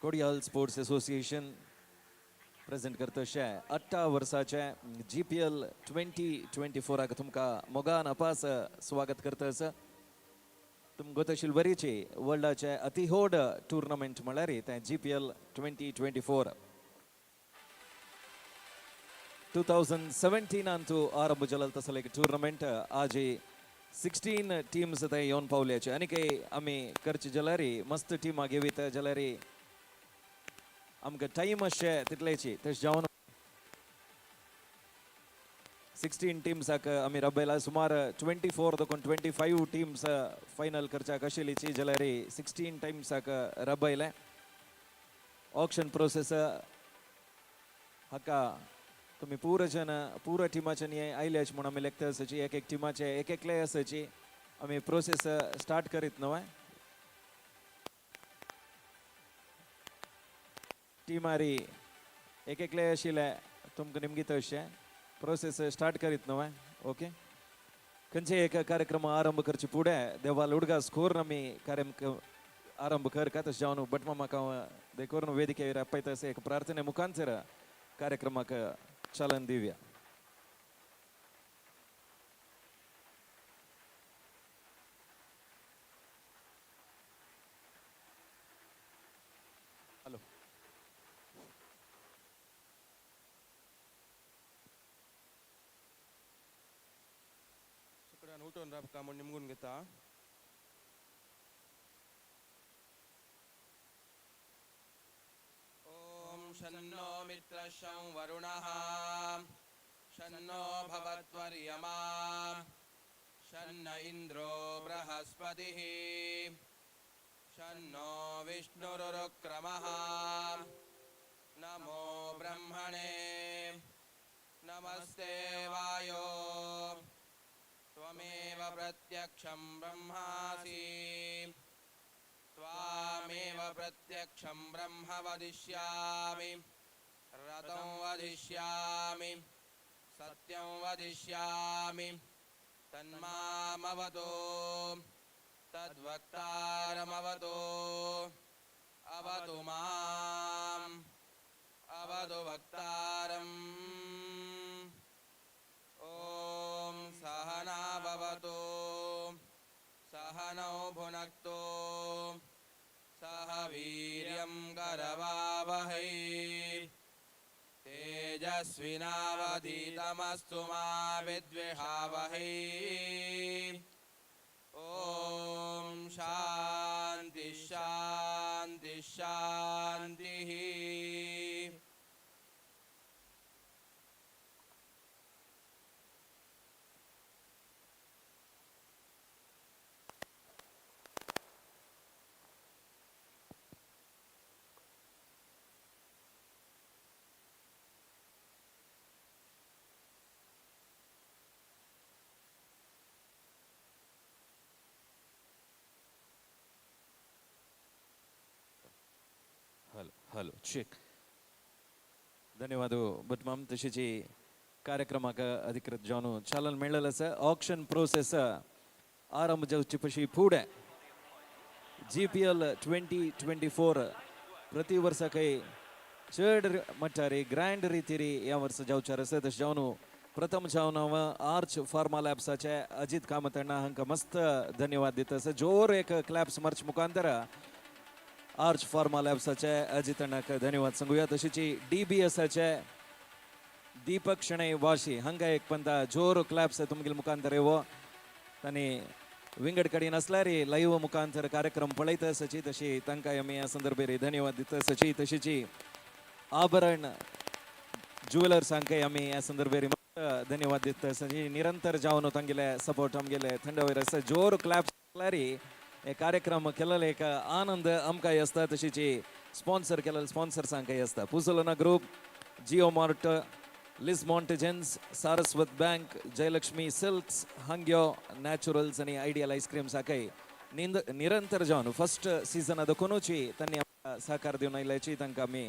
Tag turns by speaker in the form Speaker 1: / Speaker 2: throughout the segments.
Speaker 1: Kodiyal sports association present करतशे 18 वर्साचे GPL 2024 तुमकां मोगान अपास स्वागत करतस. तुम गोतशील बरीची वर्ल्डाचे अतिहोड टुर्नामेंट म्हळ्यार तें GPL 2024. 2017 आरंभ जालो तसलो एक टुर्नामेंट. आज 16 टीम्स थंय येवन पावल्याचे आनी काही आमी करचे जाल्यार मस्त टिमा घेवीत जाल्यार आमकां टायम अशें तितलेची. तशें जावन 16 टिम्साक आमी रबयला. सुमार 24 देखून 25 टीम्स फायनल करच्याक आशिल्लीची जाल्यार 16 टिम्साक रबयले. ऑक्शन प्रोसेस हाका तुमी पुरो जन पुरो टिमाच्यानी आयल्याच म्हूण आमी लेखता आसाची. एक एक टिमाचे एक एकले आसाची. आमी प्रोसेस स्टार्ट करीत न्हय टिमारी एक एकले आशिल्ले तुमकां निमगीत अशें प्रोसेस स्टार्ट करीत न्हय. ओके, खंयचे एक कार्यक्रम आरंभ करचे फुडें देवाल उडगास करून आमी कार्य आरंभ कर का. तशें जावन भटमामाक म्हाका देखून वेदिकेर आपयता अशें एक प्रार्थने मुखांतर कार्यक्रमाक चालन दिवया. हॅलो.
Speaker 2: सगळ्यान उठून राबका म्हूण निमगून घेता. ॐ शन्नो मित्रः शं वरुणः शन्नो भवत्वर्यमा शन्न इन्द्रो बृहस्पतिः शन्नो विष्णुरुक्रमः. नमो ब्रह्मणे, नमस्ते वायो, त्वमेव प्रत्यक्षं ब्रह्मासि, त्वामेव प्रत्यक्षं ब्रह्म वदिष्यामि, रतं वदिष्यामि, सत्यं वदिष्यामि. तन्मामवतु, तद्वक्तारमवतु, अवतु माम्, अवतु वक्तारम्. ॐ सहना भवतु, सहनौ भुनक्तु, सह वीर्यं करवावहै, तेजस्विनावधीतमस्तु मा विद्विषावहै. ॐ शान्ति शान्ति शान्तिः.
Speaker 1: Hello hello, check. धन्यवाद भटमाम. तशीची कार्यक्रमाक अधिकृत जावन चालन मेळ्ळें आसा. ऑक्शन प्रोसेस आरंभ जावचे पशी फुडें GPL 2024 प्रति वर्सा काही चड मट्टारी ग्रँड रितीरी ह्या वर्सा जावचार आसा. तशें जावन प्रथम जावन हांव आर्च फार्मा लॅब्साचे अजित कामत अण्णा हांकां मस्त धन्यवाद दिता आसा. जोर एक क्लॅप्स मार्च मुखांतर आर्च फार्मा लॅब्साचे अजित अण्णाक धन्यवाद सांगूया. तशीच डीबीएसाचे दीपक शणै वाशी हांगा एक पंदा जोर क्लॅप्स तुमगेले मुखांतर येवो. तांणी विंगड कडेन आसल्यार लाईव्ह मुखांतर कार्यक्रम पळयता आसाची. तशी तांकां आमी ह्या संदर्भेर धन्यवाद दिता आसाची. तशीच आभरण ज्युवेलर्स हांकां आमी ह्या संदर्भेर धन्यवाद दिता आसाची. निरंतर जावन तांगेले सपोर्ट आमगेले थंड वयर आसा. जोर क्लॅप्स जाल्यार हे कार्यक्रम केलेले एक आनंद आमकांय आसता, तशीच स्पॉन्सर केलेले स्पॉन्सर्स हांकांय आसता. पुजोलना ग्रुप, जिओ मार्ट, लिस मॉन्टेजन्स, Saraswat bank, Jayalakshmi silks, Hangyo naturals आनी आयडियल आयस्क्रीम हाकाय निंद निरंतर जावन फर्स्ट सीझन देखुनूच तांणी आमकां सहकार दिवन आयल्याची तांकां आमी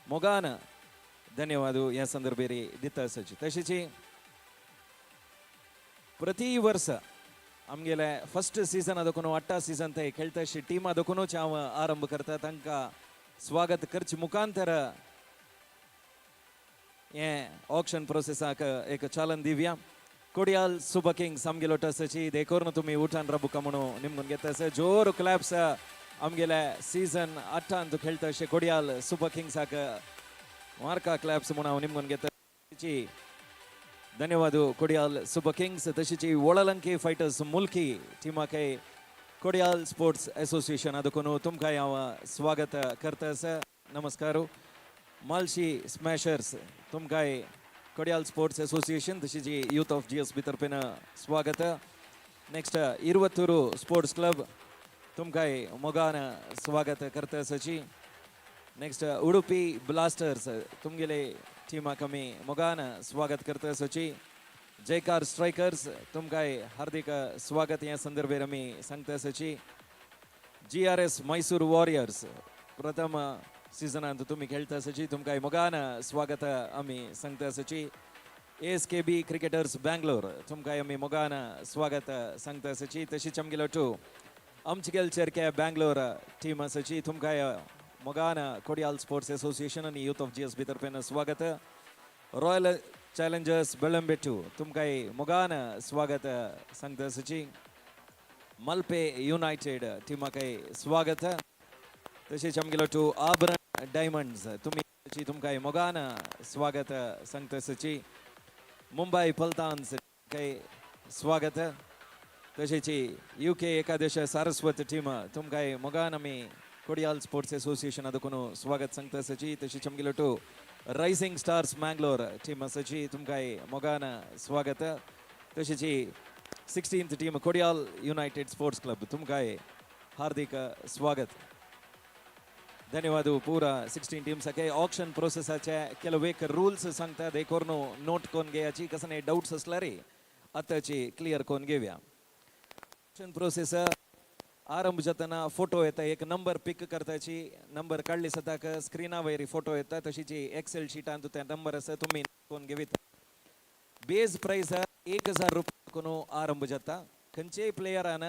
Speaker 1: मोगान धन्यवाद ह्या संदर्भेर दिता आसाची. तशीच प्रति वर्स आमगेले फर्स्ट सीझन देखून अट्टा सीझन ते खेळटा अशी टिमा देखूनच हांव आरंभ करता. तांकां स्वागत करचे मुखांतर हें ऑक्शन प्रोसेसाक एक चालन दिवया. कोडियाल सुपर किंग्स आमगेलो टसाची देखून तुमी उठान राबुका म्हणून निमगून घेता आसा. जोर क्लॅप्स आमगेले सीझन 8 खेळटा अशे कोडियाल सुपर किंग्साक मार्का क्लॅप्स म्हणून हांव निमगून घेता. धन्यवाद कोडियाल सुपर किंग्स. तशीच वळलंकी फायटर्स मुल्की टिमाकय कोडियाल स्पोर्ट्स असोसिएशन देखून तुमकां हांव स्वागत करता आसा. नमस्कार. मालशी स्मॅशर्स, तुमकांय कोडियाल स्पोर्ट्स असोसिएशन तशीच यूथ ऑफ जीएसबी तर्फेन स्वागत. नेक्स्ट इरवत्तूर स्पोर्ट्स क्लब, तुमकांय मोगान स्वागत करता आसाची. नेक्स्ट उडुपी ब्लास्टर्स, तुमगेले टिमाक आमी मोगान स्वागत करता आसाची. जयकार स्ट्रायकर्स, तुमकांय हार्दिक स्वागत ह्या संदर्भेर आमी सांगता आसाची. जीआरएस मैसूर वॉरियर्स, प्रथम सिजनांत तुमी खेळटा आसाची, तुमकांय मोगान स्वागत आमी सांगता आसाची. एएसकेबी क्रिकेटर्स बँगलोर, तुमकांय आमी मोगान स्वागत सांगता आसाची. तशीच आमगेलो टू आमचेगेल चेरके बँगलोर टीम आसाची, तुमकांय मोगान कोडियाल स्पोर्ट्स असोसिएशन आनी यूथ ऑफ जीएसबी तर्फेन स्वागत. रॉयल चॅलेंजर्स बेळंबेटू, तुमकांय मोगान स्वागत सांगता आसाची. मल्पे युनायटेड टिमाकय स्वागत. तशेंच आमगेलो टू आभरण डायमंड्स, तुमी तुमकांय मोगान स्वागत सांगता आसाची. मुंबय पलतान्स काय स्वागत. तशेंच युके एकादश सारस्वत टीम, तुमकांय मोगान आमी कोडियाल स्पोर्ट्स असोसिएशन देखून स्वागत सांगता आसाची. तशीच आमगेलो to rising stars Mangalore team आसाची, तुमकांय मोगान स्वागत. तशीच 16th team Kodial United sports club, तुमकांय हार्दिक स्वागत. धन्यवाद पुरा 16 टीम्साके. ऑक्शन प्रोसेसाचे ಕೆಲವು एक रूल्स सांगता, ते करून नोट करून घेयाची. कसं डाऊट्स असल्यार आतांची क्लियर करून घेवया. ऑक्शन प्रोसेस आरंभ जातना फोटो येता, एक नंबर पिक करताची. नंबर काडली सताक स्क्रिना वयर फोटो येता. तशीच एक्सेल शिटान ते नंबर आसा, तुमी करून घेविता. बेज प्रायस 1000 रुपया कोण आरंभ जाता. खंयचेय प्लेयरान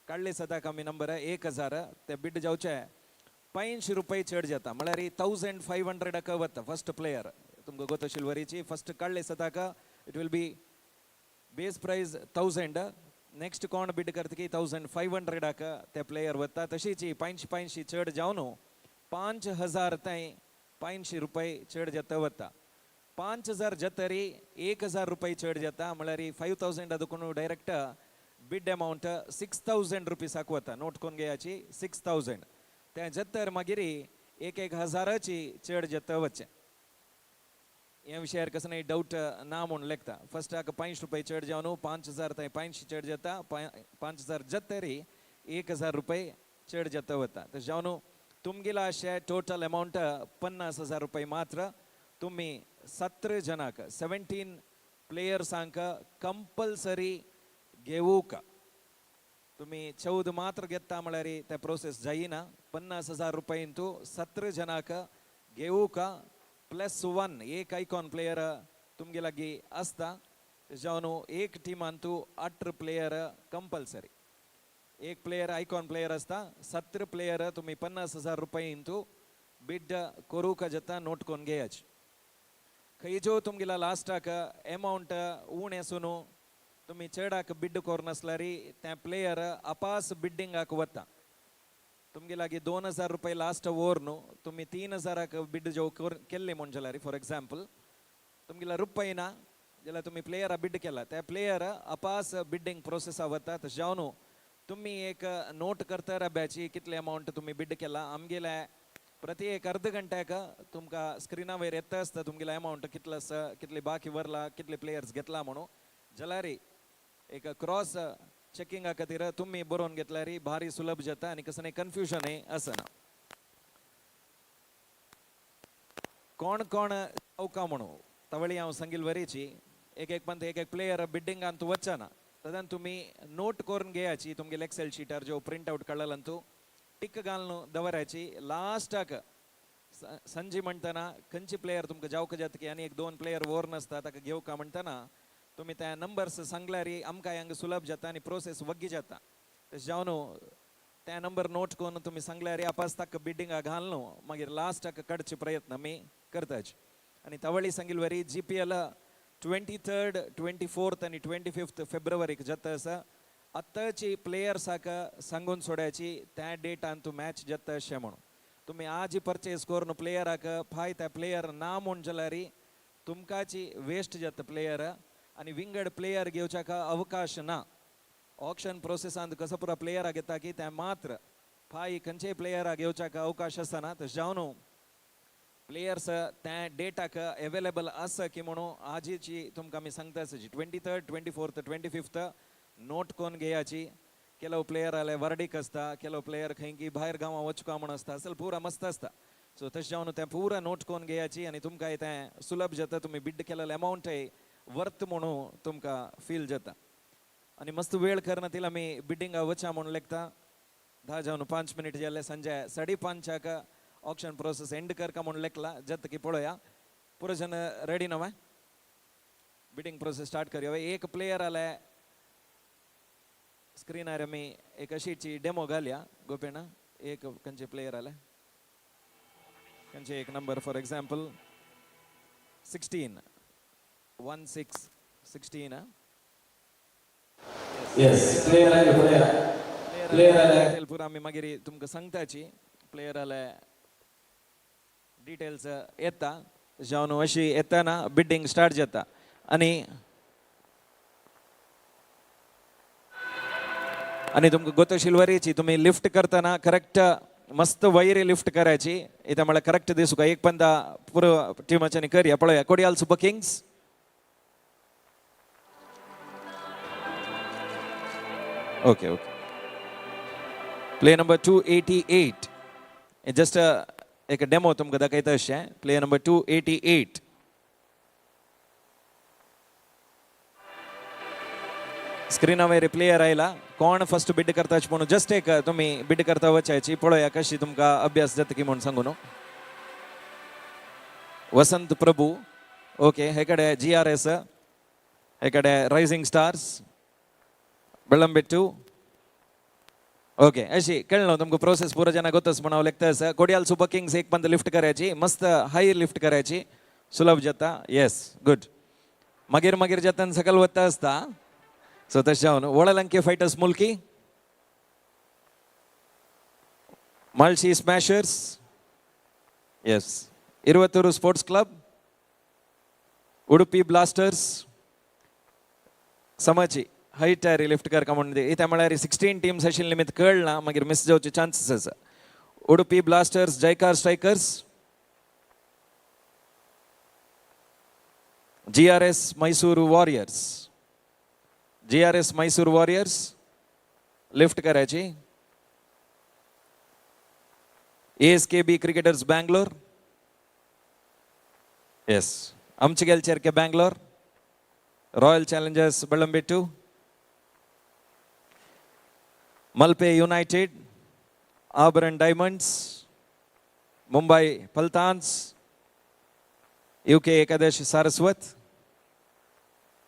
Speaker 1: काडले सदाक आमी नंबर 1000, ते बिड जावचे 500 रुपये चड जाता, म्हळ्यार 1500 वता फर्स्ट प्लेयर. तुमकां गोत वरीची फर्स्ट काडले सदाक it will be base price 1000. Next कोण बिड करता की 1500 ते प्लेयर वता. तशीच 500 500 चड जावन 5000 थंय 500 रुपये चड जाता वता. 5000 जातरी 1000 रुपये चड जाता, म्हळ्यार 5000 ಅದಕ್ಕೂ डायरेक्ट बिड अमावंट 6000 रुपीसाक वता. नोट करून घेयाची, 6000. ते जातर मागीर एक एक हजाराची चड जाता वचचें. ह्या विशयार कसो नाही डाऊट ना म्हूण लेखता. फर्स्टाक 500 रुपये चड जावन 5000 थंय 500 चड जाता. 5000 जातरी 1000 रुपये चड जाता वता. तशें जावन तुमगेला अशें टोटल अमावंट 50,000 रुपये मात्र तुमी 17 जणांक, 17 प्लेयर्सांक कंपल्सरी घेवूक. तुम्ही 14 मात्र घेता म्हळ्यार ते प्रोसेस जायना. 50,000 रुपये इंतू 17 जणांक घेवूक, प्लस वन एक आयकॉन प्लेयर तुमगे लागीं आसता. जावन एक टिमान तूं 18 प्लेयर कंपल्सरी, एक प्लेयर आयकॉन प्लेयर आसता. 17 प्लेयर तुमी 50,000 रुपये इंतू बिड करूंक जाता. नोट करून घेयाची. खंय जो तुमगेला लास्टाक एमावंट उणें आसून तुमी चडाक बिड करून ते प्लेयर अपास बिड्डिंगाक वता. तुमगे लागीं 2000 रुपये लास्ट ओवर न्हू, तुमी 3000क बिड जो केल्ले म्हूण जाल्यार, फॉर एग्जाम्पल, तुमगेला रुपय ना जाल्यार तुमी प्लेयरा बिड केला, त्या प्लेयर अपास बिड्डिंग प्रोसेसा वता. तशें जावन तुमी एक नोट करता रब्याची कितले अमावंट तुमी बिड केला. आमगेले प्रति एक अर्द घंट्याक तुमकां स्क्रिना वयर येता आसता तुमगेले अमावंट कितलो आसा, कितले बाकी वरला, कितले प्लेयर्स घेतला म्हणून. जाल्यार एक क्रॉस चेकिंगा खातीर तुमी बरोवन घेतल्यार भारी सुलभ जाता आनी कसलें कन्फ्युजनय आसना. कोण कोण जावका म्हणून तवळी हांव सांगील वरीची एक एक पंत एक एक प्लेयर बिड्डिंगान तूं वचना, तदान तुमी नोट करून घेयाची. तुमगेले एक्सेल शिटार जो प्रिंट आउट काडलेलो तूं टिक घालून दवरायची. लास्टाक संजी म्हणटना खंयची प्लेयर तुमकां जावका जाता की आनी एक दोन प्लेयर वोर नासता, ताका घेवका म्हणटना तुमी त्या नंबर्स सांगल्यार आमकां हांगा सुलभ जाता आनी प्रोसेस वग्गी जाता. तशें जावन त्या नंबर नोट करून तुमी सांगल्यार आपास ताका बिडिंगा घाल न्हू, मागीर लास्टाक काडचे प्रयत्न आमी करताच. आनी तवळी सांगिल्ले वरी जीपीएल 23rd, 24th आनी 25th फेब्रुवारीक जाता आसा. आत्ताची प्लेयर्साक सांगून सोड्याची त्या डेटान तूं मॅच जाता अशें म्हणून. तुमी आज परचेस करून प्लेयराक फाय त्या प्लेयर ना म्हूण जाल्यार तुमकांची वेस्ट जाता प्लेयर आनी विंगड प्लेयर घेवच्याक अवकाश ना. ऑक्शन प्रोसेसांत कसो पुरा प्लेयराक घेता की ते मात्र फाय खंयचेय प्लेयराक घेवच्याक अवकाश आसना. तशें जावन प्लेयर्स त्या डेटाक अवेलेबल आसा की म्हणून आजीची तुमकां आमी सांगता आसा. 23rd, 24th, 25th note करून घेयाची. ಕೆಲವು प्लेयर आले वर्डीक आसता, ಕೆಲವು प्लेयर खंय की भायर गांवां वचका म्हूण आसता, असल पुरा मस्त आसता. सो तशें जावन तें पुरा नोट करून घेयाची आनी तुमकां तें सुलभ जाता. तुमी बिड केलेलें अमावंटय वर्थ म्हणून तुमकां फील जाता. आनी मस्त वेळ करना तिला आमी बिडिंगा वचा म्हणून लेखता. 10 जावन 5 मिनीट जाले. संजय 5:30 ऑक्शन प्रोसेस एंड करका म्हणून लेखला जाता की पळोवया. पुरो जण रेडी नवे बिडिंग प्रोसेस स्टार्ट करूया. एक प्लेयर आले स्क्रीनार, आमी एक अशीची डेमो घालया. गोपेणा एक खंयचे प्लेयर आले, खंयचे एक number, for example 16, 1 6 16.
Speaker 3: Yes, player आले, प्लेयर प्लेयर आले.
Speaker 1: पुरा आमी मागीर तुमकां सांगताची प्लेयर आले डिटेल्स येता. जावन अशी येताना बिड्डिंग स्टार्ट जाता. आनी आनी तुमकां गोतो शिलवरीची तुमी लिफ्ट करतना करेक्ट मस्त वयरी लिफ्ट करायची. इथं म्हळ्यार करेक्ट दिसूका. एक पंदा पुरो टिमाच्यानी करया पळोवया. Kodiyal super Kings. Okay okay, play number 288. Just एक डेमो तुमकां दाखयता अशें. Play number 288. स्क्रीना वयर प्लेयर आयला. कोण फर्स्ट बिड करता म्हणून जस्ट एक तुम्ही बिड करता वचायची. पळोवया कशी तुमकां अभ्यास जाता की म्हणून सांगू न्हू. वसंत प्रभू, ओके. हे कडे जीआरएस, हे कडे रायझिंग स्टार्स बेळंबेट्टू. ओके, अशी कळलं तुमकां प्रोसेस पुरो जना गोतच म्हणून हांव लेखता आसा. कोडियाल सुपर किंग्स एक पंद लिफ्ट करायची, मस्त हाय लिफ्ट करायची, सुलभ जाता. येस, गुड. मागीर मागीर जाता सकल वता आसता. सो तशें जावन वळलंके फायटर्स मुल्की, माळशी smashers, yes, Iruvathur sports club, Udupi blasters. समाची हायट आरी लिफ्ट करका म्हणून. इथे म्हळ्यार 16 टीम्स आशिल्ले निमित्त कळना, मागीर मिस जावचे चान्सीस आसा. Udupi blasters, Jaikar strikers, GRS Mysore warriors, GRS Mysore warriors lift करायची. एएसकेबी क्रिकेटर्स बँगलोर, येस, आमचे चेरके Bangalore, royal challengers Belambettu, Malpe united, Abharan diamonds, Mumbai Paltans, UK Ekadash Saraswat,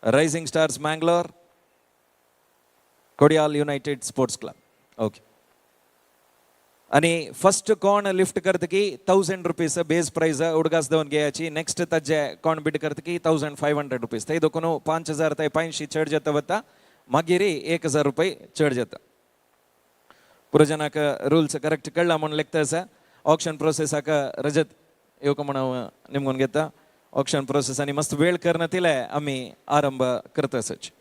Speaker 1: rising stars Mangalore, Kodial United sports club. Okay, आणि फर्स्ट कोण लिफ्ट करता की 1000 रुपीज बेस प्राइस उडगास दवन घेयाची. नेक्स्ट ताजे कोण बिड करता की 1500 रुपीज. थंय दोकून 5000 थंय 500 चड जाता वता, मागीर 1000 रुपये चड जाता. पुरो जनाक रूल्स करेक्ट कळ्ळा म्हणून लेखता आसा. ऑक्शन प्रोसेसाक रजत येवका म्हणून निमगून घेता. ऑक्शन प्रोसेस आनी मस्त वेळ करना तिले आमी आरंभ करता आसाची.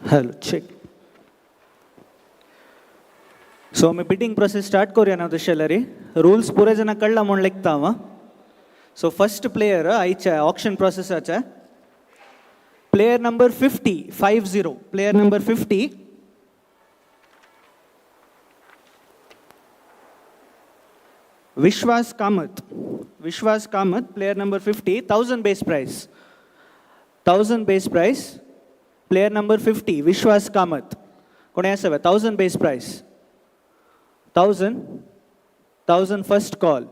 Speaker 4: Hello, check. सो आमी बिडींग प्रोसेस स्टार्ट करूया ना तशें जाल्यार. रुल्स पुराय जाणां कळ्ळा म्हूण लेखता हांव. सो फर्स्ट प्लेयर आयच्या auction प्रोसेसाच्या, player number 50, 50, player number 50, Vishwas Kamath. Vishwas Kamath, player number 50, 1000 base price, 1000 base price. Player number 50, Vishwas Kamath. कोणी आसा? 1000 base price, 1000, 1000 first call,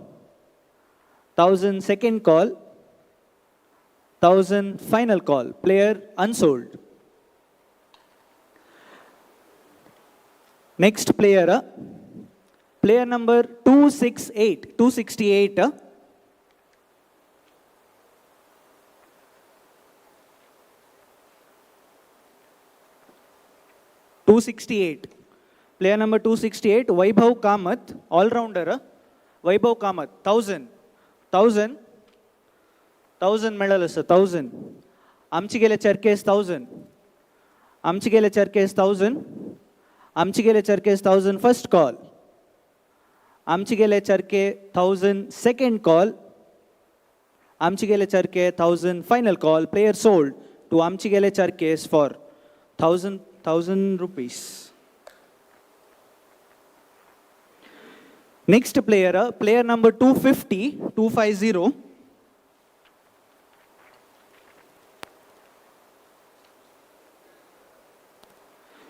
Speaker 4: 1000 second call, 1000 final call. Player unsold. Next player, player number 268, 268. 268, player number 268, Vaibhav Kamath, all-rounder. Vaibhav Kamath, 1000, 1000, 1000 मेळलं sir. 1000 आमची गेले चरकेस, 1000 आमची गेले चरकेस, 1000 आमची गेले चरकेस, 1000 first call. आमची गेले चरके, 1000 सेकंड कॉल. आमची गेले चरके, 1000 final call. Player sold to आमची गेले चरकेस for 1000 rupees. Next player, player number 250, 250,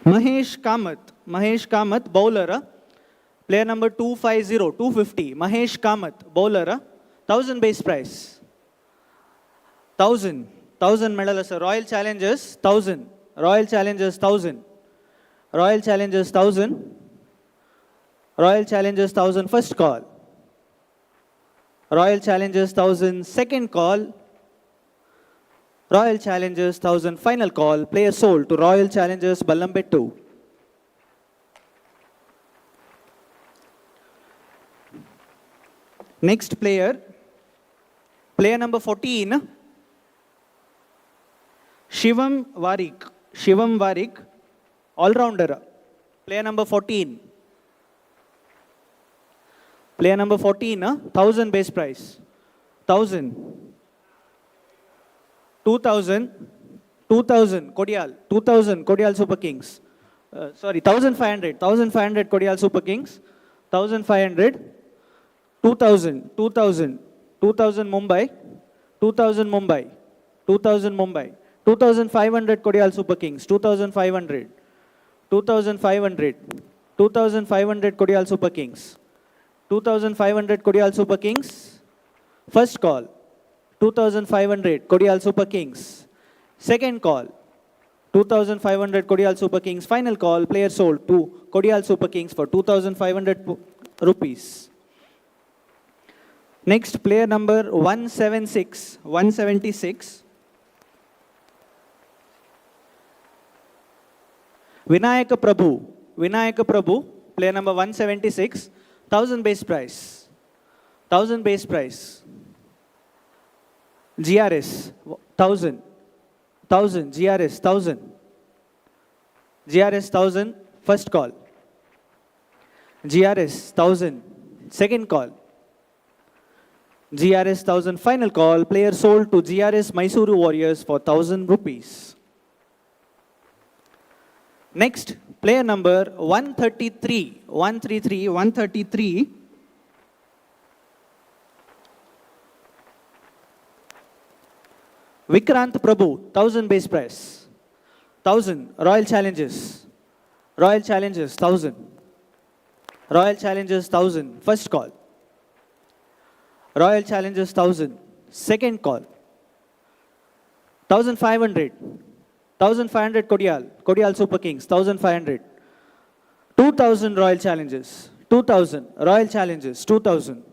Speaker 4: Mahesh Kamath. Mahesh Kamath, bowler. Player number 250, 250, Mahesh Kamath, bowler. 1000 base price, 1000, 1000 मेळलं sir. Royal Challengers, 1000. Royal Challengers, 1000. Royal Challengers, 1000. Royal Challengers, 1000 first call. Royal Challengers, 1000 second call. Royal Challengers, 1000 final call. Player sold to Royal Challengers Ballambettu. Next player, player number 14, Shivam Varik. Shivam Varik, all-rounder. Player number 14. Player number 14, 1000 base price. 1000. 2000, 2000, Kodial, 2000, Kodial Super Kings. Sorry, 1500, 1500 Kodial Super Kings, 1500, 2000, 2000, 2000 Mumbai, 2000 Mumbai, 2000 Mumbai, 2500 Kodial Super Kings, 2500, 2500, 2500 Kodial Super Kings, 2500 Kodial Super Kings, first call, 2500 Kodial Super Kings, second call, 2500 Kodial Super Kings, final call, player sold to Kodial Super Kings for 2500 rupees. Next, player number 176, 176. Vinayaka Prabhu, Vinayaka Prabhu, player number 176, 1000 base price, 1000 base price. GRS, 1000, 1000, GRS, 1000, GRS 1000, first call. GRS 1000, second call. GRS 1000, final call. Player sold to GRS Mysuru Warriors for 1000 rupees. Next, player number 133, 133, 133. Vikrant Prabhu, 1000 base price. 1000, Royal Challengers. Royal Challengers, 1000. Royal Challengers, 1000, first call. Royal Challengers, 1000, second call. 1500, 1500 Kodial, Kodial Super Kings, 1500. 2000 Royal Challengers, 2000, Royal Challengers, 2000.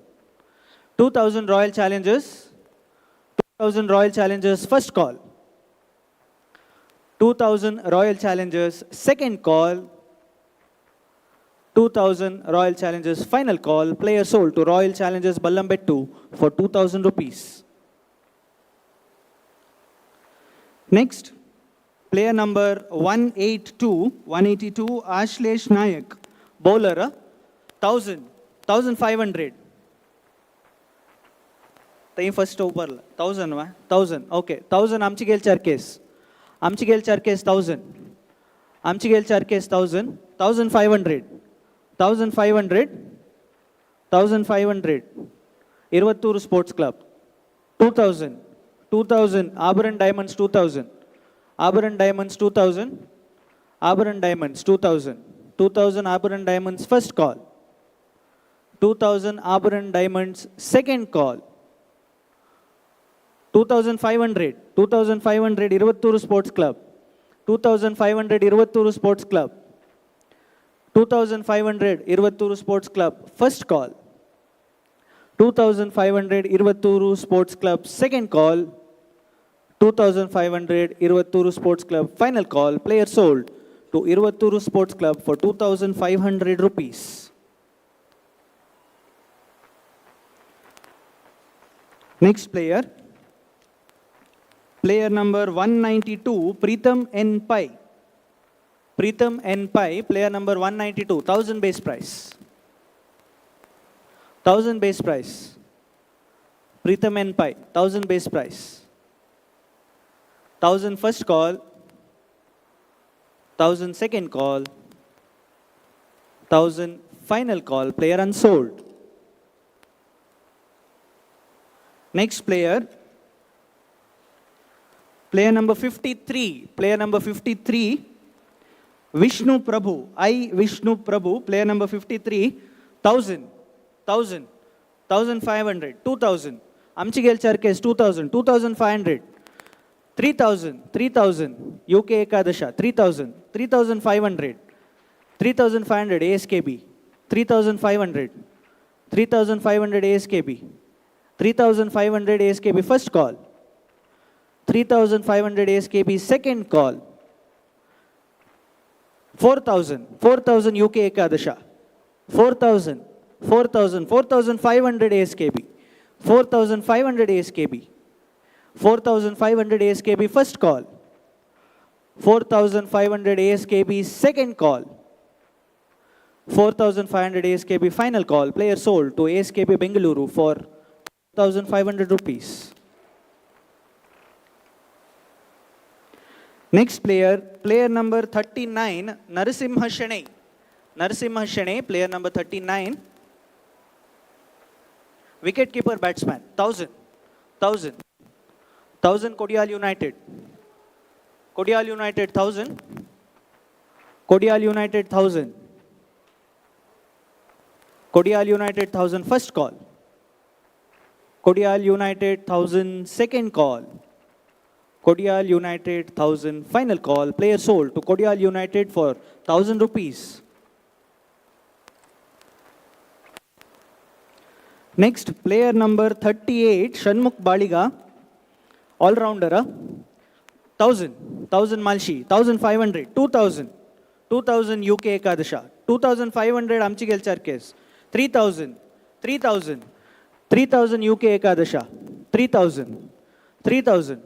Speaker 4: 2000 Royal Challengers, 2000 Royal Challengers, first call. 2000 Royal Challengers, second call. 2000 Royal Challengers, final call. Player sold to Royal Challengers Ballambettu for 2000 rupees. Next, Player number 182, 182, Ashlesh Nayak, bowler, 1000, 1500. तई first ओपरला 1000 वा 1000, okay 1000. आमची गेल चार केस, आमची गेल चार केस 1000, आमची गेल चार केस 1000, 1500, 1500, 1500. Iruvathur sports club 2000, 2000. Abharan diamonds 2000, Abharan diamonds 2000, Abharan diamonds 2000, 2000. Abharan diamonds first call, 2000. Abharan diamonds second call, 2500, 2500. Iruvathur sports club 2500, Iruvathur sports club 2500. Iruvathur sports club first call, 2500. Iruvathur sports club second call, 2500. Iruvathur sports club final call. Player sold to Iruvathur sports club for 2500 rupees. Next player, player number 192, Preetham N. Pai. Preetham N. Pai, player number 192, 1000 base price. 1000 base price. Preetham N. Pai, 1000 base price. 1000 first call, 1000 second call, 1000 final call, player unsold. Next player, player number 53, player number 53, Vishnu Prabhu, I. Vishnu Prabhu, player number 53, 1000, 1000, 1500, 2000, Amchigel Charkes, 2000, 2500, 3000, 3000, UK Ekadasha, 3000, 3500, 3500 ASKB, 3500, 3500 ASKB, 3500 ASKB first call, 3500 ASKB second call, 4000, 4000 UK Ekadasha, 4000, 4000, 4500 ASKB, 4500 ASKB, 4500 ASKB first call, 4500 ASKB second call, 4500 ASKB final call. Player sold to ASKB Bengaluru for 1500 rupees. Next player, player number 39, Narasimha Shene. Narasimha Shene, player number 39. Wicket keeper batsman, 1000, 1000, 1000 Kodial United. Kodial United 1000. Kodial United 1000. Kodial United 1000 first call. Kodial United 1000 second call. Kodial United 1000 final call. Player sold to Kodial United for 1000 rupees. Next, player number 38, Shanmukh Baliga, all-rounder, 1000, 1000 Malshi, 1500, 2000, 2000 UK Ekadasha, 2500 Amchigel Charkes, 3000, 3000, 3000 UK Ekadasha, 3000, 3000,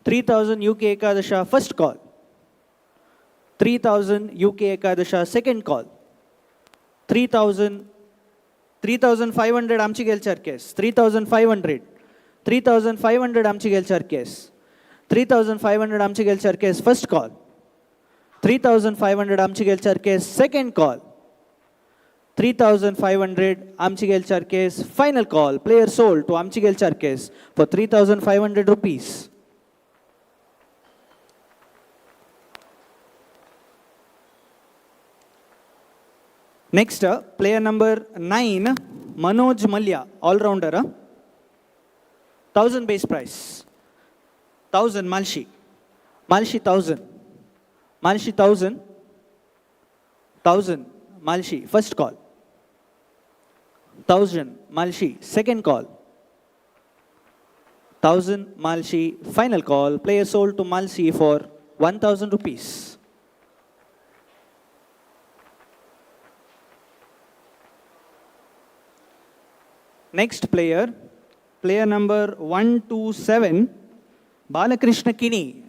Speaker 4: 3000 UK Ekadasha first call, 3000 UK Ekadasha second call, 3000, 3500 Amchigel Charkes, 3500, 3500 Amchigel Charkes, 3500 Amchigel Charkes first call, 3500 Amchigel Charkes second call, 3500 Amchigel Charkes final call. Player sold to Amchigel Charkes for 3500 rupees. Next, player number 9, Manoj Malya, all-rounder, 1000 base price, 1000 Malshi, Malshi 1000, Malshi 1000, 1000 Malshi, first call, 1000 Malshi, second call, 1000 Malshi, final call. Player sold to Malshi for 1000 rupees. Next player, player number 127, Balakrishna Kini.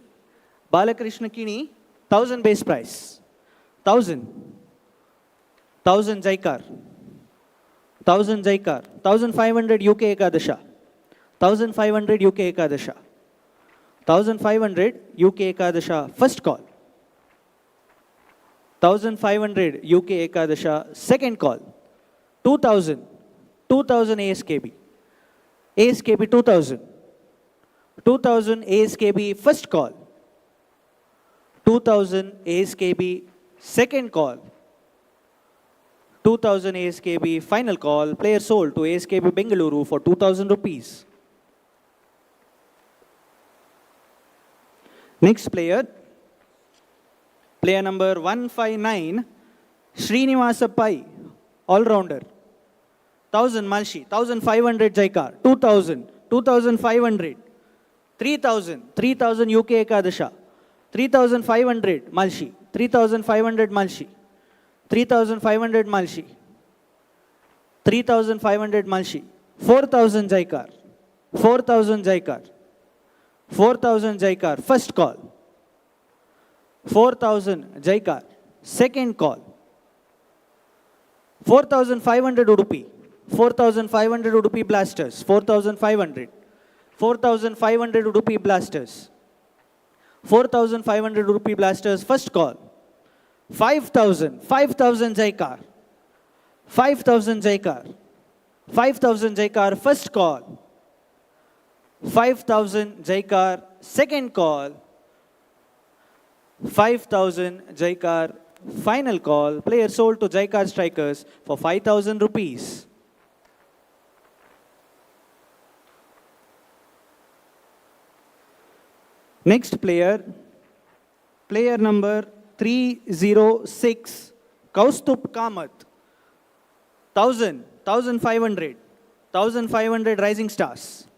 Speaker 4: Balakrishna Kini, 1000 base price, 1000, 1000 Jaikar, 1000 Jaikar, 1500 UK Ekadasha, 1500 UK Ekadasha, 1500 UK Ekadasha, first call, 1500 UK Ekadasha, second call, 2000, 2000 ASKB, ASKB 2000, 2000 ASKB first call, 2000 ASKB second call, 2000 ASKB final call, player sold to ASKB Bengaluru for 2000 rupees. Next player, player number 159, Srinivasa Pai, all-rounder, 1000 Malshi, 1500 Jaikar, 2000, 2500, 3000, 3000 UK Ekadasha, 3500 Malshi, 3500 Malshi, 3500 Malshi, 3500 Malshi, 4000 Jaikar, 4000 Jaikar, 4000 Jaikar, first call, 4000 Jaikar, second call, 4500 Udupi, 4500 Udupi Blasters, 4500, 4500 Udupi Blasters, 4500 Udupi Blasters, first call, 5000, 5000 Jaikar, 5000 Jaikar, 5000 Jaikar, first call, 5000 Jaikar, second call, 5000 Jaikar, final call, player sold to Jaikar Strikers for 5000 rupees. Next player, player number 306, Kaustubh Kamath, 1000, 1500, 1500 Rising Stars,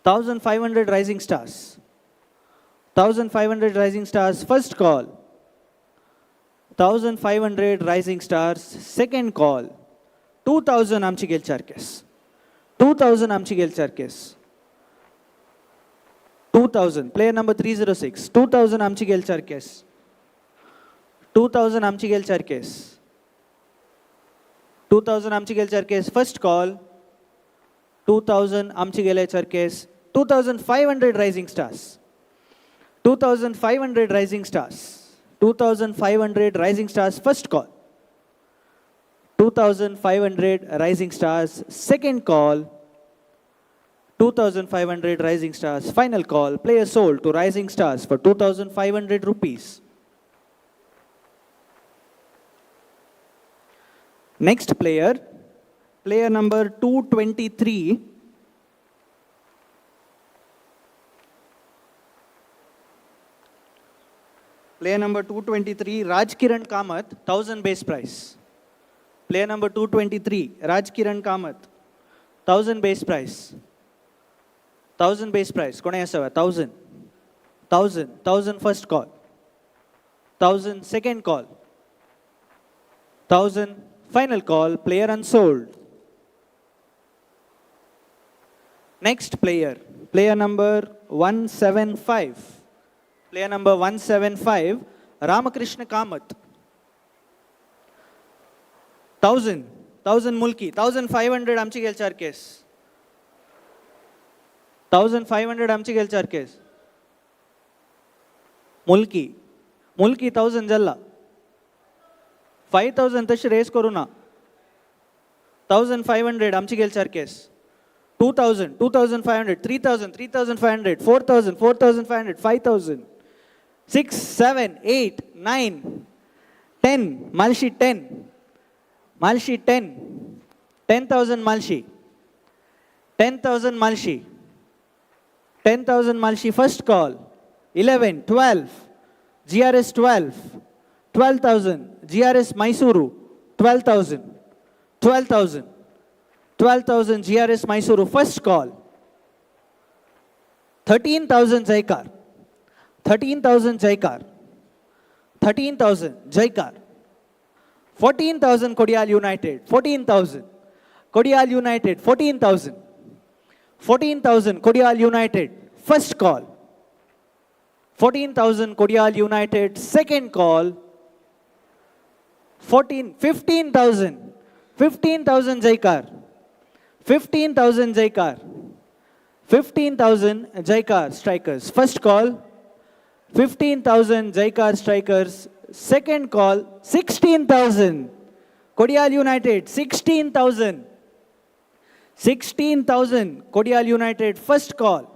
Speaker 4: 1500 Rising Stars, 1500 Rising Stars, first call, 1500 Rising Stars, second call, 2000 Amchigel Charkes, 2000 Amchigel Charkes, 2000, player number 306, 2000 Amchigel Charkes, 2000 Amchigel Charkes, 2000 Amchigel Charkes, first call, 2000 Amchigel Charkes, 2500 Rising Stars, 2500 Rising Stars, 2500 Rising Stars, first call, 2500 Rising Stars, second call, 2500 Rising Stars, final call, player sold to Rising Stars for 2500 rupees. Next player, player number 223, player number 223, Raj Kiran Kamath, 1000 base price. Player number 223, Raj Kiran Kamath, 1000 base price. 1000 base price. Kone asava? 1000. 1000. 1000 first call. 1000 second call. 1000 final call. Player unsold. Next player, player number 175. Player number 175, Ramakrishna Kamath. 1000, 1000 Mulki, 1500 Amchigel Charkes. 1500 Amchigel Charkes. Mulki, Mulki 1000 Jalla. 5000 तशी race करू ना. 1500 Amchigel Charkes. 2000, 2500, 3000, 3500, 4000, 4500, 5000, 6, 7, 8, 9, 10, Malshi 10, Malshi 10, 10,000 Malshi, 10,000 Malshi, 10,000 Malshi first call, 11, 12, GRS 12, 12,000, GRS Mysuru, 12,000, 12,000, 12,000 GRS Mysuru first call, 13,000 Jaikar, 13,000 Jaikar, 13,000 Jaikar, 14,000 Kodial United, 14,000, Kodial United, 14,000, 14,000 Kodial United, first call, 14,000 Kodial United, second call. 14, 15,000, 15,000 Jaikar, 15,000 Jaikar, 15,000 Jaikar Strikers. First call, 15,000 Jaikar Strikers. Second call, 16,000 Kodial United, 16,000. 16,000 Kodial United, first call.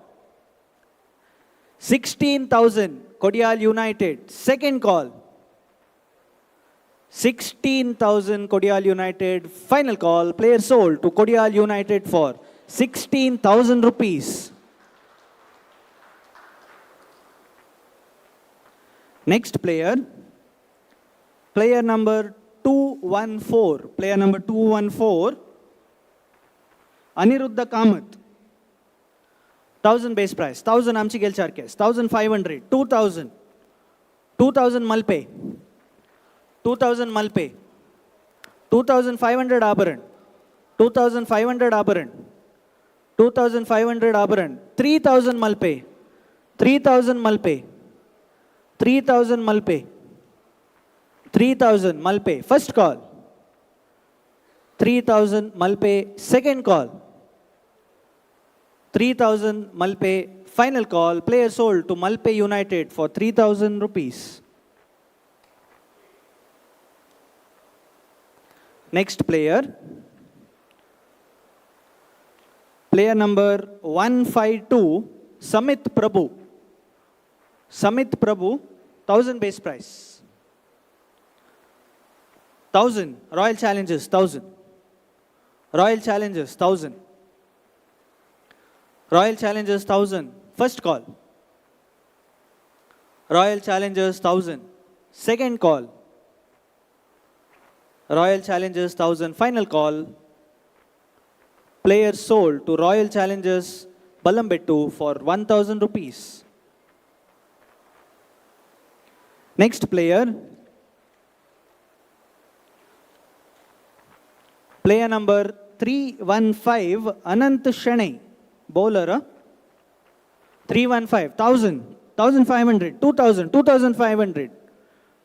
Speaker 4: 16,000 Kodial United, second call. 16,000 Kodial United, final call. Player sold to Kodial United for 16,000 rupees. Next player, player number 214, player number 214, Aniruddha Kamath. 1,000 base price, 1,000 Amchigel Charkes, 1,500, 2,000, 2,000 Malpe, 2,000 Malpe, 2,500 Abharan, 2,500 Abharan, 2,500 Abharan, 3,000 Malpe, 3,000 Malpe, 3,000 Malpe, 3,000 Malpe, first call, 3,000 Malpe, second call, 3,000 Malpe, final call, player sold to Malpe United for 3,000 rupees. Next player, player number 152, Samit Prabhu. Samit Prabhu, 1,000 base price. 1,000, Royal Challengers, 1,000. Royal Challengers, 1,000. Royal Challengers, 1,000. First call. Royal Challengers, 1,000. Second call. Royal Challengers, 1,000. Final call. Player sold to Royal Challengers Balambettu for 1,000 rupees. Next player. Player number 315, Anant Shenai. Bowler, 315, 1,000, 1,500, 2,000, 2,500,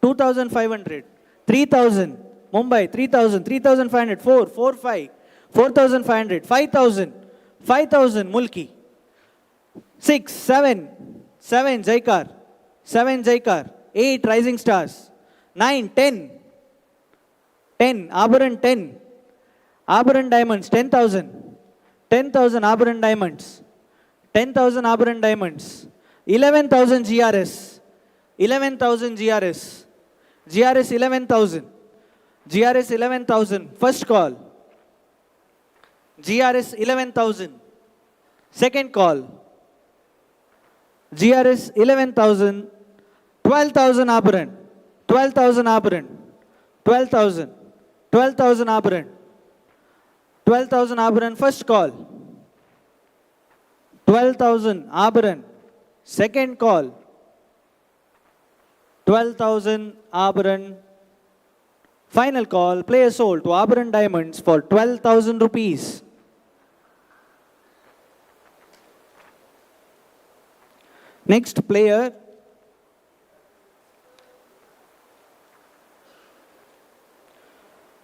Speaker 4: 2,500, 3,000, Mumbai, 3,000, 3,500, 4, 4, 5, 4,500, 5,000, 5,000, Mulki, 6, 7, 7, Jaikar, 7, Jaikar, 8, Rising Stars, 9, 10, 10, Abharan 10, Abharan Diamonds, 10,000, 10,000 Abharan Diamonds, 10,000 Abharan Diamonds, 11,000 GRS, 11,000 GRS, GRS 11,000, GRS 11,000, first call, GRS 11,000, second call, GRS 11,000, 12,000 Abharan, 12,000 Abharan, 12,000, 12,000 Abharan, 12,000 Abharan, first call, 12,000 Abharan, second call, 12,000 Abharan, final call, player sold to Abharan Diamonds for 12,000 rupees. Next player,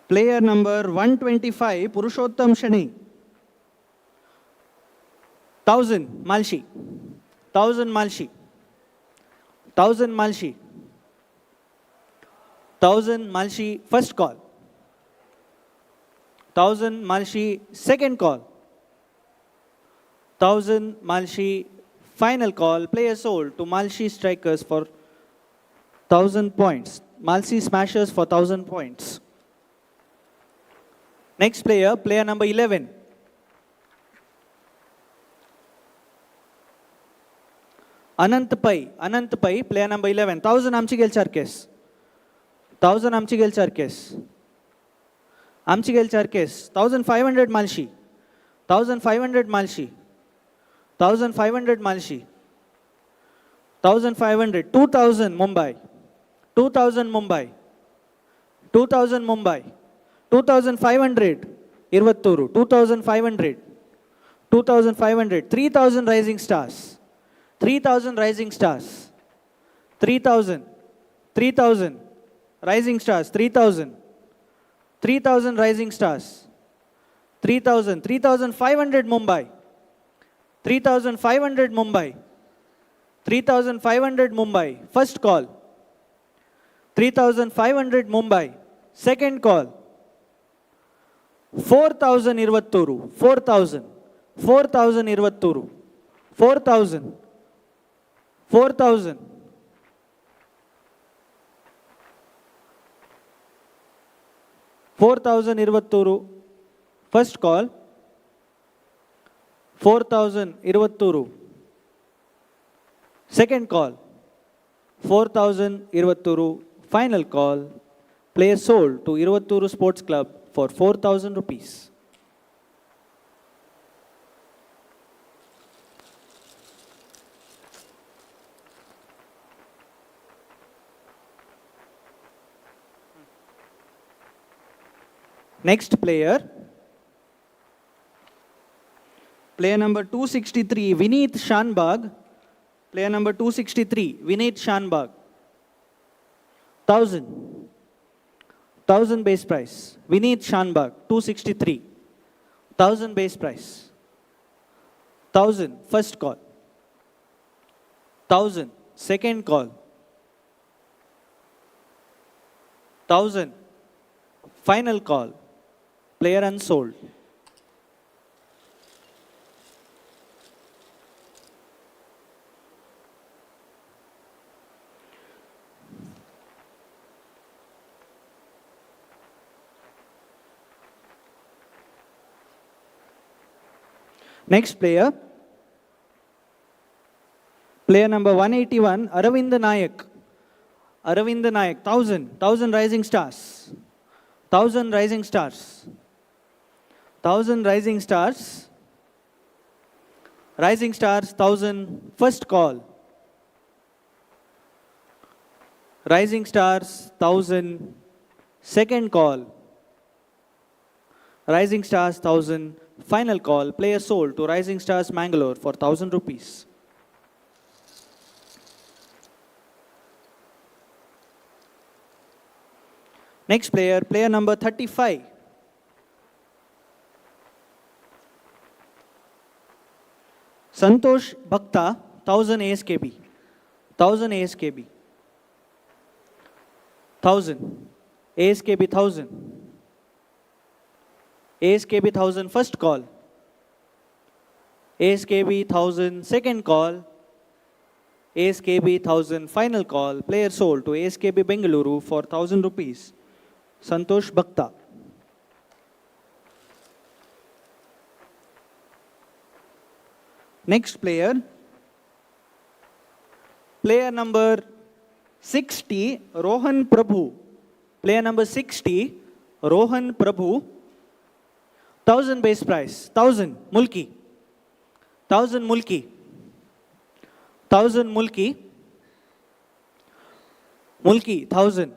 Speaker 4: player number 125, Purushottam Shani. 1,000, Malshi. 1,000 Malshi. 1,000 Malshi. 1,000 Malshi, first call. 1,000 Malshi, second call. 1,000 Malshi, final call. Player sold to Malshi Strikers for 1,000 points. Malshi Smashers for 1,000 points. Next player, player number 11. Anant Pai, Anant Pai, player number 11. 1,000 Amchigel Charkes. 1,000 Amchigel Charkes. Amchigel Charkes. 1,500 Malshi. 1,500 Malshi. 1,500 Malshi. 1,500. 2,000 Mumbai. 2,000 Mumbai. 2,000 Mumbai. 2,500 Irvatturu. 2,500. 2,500. 3,000 Rising Stars. 3,000 Rising Stars. 3000, 3000, Rising Stars, 3000, 3000 Rising Stars, 3000, 3500 Mumbai, 3500 Mumbai, 3500 Mumbai, first call, 3500 Mumbai, second call, 4000 Iruvatturu, 4000, 4000 Iruvatturu, 4000, 4000, 4000 Iruvatturu, first call, 4000 Iruvatturu, second call, 4000 Iruvatturu, final call, player sold to Iruvatturu Sports Club for 4000 rupees. Next player, player number 263, Vineet Shanbag. Player number 263, Vineet Shanbag. 1000. 1000 base price. Vineet Shanbag, 263. 1000 base price. 1000, first call. 1000, second call. 1000, final call. Player unsold. Next player, player number 181, Aravind Nayak. Aravind Nayak, 1000 Rising Stars. 1000 Rising Stars. 1000 Rising Stars. Rising Stars, 1000, first call. Rising Stars, 1000, second call. Rising Stars, 1000, final call. Player sold to Rising Stars Mangalore for 1000 rupees. Next player, player number 35. Santosh Bhakta, 1000 ASKB. 1000 ASKB. 1000. ASKB 1000. ASKB 1000 first call. ASKB 1000 second call. ASKB 1000 final call. Player sold to ASKB Bengaluru for 1000 rupees. Santosh Bhakta. Next player, player number 60, Rohan Prabhu. Player number 60, Rohan Prabhu. 1000 base price, 1000 Mulki. 1000 Mulki. 1000 Mulki. Mulki, 1000.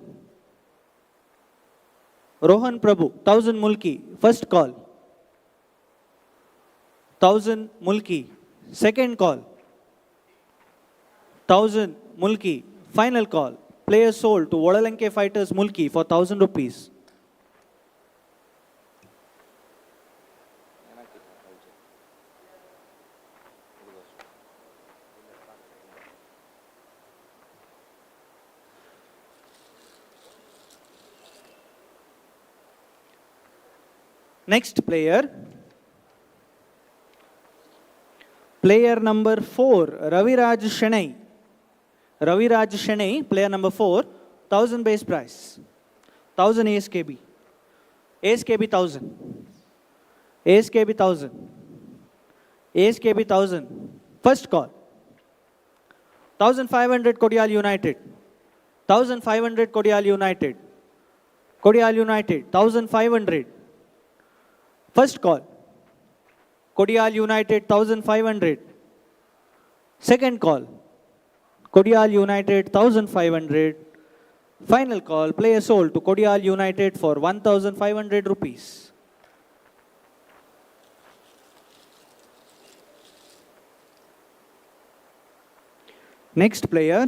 Speaker 4: Rohan Prabhu, 1000 Mulki, first call. 1000 Mulki, second call. 1000 Mulki, final call. Player sold to Vadalanke Fighters Mulki for 1000 rupees. Next player, player number 4, Raviraj Shenai. Raviraj Shenai, player number 4, 1000 base price, 1000 ASKB. ASKB 1000. ASKB 1000. ASKB 1000. First call. 1500 Kodial United. 1500 Kodial United. Kodial United, 1500. First call. Kodial United, 1500. Second call. Kodial United, 1500. Final call, player sold to Kodial United for 1500 rupees. Next player,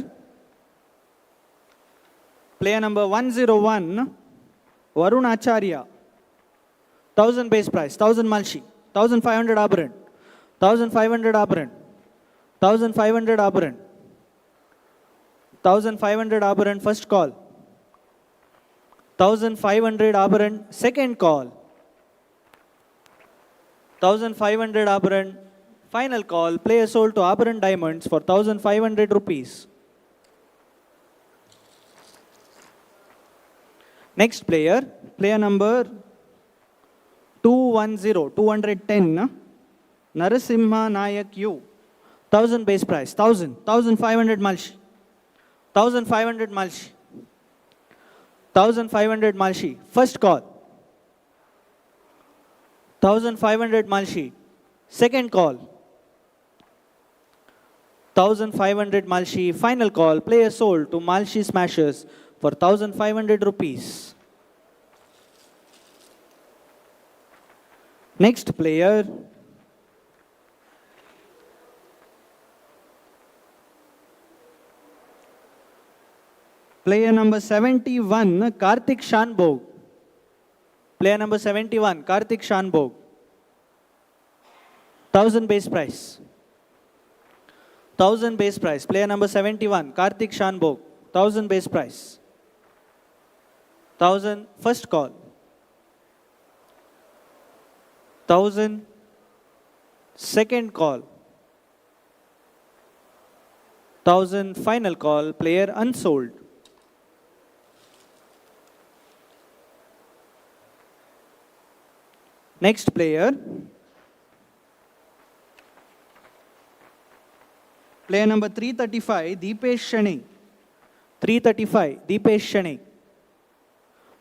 Speaker 4: Player number 101, Varun Acharya. 1000 base price, 1000 Malshi, 1500 Abharan, 1500 Abharan, 1500 Abharan, 1500 Abharan first call, 1500 Abharan second call, 1500 Abharan final call. Player sold to Abharan Diamonds for 1500 rupees. Next player, player number 210, 210, Narasimha Nayak U. 1000 base price, 1000, 1500 Malshi, 1500 Malshi, 1500 Malshi, first call, 1500 Malshi, second call, 1500 Malshi, final call, player sold to Malshi Smashers for 1500 rupees. Next player, player number 71, Karthik Shanbhog. Player number 71, Karthik Shanbhog. 1000 base price. 1000 base price. Player number 71, Karthik Shanbhog. 1000 base price. 1000 first call. 1000 second call. 1000 final call. Player unsold. Next player, player number 335, Deepesh Shani. 335, Deepesh Shani.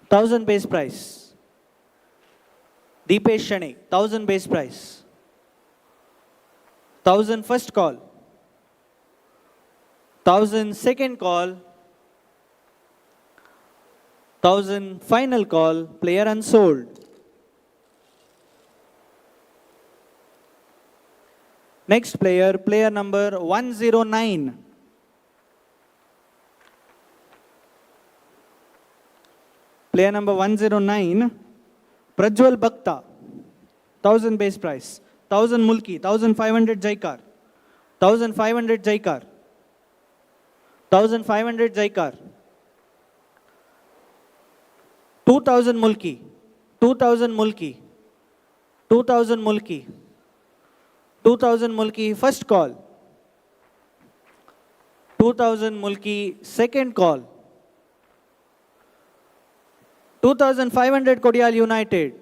Speaker 4: 1000 base price. Deepesh Shani, 1000 base price. 1000 first call. 1000 second call. 1000 final call. Player unsold. Next player, player number 109. Player number 109, Prajwal Bhakta. 1000 base price. 1000 Mulki, 1500 Jaikar. 1500 Jaikar. 1500 Jaikar. 2000 Mulki. 2000 Mulki. 2000 Mulki. 2000 Mulki first call. 2000 Mulki second call. 2500 Kodial United.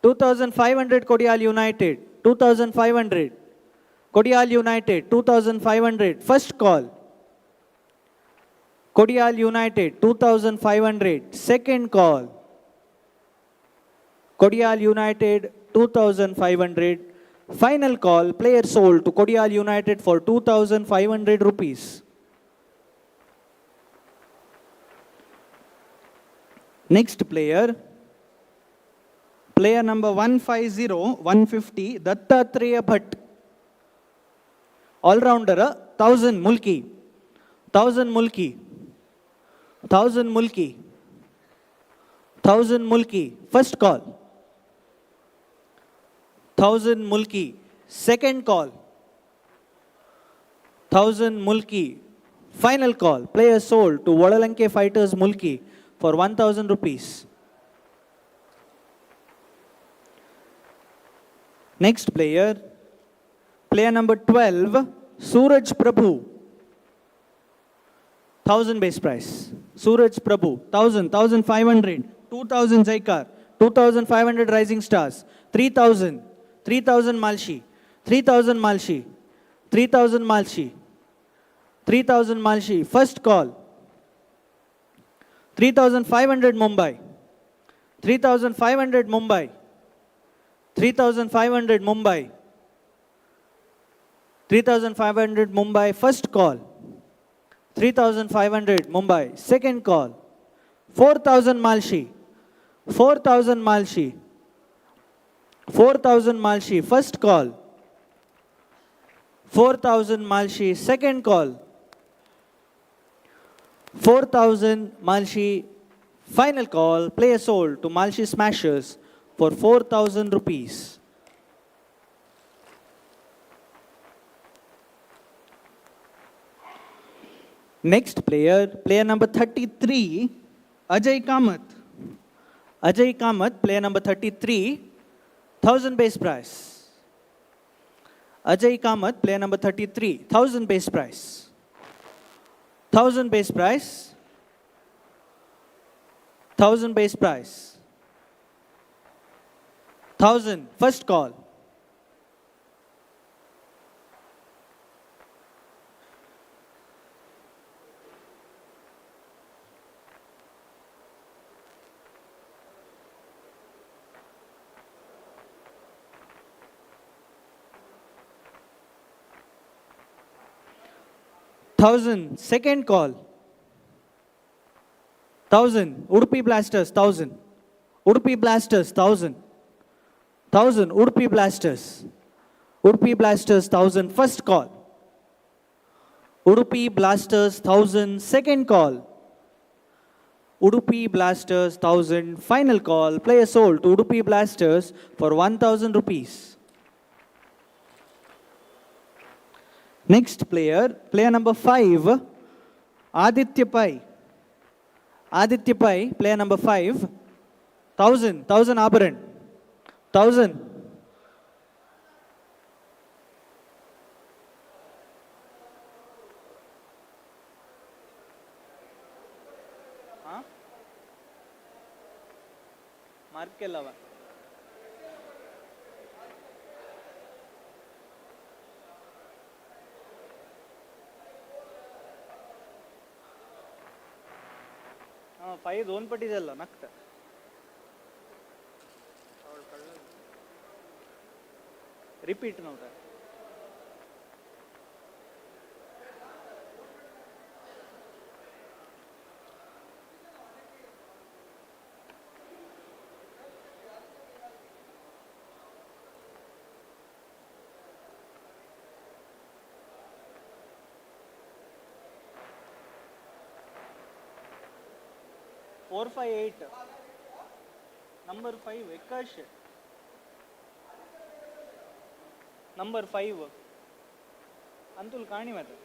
Speaker 4: 2500 Kodial United. 2500 Kodial United. 2500 first call. Kodial United 2500 second call. Kodial United 2500 final call. Player sold to Kodial United for 2500 rupees. Next player, player number 150, 150, Dattatreya Bhatt. All-rounder, 1000 Mulki, 1000 Mulki, 1000 Mulki, 1000 Mulki, first call. 1000 Mulki, second call. 1000 Mulki, final call. Player sold to Vadalanke Fighters Mulki for 1000 rupees. Next player, player number 12, Suraj Prabhu. 1000 base price. Suraj Prabhu, 1000, 1500, 2000 Jaikar, 2500 Rising Stars, 3000, 3000 Malshi, 3000 Malshi, 3000 Malshi, 3000 Malshi, first call. 3500 Mumbai, 3500 Mumbai, 3500 Mumbai, 3500 Mumbai, first call. 3500 Mumbai, second call. 4000 Malshi, 4000 Malshi, 4000 Malshi, first call. 4000 Malshi, second call. 4,000 Malshi, final call, player sold to Malshi Smashers for 4,000 rupees. Next player, player number 33, Ajay Kamath. Ajay Kamath, player number 33, 1,000 base price. Ajay Kamath, player number 33, 1,000 base price. 1,000 base price. 1,000 base price. 1,000, first call. 1,000, second call. 1,000, Udupi Blasters, 1,000. Udupi Blasters, 1,000. 1,000, Udupi Blasters. Udupi Blasters, 1,000, first call. Udupi Blasters, 1,000, second call. Udupi Blasters, 1,000, final call. Player sold to Udupi Blasters for 1,000 rupees. Next player, player number 5, Aditya Pai. Aditya Pai, player number 5, 1,000, 1,000 Abaran, 1,000. Huh? Mark ke lava. Five दोन पटी जाल्लो नक्त repeat नव्हता. 4 5 8 number 5 Vikash number 5 Antul Kani method.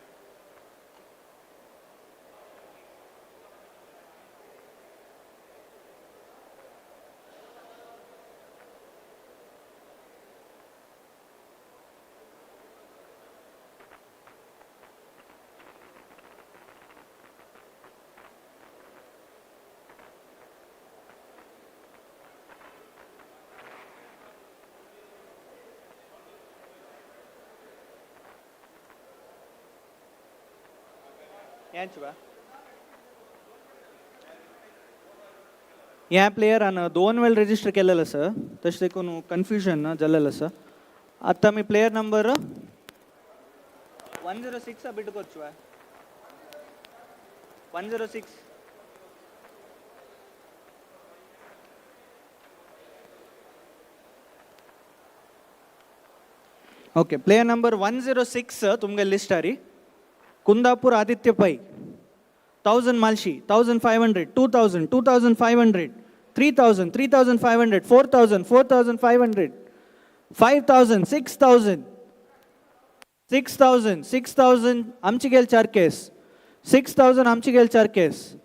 Speaker 4: ह्या प्लेयरान दोन वेळ register केलेलं आसा तशें देखून कन्फ्युजन जाल्लें आसा. आतां आमी प्लेयर नंबर 106 बीट करचो 106. ओके, प्लेयर नंबर 106 तुमगे लिस्ट आरी. Kundapur Aditya Pai, 1,000 Malshi, 1,500, 2,000, 2,500, 3,000, 3,500, 4,000, 4,500, 5,000, 6,000, 6,000, 6,000, Amchigel Charkes, 6,000 Amchigel Charkes,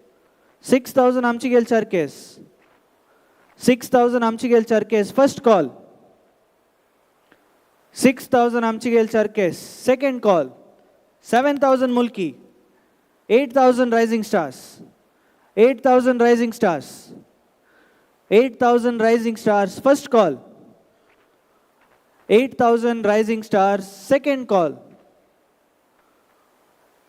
Speaker 4: 6,000 Amchigel Charkes, 6,000 Amchigel Charkes, first call, 6,000 Amchigel Charkes, second call, 7,000 Mulki, 8,000 Rising Stars, 8,000 Rising Stars, 8,000 Rising Stars, first call, 8,000 Rising Stars, second call,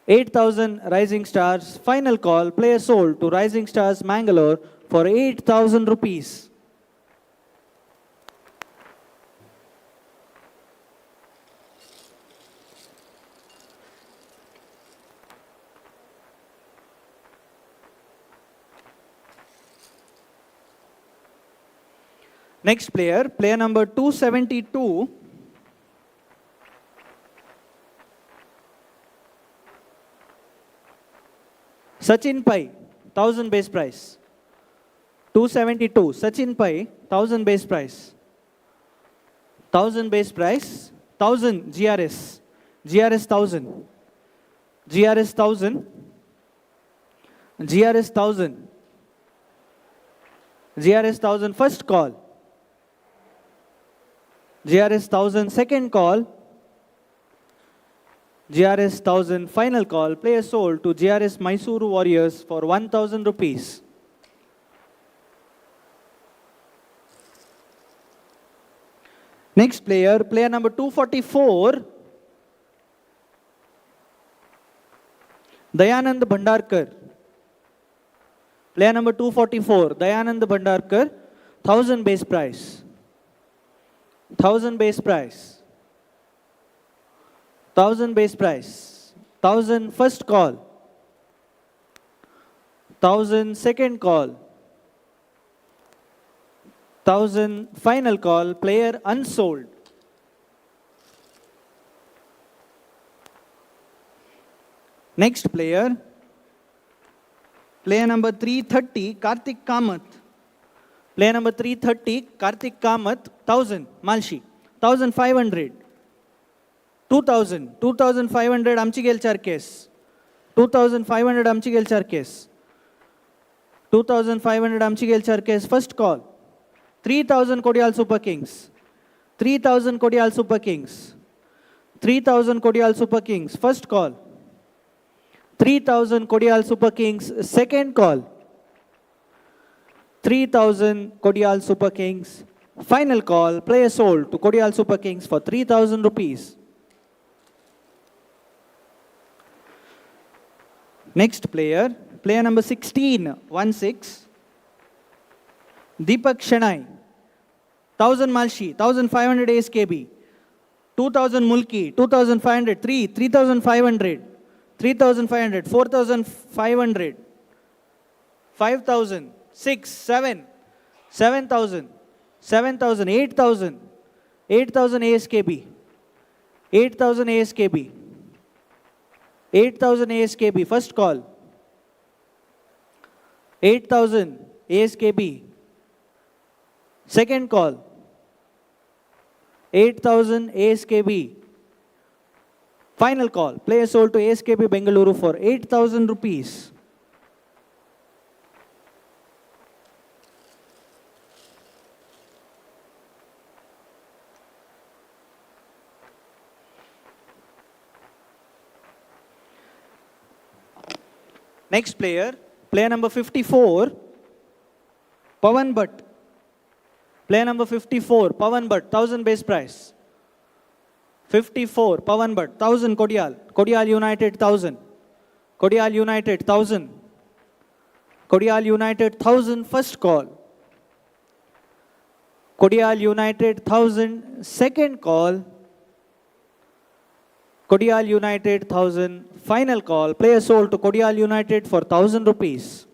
Speaker 4: 8,000 Rising Stars, final call, player sold to Rising Stars Mangalore for 8,000 rupees. Next player, player number 272. Sachin Pai, 1000 base price. 272, Sachin Pai, 1000 base price. 1000 base price, 1000 GRS, GRS 1000, GRS 1000, GRS 1000, GRS 1000 first call, GRS 1000 second call, GRS 1000 final call. Player sold to GRS Mysuru Warriors for 1000 rupees. Next player, player number 244, Dayanand Bhandarkar. Player number 244, Dayanand Bhandarkar, 1000 base price. 1000 base price. 1000 base price. 1000 first call. 1000 second call. 1000 final call. Player unsold. Next player, player number 330, Karthik Kamath. Player number 330, Karthik Kamath, 1000, Malshi, 1500, 2000, 2500, Amchigel Charkes, 2500, Amchigel Charkes, 2500, Amchigel Charkes, first call, 3000 Kodial Super Kings, 3000 Kodial Super Kings, 3000 Kodial Super Kings, first call, 3000 Kodial Super Kings, second call, 3000 Kodial Super Kings, final call, player sold to Kodial Super Kings for 3000 rupees. Next player, player number 16, 16, Deepak Shanai, 1000 Malshi, 1500 ASKB, 2000 Mulki, 2500, 3, 3500, 3500, 4500, 5000, 6, 7, 7000, 7000, 8000, 8000 ASKB, 8000 ASKB, 8000 ASKB, first call, 8000 ASKB, second call, 8000 ASKB, final call, player sold to ASKB Bengaluru for 8000 rupees. Next player, player number 54, Pawan Bhatt. Player number 54, Pawan Bhatt, 1000 base price. 54, Pawan Bhatt, 1000 Kodial. Kodial United, 1000. Kodial United, 1000. Kodial United, 1000 first call. Kodial United, 1000 second call. Kodial United, 1000 final call. Player sold to Kodial United for 1000 rupees.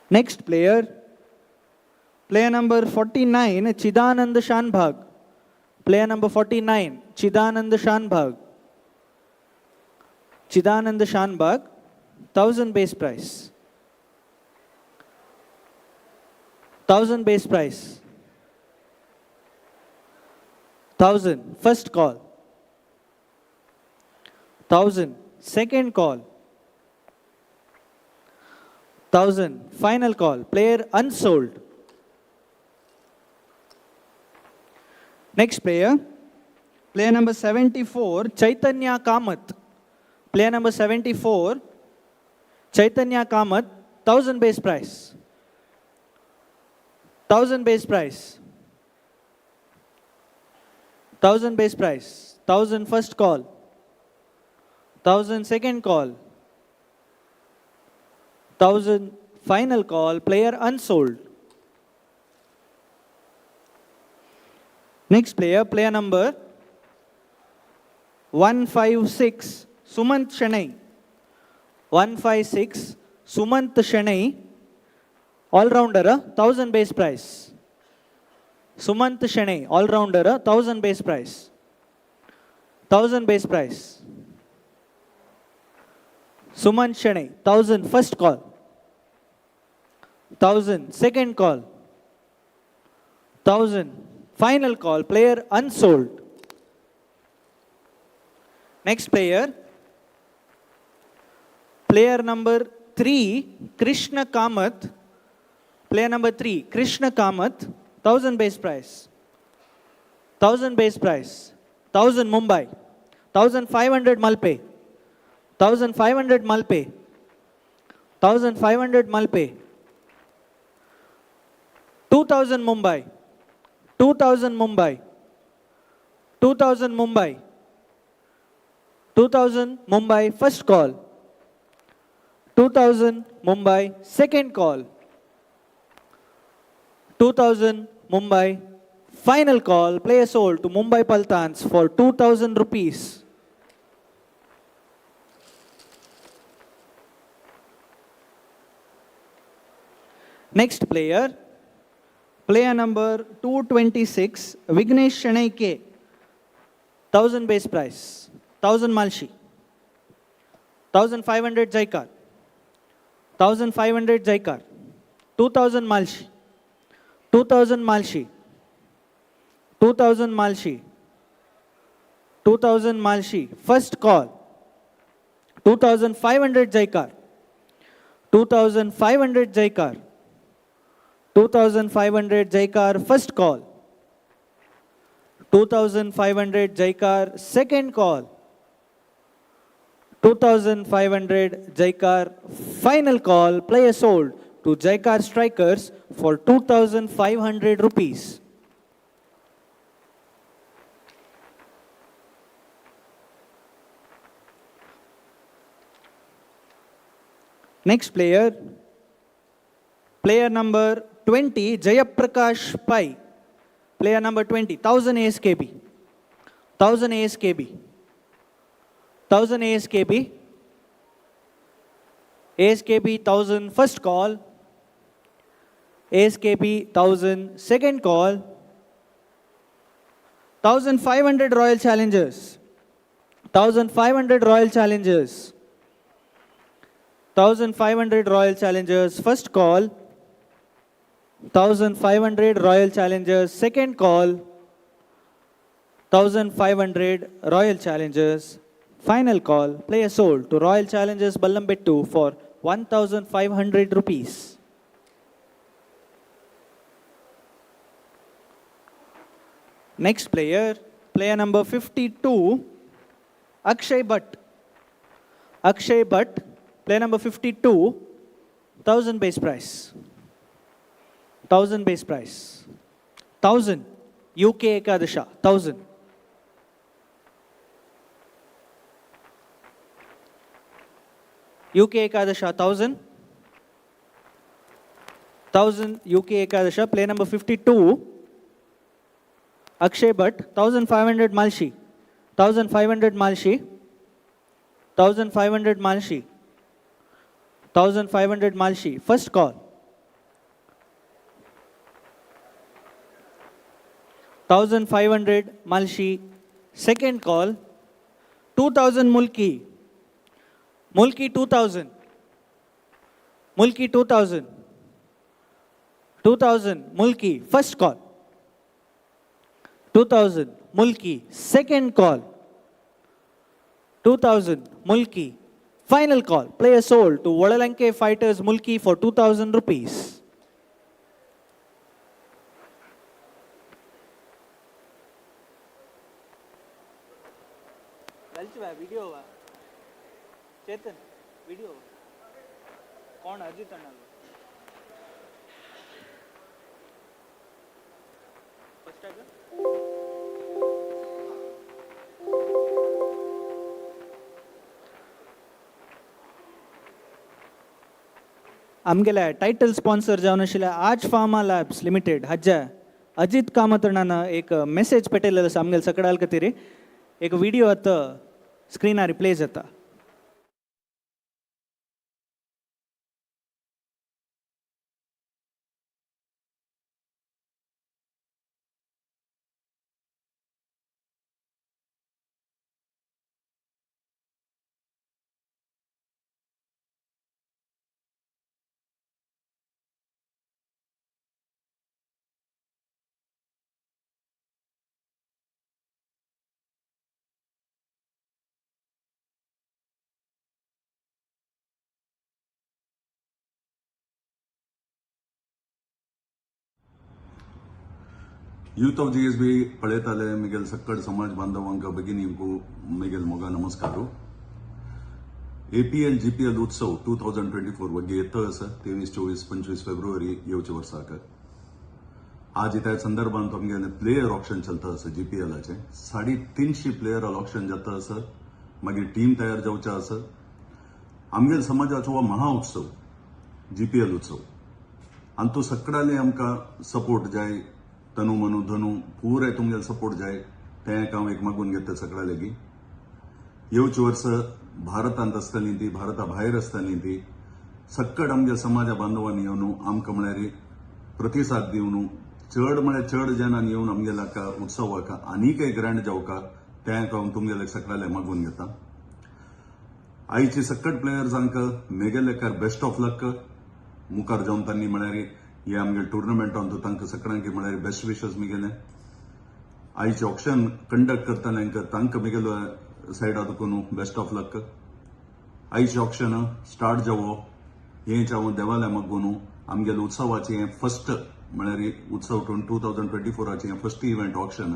Speaker 4: Next player, player number 49, Chidanand Shanbhag. Player number 49, Chidanand Shanbhag. Chidanand Shanbhag, 1000 base price. 1000 base price. 1000, first call. 1000, second call. 1000, final call. Player unsold. Next player, player number 74, Chaitanya Kamath. Player number 74, Chaitanya Kamath, 1000 base price. 1000 base price. 1000 base price. 1000 first call. 1000 second call. 1000 final call. Player unsold. Next player, player number 156, Sumant Shanai. 156, Sumant Shanai, all-rounder, 1000 base price. Sumant Shanai, all-rounder, 1000 base price. 1000 base price. Suman Shenoy 1000 first call, 1000 second call, 1000 final call, player unsold. Next player, player number 3 Krishna Kamath. Player number 3 Krishna Kamath, 1000 base price, 1000 base price, 1000 Mumbai, 1500 Malpe, 1500 Malpe, 1500 Malpe, 2000 Mumbai, 2000 Mumbai, 2000 Mumbai, 2000 Mumbai first call, 2000 Mumbai second call, 2000 Mumbai final call, player sold to Mumbai Paltans for 2000 rupees. Next player, player number 226, Vignesh Shenoy K, 1000 base price, 1000 Malshi, 1500 Jaikar, 1500 Jaikar, 2000 Malshi, 2000 Malshi, 2000 Malshi, 2000 Malshi, first call, 2500 Jaikar, 2500 Jaikar, 2500 Jaikar first call, 2500 Jaikar second call, 2500 Jaikar final call, player sold to Jaikar Strikers for 2500 rupees. Next player, player number 20, Jayaprakash Pai. Player number 20, 1000 ASKB, 1000 ASKB, 1000 ASKB, ASKB 1000 first call, ASKB 1000 second call, 1500 Royal Challengers, 1500 Royal Challengers, 1500 Royal Challengers first call, 1500 Royal Challengers second call, 1500 Royal Challengers final call, player sold to Royal Challengers Ballambettu for 1500 rupees. Next player, player number 52, Akshay Bhatt. Akshay Bhatt, player number 52, 1000 base price, 1000 base price, 1000 UK Ekadasha, 1000. UK Ekadasha, 1000. 1000 UK Ekadasha, player number 52, Akshay Bhatt, 1500 Malshi, 1500 Malshi, 1500 Malshi, 1500 Malshi, first call, 1500 Malshi, second call, 2000 Mulki, Mulki 2000, Mulki 2000, 2000 Mulki, first call, 2000 Mulki, second call, 2000 Mulki, final call, player sold to Vadalanke Fighters Mulki for 2000 rupees. Video Chetan video कोण अजित अण्णा first. आमगेले title sponsor जावन आशिल्ले आज pharma labs limited हज्ज अजित कामत अण्णान एक message पेटयलेलो आसा आमगेले सकडाल खातीर. एक व्हिडिओ आतां स्क्रिनार प्ले जाता.
Speaker 5: यूथ ऑफ जीएसबी पळयताले मिगेल सक्कड समाज बांधवांक भगिनींकू मिगेल मोगा नमस्कारू. एपीएल जीपीएल उत्सव 2024 वग्गी येत आसा 23 24 25 फेब्रुवारी येवचे वर्साक. आज त्या संदर्भात आमगेले प्लेयर ऑक्शन चलता आसा जीपीएलाचे 350 प्लेयर ऑक्शन जाता आसा. मागीर टीम तयार जावचे आसा. आमगेल समाजाचो हो महा उत्सव जीपीएल उत्सव आनी तो सगळ्यांनी आमकां सपोर्ट जाय. तनु मनु धनु पुराय तुमगेले सपोर्ट जाय तें हांव एक मागून घेता सगळ्या लागीं. येवचे वर्स भारतांत आसतली ती भारता भायर आसतली ती सक्कड आमगे समाजा बांधवांनी येवन आमकां म्हळ्यार प्रतिसाद दिवन चड म्हळ्यार चड जणांनी येवन आमगेल्या उत्सवाक आनीकय ग्रँड जावका तें हांव तुमगेले सगळ्याले मागून घेता. आयचे सक्कड प्लेयर्सांक मेगेलेकार बेस्ट ऑफ लक मुखार जावन तांणी म्हळ्यार हे आमगे टुर्नामेंटान तांकां सगळ्यांक म्हळ्यार बेस्ट विशस मिगेले. आयचे ऑक्शन कंडक्ट करतल्यांक तांकां मिगेलो सायडा दुकून बेस्ट ऑफ लक. आयचे ऑक्शन स्टार्ट जावो हें हांव देवाल्या मागून आमगेले उत्सवाचें हें फर्स्ट म्हळ्यार उत्सव 2024 हें फर्स्ट इव्हेंट ऑक्शन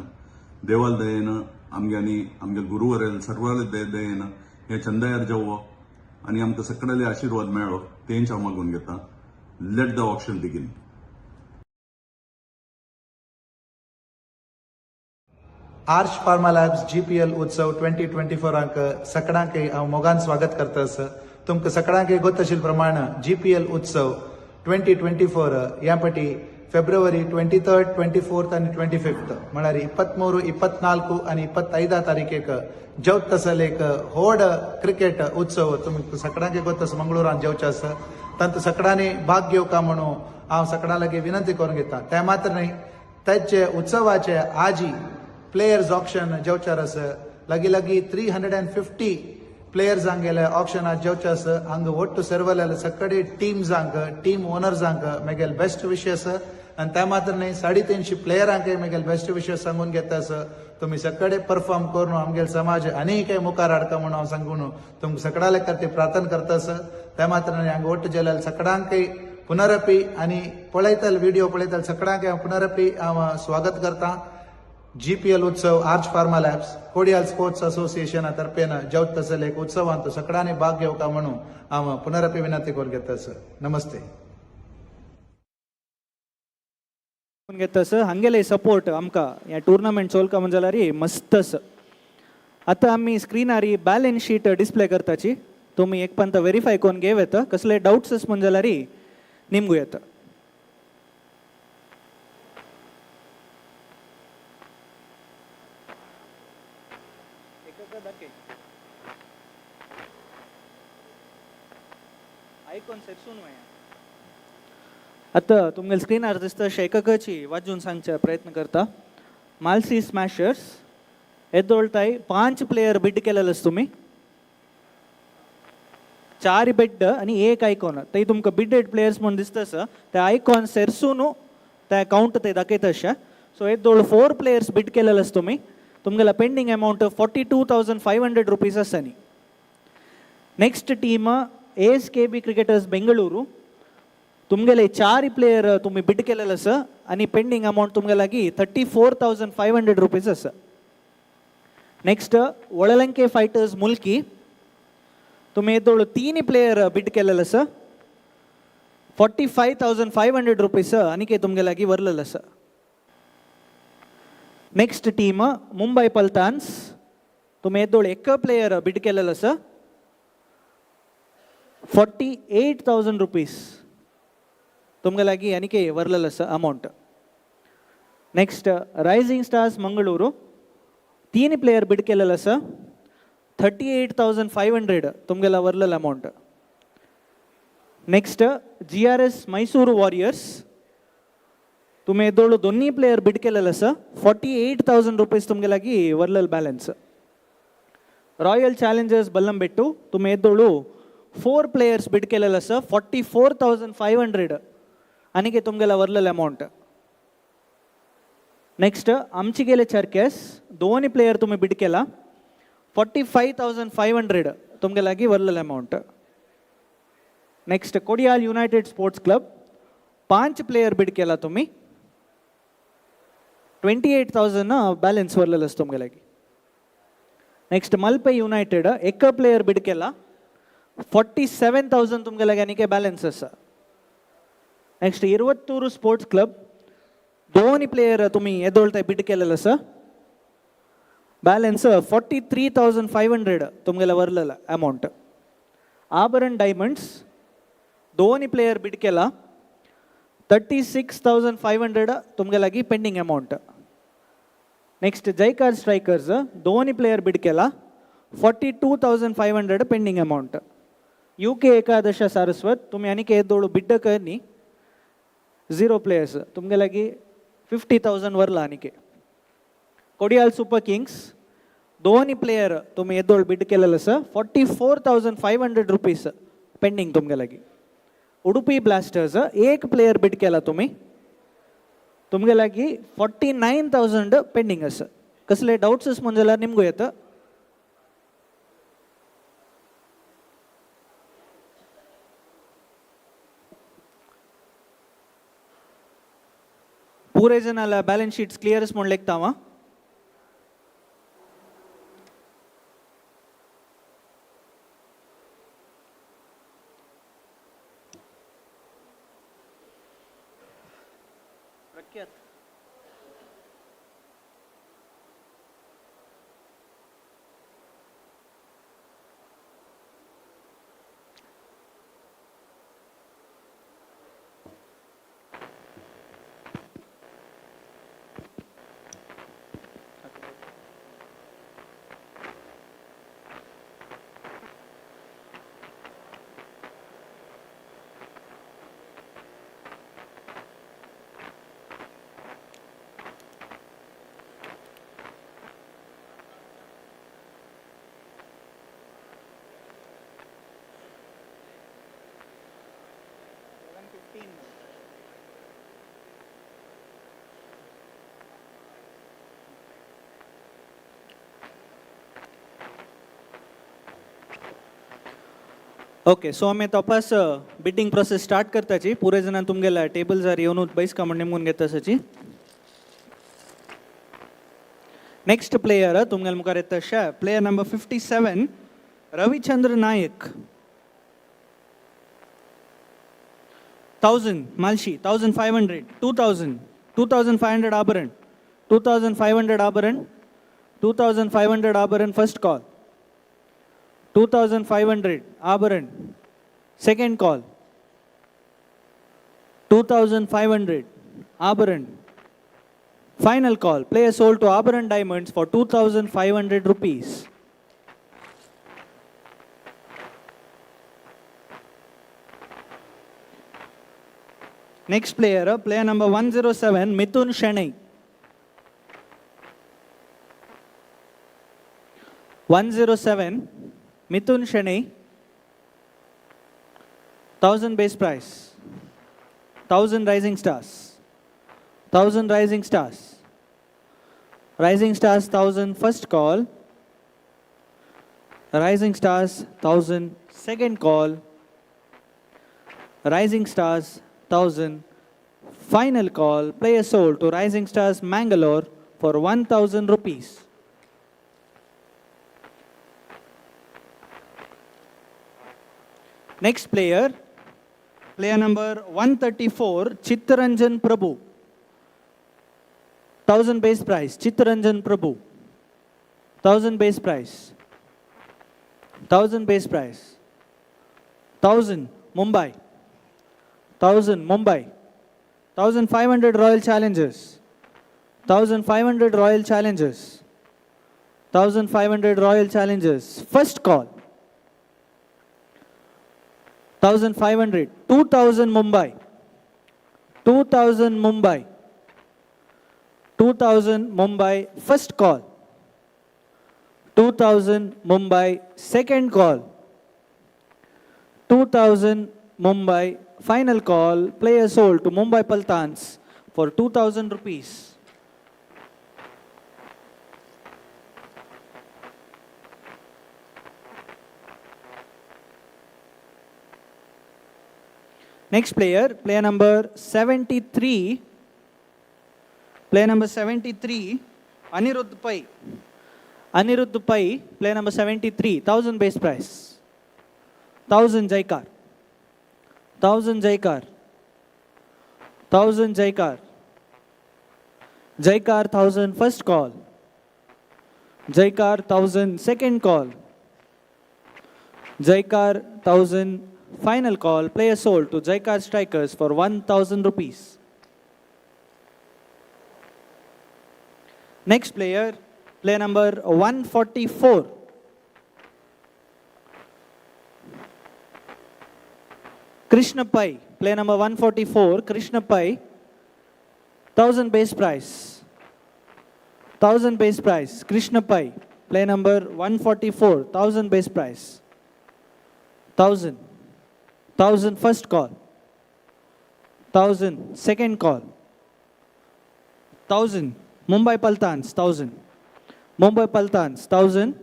Speaker 5: देवाल दयेन आमग्यांनी आमगे गुरुवरेल सर्वाले दयेन हें चंदायार जावो आनी आमकां सगळ्याले आशिर्वाद मेळ्ळो तेंच हांव मागून घेता. Let the auction begin.
Speaker 6: Aarsh pharma labs GPL उत्सव 2024 अंक सगळ्यांक हांव मोगान स्वागत करता आसा. तुमकां सगळ्यांक गोत आशिल्ले प्रमाण जीपीएल उत्सव 2024 ह्या पटी फेब्रुवारी 23, 24 आनी 25 म्हळ्यार 23, 24 आनी 25 तारखेक जेवत आसल एक व्हड क्रिकेट उत्सव तुमकां सगळ्यांक गोत आसा मंगळुरान जेवचें आसा. तांतूत सगळ्यांनी भाग घेवका म्हणून हांव सगळ्यां लागीं विनंती करून घेता. तें मात्र न्हय ताचे उत्सवाचे आजी प्लेयर्स ऑक्शन जेवचार आसा. लागीं लागीं 350 प्लेयर्सांक गेले ऑक्शनाक जेवचे आसा. हांगा ಒಟ್ಟು सर्वले सगळे टिम्सांक टीम ओनर्सांक मेगेल बेस्ट विशेस आनी त्या मात्र न्हय 350 प्लेयरांक मेगेल बेस्ट विशेस सांगून घेता आसा. तुमी सगळे परफॉर्म करून आमगेल समाज आनीक मुखार हाडका म्हणून हांव सांगून तुमकां सगळ्या खातीर प्रार्थना करता आसा. त्या मात्र न्हय हांगा ಒಟ್ಟು जेल्यार सगळ्यांकय पुनरपी आनी पळयतले व्हिडिओ पळयतले सगळ्यांक हांव पुनरपी हांव स्वागत करता. जीपीएल उत्सव arch pharma labs Kodiyal sports असोसिएशना तर्फेन जेवत तसले एक उत्सवांत सगळ्यांनी भाग घेवका म्हणून हांव पुनरपी विनंती करून घेता सर. नमस्ते.
Speaker 4: घेता सर हांगेले सपोर्ट आमकां ह्या टुर्नामेंट चोलका म्हण जाल्यार मस्त आसा. आतां आमी स्क्रिनार बॅलन्स शीट डिस्प्ले करताची तुमी एक पंत वेरीफाय करून घेव येता. कसले डावट्स आस म्हण जाल्यार निमगू येता. आतां तुमगेले स्क्रिनार दिसता अशें एककाची वाजून सांगचे प्रयत्न करता. मालसी स्मॅशर्स येदोळताय 5 प्लेयर बिड केलेले आसा तुमी 4 बिड आनी 1 आयकॉन. ते तुमकां बिडेड प्लेयर्स म्हूण दिसता आसा ते आयकॉन सेरसून ते कावंट ते दाखयता अशें. सो येदोळ 4 प्लेयर्स बिड केलेले आसा तुमी. तुमगेला पेंडींग अमावंट 42,500 रुपीज आसा न्ही. Next team ASKB cricketers Bengaluru. तुमगेले 4 player तुमी बिड केलेले आसा आनी पेंडींग अमावंट तुमगे लागीं 34,500 रुपीज आसा. नेक्स्ट वळलंके फायटर्स मुल्की. तुमी येदोळ 3 प्लेयर बिड केलेले आसा 45,500 रुपीज आनीक तुमगे लागीं वरलेले आसा. Next team Mumbai Paltans. तुमी येदोळ 1 प्लेयर बिड केलेले आसा 48,000 रुपीज तुमगे लागीं आनीक वरलेले आसा amount. Next rising stars Mangaluru. 3 player bid केलेले आसा 38,500 तुमगेला वरलेले amount. Next GRS Mysuru warriors. तुमी येदोळ 2 प्लेयर बिड केलेले आसा 48,000 रुपीज तुमगे लागीं वरलेले बॅलन्स. Royal challengers Ballambettu. तुमी येदोळ 4 प्लेयर्स बिड केलेले आसा 44,500 आनीक तुमगेला वरलेले अमावंट. नेक्स्ट आमची गेले चर्केस 2 प्लेयर तुमी बिड केला 45,500 तुमगे लागीं वरलेले amount. Next Kodial United sports club 5 player bid केला तुम्ही 28,000 बॅलन्स वरलेलो आसा तुमगे लागीं. नेक्स्ट मल्पे युनायटेड एक प्लेयर बिड केला, 47,000 तुमगे लागीं आनीक बॅलन्स आसा. नेक्स्ट इरवत्तूर स्पोर्ट्स क्लब, दोन प्लेयर तुमी येदोळताय बिड केलेलो आसा, बॅलन्स 43,500 तुमगेले वरलेला अमावंट. आभरण डायमंड्स दोन प्लेयर बिड केला, 36,500 तुमगे लागीं पेंडींग अमावंट. नेक्स्ट जयकार स्ट्रायकर्स दोन प्लेयर बिड केला, 42,500 pending amount. UK एकादश सारस्वत तुमी आनीक येदोळ बिड्ड करनी, 0 प्लेयर्स तुमगे लागीं 50,000 वरला आनीक. कोडियाल सुपर किंग्स दोन प्लेयर तुमी येदोळ बिड केलेलो आसा, 44,500 रुपीज पेंडींग तुमगे लागीं. उडुपी ब्लास्टर्स एक प्लेयर बिड केला तुमी, तुमगे लागीं 49,000 पेंडींग आसा. कसले डाउट्स म्हण जाल्यार निमगो येता. पुरे जनाला बॅलन्स शीट्स क्लियर्स म्हूण लेखता हांव. प्रख्यात ओके, सो आमी तपास बिड्डींग प्रोसेस स्टार्ट करताची. पुरे जाणां तुमगेल्या टेबल्सार येवन बैसका म्हण निमगून घेता आसाची. नेक्स्ट प्लेयर तुमगेल्या मुखार येता अशें player number 57 Ravichandra Naik. 1,000 Malshi, 1,500, 2,000, 2,500 Abharan, 2,500 Abharan, 2,500 Abharan first call, 2,500 Abharan second call, 2,500 Abharan final call. Player sold to Abharan Diamonds for 2,500 rupees. Next player, player number 107, Mithun Shenai. 107, Mithun Shenai. 1,000 base price, 1,000 Rising Stars, 1,000 Rising Stars, Rising Stars 1,000 first call, Rising Stars 1,000 second call, Rising Stars 1,000 final call. Player sold to Rising Stars Mangalore for 1,000 rupees. Next player, player number 134, Chittaranjan Prabhu. 1,000 base price, Chittaranjan Prabhu. 1,000 base price, 1,000 base price, 1,000 Mumbai, 1,000 Mumbai, 1,500 Royal Challengers, 1,500 Royal Challengers, 1,500 Royal Challengers, first call, 1,500, 2,000 Mumbai, 2,000 Mumbai, 2,000 Mumbai, first call, 2,000 Mumbai, second call, 2,000 Mumbai, final call. Player sold to Mumbai Paltans for 2,000 rupees. Next player, player number 73, Player number 73, Anirudh Pai. Anirudh Pai, player number 73, 1000 base price. 1000 Jaikar. 1000 Jaikar. 1000 Jaikar. Jaikar 1000 first call. Jaikar 1000 second call. Jaikar 1000 final call. Player sold to Jaikar Strikers for 1000 rupees. Next player, player number 144. Krishna Pai, player number 144, Krishna Pai, 1000 base price. 1000 base price, Krishna Pai, player number 144, 1000 base price. 1000. 1000 first call. 1000 second call. 1000 Mumbai Paltans, 1000. Mumbai Paltans, 1000.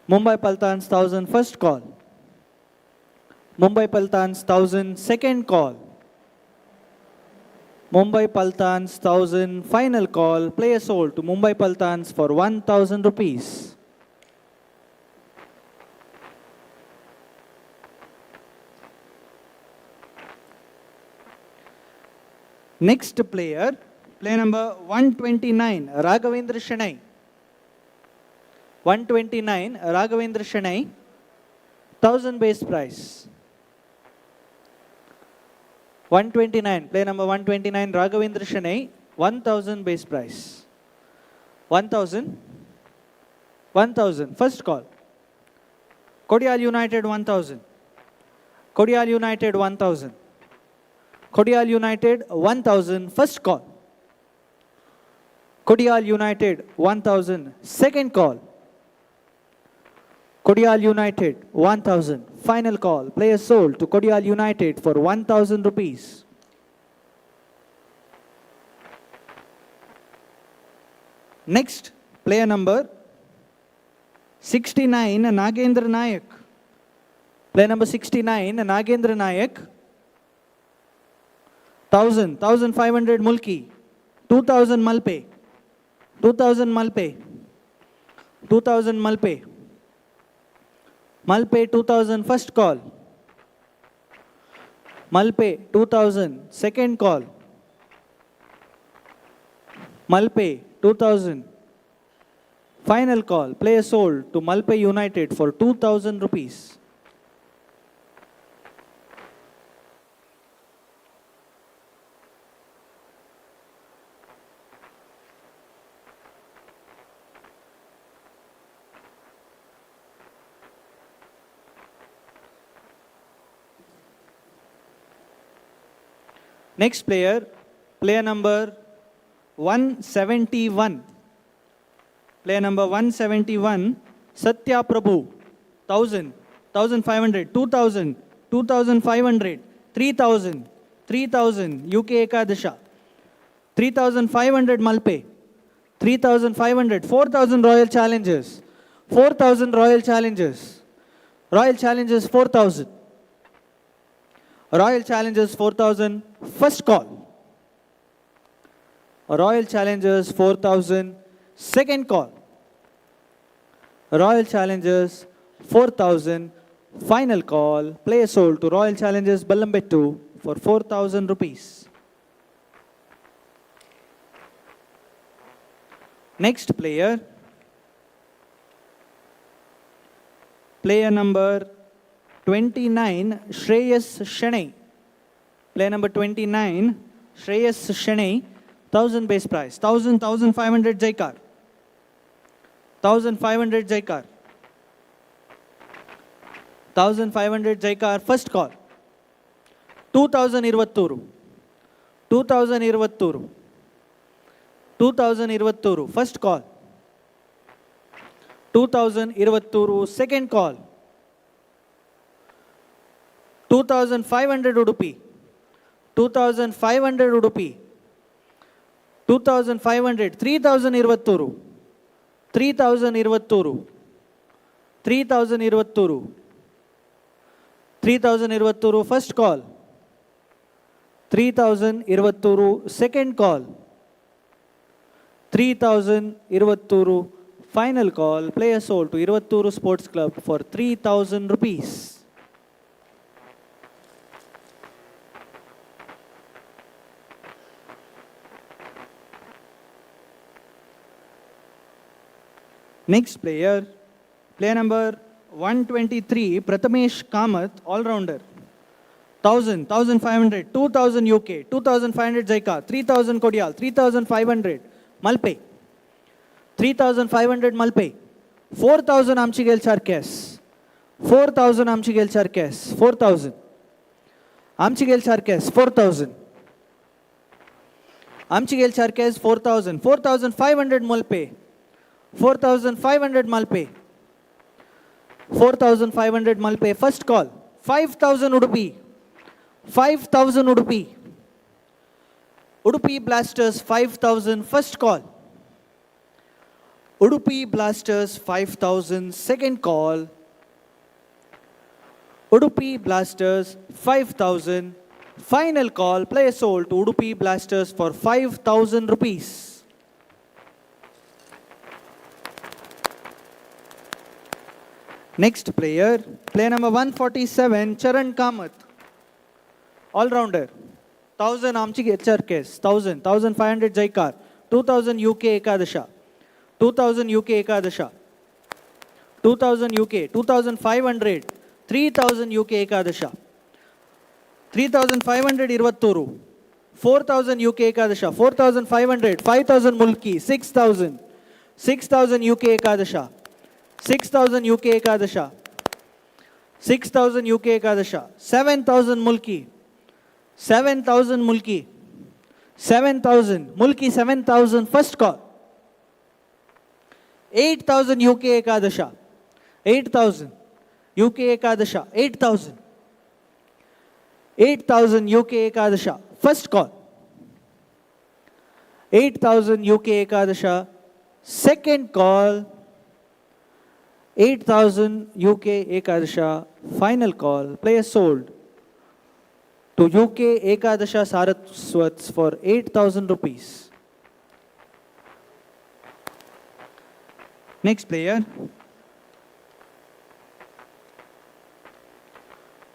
Speaker 4: Mumbai Paltans, 1000 first call. Mumbai Paltans, 1000 second call. Mumbai Paltans, 1000 final call. Player sold to Mumbai Paltans for 1000 rupees. Next player, player number 129, Raghavendra Shenai. 129, Raghavendra Shenai, 1000 base price. 129, player number 129, Raghavendra Shenai, 1000 base price. 1000, 1000, first call. Kodial United 1000. Kodial United 1000. Kodial United 1000, first call. Kodial United 1000, second call. Kodial United 1000, final call. Player sold to Kodial United for 1000 rupees. Next, player number 69, Nagendra Nayak. Player number 69, Nagendra Nayak. 1000, 1500 Mulki, 2000 Malpe, 2000 Malpe, 2000 Malpe, Malpe 2000 first call, Malpe 2000 second call, Malpe 2000 final call. Player sold to Malpe United for 2000 rupees. Next player, player number 171. Player number 171, Satya Prabhu, 1000, 1500, 2000, 2500, 3000, 3000, UK Ekadasha, 3500 Malpe, 3500, 4000 Royal Challengers, 4000 Royal Challengers, Royal Challengers 4000. Royal Challengers 4000, first call. Royal Challengers 4000, second call. Royal Challengers 4000, final call. Player sold to Royal Challengers Ballambettu for 4000 rupees. Next player, player number 29, Shreyas Shenai. Player number 29, Shreyas Shenai, 1000 base price, 1000, 1500 Jaikar. 1500 Jaikar. 1500 Jaikar, first call. 2000 Irvatturu. 2000 Irvatturu. 2000 Irvatturu, first call. 2000 Irvatturu, second call. 2500 Udupi. 2500 Udupi. 2500, 3000 Irvatturu. 3000 Irvatturu. 3000 Irvatturu. 3000 Irvatturu, first call. 3000 Irvatturu, second call. 3,000 Iruvathur final call. Player sold to Iruvathur Sports Club for 3,000 rupees. Next player, player number 123, Prathamesh Kamath, all-rounder. 1,000, 1,500, 2,000 UK, 2,500 Jaika, 3,000 Kodial, 3,500 Malpe, 3,500 Malpe, 4,000 Amchigel Charkes, 4,000 Amchigel Charkes, 4,000. Amchigel Charkes, 4,000. Amchigel Charkes, 4,000, 4,500 Malpe, 4,500 Malpe, 4,500 Malpe, first call, 5,000 Udupi, 5,000 Udupi, Udupi Blasters 5,000 first call, Udupi Blasters 5,000 second call, Udupi Blasters 5,000 final call, player sold to Udupi Blasters for 5,000 rupees. Next player, player number 147, Charan Kamath, all-rounder, 1,000 Amchi HRKs, 1,000, 1,500 Jaikar, 2,000 UK Ekadasha, 2,000 UK Ekadasha, 2,000 UK, 2,500, 3,000 UK Ekadasha, 3,500 Iruvathur, 4,000 UK Ekadasha, 4,500, 5,000 Mulki, 6,000, 6,000 UK Ekadasha, 6,000 UK Ekadasha, 6,000 UK Ekadasha, 7,000 Mulki, 7,000 Mulki, 7,000 Mulki, 7,000 first call, 8,000 UK Ekadasha, 8,000 UK Ekadasha, 8,000, 8,000 UK Ekadasha, first call, 8,000 UK Ekadasha, second call, 8,000 UK Ekadasha, final call, player sold to UK Ekadasha Saraswats for 8,000 rupees. Next player,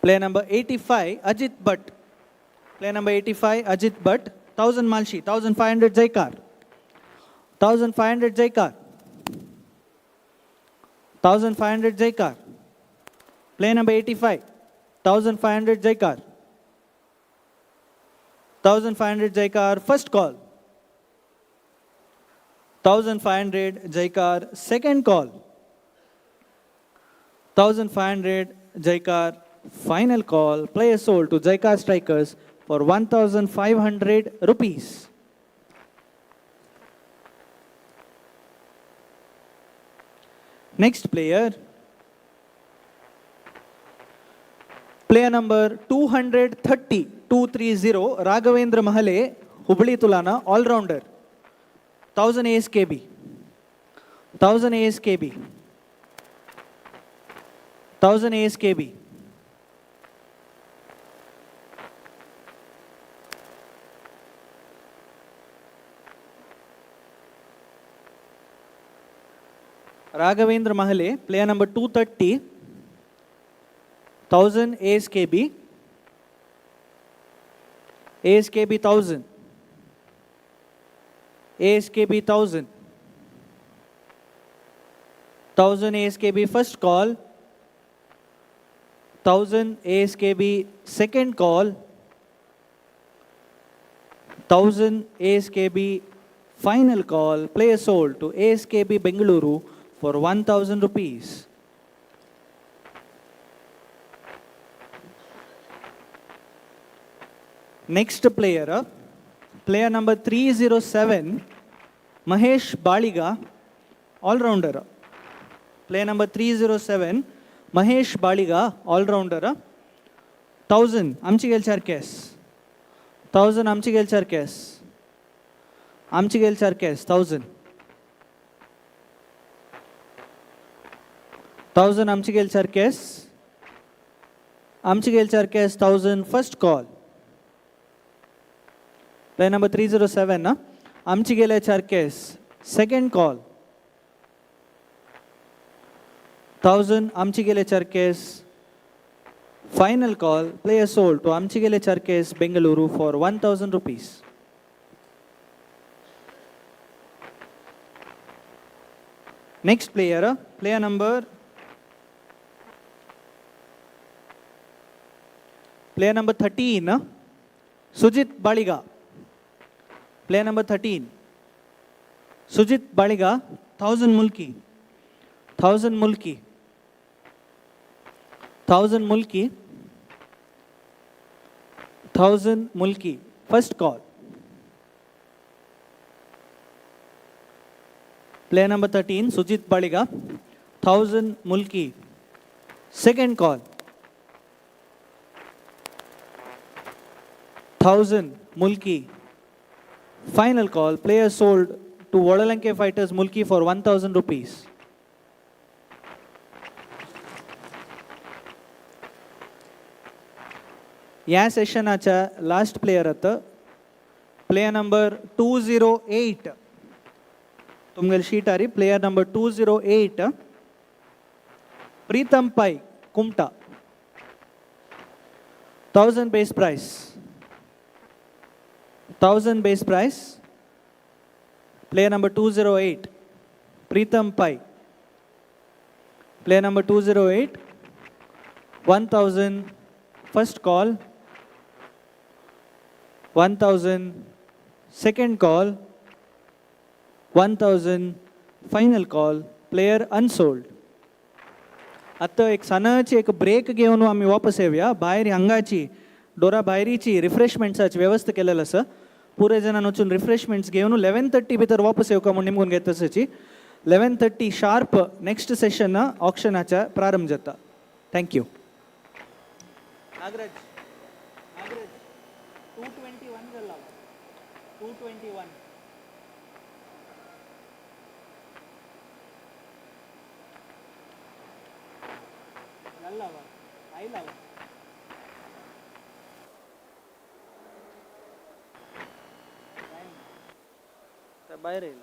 Speaker 4: player number 85, Ajit Bhatt. Player number 85, Ajit Bhatt, 1,000 Malshi, 1,500 Jaikar, 1,500 Jaikar, 1,500 Jaikar. Player number 85, 1,500 Jaikar, 1,500 Jaikar, first call, 1,500 Jaikar, second call, 1,500 Jaikar, final call, player sold to Jaikar Strikers for 1,500 rupees. Next player, player number 230, 230, Raghavendra Mahale, Hubli Tulana, all-rounder, 1,000 ASKB, 1,000 ASKB, 1,000 ASKB. Raghavendra Mahale, player number 230, 1,000 ASKB, ASKB 1,000, ASKB 1,000, 1,000 ASKB first call, 1,000 ASKB second call, 1,000 ASKB final call, player sold to ASKB Bengaluru for 1,000 rupees. Next player, player number 307, Mahesh Baliga, all-rounder. Player number 307, Mahesh Baliga, all-rounder. 1,000, Amchigel Charkes. 1,000, Amchigel Charkes. Amchigel Charkes, 1,000. 1,000 Amchigel Charkes. Amchigel Charkes, 1,000, first call. Player number 307, Amchigel Charkes, Second call. 1000 Amchigele Cherkes. Final call, player sold to Amchigele Cherkes, Bengaluru for 1000 rupees. Next player, player number 13, Sujit Baliga. Player number 13, Sujit Baliga, 1000 Mulki. 1000 Mulki. 1000 Mulki. 1000 Mulki. First call. Player number 13, Sujit Baliga, 1000 Mulki. Second call. 1000 Mulki. Final call, player sold to Wadalanke Fighters Mulki for 1000 rupees. या सेशनाच्या last player आता player number 208. तुमगेल sheet आरी player number 208, Preetham Pai Kumta. 1000 base price. 1000 base price. Player number 208, Preetham Pai. Player number 208, 1000 first call, 1000 second call, 1000 final call, player unsold. आता एक सणाची एक break घेऊन आम्ही वापस येऊया. भायर हांगाची डोरा भायरीची रिफ्रेशमेंट्साची व्यवस्था केलेलं आसा. पुरे जाणां वचून रिफ्रेशमेंट्स घेवन 11:30 भितर वापस येवका म्हूण निमगून घेता तसची. 11:30 शार्प नेक्स्ट सेशन ऑक्शनाच्या प्रारंभ जाता. Thank you. Nagaraj, Nagaraj 221 जाला, 221. आयला बाहेर येईल.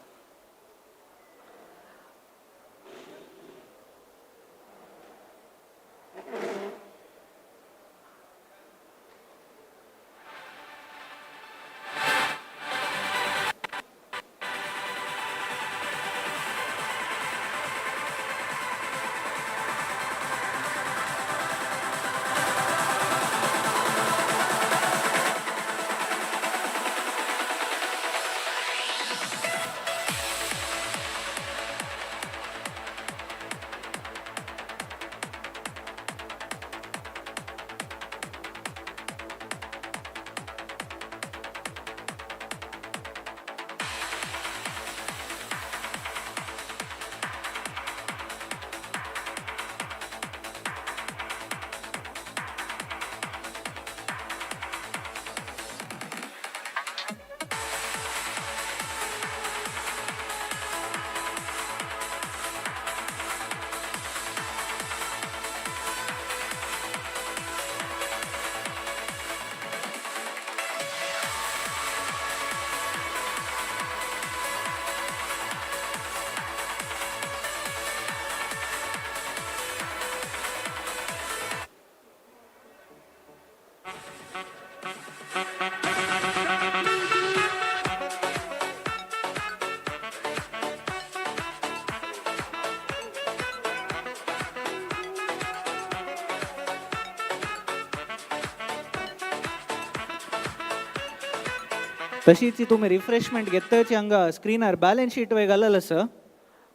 Speaker 4: तशीच तुम्ही रिफ्रेशमेंट घेतची हांगा स्क्रीनार बॅलन्स शीट वय घालल आसा.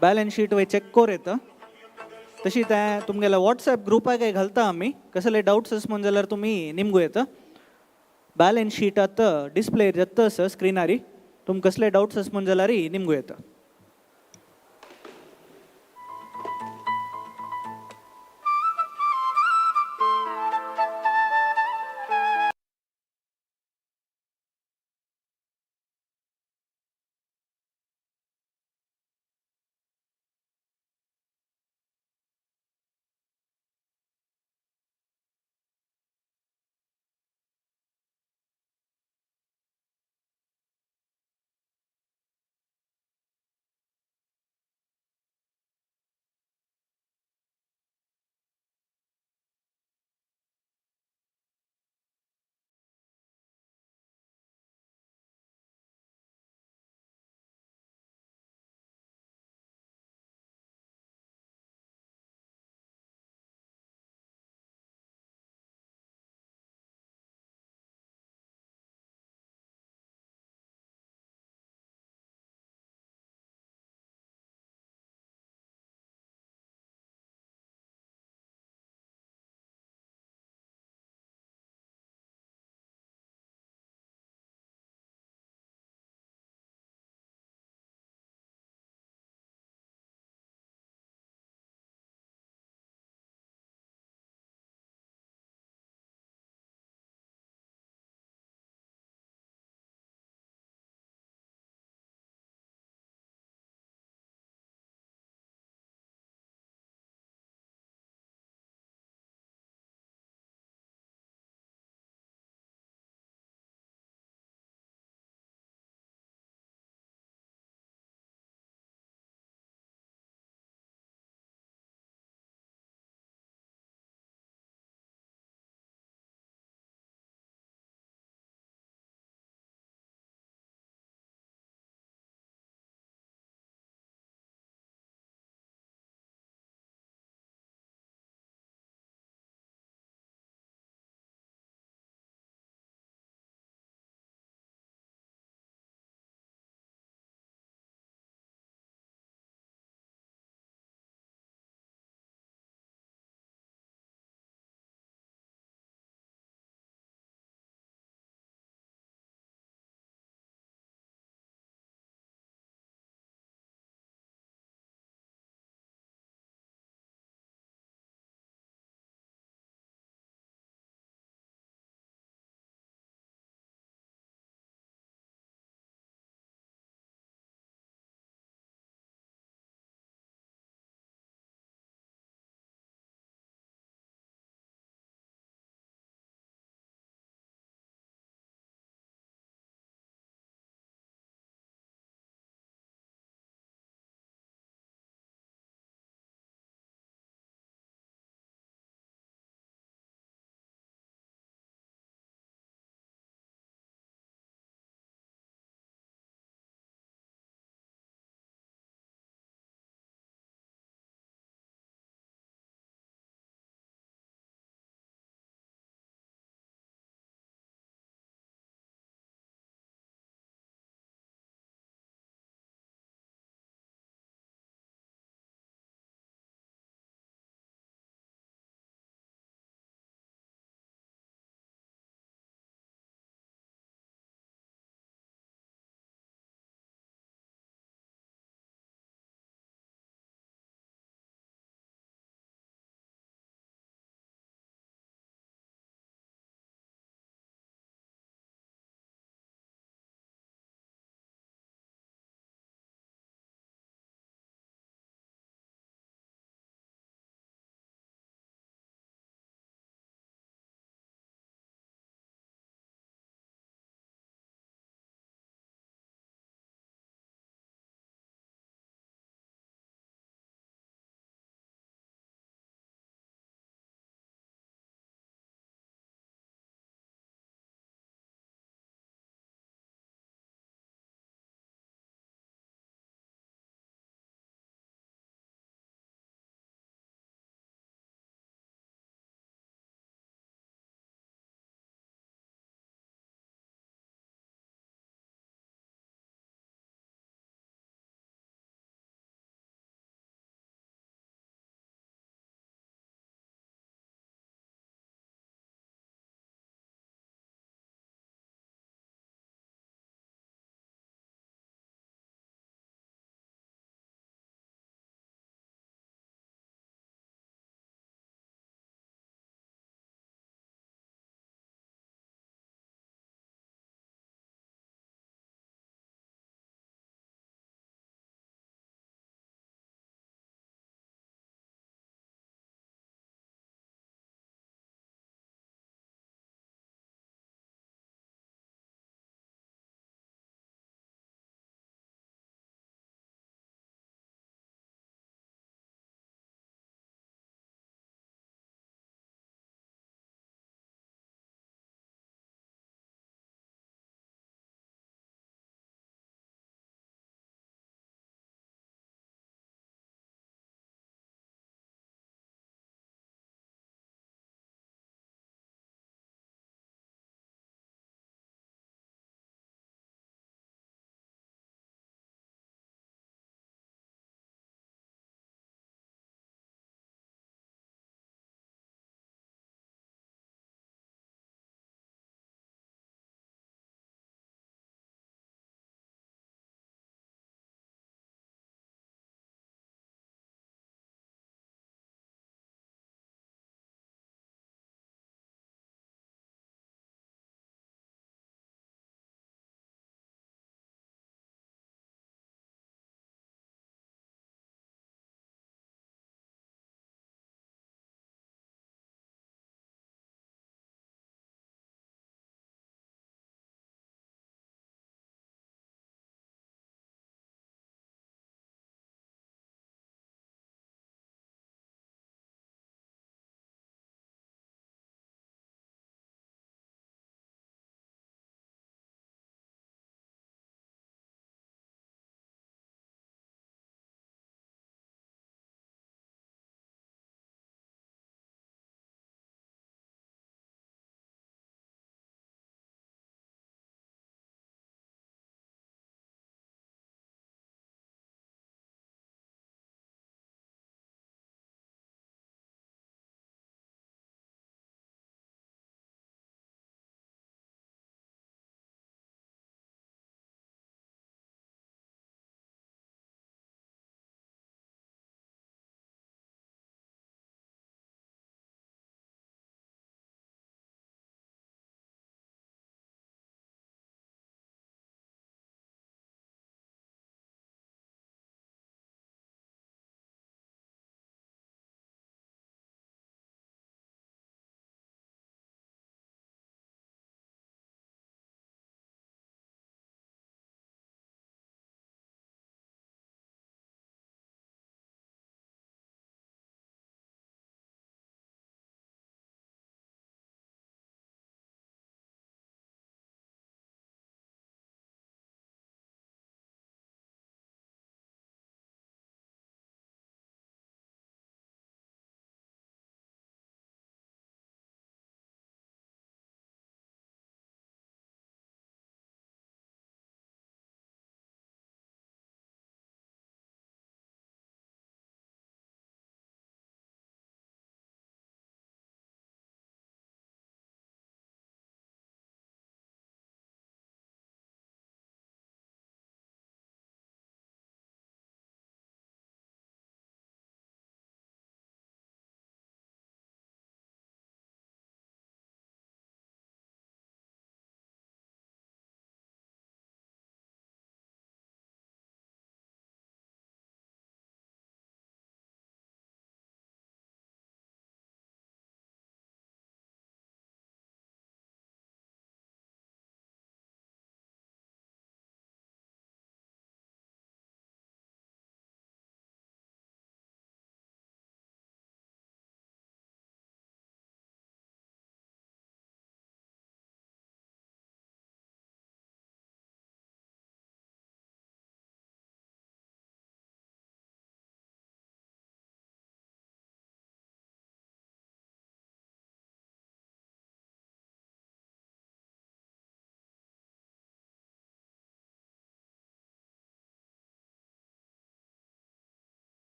Speaker 4: बॅलन्स शीट वय चॅक कोर येता. तशी ते तुमगेल्या वॉट्सएप ग्रुपाक घालता आमी. कसले डावट्स आसा म्हण जाल्यार तुमी निमगू येता. बॅलन्स शीट आतां डिस्प्ले जाता आसा स्क्रीनारी. तुमकां कसले डावट्स आसा म्हण जाल्यार निमगू येता.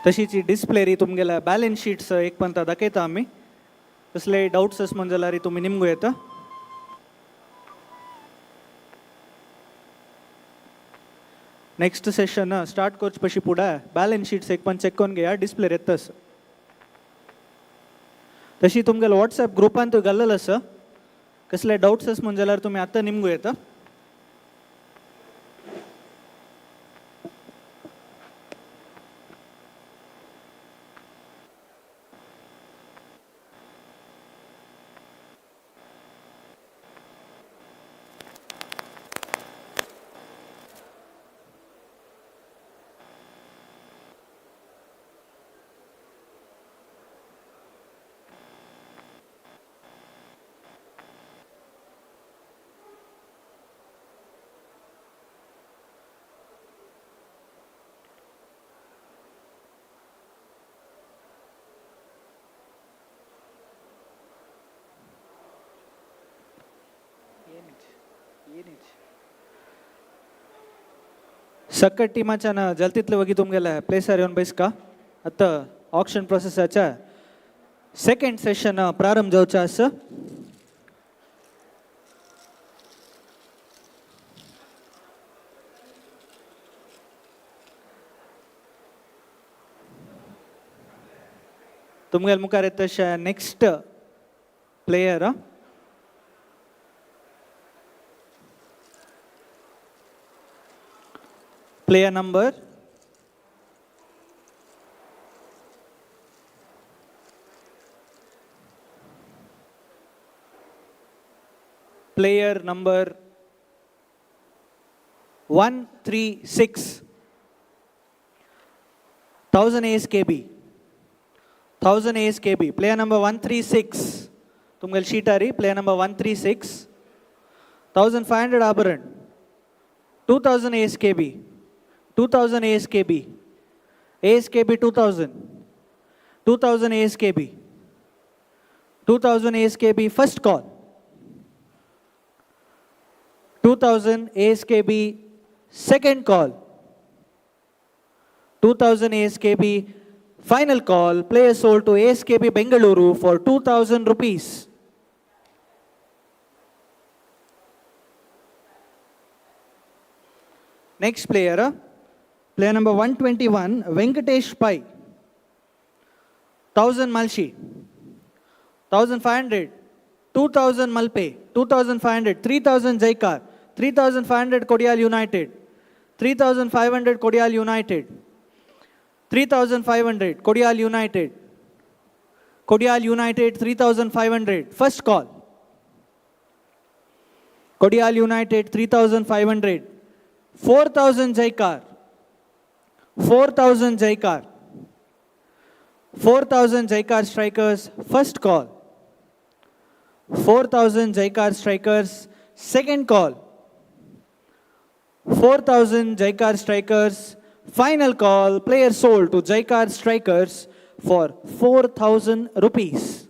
Speaker 4: तशीच ही डिस्प्ले री तुमगेल्या बॅलन्स शीट्स एक पंत दाखयता आमी. कसले डाउट्स आस म्हण जाल्यार तुमी निमगू येता. नेक्स्ट सेशन स्टार्ट करचे पशी फुडें बॅलन्स शीट्स एक पण चॅक करून घेया, डिस्प्ले येतास. तशी तुमगेले वॉट्सॅप ग्रुपान तूं घाल्लेलो आसा. कसले डाउट्स आस म्हण जाल्यार तुमी आतां निमगू येता. सक्कट टीमाच्यान जलतीतले वगी तुमगेले प्लेसर येवन बैसका. आतां ऑक्शन प्रोसेसाच्या सेकंड सेशन प्रारंभ जावचें आसा. तुमगेले मुखार येता तशें next player player number 136, 1000 ASKB, 1000 ASKB, player number 136. तुमगेल शीटारी player number 136, 1500 Abharan, 2000 ASKB, 2000 ASKB, ASKB 2000, 2000 ASKB, 2000 ASKB first call, 2000 ASKB second call, 2000 ASKB final call, player sold to ASKB Bengaluru for 2000 rupees. Next player, player number 121, Venkatesh Pai, 1000 Malshi, 1500, 2000 Malpe, 2500, 3000 Jaikar, 3500 Kodial United, 3500 Kodial United, 3500 Kodial United, Kodial United 3500, first call. Kodial United 3500, 4000 Jaikar, 4000 Jaikar, 4000 Jaikar Strikers, first call. 4000 Jaikar Strikers, second call. 4000 Jaikar Strikers, final call. Player sold to Jaikar Strikers for 4000 rupees.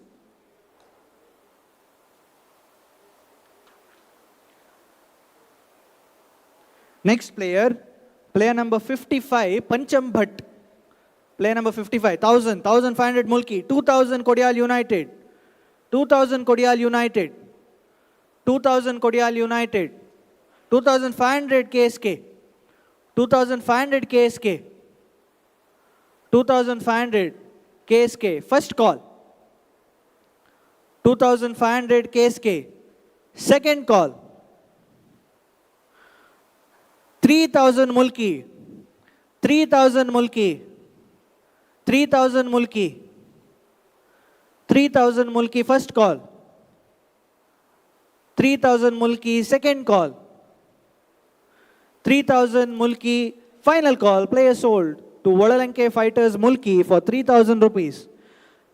Speaker 4: Next player, player number 55, Pancham Bhatt. Player number 55, 1000, 1500 Mulki, 2000 Kodial United, 2000 Kodial United, 2000 Kodial United, 2500 KSK, 2500 KSK, 2500 KSK, first call. 2500 KSK, second call. 3000 Mulki, 3000 Mulki, 3000 Mulki, 3000 Mulki, first call. 3000 Mulki, second call. 3000 Mulki, final call. Player sold to Vadalanke Fighters Mulki for 3000 rupees.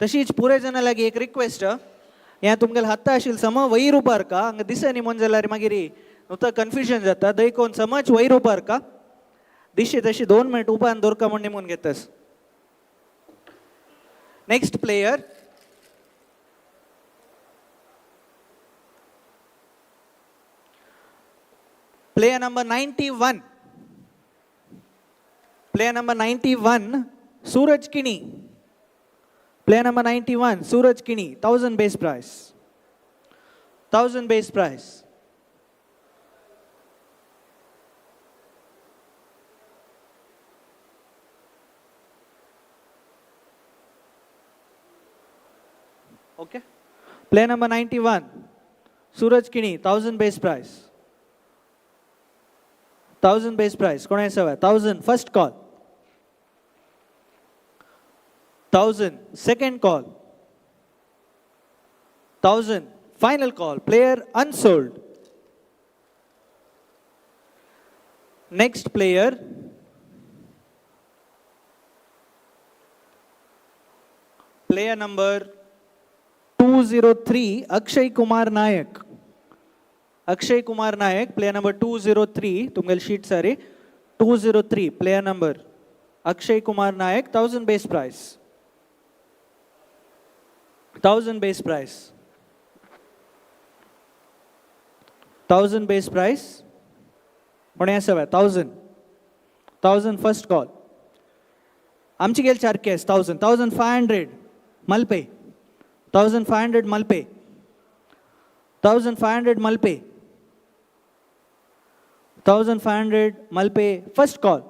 Speaker 4: तशीच पुरे जना लागी एक request, ह्या तुमगेले हाता आशिल्ले सम वयर उबारका, हांगा दिसनी म्हण जाल्यार मागीर नुता कन्फ्युजन जाता. दैकोन समज वयर उबारका, दिशी तशी 2 मिनट उबान दवरका म्हण निमून घेतस. Next player, player number 91, player number 91, Suraj Kini. Player number 91, Suraj Kini, 1000 base price. 1000 base price. Okay. Player number 91, Suraj Kini, 1000 base price. 1000 base price. कोण आहे 1000 first call. 1000 second call. 1000 final call. Player unsold. Next player, player number 203, Akshay Kumar Nayak. Akshay Kumar Nayak, player number 203, तुमगेल sheet सारी 203, player number Akshay Kumar Nayak, 1000 base price. 1000 base price. 1000 base price. कोणी आसा 1000. 1000 first call. आमची गेल चार केस 1000. 1500 Malpe. 1500 Malpe. 1500 Malpe. 1500 Malpe first call.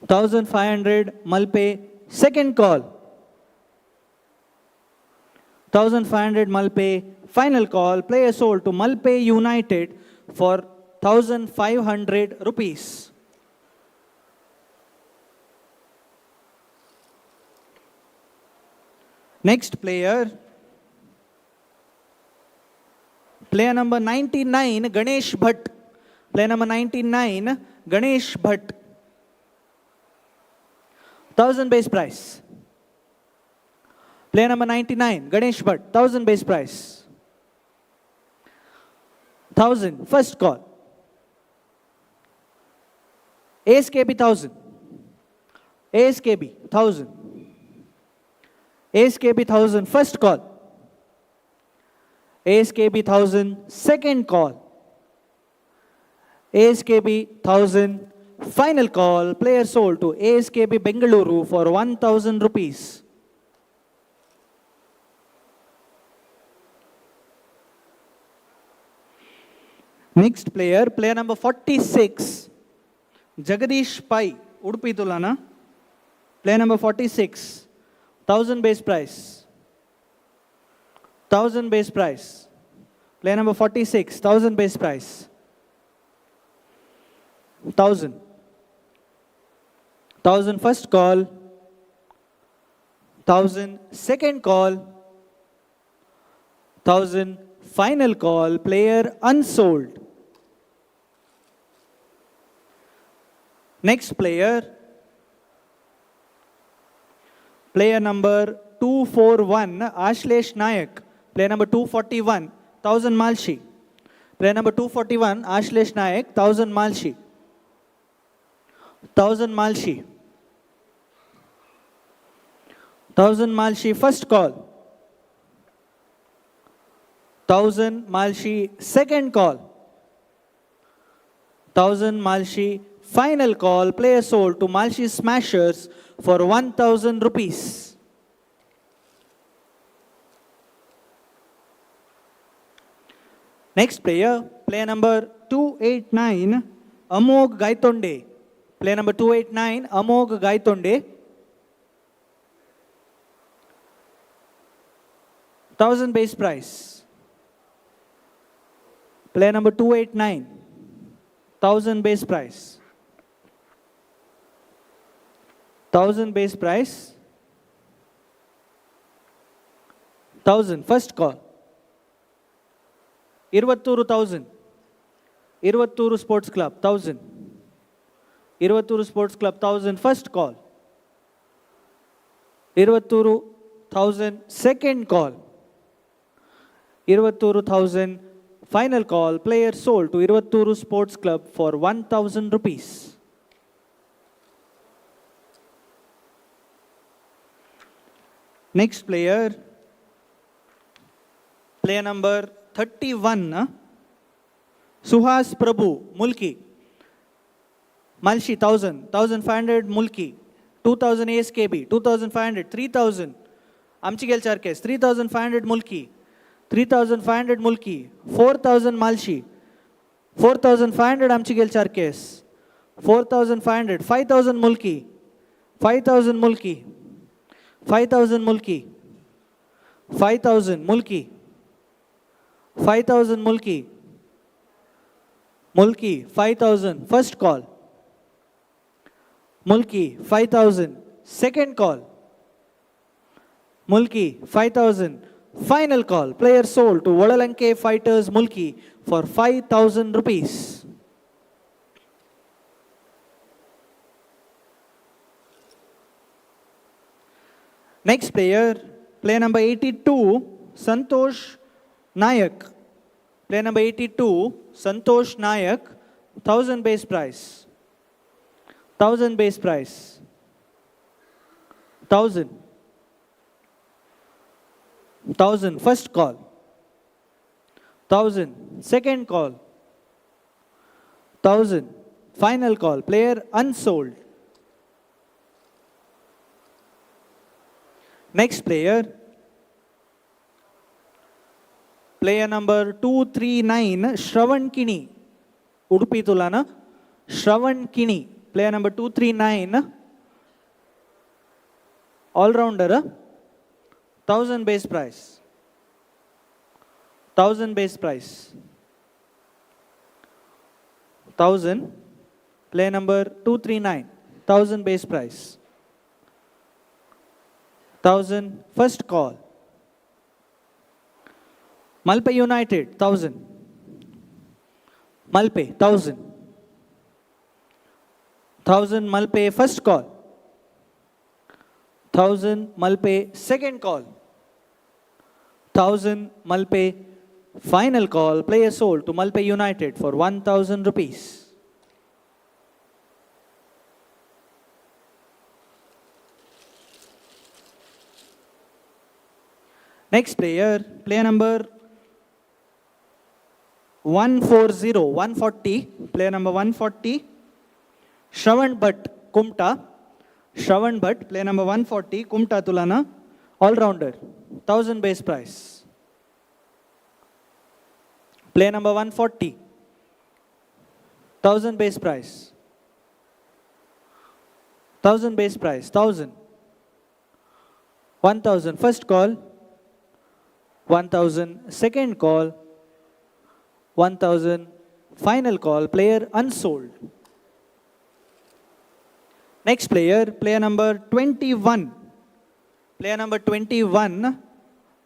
Speaker 4: 1500 Malpe second call. 1500 Malpe final call. Player sold to Malpe United for 1500 rupees. Next player, player number 99, Ganesh Bhatt. Player number 99, Ganesh Bhatt. 1000 base price. Player number 99, Ganesh Bhatt, 1000 base price. 1000, first call. ASKB 1000. ASKB 1000. ASKB 1000, first call. ASKB 1000, second call. ASKB 1000, final call. Player sold to ASKB Bengaluru for 1000 rupees. Next player, player number 46, Jagadish Pai, Udupi Tulana. Player number 46, 1000 base price. 1000 base price. Player number 46, 1000 base price. 1000. 1000 first call. 1000 second call. 1000 final call. Player unsold. Next player, player number 241, Ashlesh Nayak. Player number 241, 1000 Malshi. Player number 241, Ashlesh Nayak, 1000 Malshi. 1000 Malshi. 1000 Malshi, first call. 1000 Malshi, second call. 1000 Malshi, final call. Player sold to Malshi Smashers for 1000 rupees. Next player, player number 289, Amog Gaitonde. Player number 289, Amog Gaitonde. 1000 base price. Player number 289, 1000 base price. 1000 base price. 1000, first call. Iruvatturu 1000. Iruvatturu Sports Club, 1000. Iruvatturu Sports Club, 1000, first call. Iruvatturu 1000, second call. Iruvatturu 1000, final call. Player sold to Iruvatturu Sports Club for 1000 rupees. Next player, player number 31, Suhas Prabhu, Mulki. Malshi 1000, 1500 Mulki, 2000 ASKB, 2500, 3000 Amchigel Charkes, 3500 Mulki, 3500 Mulki, 4000 Malshi, 4500 Amchigel Charkes, 4500, 5000 Mulki, 5000 Mulki, 5000 Mulki, 5000 Mulki, 5000 Mulki, Mulki 5000 first call, Mulki 5000 second call, Mulki 5000 final call. Player sold to Vlalanke Fighters Mulki for 5000 rupees. Next player, player number 82, Santosh Nayak. Player number 82, Santosh Nayak, 1000 base price. 1000 base price. 1000. 1000 first call. 1000 second call. 1000 final call. Player unsold. Next player, player number 239, Shravan Kini. Udupi Tulana, Shravan Kini. Player number 239, all rounder, 1000 base price. 1000 base price. 1000, player number 239, 1000 base price. 1000 first call. Malpe United, 1000. Malpe, 1000. 1000 Malpe first call. 1000 Malpe second call. 1000 Malpe final call. Player sold to Malpe United for 1000 rupees. Next player, player number 140, 140, player number 140, Shravan Bhatt, Kumta. Shravan Bhatt, player number 140, Kumta Tulana, all-rounder, 1000 base price. Player number 140, 1000 base price. 1000 base price, 1000. 1000, first call. 1000, second call. 1000, final call. Player unsold. Next player, player number 21. Player number 21,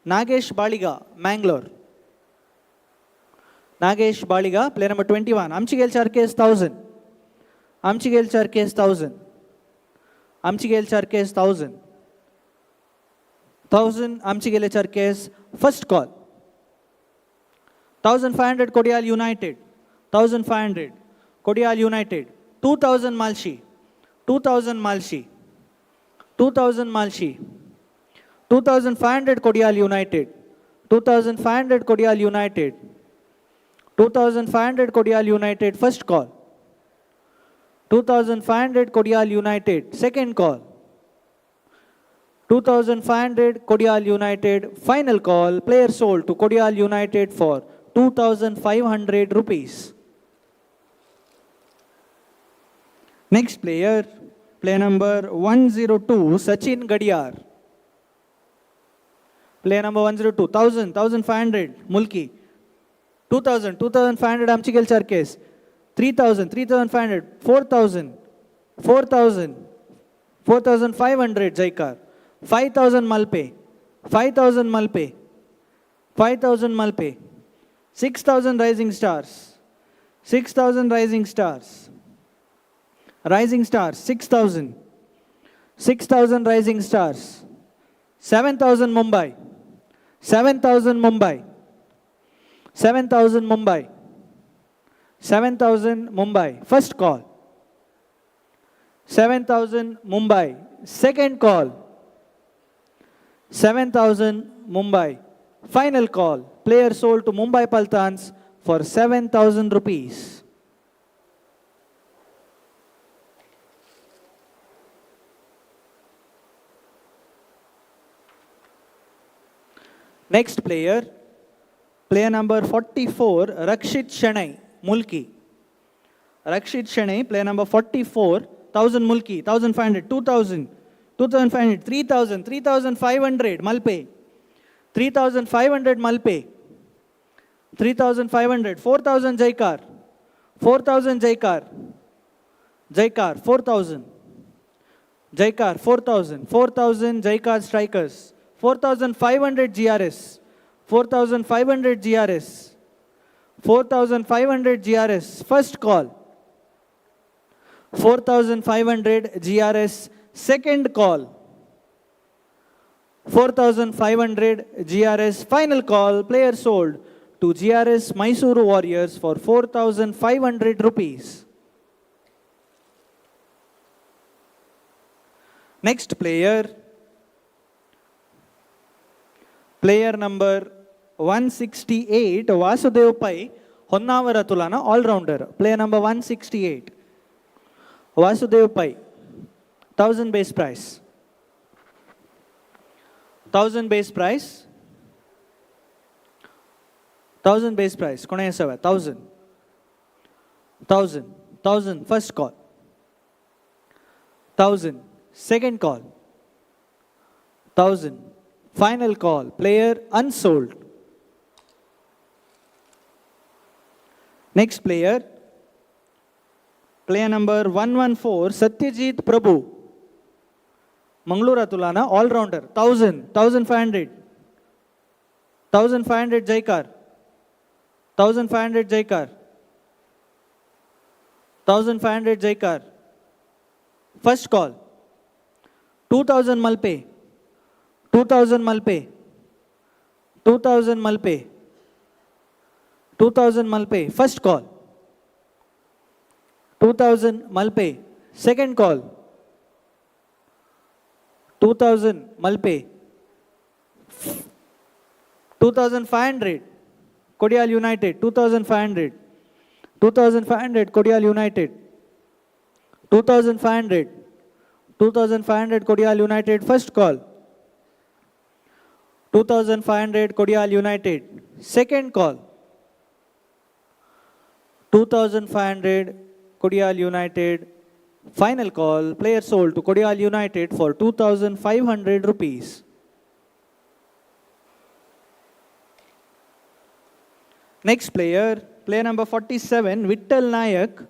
Speaker 4: Nagesh Baliga, Mangalore. Nagesh Baliga, player number 21. Amchigel Charkes, 1000. Amchigel Charkes, 1000. Amchigel Charkes, 1000. 1000 Amchigel Charkes, first call. 1500 Kodial United. 1500 Kodial United. 2000 Malshi. 2000 Malshi. 2000 Malshi. 2500 Kodial United. 2500 Kodial United. 2500 Kodial United, first call. 2500 Kodial United, second call. 2500 Kodial United, final call. Player sold to Kodial United for 2500 rupees. Next player, player number 102, Sachin Gadiyar. Player number 102, 1000, 1500, Mulki. 2000, 2500 Amchigel Charkes. 3000, 3500, 4000, 4000, 4500 Jaikar. 5000 Malpe, 5000 Malpe, 5000 Malpe, 6000 Rising Stars, 6000 Rising Stars, Rising Stars, 6000, 6000 Rising Stars, 7000 Mumbai, 7000 Mumbai, 7000 Mumbai, 7000 Mumbai, first call, 7000 Mumbai, second call, 7000 Mumbai, final call. Player sold to Mumbai Paltans for 7000 rupees. Next player, player number 44, Rakshit Shenoy, Mulki. Rakshit Shenoy, player number 44, 1000 Mulki, 1500, 2000, 2500, 3000, 3500, Malpe, 3500 Malpe, 3500, 4000 Jaikar, 4000 Jaikar, Jaikar, 4000, Jaikar, 4000, 4000 Jaikar Strikers, 4500 GRS, 4500 GRS, 4500 GRS, first call. 4500 GRS, second call. 4500 GRS, final call, player sold to GRS Mysuru Warriors for 4500 rupees. Next player, player number 168, Vasudev Pai, Honnavara Tulana, all-rounder. Player number 168, Vasudev Pai, 1000 base price. 1000 base price. 1000 base price. Kone sava 1000. 1000. 1000 first call. 1000 second call. 1000 final call. Player unsold. Next player, player number 114, Satyajit Prabhu, Mangalore Atulana, all rounder. 1000, 1500, 1500 Jaikar, 1500 Jaikar, 1500 Jaikar, first call. 2000 Malpe, 2000 Malpe, 2000 Malpe, 2000 Malpe, first call. 2000 Malpe, second call. 2000 Malpe, 2500 Kodial United, 2500, 2500 Kodial United, 2500, 2500 Kodial United, first call. 2500 Kodial United, second call. 2500 Kodial United, final call. Player sold to Kodial United for 2500 rupees. Next player, player number 47, Vittal Nayak,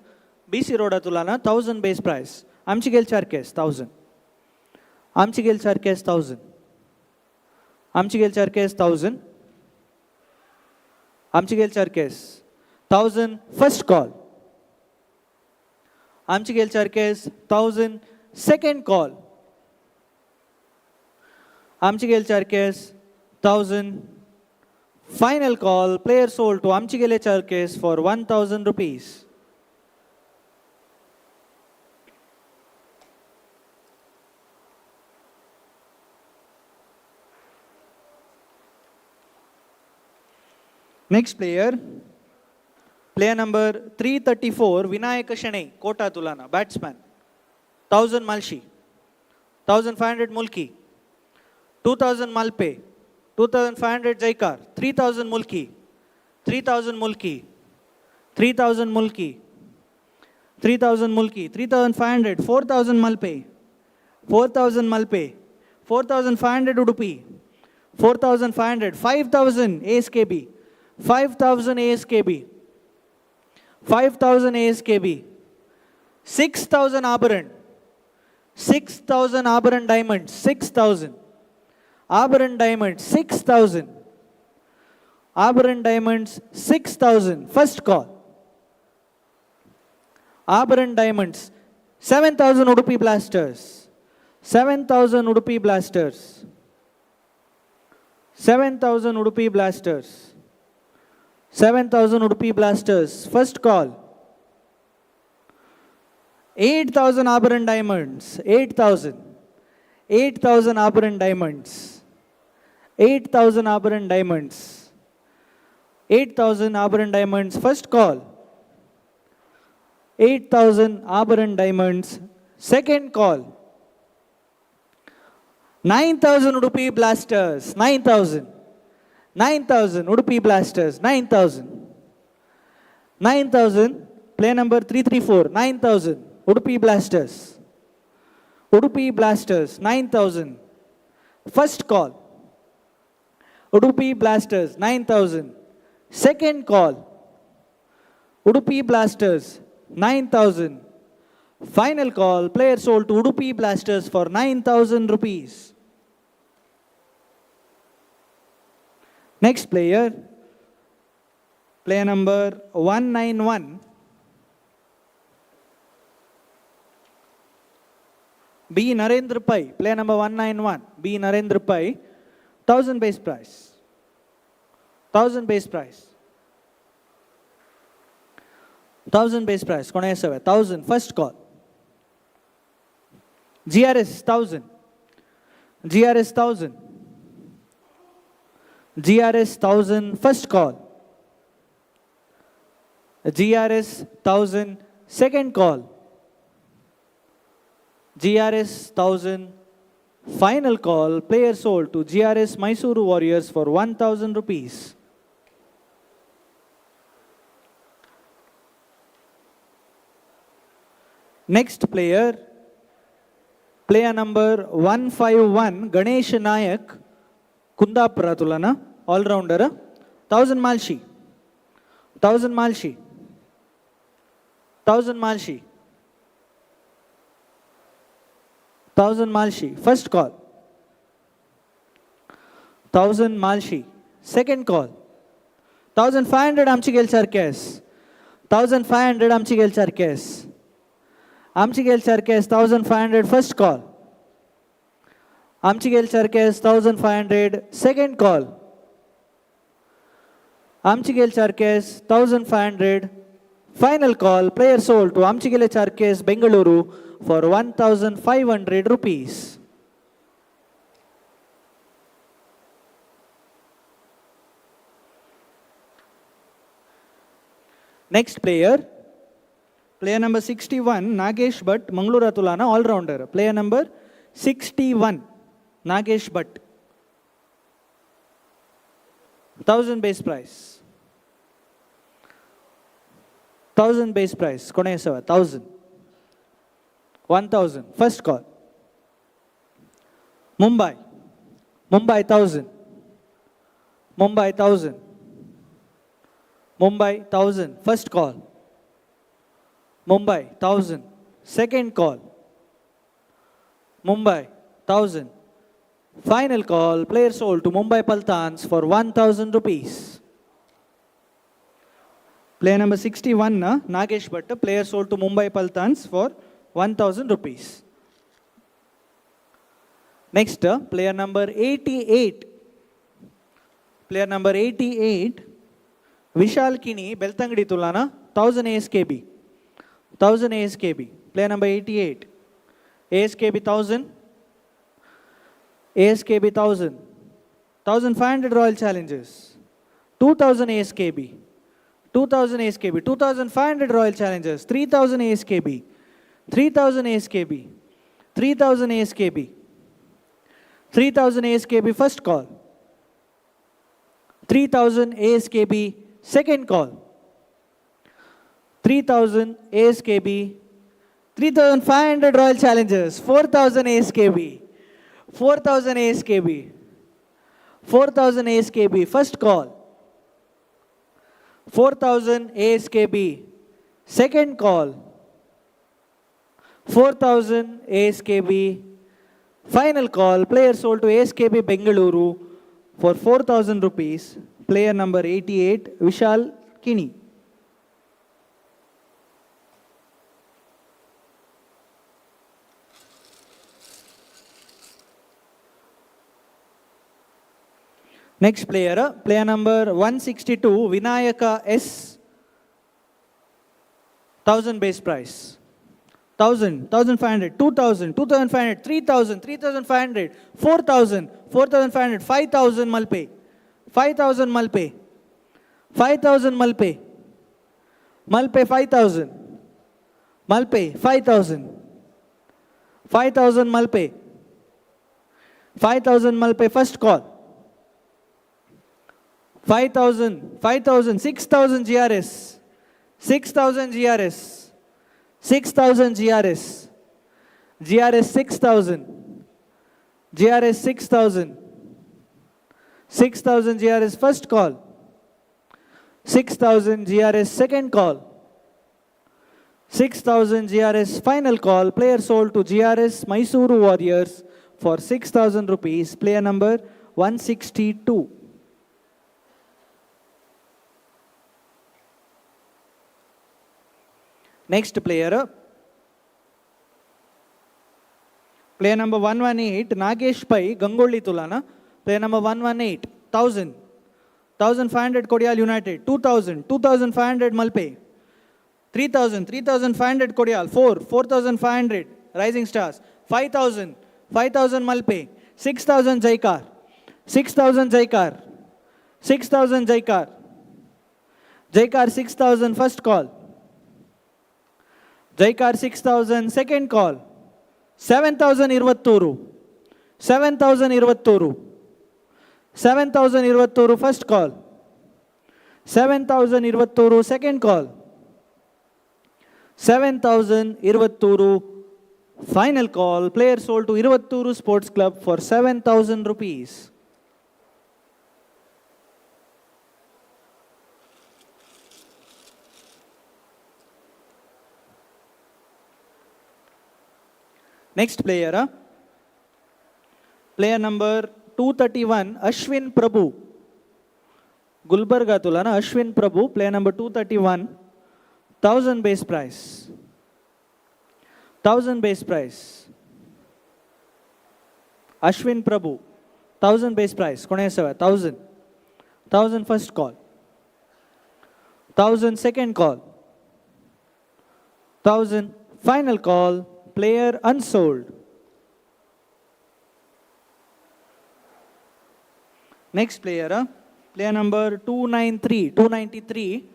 Speaker 4: BC Road Atulana, 1000 base price. Amchigel Charkes, 1000. Amchigel Charkes, 1000. Amchigel Charkes, 1000. Amchigel Charkes, 1000, first call. Amchigel Charkes, 1000, second call. Amchigel Charkes, 1000, final call. Player sold to Amchigele Charkes for 1000 rupees. Next player, player number 334, Vinayaka Shenoy, Kota Tulana, batsman. 1000 Malshi, 1500 Mulki, 2000 Malpe, 2500 Jaikar, 3000 Mulki, 3000 Mulki, 3000 Mulki, 3000 Mulki, 3500, 4000 Malpe, 4000 Malpe, 4500 Udupi, 4500, 5000 ASKB, 5000 ASKB, 5000 ASKB, 6000 Abharan, 6000 Abharan Diamonds, 6000 Abharan Diamonds, 6000 Abharan Diamonds, 6000, first call. Abharan Diamonds, 7000 Udupi Blasters, 7000 Udupi Blasters, 7000 Udupi Blasters, 7000 Udupi Blasters, first call. 8000 Abharan Diamonds, 8000, 8000 Abharan Diamonds, 8000 Abharan Diamonds, 8000 Abharan Diamonds, first call. 8000 Abharan Diamonds, second call. 9000 Udupi Blasters, 9000, 9,000 Udupi Blasters, 9,000. 9,000, player number 334, 9,000, Udupi Blasters. Udupi Blasters, 9,000. First call. Udupi Blasters, 9,000. Second call. Udupi Blasters, 9,000. Final call, player sold to Udupi Blasters for 9,000 rupees. Next player, player number 191. B. Narendra Pai, player number 191. B. Narendra Pai, 1,000 base price. 1,000 base price. 1,000 base price. ಕೊನೆಯ ಸೇವೆ 1,000 first call. GRS 1,000. GRS 1,000. GRS 1,000 first call. GRS 1,000 second call. GRS 1,000 final call. Player sold to GRS Mysuru Warriors for 1,000 rupees. Next player, player number 151, Ganesh Nayak, Kundapura Tulana, all rounder, 1,000 Malshi, 1,000 Malshi, 1,000 Malshi, 1,000 Malshi, first call, 1,000 Malshi, second call, 1,500 Amchigel Charkes, 1,500 Amchigel Charkes, Amchigel Charkes, 1,500 first call, Amchigel Charkes, 1,500 second call, Amchigel Charkes, 1,500 final call, player sold to Amchigel Charkes, Bengaluru for 1,500 rupees. Next player, player number 61, Nagesh Bhatt, Mangaluru Tulana, all rounder. Player number 61, Nagesh Bhatt. 1,000 base price. 1,000 base price. ಕೊನೆಯ ಸೇವೆ 1,000. 1,000. First call. Mumbai. Mumbai 1,000. Mumbai 1,000. Mumbai 1,000. First call. Mumbai 1,000. Second call. Mumbai 1,000. Final call. Player sold to Mumbai Paltans for 1,000 rupees. Player number 61, Nagesh Bhatt, player sold to Mumbai Paltans for 1,000 rupees. Next, player number 88. Player number 88, Vishal Kini, Belthangady Tulana, 1,000 ASKB. 1,000 ASKB. Player number 88. ASKB 1,000. ASKB 1,000. 1,500 Royal Challengers. 2,000 ASKB. 2,000 ASKB. 2,500 Royal Challengers. 3,000 ASKB. 3,000 ASKB. 3,000 ASKB. 3,000 ASKB first call. 3,000 ASKB second call. 3,000 ASKB. 3,500 Royal Challengers. 4,000 ASKB. 4,000 ASKB. 4,000 ASKB first call. 4,000 ASKB second call. 4,000 ASKB final call. Player sold to ASKB Bengaluru for 4,000 rupees. Player number 88, Vishal Kini. Next player, player number 162, Vinayaka S. 1,000 base price. 1,000, 1,500, 2,000, 2,500, 3,000, 3,500, 4,000, 4,500, 5,000 Malpe. 5,000 Malpe. 5,000 Malpe. Malpe 5,000. Malpe 5,000. 5,000 Malpe. 5,000 Malpe first call. 5,000, 5,000, 6,000 GRS, 6,000 GRS, 6,000 GRS, GRS 6,000, GRS 6,000, 6,000 GRS first call, 6,000 GRS second call, 6,000 GRS final call. Player sold to GRS Mysuru Warriors for 6,000 rupees. Player number 162. Next player, player number 118, Nagesh Pai, Gangolli Tulana. Player number 118, 1,000, 1,500 Kodial United, 2,000, 2,500 Malpe, 3,000, 3,500 Kodial, 4, 4,500 Rising Stars, 5,000, 5,000 Malpe, 6,000 Jaikar, 6,000 Jaikar, 6,000 Jaikar, Jaikar 6,000 first call, Jaikar 6,000 second call, 7,000 Irvatturu, 7,000 Irvatturu, 7,000 Irvatturu first call, 7,000 Irvatturu second call, 7,000 Irvatturu final call. Player sold to Irvatturu Sports Club for 7,000 rupees. Next player, player number 231, Ashwin Prabhu. Gulbarga Tulana, Ashwin Prabhu, player number 231, 1,000 base price. 1,000 base price. Ashwin Prabhu, 1,000 base price. Kone 1,000. 1,000 first call. 1,000 second call. 1,000 final call. Player unsold. Next player, player number 293, 293,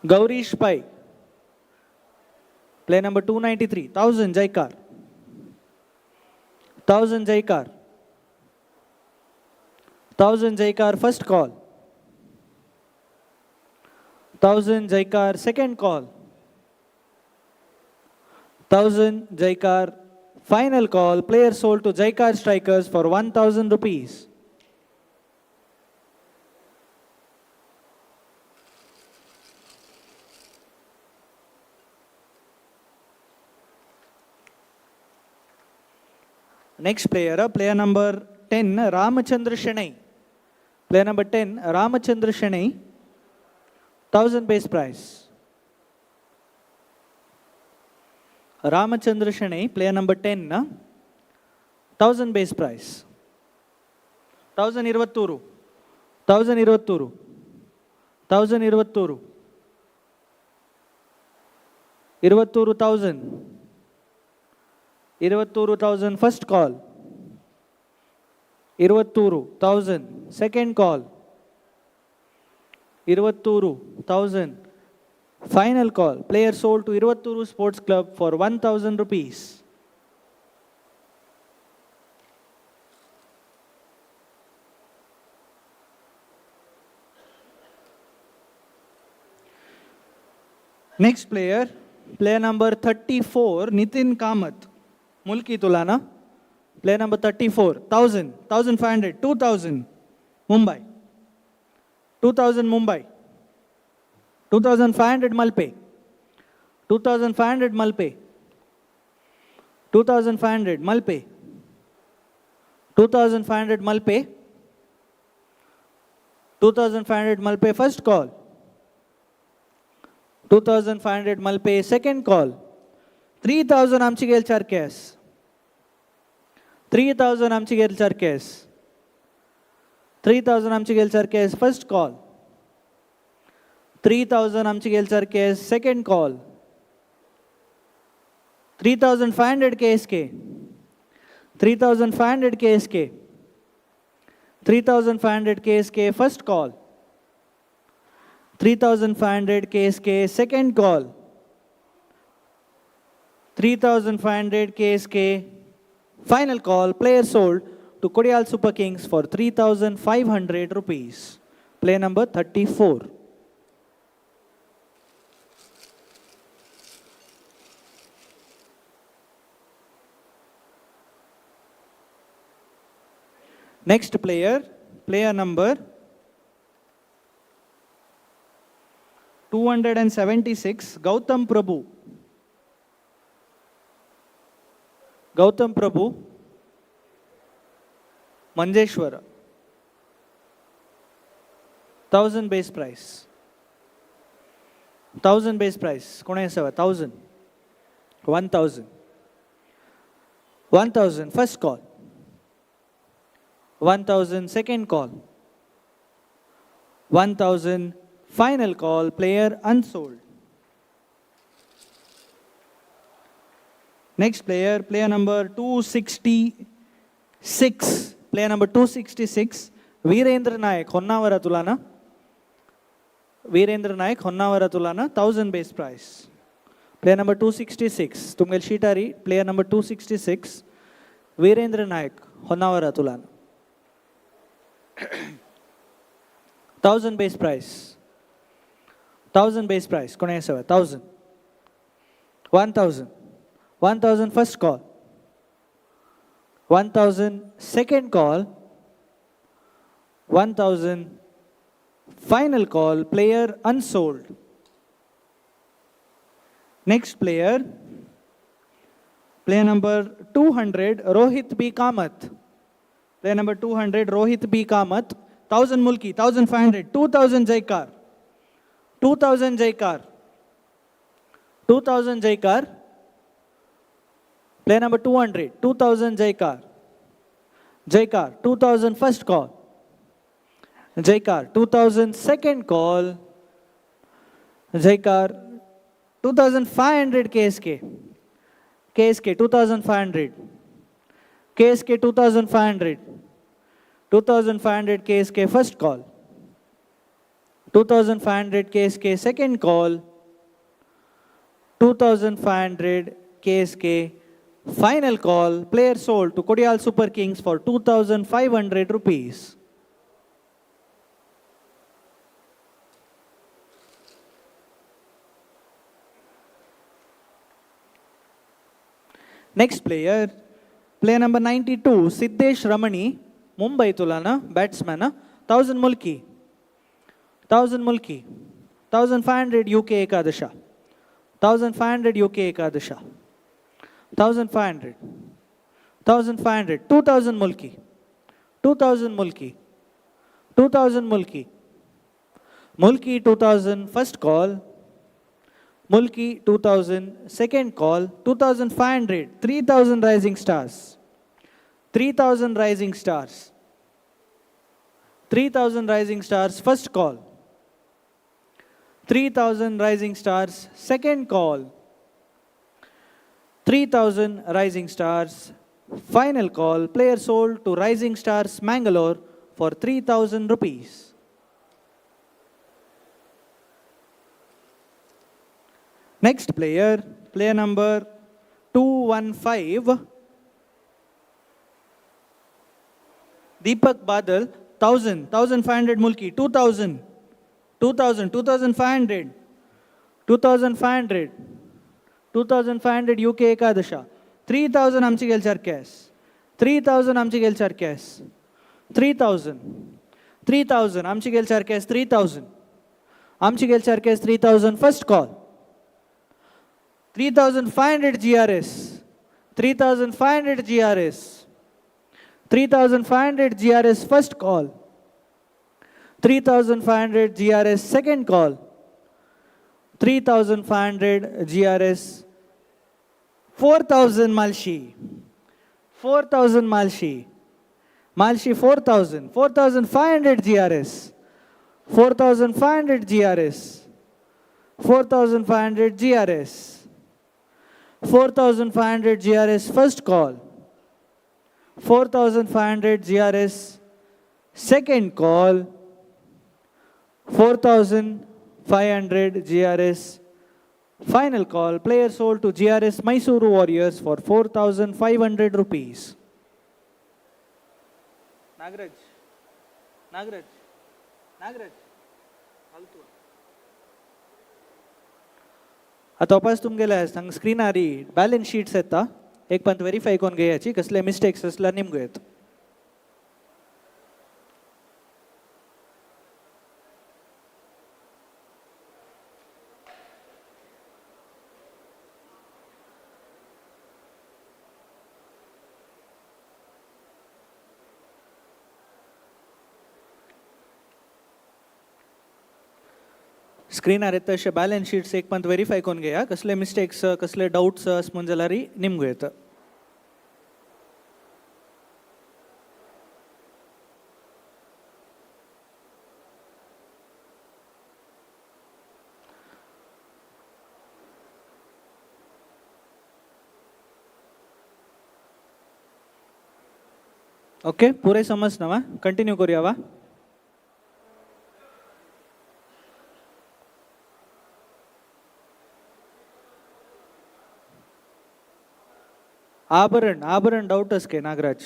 Speaker 4: Gaurish Pai. Player number 293, 1,000 Jaikar. 1,000 Jaikar. 1,000 Jaikar first call. 1,000 Jaikar second call. 1,000 Jaikar final call. Player sold to Jaikar Strikers for 1,000 rupees. Next player, player number 10, Ramachandra Shenai. Player number 10, Ramachandra Shenai, 1,000 base price. Ramachandra Shenai, player number 10, 1,000 base price. 1,000 Irvatturu, 1,000 Irvatturu, 1,000 Irvatturu, Irvatturu 1,000, Irvatturu 1,000 first call, Irvatturu 1,000 second call, Irvatturu 1,000 final call. Player sold to Iruvatturu Sports Club for 1,000 rupees. Next player, player number 34, Nitin Kamath, Mulki Tulana. Player number 34, 1,000, 1,500, 2,000, Mumbai. 2,000 Mumbai. 2,500 Malpe. 2,500 Malpe. 2,500 Malpe. 2,500 Malpe. 2,500 Malpe first call. 2,500 Malpe second call. 3,000 Amchigel Charkes. 3,000 Amchigel Charkes. 3,000 Amchigel Charkes first call. 3,000 Amchigel Charkes second call. 3,500 KSK. 3,500 KSK. 3,500 KSK first call. 3,500 KSK second call. 3,500 KSK final call. Player sold to Kodial Super Kings for 3,500 rupees. Player number 34. Next player, player number 276, Gautam Prabhu. Gautam Prabhu, Manjeshwara. 1,000 base price. 1,000 base price. कोण आसा? 1,000. 1,000. 1,000 first call. 1,000 second call. 1,000 final call, player unsold. Next player, player number 266. Player number 266, Veerendra Nayak, Honnavara Tulana. Veerendra Nayak, Honnavara Tulana, 1,000 base price. Player number 266, Tungal Shitari, player number 266, Veerendra Nayak, Honnavara Tulana. 1,000 base price. 1,000 base price. कोण आसा? 1,000. 1,000. 1,000 first call. 1,000 second call. 1,000 final call, player unsold. Next player, player number 200, Rohit B. Kamath. Player number 200, Rohit B. Kamath, 1,000 Mulki, 1,500, 2,000 Jaikar. 2,000 Jaikar. 2,000 Jaikar. Player number 200, 2,000 Jaikar. Jaikar, 2,000 first call. Jaikar, 2,000 second call. Jaikar, 2,500 KSK. KSK, 2,500. KSK, 2,500. 2,500 KSK first call. 2,500 KSK second call. 2,500 KSK final call. Player sold to Kodial Super Kings for 2,500 rupees. Next player, player number 92, Siddesh Ramani, Mumbai Tulana, batsman, 1,000 Mulki. 1,000 Mulki. 1,500 UK Ekadasha. 1,500 UK Ekadasha. 1,500. 1,500. 2,000 Mulki. 2,000 Mulki. 2,000 Mulki. Mulki 2,000 first call. Mulki 2,000 second call. 2,500. 3,000 Rising Stars. 3,000 Rising Stars. 3,000 Rising Stars first call. 3,000 Rising Stars second call. 3,000 Rising Stars final call. Player sold to Rising Stars Mangalore for 3,000 rupees. Next player, player number 215, Deepak Badal, 1,000, 1,500 Mulki, 2,000, 2,000, 2,500, 2,500, 2,500 UK Ekadasha, 3,000 आमची गेलचार cash, 3,000 आमची गेलचार cash, 3,000, 3,000 आमची गेलचार cash, 3,000 आमची गेलचार cash, 3,000 first call. 3,500 GRS, 3,500 GRS, 3,500 GRS first call, 3,500 GRS second call, 3,500 GRS, 4,000 Malshi, 4,000 Malshi, Malshi 4,000, 4,500 GRS, 4,500 GRS, 4,500 GRS, 4,500 GRS first call, 4,500 GRS second call, 4,500 GRS final call. Player sold to GRS Mysuru Warriors for 4,500 rupees. Nagraj, Nagraj, Nagraj, फालतू. आतां वापस तुमगेले हांगा स्क्रिनार balance sheets येता, एक Pant verify करून घेयाची, कसले mistakes आसल्यार निमगो येत. स्क्रिनार येता अशे बॅलन्स शीट्स एक पंत व्हेरीफाय करून घेया, कसले मिस्टेक्स कसले डाउट्स आस म्हूण जाल्यार निमगो येता. ओके, पुरे समज ना वा, कंटिन्यू करूया वा. आभरण, आभरण डाउट के नागराज.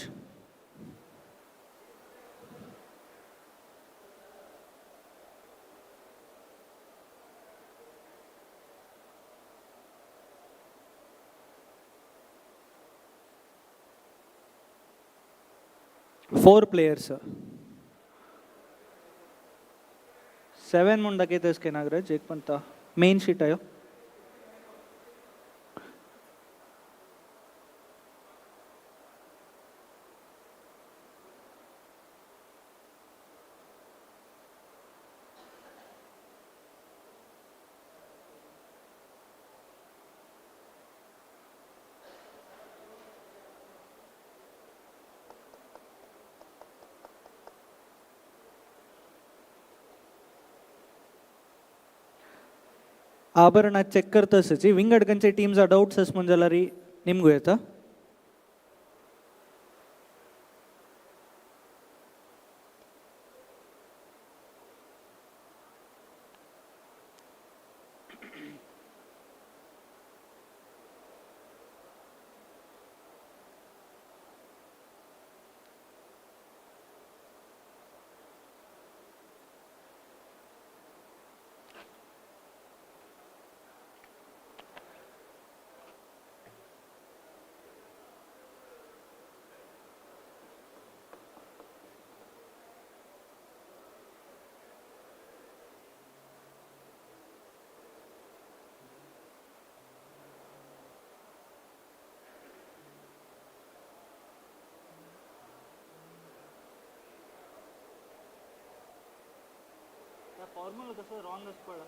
Speaker 4: 4 प्लेयर्स, 7 म्हूण दाखयता के नागराज. एक पण मेन शीट आयो. आभरणात चेक करता आसची विंगड खंयचे टीम्स डाउट्स आस म्हूण जाल्यार निमगो येता. फॉर्म्युला कसं रॉंग पडला.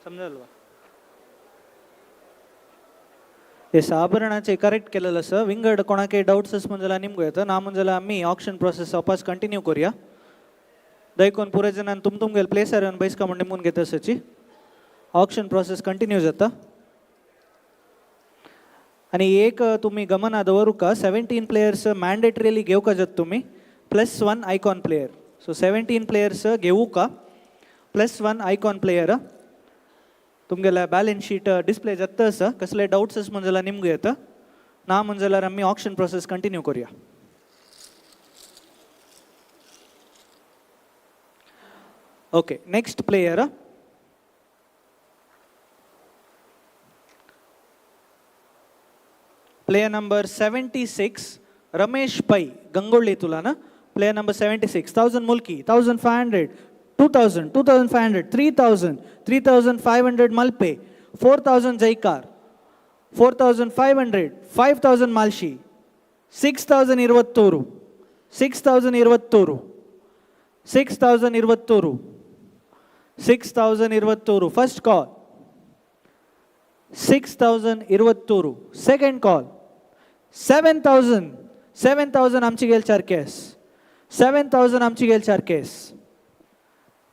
Speaker 4: समजलवा? येस, आभरणाचे करेक्ट केलेलं आसा. विंगड कोणाकय डाउट्स आस जाल्यार निमगो येता ना जाल्यार आमी ऑक्शन प्रोसेस वापस कंटिन्यू करूया. दैकोन पुरे जाणान तुम तुमगेले प्लेसार येवन बैसका म्हण निमून घेता आसाची. ऑक्शन प्रोसेस कंटिन्यू जाता. आनी एक तुमी गमना दवरुका, 17 प्लेयर्स मॅन्डेटरीली घेवका जात तुमी, plus 1 icon player. So 17 players घेवका प्लस 1 आयकॉन प्लेयर. तुमगेले बॅलन्स शीट डिस्प्ले जाता आसा. कसले डाउट्स आस म्हण जाल्यार निमगो येता ना म्हण जाल्यार आमी ऑक्शन प्रोसेस कंटिन्यू करूया. Okay, next player, player number 76, Ramesh Pai, Gangolli Tulana. Player number 76, 1000 Mulki, 1500, 2000, 2500, 3000, 3500 Malpe, 4000 Jaikar, 4500, 5000 Malshi, 6000 Irvatturu, 6000 Irvatturu, 6000 Irvatturu, 6000 Irvatturu, first call. 6000 Irvatturu, second call. 7000, 7000 Amchigel Charkes, 7000 Amchigel Charkes,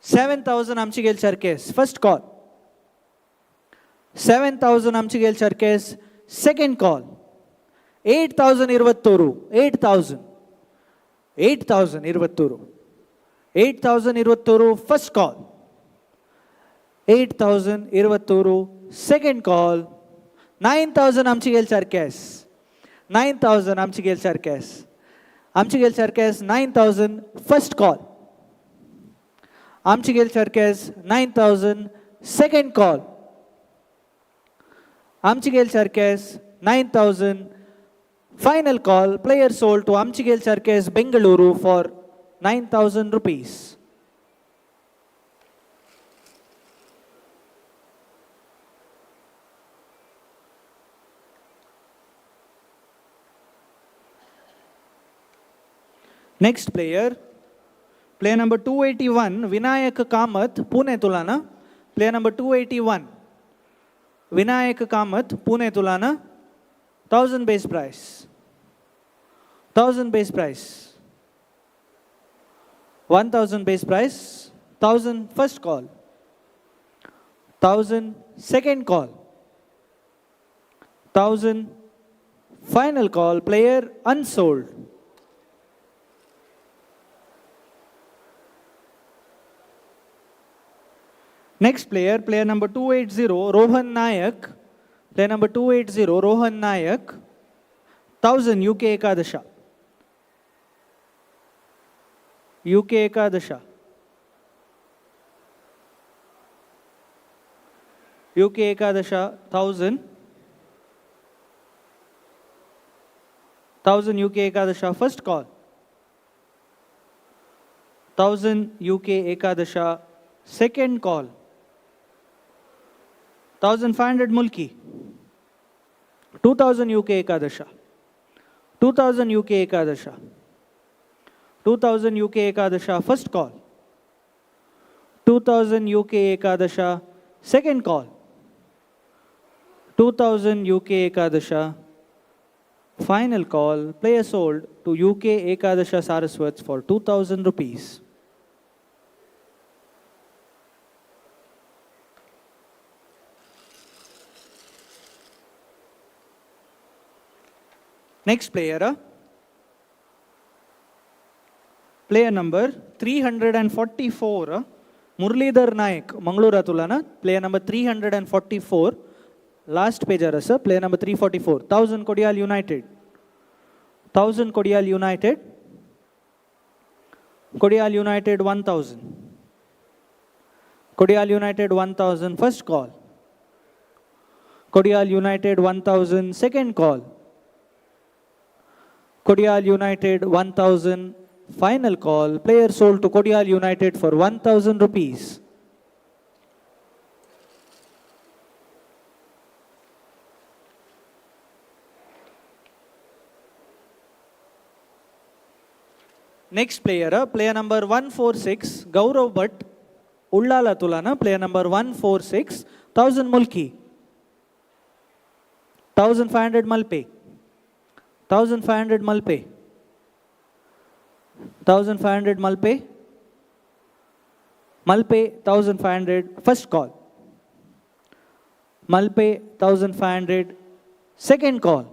Speaker 4: 7000 Amchigel Charkes, first call. 7000 Amchigel Charkes, second call. 8000 Irvatturu, 8000, 8000 Irvatturu, 8000 Irvatturu, first call. 8000 Irvatturu, second call. 9000 Amchigel Charkes, 9000 Amchigel Charkes, Amchigel Charkes, 9000, first call. Amchigel Charkes, 9000, second call. Amchigel Charkes, 9000, final call. Player sold to Amchigel Charkes, Bengaluru for 9000 rupees. Next player, player number 281, Vinayak Kamath, Pune Tulana. Player number 281, Vinayak Kamath, Pune Tulana, 1000 base price, 1000 base price, 1000 base price, 1000 first call, 1000 second call, 1000 final call, player unsold. Next player, player number 280, Rohan Nayak. Player number 280, Rohan Nayak, 1000 UK Ekadasha. UK Ekadasha. UK Ekadasha, 1000. 1000 UK Ekadasha, first call. 1000 UK Ekadasha, second call. 1500 Mulki, 2000 UK Ekadasha, 2000 UK Ekadasha, 2000 UK Ekadasha, first call. 2000 UK Ekadasha, second call. 2000 UK Ekadasha, final call. Player sold to UK Ekadasha Saraswats for 2000 rupees. Next player, player number 344, Muralidhar Naik, Mangalore Tulana. Player number 344, last page sir, player number 344, 1000 Kodial United, 1000 Kodial United, Kodial United 1000, Kodial United 1000, first call. Kodial United 1000, second call. Kodial United 1000, final call. Player sold to Kodial United for 1000 rupees. Next player, player number 146, Gaurav Bhatt. Ullal Tulana, player number 146, 1000 Mulki, 1500 Malpe, 1500 Malpe, 1500 Malpe, Malpe 1500, first call. Malpe 1500, second call.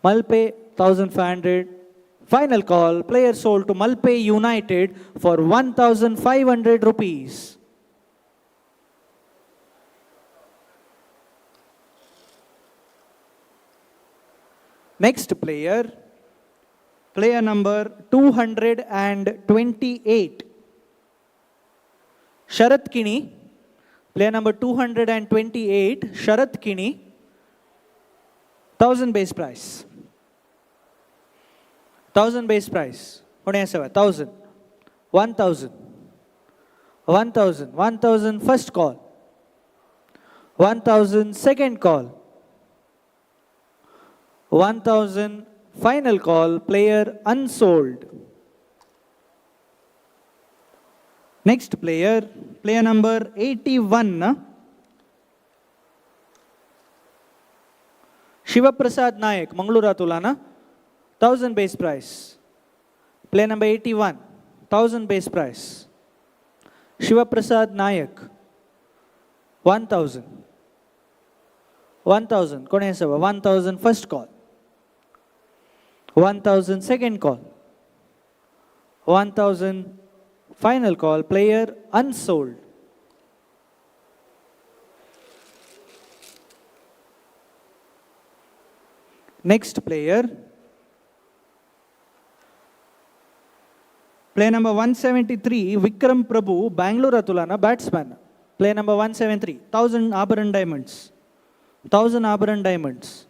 Speaker 4: Malpe 1500, final call. Player sold to Malpe United for 1500 rupees. Next player, player number 228, Sharath Kini. Player number 228, Sharath Kini, 1000 base price. 1000 base price. 1000, 1000, 1000, 1000 first call, 1000 second call, 1000 final call, player unsold. Next player, player number 81, Shivaprasad Nayak, Mangaluru Tulana, 1000 base price. Player number 81, 1000 base price. Shivaprasad Nayak, 1000. 1000, Kone Sava, 1000 first call, 1000 second call, 1000 final call, player unsold. Next player, player number 173, Vikram Prabhu, Bangalore Atulana, batsman. Player number 173, 1000 Abharan Diamonds, 1000 Abharan Diamonds,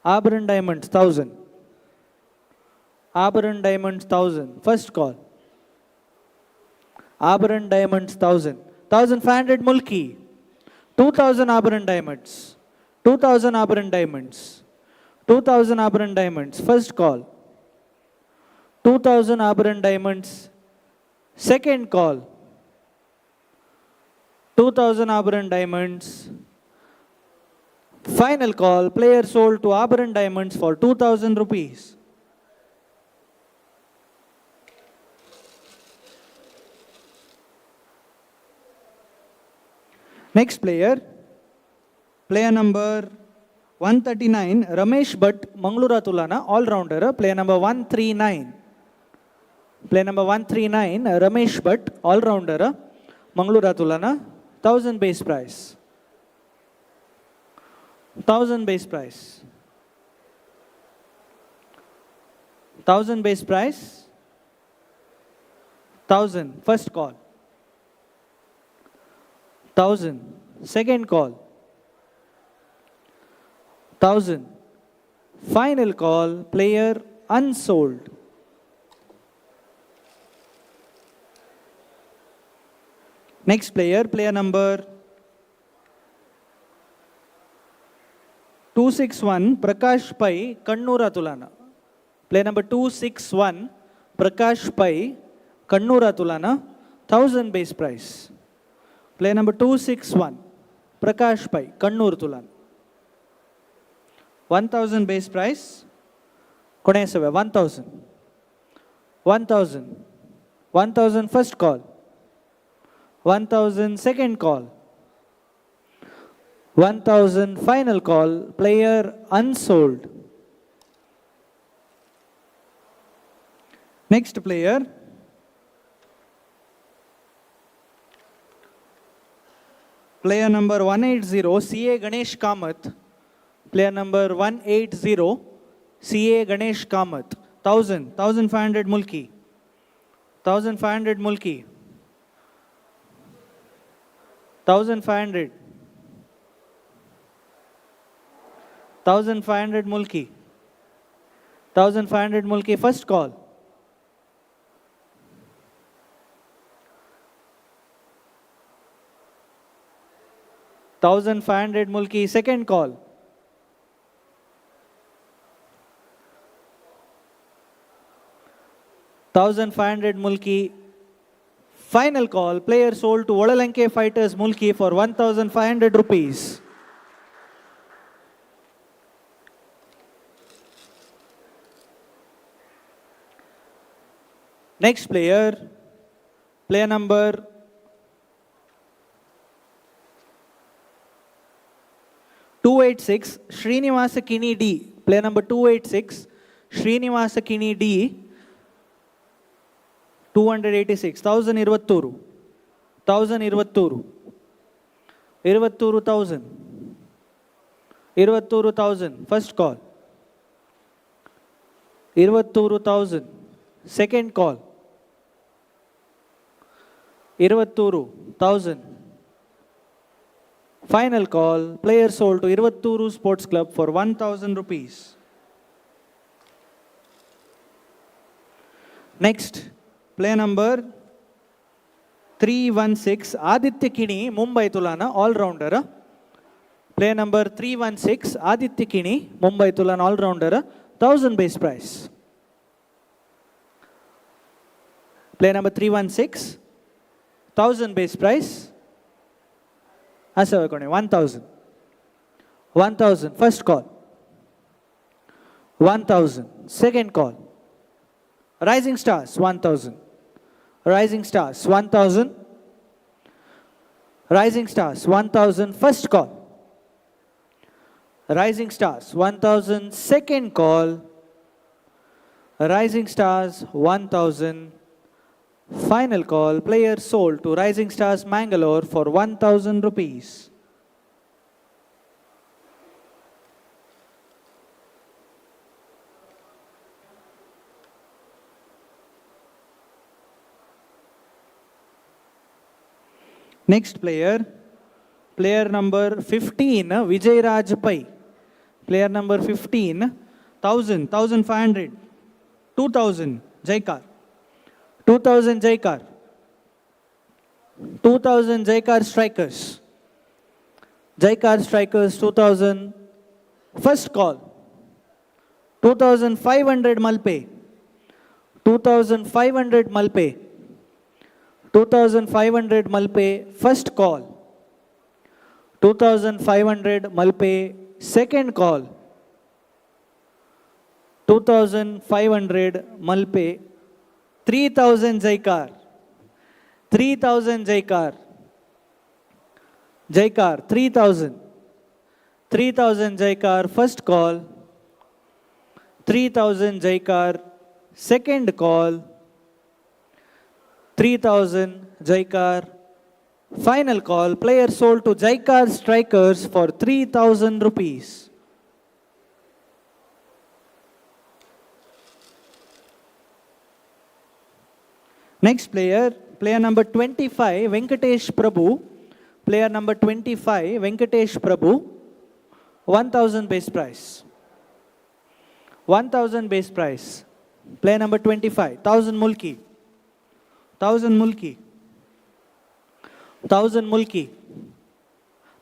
Speaker 4: Abharan Diamonds, 1000, Abharan Diamonds, 1000, first call. Abharan Diamonds, 1000, 1500 Mulki, 2000 Abharan Diamonds, 2000 Abharan Diamonds, 2000 Abharan Diamonds, first call. 2000 Abharan Diamonds, second call. 2000 Abharan Diamonds, final call. Player sold to Abharan Diamonds for 2000 rupees. Next player, player number 139, Ramesh Bhatt, Mangaluru Tulana, all-rounder, player number 139. Player number 139, Ramesh Bhatt, all-rounder, Mangaluru Tulana, 1000 base price. 1000 base price. 1000 base price. 1000, first call. 1000, second call. 1000, final call, player unsold. Next player, player number 261, Prakash Pai, Kannur Atulana. Player number 261, Prakash Pai, Kannur Atulana, 1000 base price. Player number 261, Prakash Pai, Kannur Tulana. 1000 base price. Konesava, 1000. 1000. 1000 first call. 1000 second call. 1000 final call. Player unsold. Next player, player number 180, CA Ganesh Kamath. Player number 180, CA Ganesh Kamath. 1000, 1500 Mulki. 1500 Mulki. 1500. 1500 Mulki. 1500 Mulki, first call. 1500 Mulki, second call. 1500 Mulki, Final call, player sold to Olalanke Fighters Mulki for 1,500 rupees. Next player, player number 286, Srinivasa Kini D. Player number 286, Srinivasa Kini D. 286, 1023, 1023, 23,000, 23,000, first call, 23,000, second call, 23,000, final call, player sold to Irvatturu Sports Club for 1,000 rupees. Next, player number 316, Aditya Kini, Mumbai Tulana, all-rounder. Player number 316, Aditya Kini, Mumbai Tulana, all-rounder, 1,000 base price. Player number 316, 1,000 base price. Asa 1,000. 1,000, first call. 1,000, second call. Rising Stars, 1,000. Rising Stars, 1,000. Rising Stars, 1,000, first call. Rising Stars, 1,000, second call. Rising Stars, 1,000, final call. Player sold to Rising Stars Mangalore for 1,000 rupees. Next player, player number 15, Vijay Raj Pai. Player number 15, 1,000, 1,500, 2,000, Jaikar. 2,000 Jaikar. 2,000 Jaikar Strikers. Jaikar Strikers, 2,000. First call. 2,500 Malpe. 2,500 Malpe. 2,500 Malpe, first call. 2,500 Malpe, second call. 2,500 Malpe, 3,000 Jaikar. 3,000 Jaikar. Jaikar, 3,000. 3,000 Jaikar, first call. 3,000 Jaikar, second call. 3,000 Jaikar, final call. Player sold to Jaikar Strikers for 3,000 rupees. Next player, player number 25, Venkatesh Prabhu. Player number 25, Venkatesh Prabhu, 1,000 base price. 1,000 base price. Player number 25, 1,000 Mulki. 1,000 Mulki. 1,000 Mulki.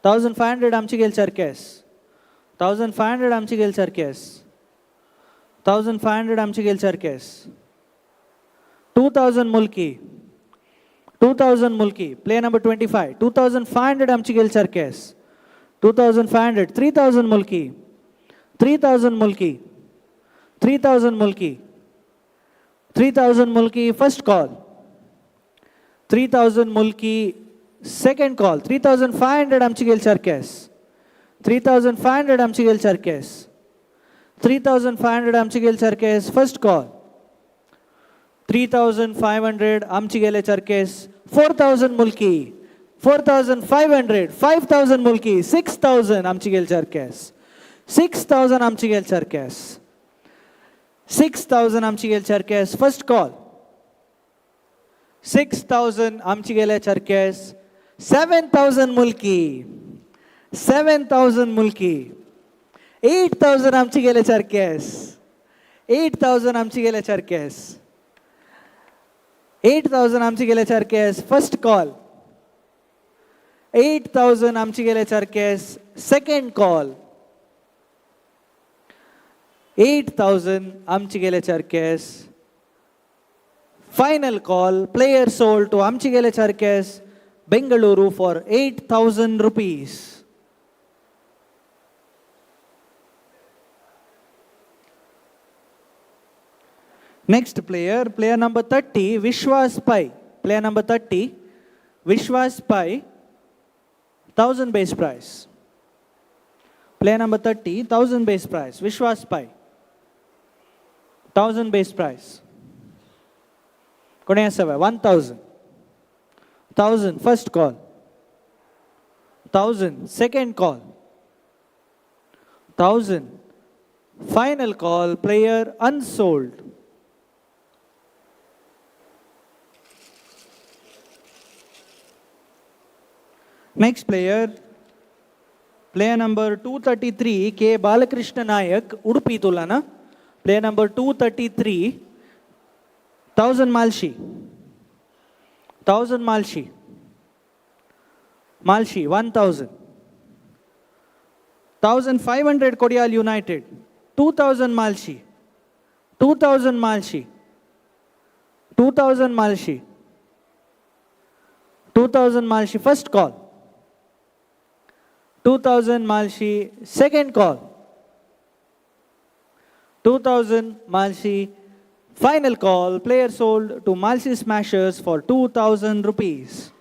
Speaker 4: 1,500 Amchigel Charkes. 1,500 Amchigel Charkes. 1,500 Amchigel Charkes. 2,000 Mulki. 2,000 Mulki. Player number 25. 2,500 Amchigel Charkes. 2,500. 3,000 Mulki. 3,000 Mulki. 3,000 Mulki. 3,000 Mulki. First call. 3,000 Mulki. Second call. 3,500 Amchigel Charkes. 3,500 Amchigel Charkes. 3,500 Amchigel Charkes. First call. 3,500 Amchigele Charkes. 4,000 Mulki. 4,500. 5,000 Mulki. 6,000 Amchigel Charkes. 6,000 Amchigel Charkes. 6,000 Amchigel Charkes. First call. 6,000 Amchigele Charkes. 7,000 Mulki. 7,000 Mulki. 8,000 Amchigele Charkes. 8,000 Amchigele Charkes. 8,000 Amchigele Charkes. First call. 8,000 Amchigele Charkes. Second call. 8,000 Amchigele Charkes. Final call, player sold to Amchigele Charkes, Bengaluru for 8,000 rupees. Next player, player number 30, Vishwas Pai. Player number 30, Vishwas Pai, 1,000 base price. Player number 30, 1,000 base price. Vishwas Pai, 1,000 base price. Koneya Seva, 1,000. 1,000, first call. 1,000, second call. 1,000, final call, player unsold. Next player, player number 233, K. Balakrishna Nayak, Udupi Tulana. Player number 233, 1,000 Malshi. 1,000 Malshi. Malshi, 1,000. 1,500 Kodial United. 2,000 Malshi. 2,000 Malshi. 2,000 Malshi. 2,000 Malshi, first call. 2,000 Malshi, second call. 2,000 Malshi, final call. Player sold to Malshi Smashers for 2,000 rupees.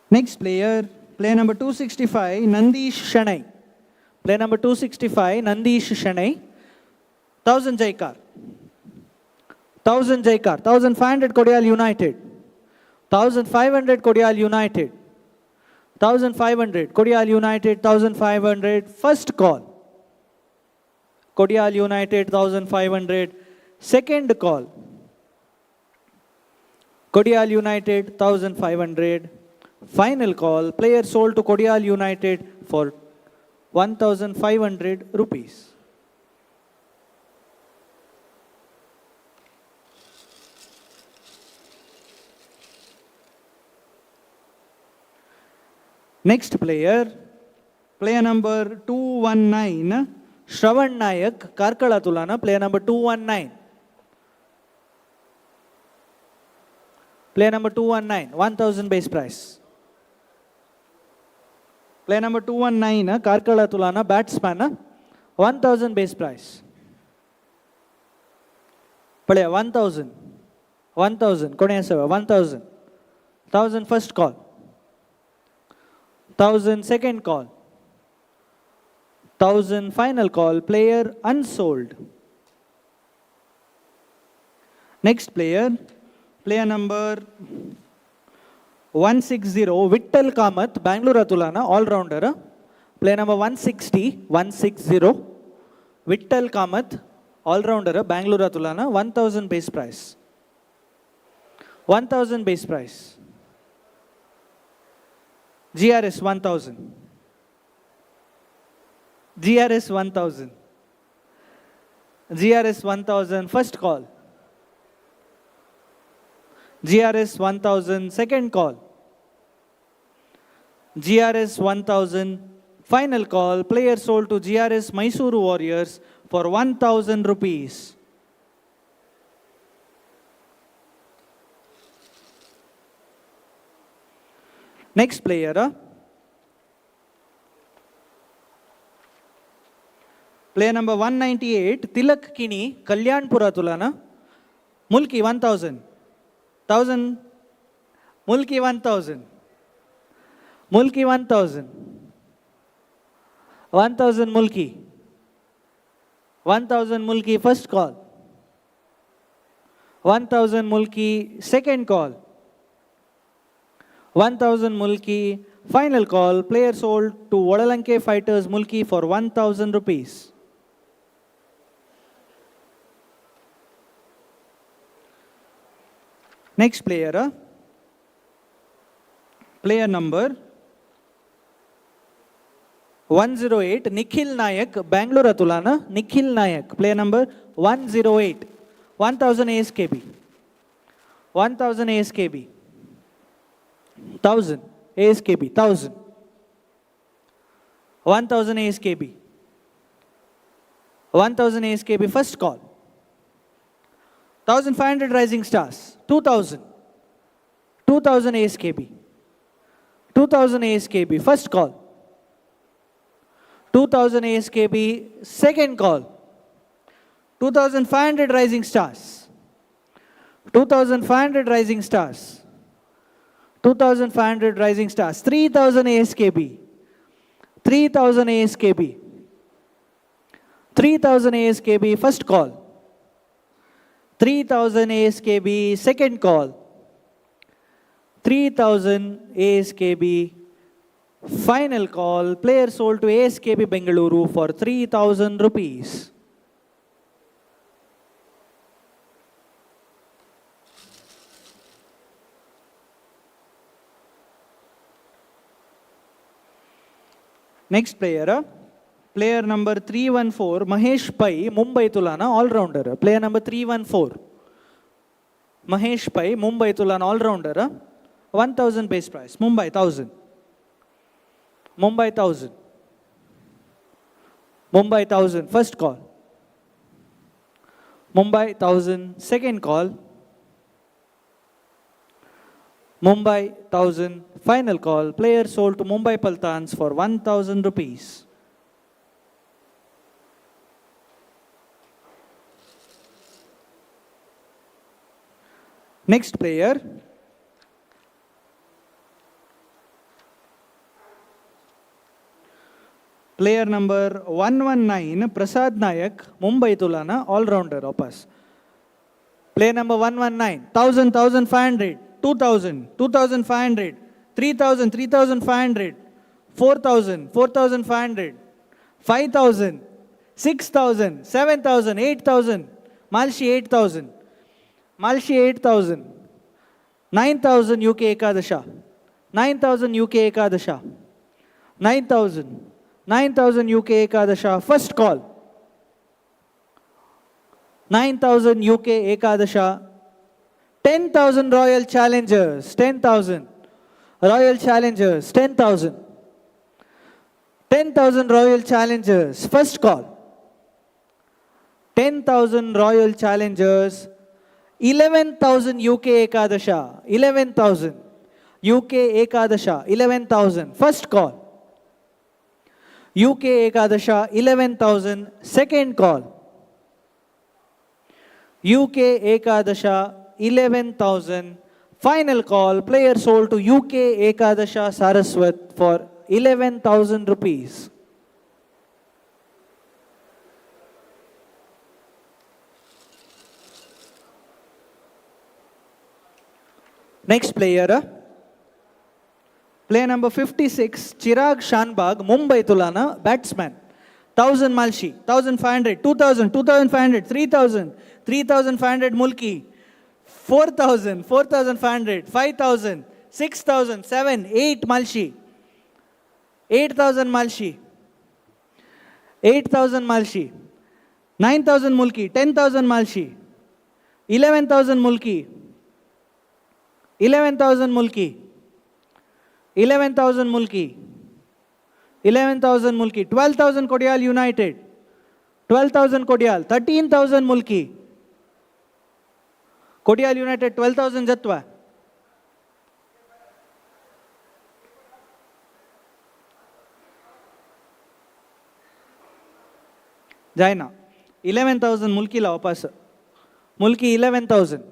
Speaker 4: Next player, player number 265, Nandish Shanai. Player number 265, Nandish Shanai. 1,000 Jaikar. 1,000 Jaikar. 1,500 Kodial United. 1,500 Kodial United. 1,500 Kodial United, 1,500 first call. Kodial United, 1,500 second call. Kodial United, 1,500 final call. Player sold to Kodial United for 1,500 rupees. Next player, player number 219, Shravan Nayak, Karkala Tulana, player number 219. Player number 219, 1,000 base price. Player number 219, Karkala Tulana, batsman, 1,000 base price. Player 1,000, 1,000, Koneya 1,000, 1,000 first call. 1,000 second call. 1,000 final call. Player unsold. Next player, player number 160, Vittal Kamath, Bangalore Atulana, all rounder. Player number 160, 160, Vittal Kamath, all rounder, Bangalore Atulana, 1,000 base price. 1,000 base price. GRS 1,000. GRS 1,000. GRS 1,000 first call. GRS 1,000 second call. GRS 1,000 final call. Player sold to GRS Mysuru Warriors for 1,000 rupees. Next player, player number 198, Tilak Kini, Kalyanpura Tulana, Mulki 1,000, 1,000, Mulki 1,000, Mulki 1,000, 1,000 Mulki, 1,000 Mulki first call, 1,000 Mulki second call, 1,000 Mulki final call. Player sold to Vadalanke Fighters Mulki for 1,000 rupees. Next player, player number 108, Nikhil Nayak, Bangalore Atulana, Nikhil Nayak, player number 108, 1,000 ASKB, 1,000 ASKB, 1,000 ASKB, 1,000, 1,000 ASKB, 1000 ASKB first call. 1500 Rising Stars. 2000. 2000 ASKB. 2000 ASKB first call. 2000 ASKB second call. 2500 Rising Stars. 2500 Rising Stars. 2500 Rising Stars. 3000 ASKB. 3000 ASKB. 3000 ASKB first call. 3000 ASKB second call. 3000 ASKB final call. Player sold to ASKB Bengaluru for 3000 rupees. Next player, player number 314, Mahesh Pai, Mumbai Tulana, all-rounder. Player number 314, Mahesh Pai, Mumbai Tulana, all-rounder. 1000 base price, Mumbai 1000. Mumbai 1000. Mumbai 1000, first call. Mumbai 1000, second call. Mumbai 1000, final call. Player sold to Mumbai Paltans for 1000 rupees. Next player. Player number 119, Prasad Nayak, Mumbai Tulana, all-rounder, वापस. Player number 119, 1000, 1500, 2000, 2500, 3000, 3500, 4000, 4500, 5000, 6000, 7000, 8000, Malshi 8000, Malshi 8000, 9000 UK Ekadasha, 9000 UK Ekadasha, 9000, 9000 UK Ekadasha, first call. 9000 UK Ekadasha, 10,000 Royal Challengers, 10,000 Royal Challengers, 10,000. 10,000 Royal Challengers, first call. 10,000 Royal Challengers, 11,000 UK Ekadasha, 11,000 UK Ekadasha, 11,000, first call. UK Ekadasha, 11,000, second call. UK Ekadasha, 11,000, final call. Player sold to UK Ekadasha Saraswat for 11,000 rupees. Next player, player number 56, Chirag Shanbag, Mumbai Tulana, batsman. 1000 Malshi, 1500, 2000, 2500, 3000, 3500 Mulki, 4000, 4500, 5000, 6000, 7, 8 Malshi, 8000 Malshi, 8000 Malshi, 9000 Mulki, 10,000 Malshi, 11,000 Mulki, 11,000 Mulki, 11,000 Mulki, 11,000 Mulki, 12,000 Kodial United, 12,000 Kodial, 13,000 Mulki, Kodial United 12,000 Jatwa. जायना 11,000 मुल्की वापस, Mulki 11,000,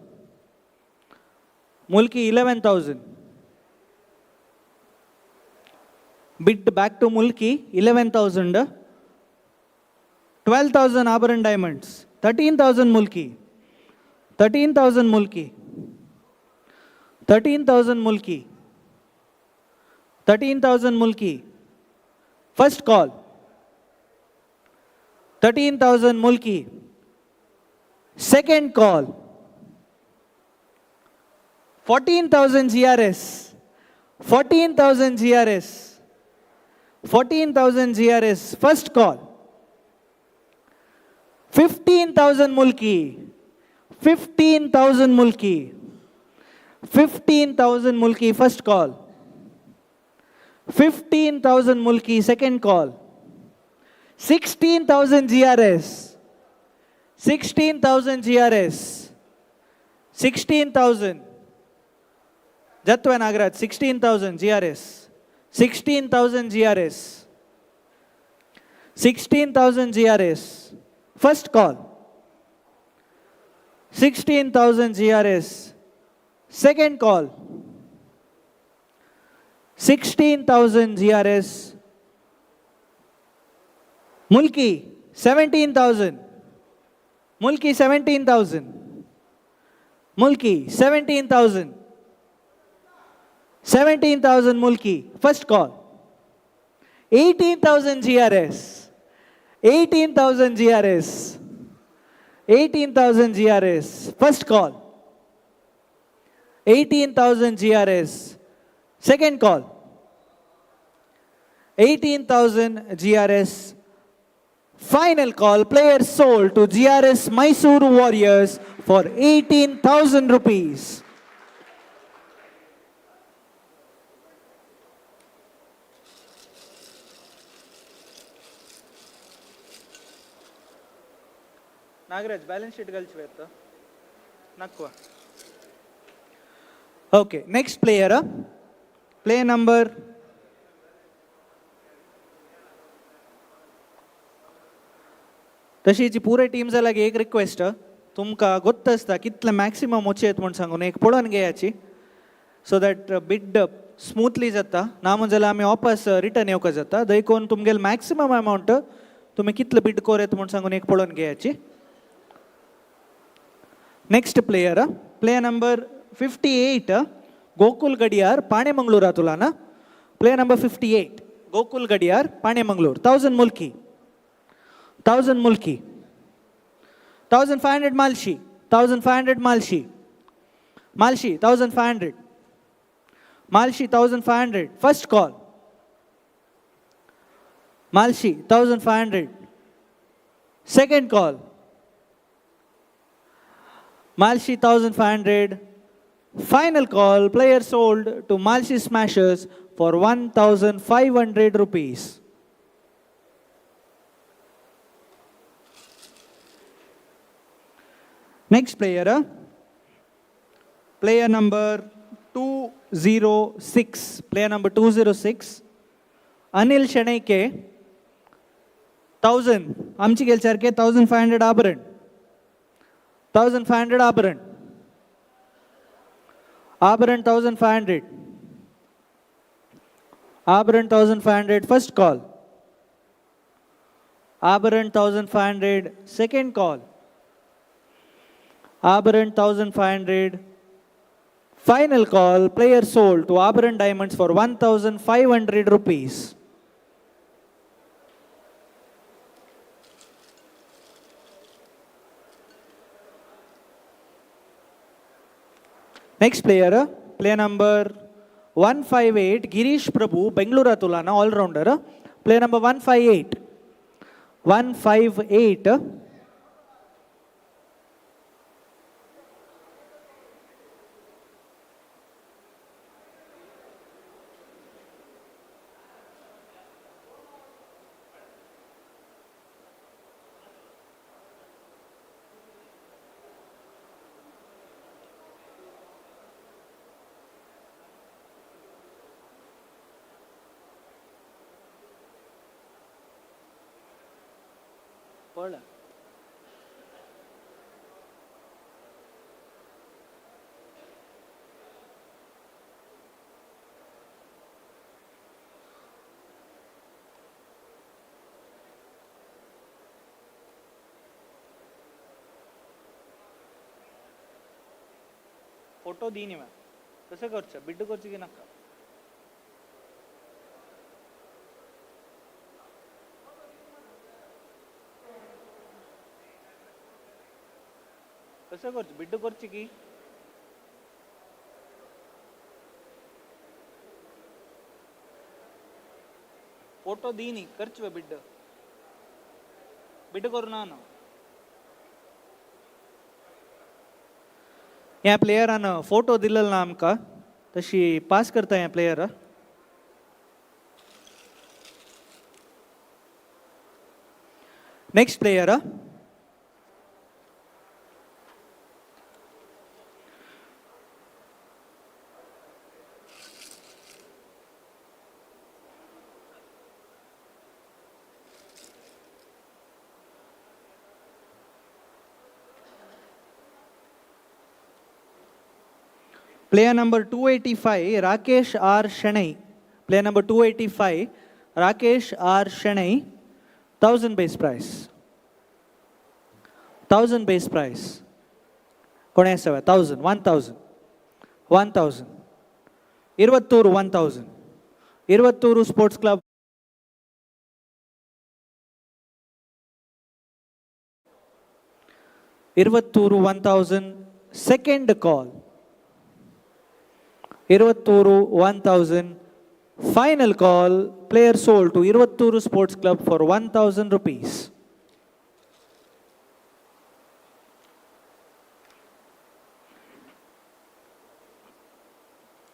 Speaker 4: Mulki 11,000, bid back to Mulki 11,000, 12,000 Abharan Diamonds, 13,000 Mulki, 13,000 Mulki, 13,000 Mulki, 13,000 Mulki, first call, 13,000 Mulki, second call, 14,000 GRS, 14,000 GRS, 14,000 GRS, first call, 15,000 Mulki, 15,000 Mulki, 15,000 Mulki, first call, 15,000 Mulki, second call, 16,000 GRS. 16,000 GRS. 16,000. Jatva Nagaraj, 16,000 GRS. 16,000 GRS. 16,000 GRS. First call. 16,000 GRS. Second call. 16,000 GRS. Mulki, 17,000. Mulki, 17,000. Mulki, 17,000. 17,000 Mulki. First call. 18,000 GRS. 18,000 GRS. 18,000 GRS. First call. 18,000 GRS. Second call. 18,000 GRS. Final call. Player sold to GRS Mysuru Warriors for 18,000 rupees. Nagaraj, balance sheet galchi nakwa. Okay, next player. Player number तशीच पुरे team लागीं एक request, तुमकां गोत्त आसता कितले maximum वचयेत म्हूण सांगून एक पळोवन घेयाची, सो that bid smoothly जाता. ना म्हण जाल्यार आमी वापस रिटर्न येवका जाता. देखून तुमगेले मॅक्सिमम अमावंट तुमी कितले बिड कोर म्हूण सांगून एक पळोवन घेयाची. Next player, player number 58, Gokul Gadiyar, Panemangalore तुलाना. Player number 58, Gokul Gadiyar, Panemangalore. 1,000 Mulki. 1,000 Mulki. 1,500 Malshi. 1,500 Malshi. Malshi, 1,500. Malshi, 1,500. First call. Malshi, 1,500. Second call. Malshi, 1,500. Final call. Player sold to Malshi Smashers for 1,500 rupees. Next player, player number 206. Player number 206, Anil Shanaike. 1,000. आमची गेल सारखे 1,500 Abharan. 1,500 Abharan. Abharan 1,500. Abharan 1,500. First call. Abharan 1,500. Second call. Abharan 1,500. Final call. Player sold to Abharan Diamonds for 1,500 rupees. Next player, player number 158, Girish Prabhu, Bengaluru Tulana, all-rounder. Player number 158. 158. Photo दी न्ही कशें करचें, बिड्ड करचें की नाका? कशें करचें, बिड्ड करचें की? फोटो दी न्ही, करचें बिड्ड, बिड्ड करूं ना न्हू. ह्या प्लेयरान फोटो दिलेलो ना आमकां, तशी पास करता ह्या player. Next player. Player number 285, Rakesh R. Shenai. Player number 285, Rakesh R. Shenai, 1000 base price. 1000 base price. कोणे आसा 1000, 1000, 1000. Iruvathur 1000. Iruvathur Sports Club. Iruvathur 1000, second call. Iruvathur 1000, final call, player sold to Iruvathur Sports Club for 1000 rupees.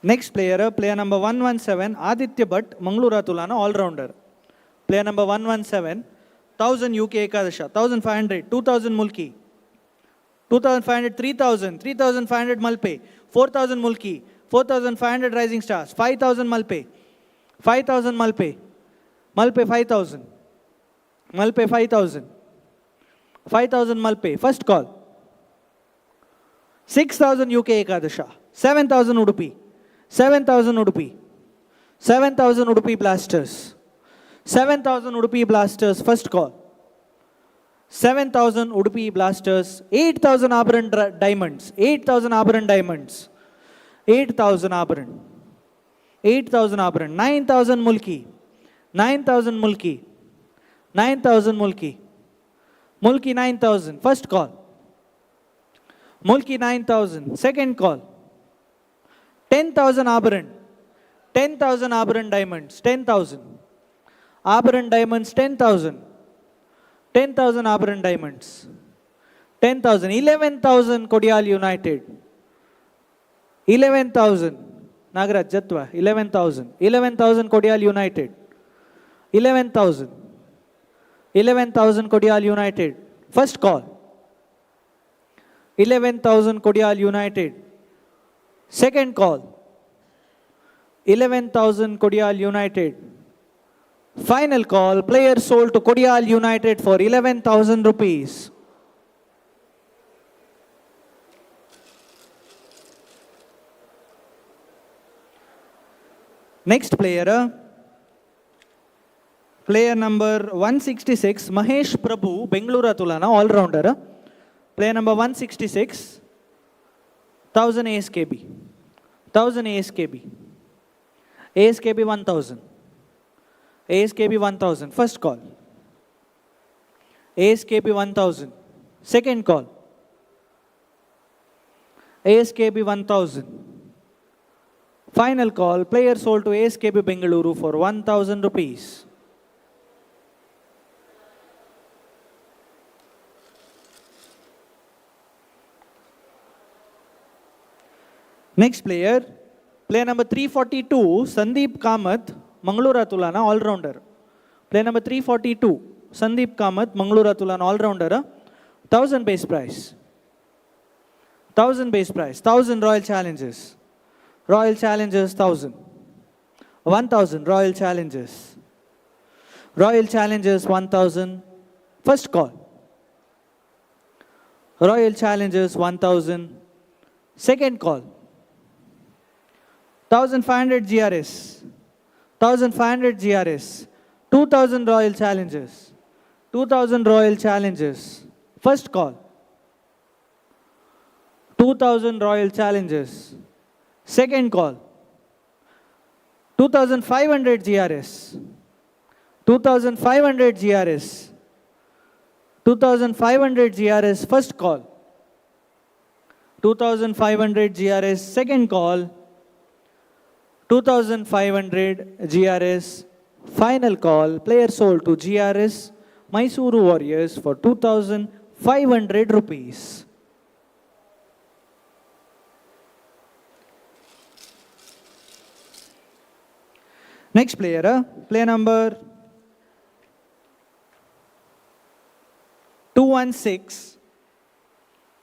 Speaker 4: Next player, player number 117, Aditya Bhatt, Mangalore Tulana, all-rounder. Player number 117, 1000 UK Ekadasha, 1500, 2000 Mulki, 2500, 3000, 3500 Malpe, 4000 Mulki, 4500 Rising Stars, 5000 Malpe, 5000 Malpe, Malpe 5000, Malpe 5000, 5000 Malpe, first call. 6000 UK Ekadasha, 7000 Udupi, 7000 Udupi, 7000 Udupi Blasters, 7000 Udupi Blasters, first call. 7000 Udupi Blasters, 8000 Abharan Diamonds, 8000 Abharan Diamonds, 8000 Abharan, 8000 Abharan, 9000 Mulki, 9000 Mulki, 9000 Mulki, Mulki 9000, first call. Mulki 9000, second call. 10,000 Abharan, 10,000 Abharan Diamonds, 10,000. Abharan Diamonds, 10,000. 10,000 Abharan Diamonds, 10,000, 11,000 Kodial United, 11,000, Nagaraj Jatwa, 11,000, 11,000 Kodial United, 11,000, 11,000 Kodial United, first call, 11,000 Kodial United, second call, 11,000 Kodial United, final call, player sold to Kodial United for 11,000 rupees. Next player, player number 166, Mahesh Prabhu, Bengaluru Tulana, all-rounder. Player number 166, 1000 ASKB, 1000 ASKB, ASKB 1000. ASKB 1000, first call. ASKB 1000, second call. ASKB 1000, final call, player sold to ASKB Bengaluru for 1000 rupees. Next player, player number 342, Sandeep Kamath, Mangalore Tulana, all-rounder. Player number 342, Sandeep Kamath, Mangalore Tulana, all-rounder, 1000 base price. 1000 base price, 1000 Royal Challengers. Royal Challengers, 1000. 1000 Royal Challengers. Royal Challengers, 1000. First call. Royal Challengers, 1000. Second call. 1500 GRS. 1500 GRS, 2000 Royal Challengers, 2000 Royal Challengers, first call, 2000 Royal Challengers, second call, 2500 GRS, 2500 GRS, 2500 GRS, first call, 2500 GRS, second call, 2500 GRS, final call, player sold to GRS Mysuru Warriors for 2500 rupees. Next player, player number 216,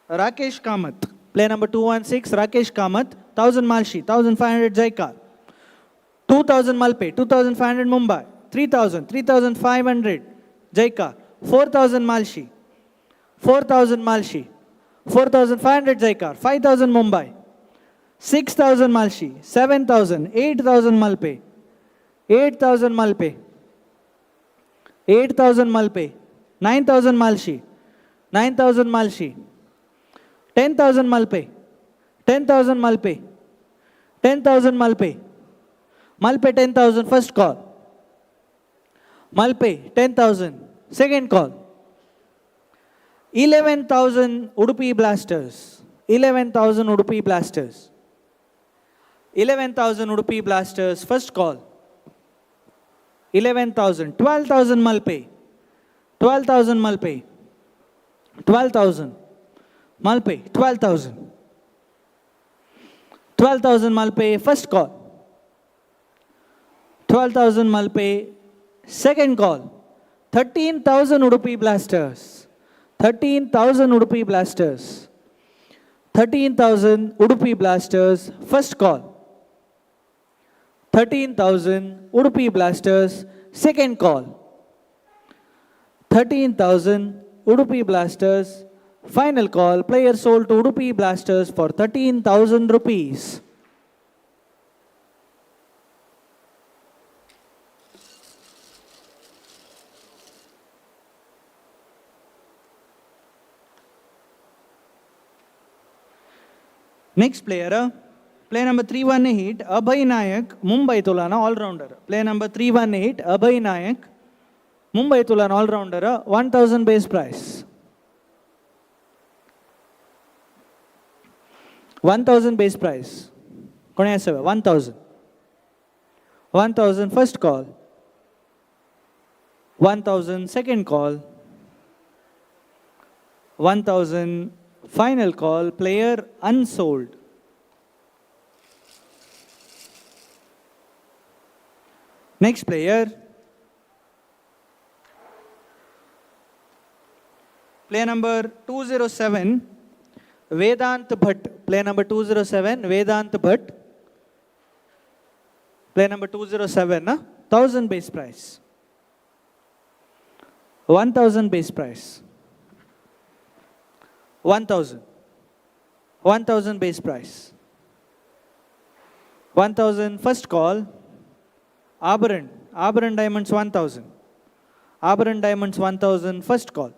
Speaker 4: Rakesh Kamath. Player number 216, Rakesh Kamath, 1000 Malshi, 1500 Jaikar, 2000 Malpe, 2500 Mumbai, 3000, 3500 Jaikar, 4000 Malshi, 4000 Malshi, 4500 Jaikar, 5000 Mumbai, 6000 Malshi, 7000, 8000 Malpe, 8000 Malpe, 8000 Malpe, 9000 Malshi, 9000 Malshi, 10,000 Malpe, 10,000 Malpe, 10,000 Malpe, Malpe 10,000 first call, Malpe 10,000 second call, 11,000 Udupi Blasters, 11,000 Udupi Blasters, 11,000 Udupi Blasters first call, 11,000, 12,000 Malpe, 12,000 Malpe, 12,000 Malpe, 12,000, 12,000 Malpe first call, 12,000 Malpe second call, 13,000 Udupi Blasters, 13,000 Udupi Blasters, 13,000 Udupi Blasters first call, 13,000 Udupi Blasters second call, 13,000 Udupi Blasters final call. Player sold to Udupi Blasters for 13,000 rupees. Next player, player number 318, Abhay Nayak, Mumbai Tulana all-rounder. Player number 318, Abhay Nayak, Mumbai Tulana all-rounder, 1000 base price. 1000 base price. 1000. 1000 first call. 1000 second call. 1000 final call. Player unsold. Next player. Player number 207, Vedant Bhatt. Player number 207, Vedant Bhatt. Player number 207, 1000 base price. 1000 base price. 1000. 1000 base price. 1000 first call. Abharan. Abharan Diamonds 1000. Abharan Diamonds 1000 first call.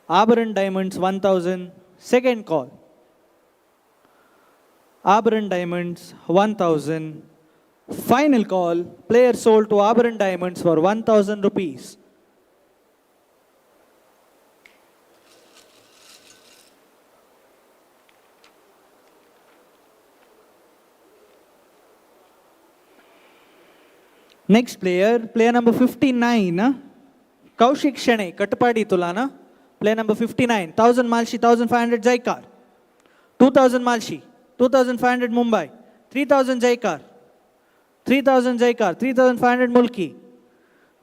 Speaker 4: Abharan Diamonds 1000 second call. Abharan Diamonds 1000 final call. Player sold to Abharan Diamonds for 1000 rupees. Next player, player number 59, Kaushik Shene, Katapadi Tulana. Player number 59, 1000 Malshi, 1500 Jaikar, 2000 Malshi, 2500 Mumbai, 3000 Jaikar, 3000 Jaikar, 3500 Mulki,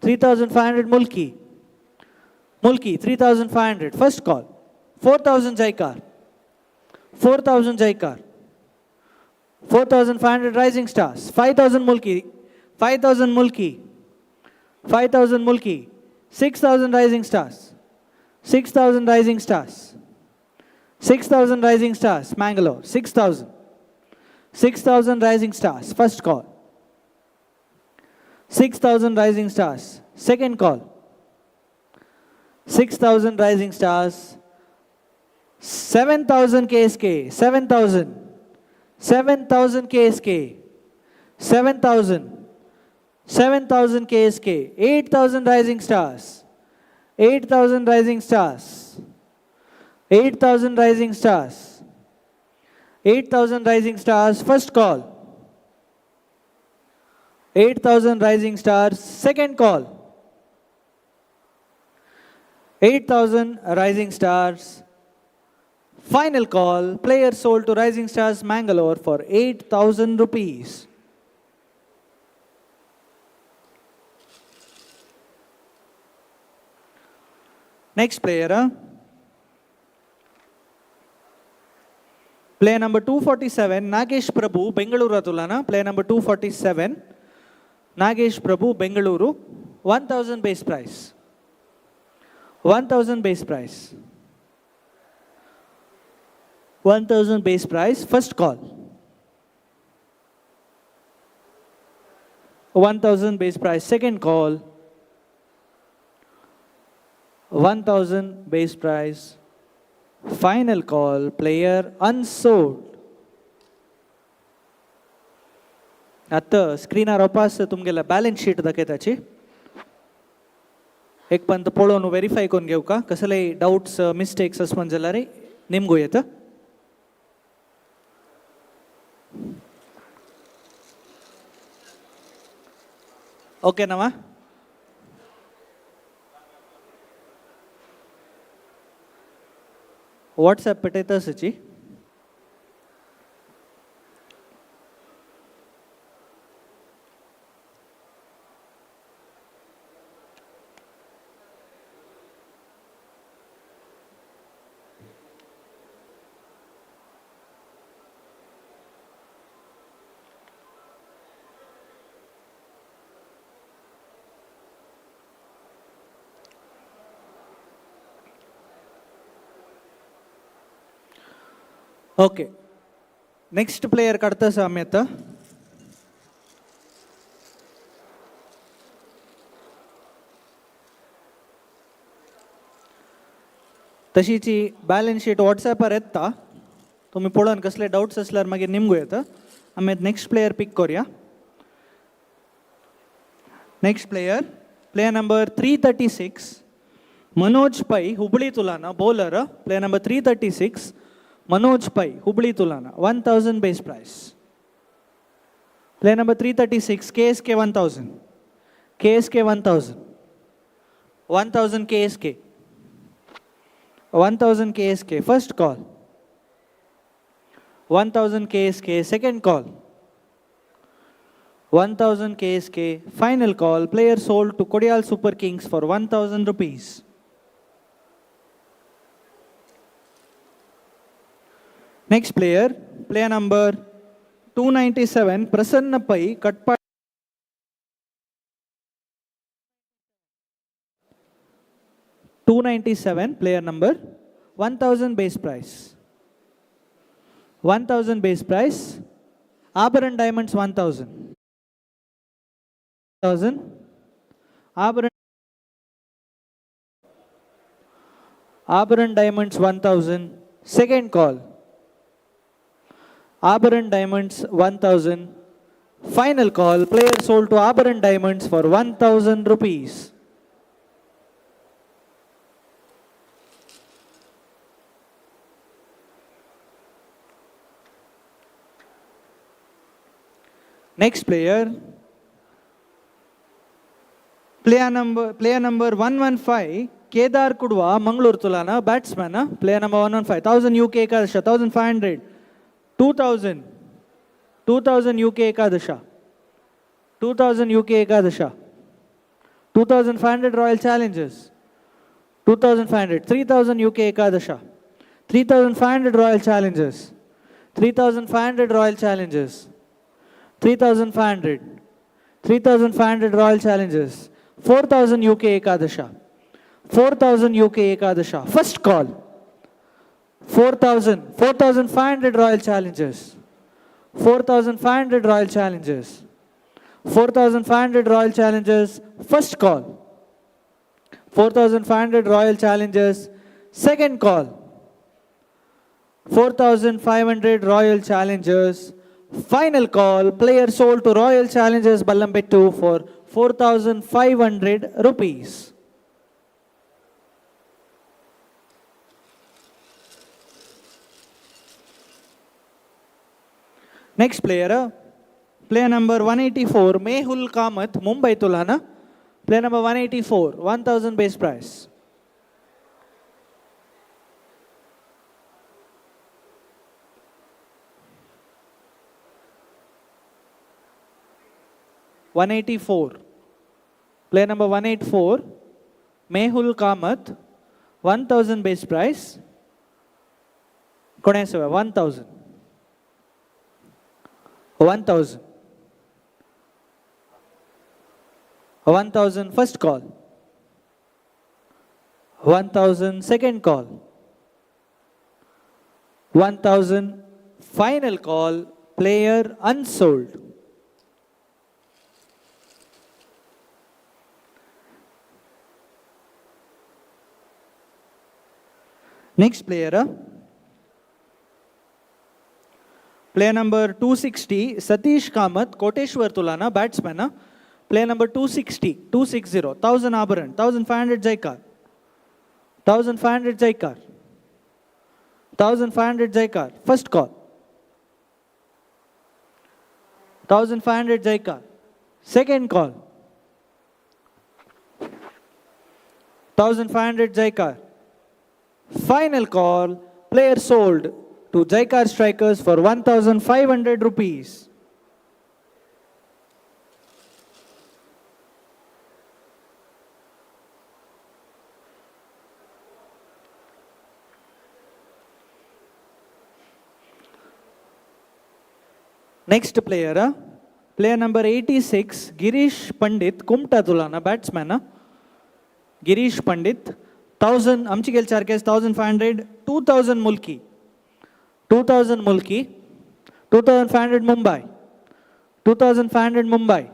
Speaker 4: 3500 Mulki, Mulki, 3500, first call, 4000 Jaikar, 4000 Jaikar, 4500 Rising Stars, 5000 Mulki, 5000 Mulki, 5000 Mulki, 6000 Rising Stars, 6000 Rising Stars, 6000 Rising Stars, Mangalore, 6000, 6000 Rising Stars, first call, 6000 Rising Stars, second call, 6000 Rising Stars, 7000 KSK, 7000, 7000 KSK, 7000, 7000 KSK, 8000 Rising Stars, 8000 Rising Stars, 8000 Rising Stars, 8000 Rising Stars, first call, 8000 Rising Stars, second call, 8000 Rising Stars, final call, player sold to Rising Stars Mangalore for 8000 rupees. Next player, player number 247 Nagesh Prabhu, Bengaluru ತುಲಾನ. Player number 247 Nagesh Prabhu, Bengaluru. 1000 base price. 1000 base price. 1000 base price, first call. 1000 base price, second call. 1000 base price, final call, player unsold. आतां स्क्रिनार अपास तुमगेला balance sheet दाखयताची. एक पंत पळोवन verify करून घेवका का, कसलेय doubts mistakes आसपाक जाल्यार निमगो येता. Okay नवा? व्हॉट्सॲप पेटयता सची. ओके, नेक्स्ट प्लेयर काडता आसा आमी आतां. तशीच ही बॅलन्स शीट व्हॉट्सॅपार येता, तुमी पळोवन कसले डावट्स आसल्यार मागीर निमगो येता. आमी नेक्स्ट प्लेयर पीक करुया. Next player, player number 336 Manoj Pai, Hubli तुलाना, bowler. Player number 336 Manoj Pai, Hubli तुलाना, 1000 base price. Player number 336 KSK 1000. KSK 1000. 1000 KSK. 1000 KSK, first call. 1000 KSK, second call. 1000 KSK, final call. Player sold to Kodial Super Kings for 1000 rupees. Next player, player number 297 Prasanna Pai, Katpa. 297 player number, 1000 base price. 1000 base price. Abharan Diamonds 1000. 1000. Abharan Diamonds 1000. Second call. Abharan Diamonds 1000. Final call. Player sold to Abharan Diamonds for 1000 rupees. Next player, player number 115 Kedar Kudwa, Mangalore Tulana, batsman. Player number 115, 1000 UK Ekadasha, 1500, 2000, 2000 UK Ekadasha, 2000 UK Ekadasha, 2500 Royal Challengers, 2500, 3000 UK Ekadasha, 3500 Royal Challengers, 3500 Royal Challengers, 3500, 3500 Royal Challengers, 4000 UK Ekadasha, 4000 UK Ekadasha, first call, 4000, 4500 Royal Challengers, 4500 Royal Challengers, 4500 Royal Challengers, first call, 4500 Royal Challengers, second call, 4500 Royal Challengers, final call, player sold to Royal Challengers Ballambettu for 4500 rupees. Next player, player number 184, Mehul Kamath, Mumbai Tulana. Player number 184, 1000 base price. (184). Player number 184, Mehul Kamath, 1,000 base price. कोणे आसा 1,000, 1,000, 1,000 first call, 1,000 second call, 1,000 final call, player unsold. Next player, player number 260, Satish Kamath, Koteshwar Tulana, batsman. Player number 260, 260, 1,000 Abharan, 1,500 Jaikar, 1,500 Jaikar, 1,500 Jaikar, first call, 1,500 Jaikar, second call, 1,500 Jaikar, final call, player sold to Jaikar Strikers for 1,500 rupees. Next player, player number 86, Girish Pandit, Kumta Tulana, batsman. Girish Pandit, 1,000, Amchigel Charkes, 1,500, 2,000 Mulki, 2,000 Mulki, 2,500 Mumbai, 2,500 Mumbai,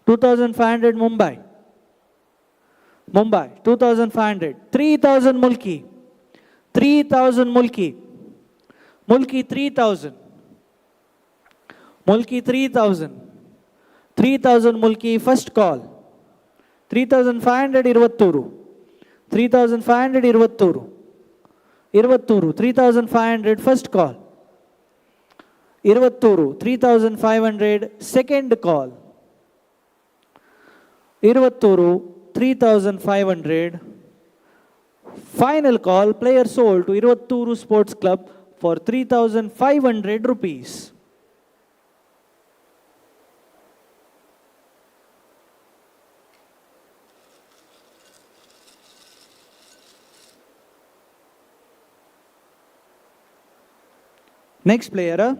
Speaker 4: 2,500 Mumbai, Mumbai, 2,500, 3,000 Mulki, 3,000 Mulki, Mulki 3,000, Mulki 3,000, 3,000 Mulki, first call, 3,500 Irvatturu, 3,500 Irvatturu, Irvatturu, 3,500 first call, Irvatturu, 3,500 second call, Irvatturu, 3,500 final call, player sold to Irvatturu Sports Club for 3,500 rupees. Next player,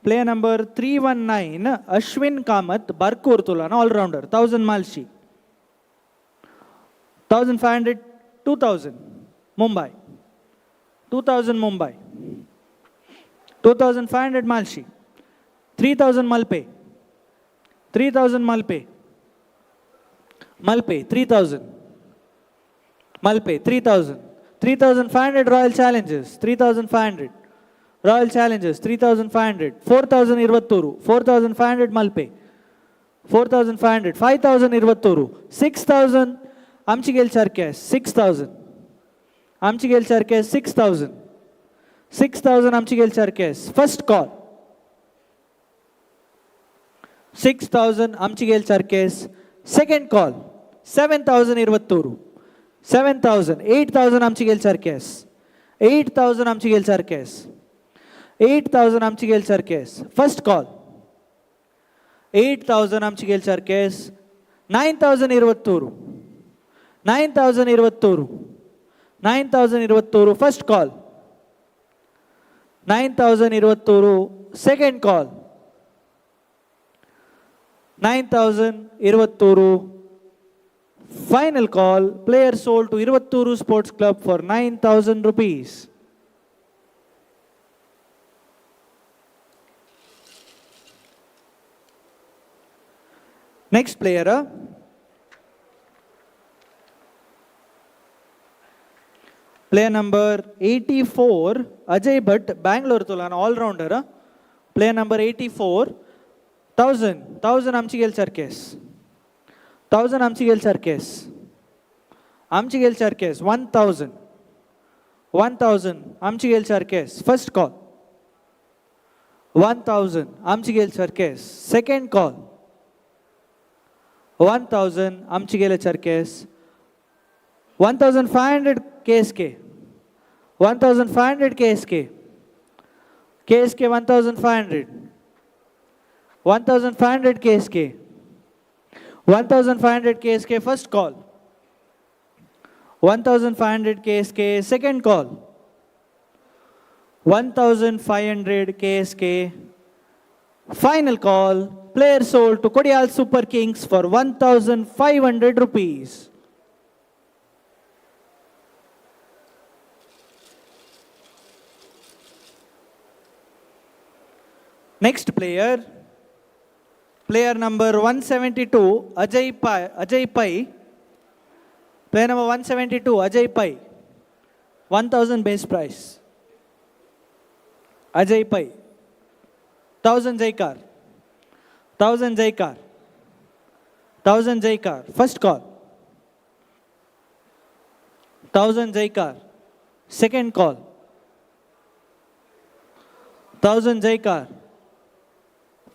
Speaker 4: player number 319, Ashwin Kamath, Barkur Tulana, all-rounder, 1,000 Malshi, 1,500, 2,000, Mumbai, 2,000 Mumbai, 2,500 Malshi, 3,000 Malpe, 3,000 Malpe, Malpe, 3,000, Malpe, 3,000, 3,500 Royal Challengers, 3,500. Royal Challengers, 3,500, 4,000 Irvatturu, 4,500 Malpe, 4,500, 5,000 Irvatturu, 6,000 Amchigel Charkes, 6,000, Amchigel Charkes, 6,000, 6,000 Amchigel Charkes, first call, 6,000 Amchigel Charkes, second call, 7,000 Irvatturu, 7,000, 8,000 Amchigel Charkes, 8,000 Amchigel Charkes, 8,000 Amchigel Charkes, first call, 8,000 Amchigel Charkes, 9,000 Irvatturu, 9,000 Irvatturu, 9,000 Irvatturu, first call, 9,000 Irvatturu, second call, 9,000 Irvatturu, final call, player sold to Irvatturu Sports Club for 9,000 rupees. Next player, player number 84, Ajay Bhatt, Bangalore Tulana, all-rounder. Player number 84, 1,000, 1,000 Amchigel Charkes, 1,000 Amchigel Charkes, Amchigel Charkes, 1,000, 1,000 Amchigel Charkes, first call, 1,000 Amchigel Charkes, second call, 1,000 Amchigel Charkes, 1,500 KSK, 1,500 KSK, KSK 1,500, 1,500 KSK, 1,500 KSK, first call, 1500 KSK, second call. 1500 KSK, final call. Player sold to Kodial Super Kings for 1500 rupees. Next player, player number 172, Ajay Pai. Ajay Pai. Player number 172, Ajay Pai. 1000 base price. Ajay Pai. 1000 Jaikar. 1000 Jaikar. 1000 Jaikar. First call. 1000 Jaikar. Second call. 1000 Jaikar.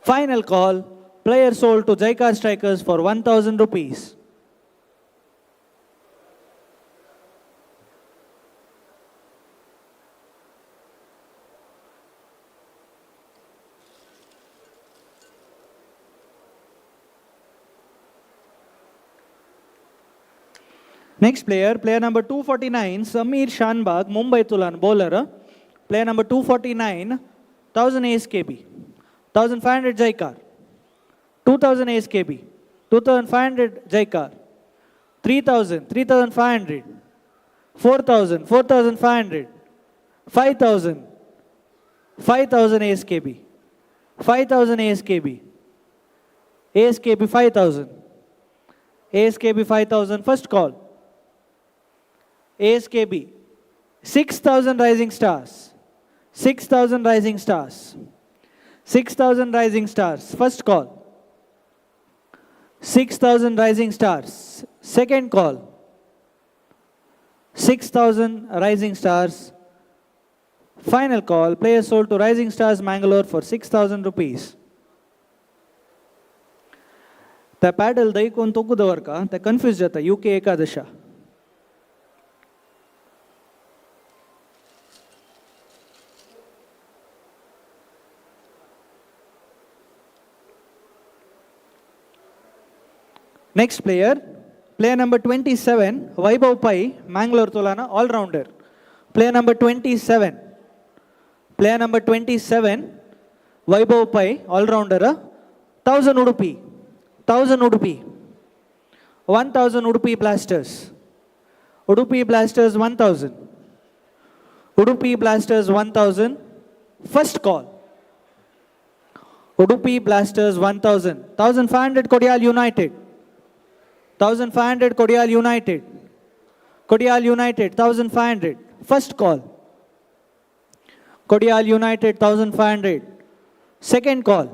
Speaker 4: Final call. Player sold to Jaikar Strikers for 1000 rupees. Next player, player number 249, Sameer Shanbag, Mumbai Tulan, bowler. Player number 249, 1000 ASKB, 1500 Jaikar, 2000 ASKB, 2500 Jaikar, 3000, 3500, 4000, 4500, 5000, 5000 ASKB, 5000 ASKB, ASKB 5000, ASKB 5000, first call. ASKB, 6000 Rising Stars, 6000 Rising Stars, 6000 Rising Stars, first call. 6000 Rising Stars, second call. 6000 Rising Stars, final call. Player sold to Rising Stars Mangalore for 6000 rupees. त्या paddle दैकोन तोकू दवरका ते confuse जाता UK Ekadasha. Next player, player number 27, Vaibhav Pai, Mangalore Tolana, all-rounder. Player number 27, player number 27, Vaibhav Pai, all-rounder, 1000 Udupi, 1000 Udupi, 1000 Udupi Blasters, Udupi Blasters 1000, Udupi Blasters 1000, first call. Udupi Blasters 1000, 1500 Kodial United, 1500 Kodial United, Kodial United 1500, first call. Kodial United 1500, second call.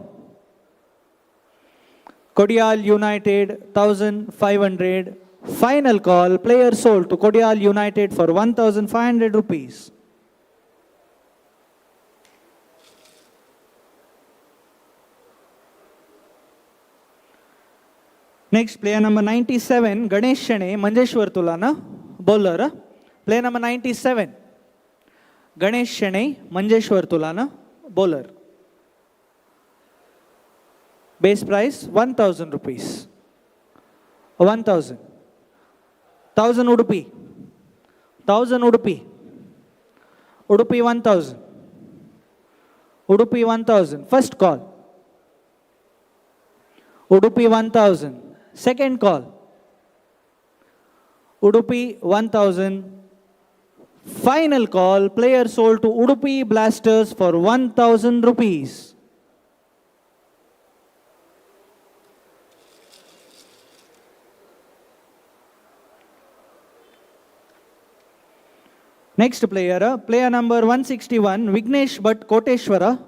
Speaker 4: Kodial United 1500, final call. Player sold to Kodial United for 1500 rupees. Next, player number 97, Ganesh Shane, Manjeshwar Tulana, bowler. Player number 97, Ganesh Shane, Manjeshwar Tulana, bowler. Base price 1000 rupees. 1000. 1000 Udupi. 1000 Udupi. Udupi 1000. Udupi 1000. First call. Udupi 1000. Second call. Udupi 1000. Final call. Player sold to Udupi Blasters for 1000 rupees. Next player, player number 161, Vignesh Bhatt Koteshwara,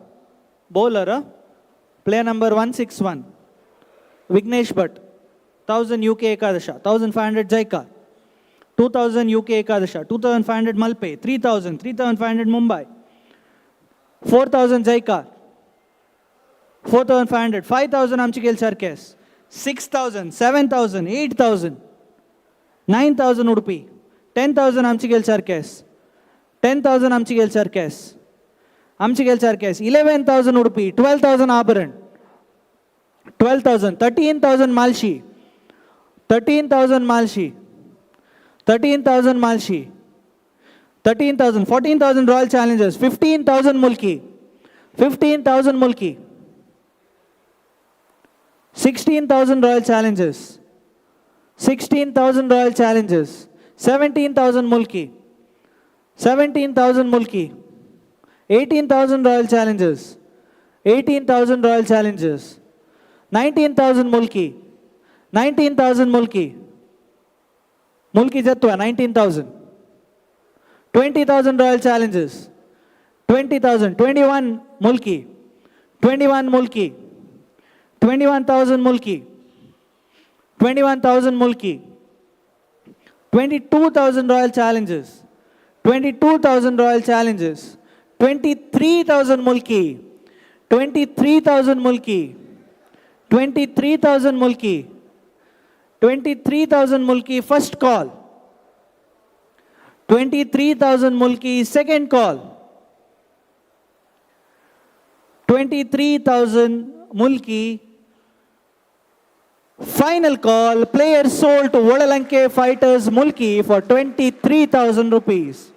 Speaker 4: bowler. Player number 161, Vignesh Bhatt, 1000 UK Ekadasha, 1500 Jaikar, 2000 UK Ekadasha, 2500 Malpe, 3000, 3500 Mumbai, 4000 Jaikar, 4500, 5000 Amchikel Sarkes, 6000, 7000, 8000, 9000 Udupi, 10000 Amchikel Sarkes, 10000 Amchikel Sarkes, Amchikel Sarkes, 11000 Udupi, 12000 Abharan, 12000, 13000 Malshi, 13000 Malshi, 13,000 Malshi, 13,000, 14,000 Royal Challengers, 15,000 Mulki, 15,000 Mulki, 16,000 Royal Challengers, 16,000 Royal Challengers, 17,000 Mulki, 17,000 Mulki, 18,000 Royal Challengers, 18,000 Royal Challengers, 19,000 Mulki, 19,000 Mulki, Mulki Jatwa, 19,000, 20,000 Royal Challengers, 20,000, 21 Mulki, 21 Mulki, 21,000 Mulki, 21,000 Mulki, 22,000 Royal Challengers, 22,000 Royal Challengers, 23,000 Mulki, 23,000 Mulki, 23,000 Mulki, 23,000 Mulki, first call, 23,000 Mulki, second call, 23,000 Mulki, final call, player sold to Odalanke Fighters Mulki for 23,000 rupees.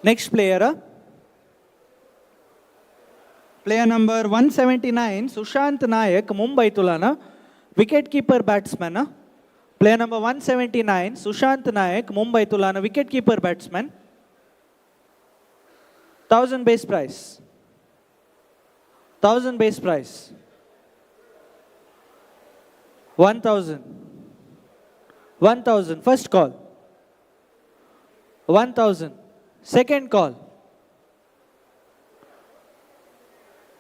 Speaker 4: Next player, player number 179, Sushant Nayak, Mumbai Tulana, wicket keeper batsman. Player number 179, Sushant Nayak, Mumbai Tulana, wicket keeper batsman. 1,000 base price. 1,000 base price. 1,000. 1,000, first call. 1,000. Second call.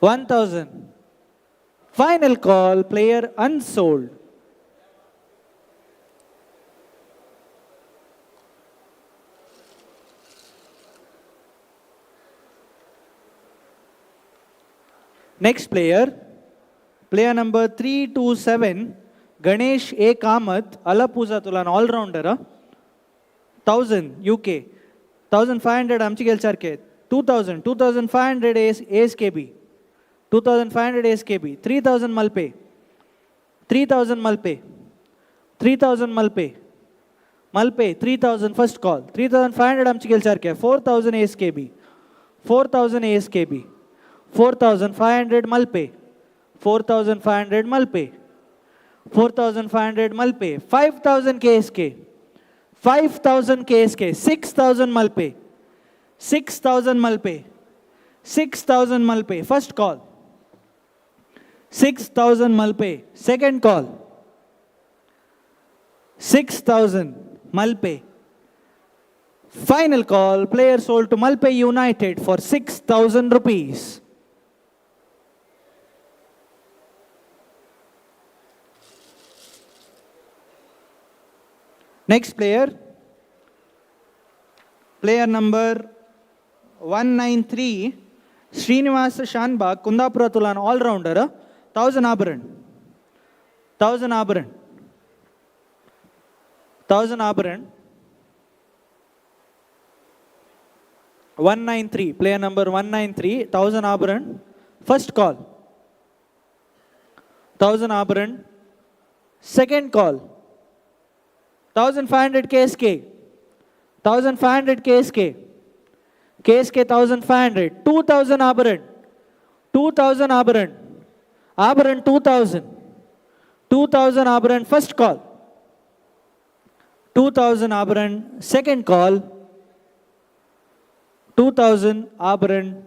Speaker 4: 1,000. Final call, player unsold. Next player, player number 327, Ganesh A. Kamath, Alappuzha Tulan, all-rounder, 1,000 UK. 1,500 आमची गेल सारखे, 2,000, 2,500 ASKB, 2,500 ASKB, 3,000 Malpe, 3,000 Malpe, 3,000 Malpe, Malpe, 3,000 first call, 3,500 आमची गेल सारखे, 4,000 ASKB, 4,000 ASKB, 4,500 Malpe, 4,500 Malpe, 4,500 Malpe, 5,000 KSK, 5,000 KSK, 6,000 Malpe, 6,000 Malpe, 6,000 Malpe, first call, 6,000 Malpe, second call, 6,000 Malpe, final call, player sold to Malpe United for 6,000 rupees. Next player, player number 193, Srinivasa Shanbag, Kundapura Tulan, all-rounder, 1,000 Abharan, 1,000 Abharan, 1,000 Abharan, 193, player number 193, 1,000 Abharan, first call, 1,000 Abharan, second call, 1,500 KSK, 1,500 KSK, KSK 1,500, 2,000 Abharan, 2,000 Abharan, Abharan 2,000, 2,000 Abharan, first call, 2,000 Abharan, second call, 2,000 Abharan,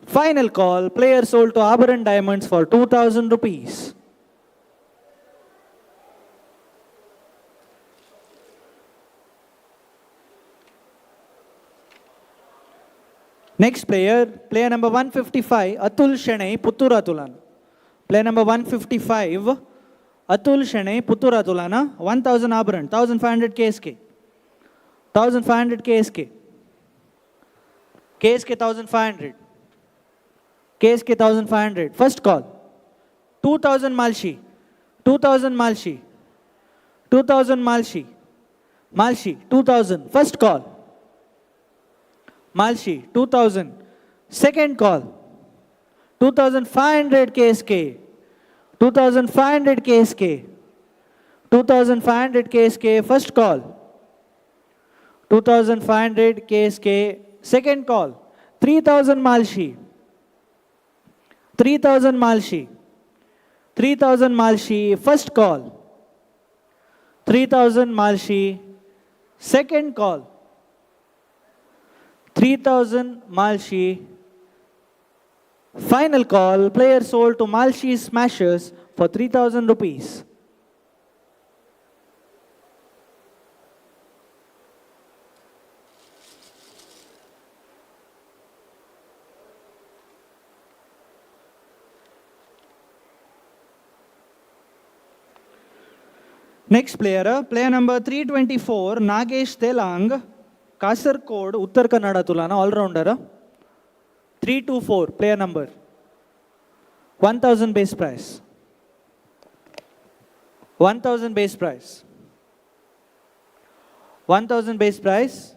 Speaker 4: final call, player sold to Abharan Diamonds for 2,000 rupees. Next player, player number 155, Atul Shenai, Puttur Atulan. Player number 155, Atul Shenoy Puttur Tulana 1000 Abharan 1500 KSK 1500 KSK KSK 1500 KSK 1500 first call 2000 Malshi 2000 Malshi 2000 Malshi Malshi 2000 first call Malshi 2000 second call 2500 KSK 2500 KSK 2500 KSK first call 2500 KSK second call 3000 Malshi 3000 Malshi 3000 Malshi first call 3000 Malshi second call 3000 Malshi final call player sold to Malshi Smashers for 3000 rupees. Next player, player number 324, Nagesh Telang, Kasarkod, Uttar Kannada Tulana, all-rounder. 324, player number. 1000 base price. 1000 base price. 1000 base price.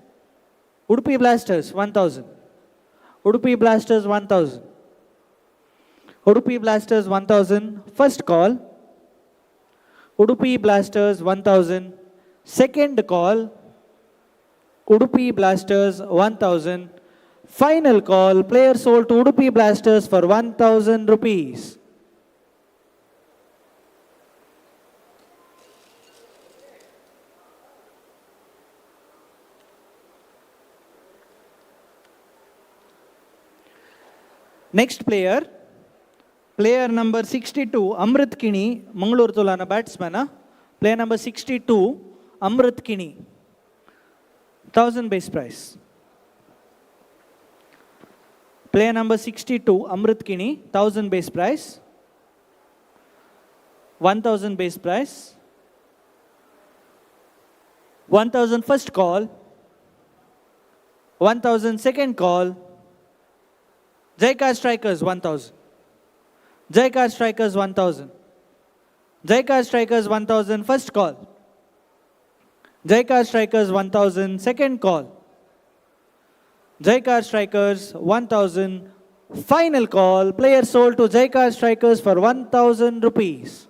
Speaker 4: Udupi Blasters, 1000. Udupi Blasters, 1000. Udupi Blasters, 1000. First call. Udupi Blasters, 1000. Second call. Udupi Blasters, 1000. Final call, player sold to Udupi Blasters for 1000 rupees. Next player, player number 62, Amrit Kini, Mangalore Tulana batsman. Player number 62, Amrit Kini, 1000 base price. Player number 62, Amrit Kini, 1000 base price. 1000 base price. 1000 first call. 1000 second call. Jaikar Strikers, 1000. Jaikar Strikers, 1000. Jaikar Strikers, 1000 first call. Jaikar Strikers, 1000 second call. Jaikar Strikers, 1000 final call. Player sold to Jaikar Strikers for 1000 rupees.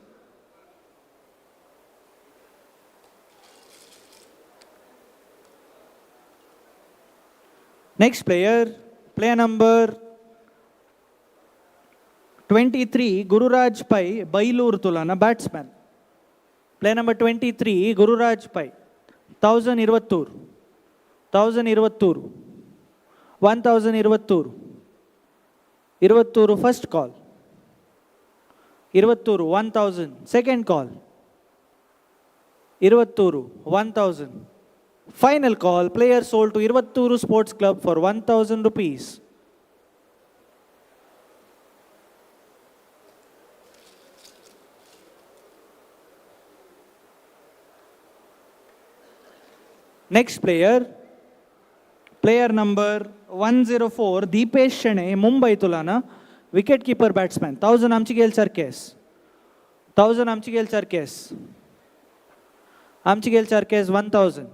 Speaker 4: Next player, player number 23, Gururaj Pai, Bailur Tulana, batsman. Player number 23, Gururaj Pai, 1000 Irvattur, 1000 Irvattur, 1000 Irvattur, Irvattur first call, Irvattur 1000 second call, Irvattur 1000 final call, player sold to Irvattur Sports Club for 1000 rupees. Next player, player number 104, Deepesh Shenoy, Mumbai Tulana, wicket keeper batsman, 1000 Amchigel Sarkes, 1000 Amchigel Sarkes, Amchigel Sarkes 1000,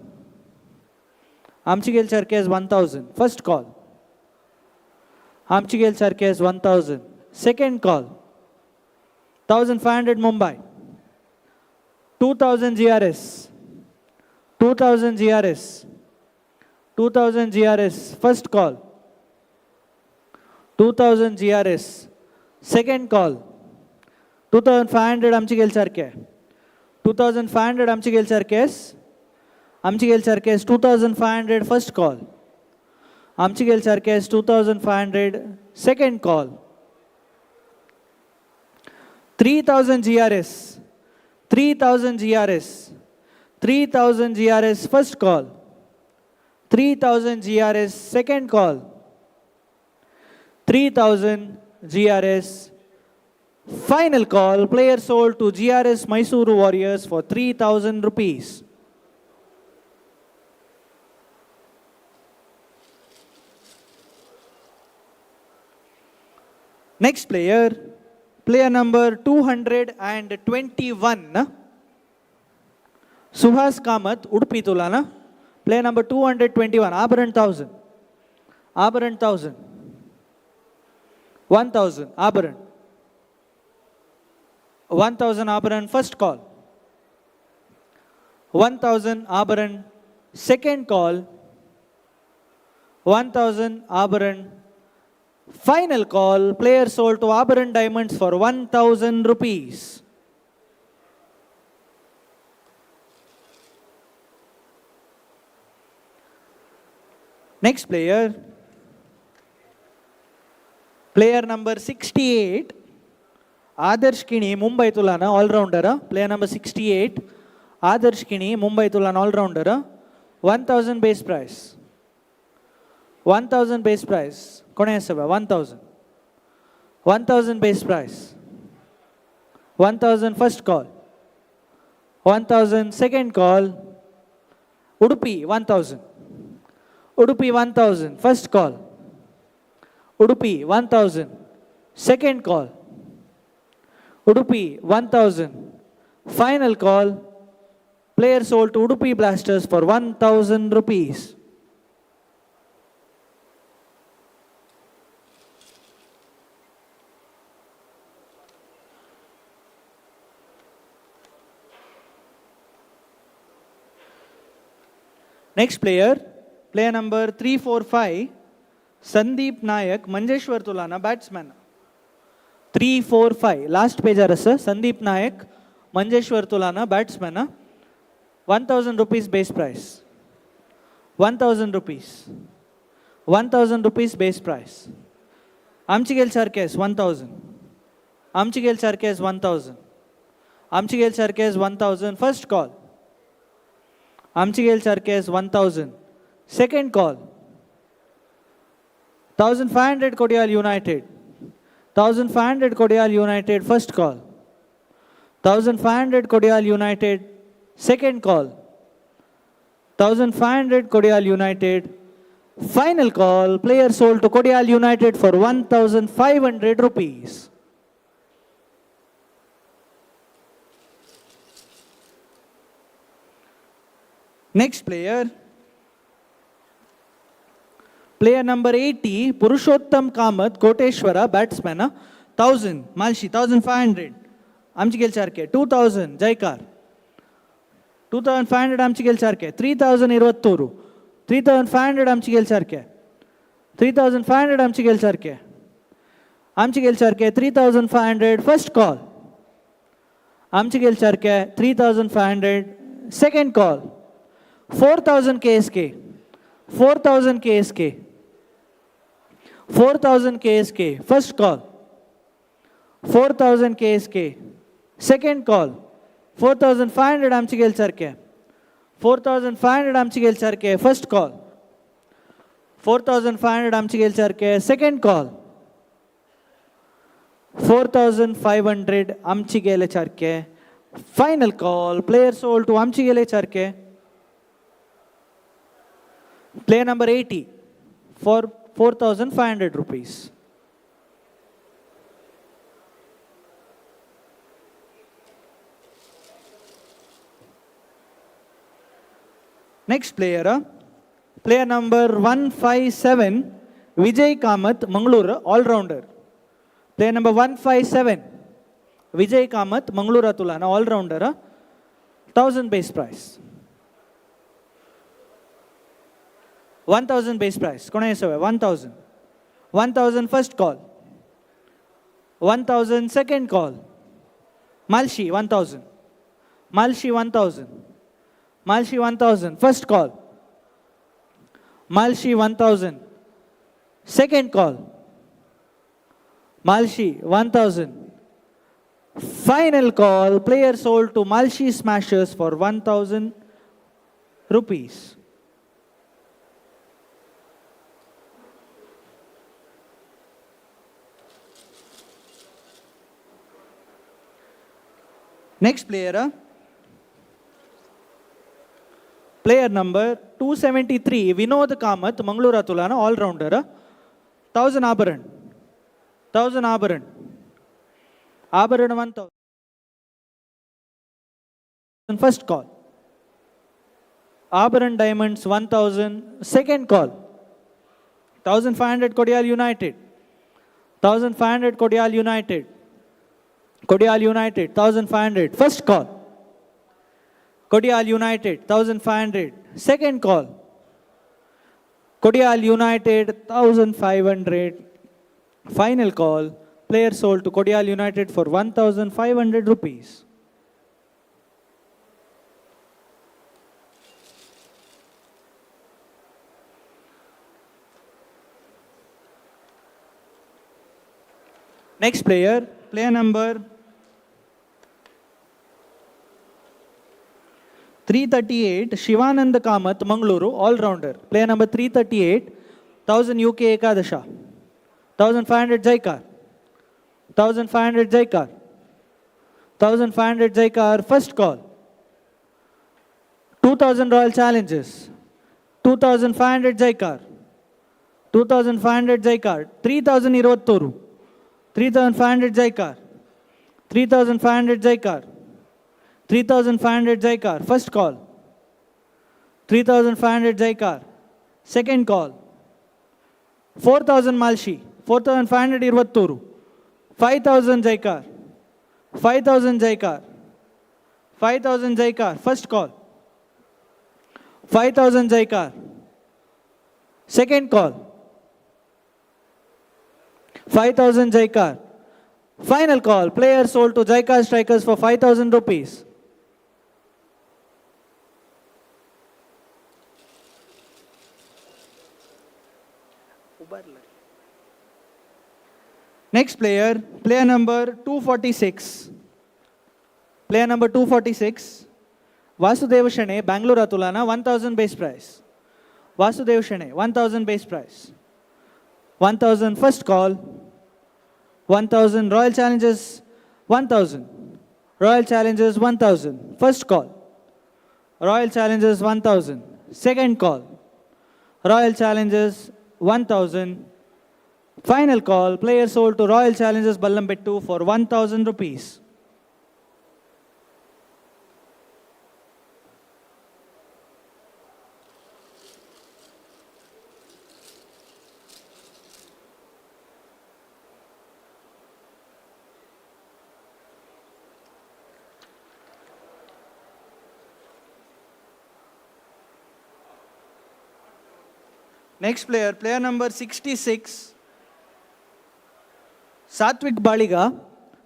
Speaker 4: Amchigel Sarkes 1000, first call, Amchigel Sarkes 1000, second call, 1500 Mumbai, 2000 GRS, 2000 GRS, 2000 GRS, first call, 2000 GRS, second call, 2500 Amchigel Sarkes, 2500 Amchigel Sarkes, Amchigel Sarkes 2500 first call, Amchigel Sarkes 2500 second call, 3000 GRS, 3000 GRS, 3000 GRS first call, 3000 GRS second call, 3000 GRS Final call, player sold to GRS Mysuru Warriors for 3,000 rupees. Next player, player number 221, Suhas Kamath, Udupi Tulana. Player number 221, Abharan 1000. Abharan 1000. 1000, Abharan. 1000 Abharan, first call. 1000 Abharan, second call. 1000 Abharan, final call. Player sold to Abharan Diamonds for 1000 rupees. Next player, player number 68, Adarsh Kini, Mumbai Tulana, all-rounder. Player number 68, Adarsh Kini, Mumbai Tulana, all-rounder. 1000 base price. 1000 base price. Kone asava? 1000. 1000 base price. 1000 first call. 1000 second call. Udupi 1000. Udupi 1000 first call. Udupi 1000 second call. Udupi 1000 final call. Player sold to Udupi Blasters for 1000 rupees. Next player, player number 345, Sandeep Nayak, Manjeshwar Tulana, batsman. 345, last page sir, Sandeep Nayak, Manjeshwar Tulana, batsman. 1000 rupees base price. 1000 rupees. 1000 rupees base price. Amchigel Sarkes, 1000. Amchigel Sarkes, 1000. Amchigel Sarkes, 1000. First call. Amchigel Sarkes, 1000. Second call. 1500 Kodial United. 1500 Kodial United, first call. 1500 Kodial United, second call. 1500 Kodial United, final call. Player sold to Kodial United for 1500 rupees. Next player, player number 80, Purushottam Kamath, Koteshwara, batsman, 1000, Malshi, 1500, Amchigel Charke, 2000, Jaikar, 2500 Amchigel Charke, 3000 Iruvatturu, 3500 Amchigel Charke, 3500 Amchigel Charke, Amchigel Charke, 3500, first call, Amchigel Charke, 3500, second call, 4000 KSK, 4000 KSK, 4000 KSK, first call, 4000 KSK, second call, 4500 Amchigel Charke, 4500 Amchigel Charke, first call, 4500 Amchigel Charke, second call, 4500 Amchigele Charke, final call, player sold to Amchigele Charke, player number 80 for 4500 rupees. Next player, player number 157, Vijay Kamath, Mangalore, all-rounder. Player number 157, Vijay Kamath, Mangalore Tulana, all-rounder, 1000 base price. 1000 base price. Kona esave? 1000. 1000 first call. 1000 second call. Malshi, 1000. Malshi, 1000. Malshi, 1000. First call. Malshi, 1000. Second call. Malshi, 1000. Final call. Player sold to Malshi Smashers for 1000 rupees. Next player, player number 273, Vinod Kamath, Mangalore ತುಲಾನ allrounder. 1000 Abharan, 1000 Abharan, Abharan 1000. First call. Abharan Diamonds 1000, second call. 1500 Kodial United, 1500 Kodial United, Kodial United 1500, first call. Kodial United 1500, second call. Kodial United 1500, final call. Player sold to Kodial United for 1500 rupees. Next player, player number 338, Shivananda Kamath, Mangaluru, all-rounder. Player number 338, 1000 UK Ekadasha, 1500 Jaikar, 1500 Jaikar, 1500 Jaikar, first call. 2000 Royal Challenges, 2500 Jaikar, 2500 Jaikar, 3000 Iruvatturu, 3500 Jaikar, 3500 Jaikar, 3500 Jaikar, first call. 3500 Jaikar, second call. 4000 Malshi, 4500 Iruvatturu, 5000 Jaikar, 5000 Jaikar, 5000 Jaikar, first call. 5000 Jaikar, second call. 5000 Jaikar, final call. Player sold to Jaikar Strikers for 5000 rupees. Next player, player number 246. Player number 246, Vasudeva Shane, Bangalore Atulana, 1000 base price. Vasudeva Shane, 1000 base price. 1000 first call. 1000 Royal Challenges, 1000. Royal Challenges, 1000. First call. Royal Challenges, 1000. Second call. Royal Challenges, 1000. Final call, player sold to Royal Challengers Ballambettu for 1000 rupees. Next player, player number 66, Satvik Baliga.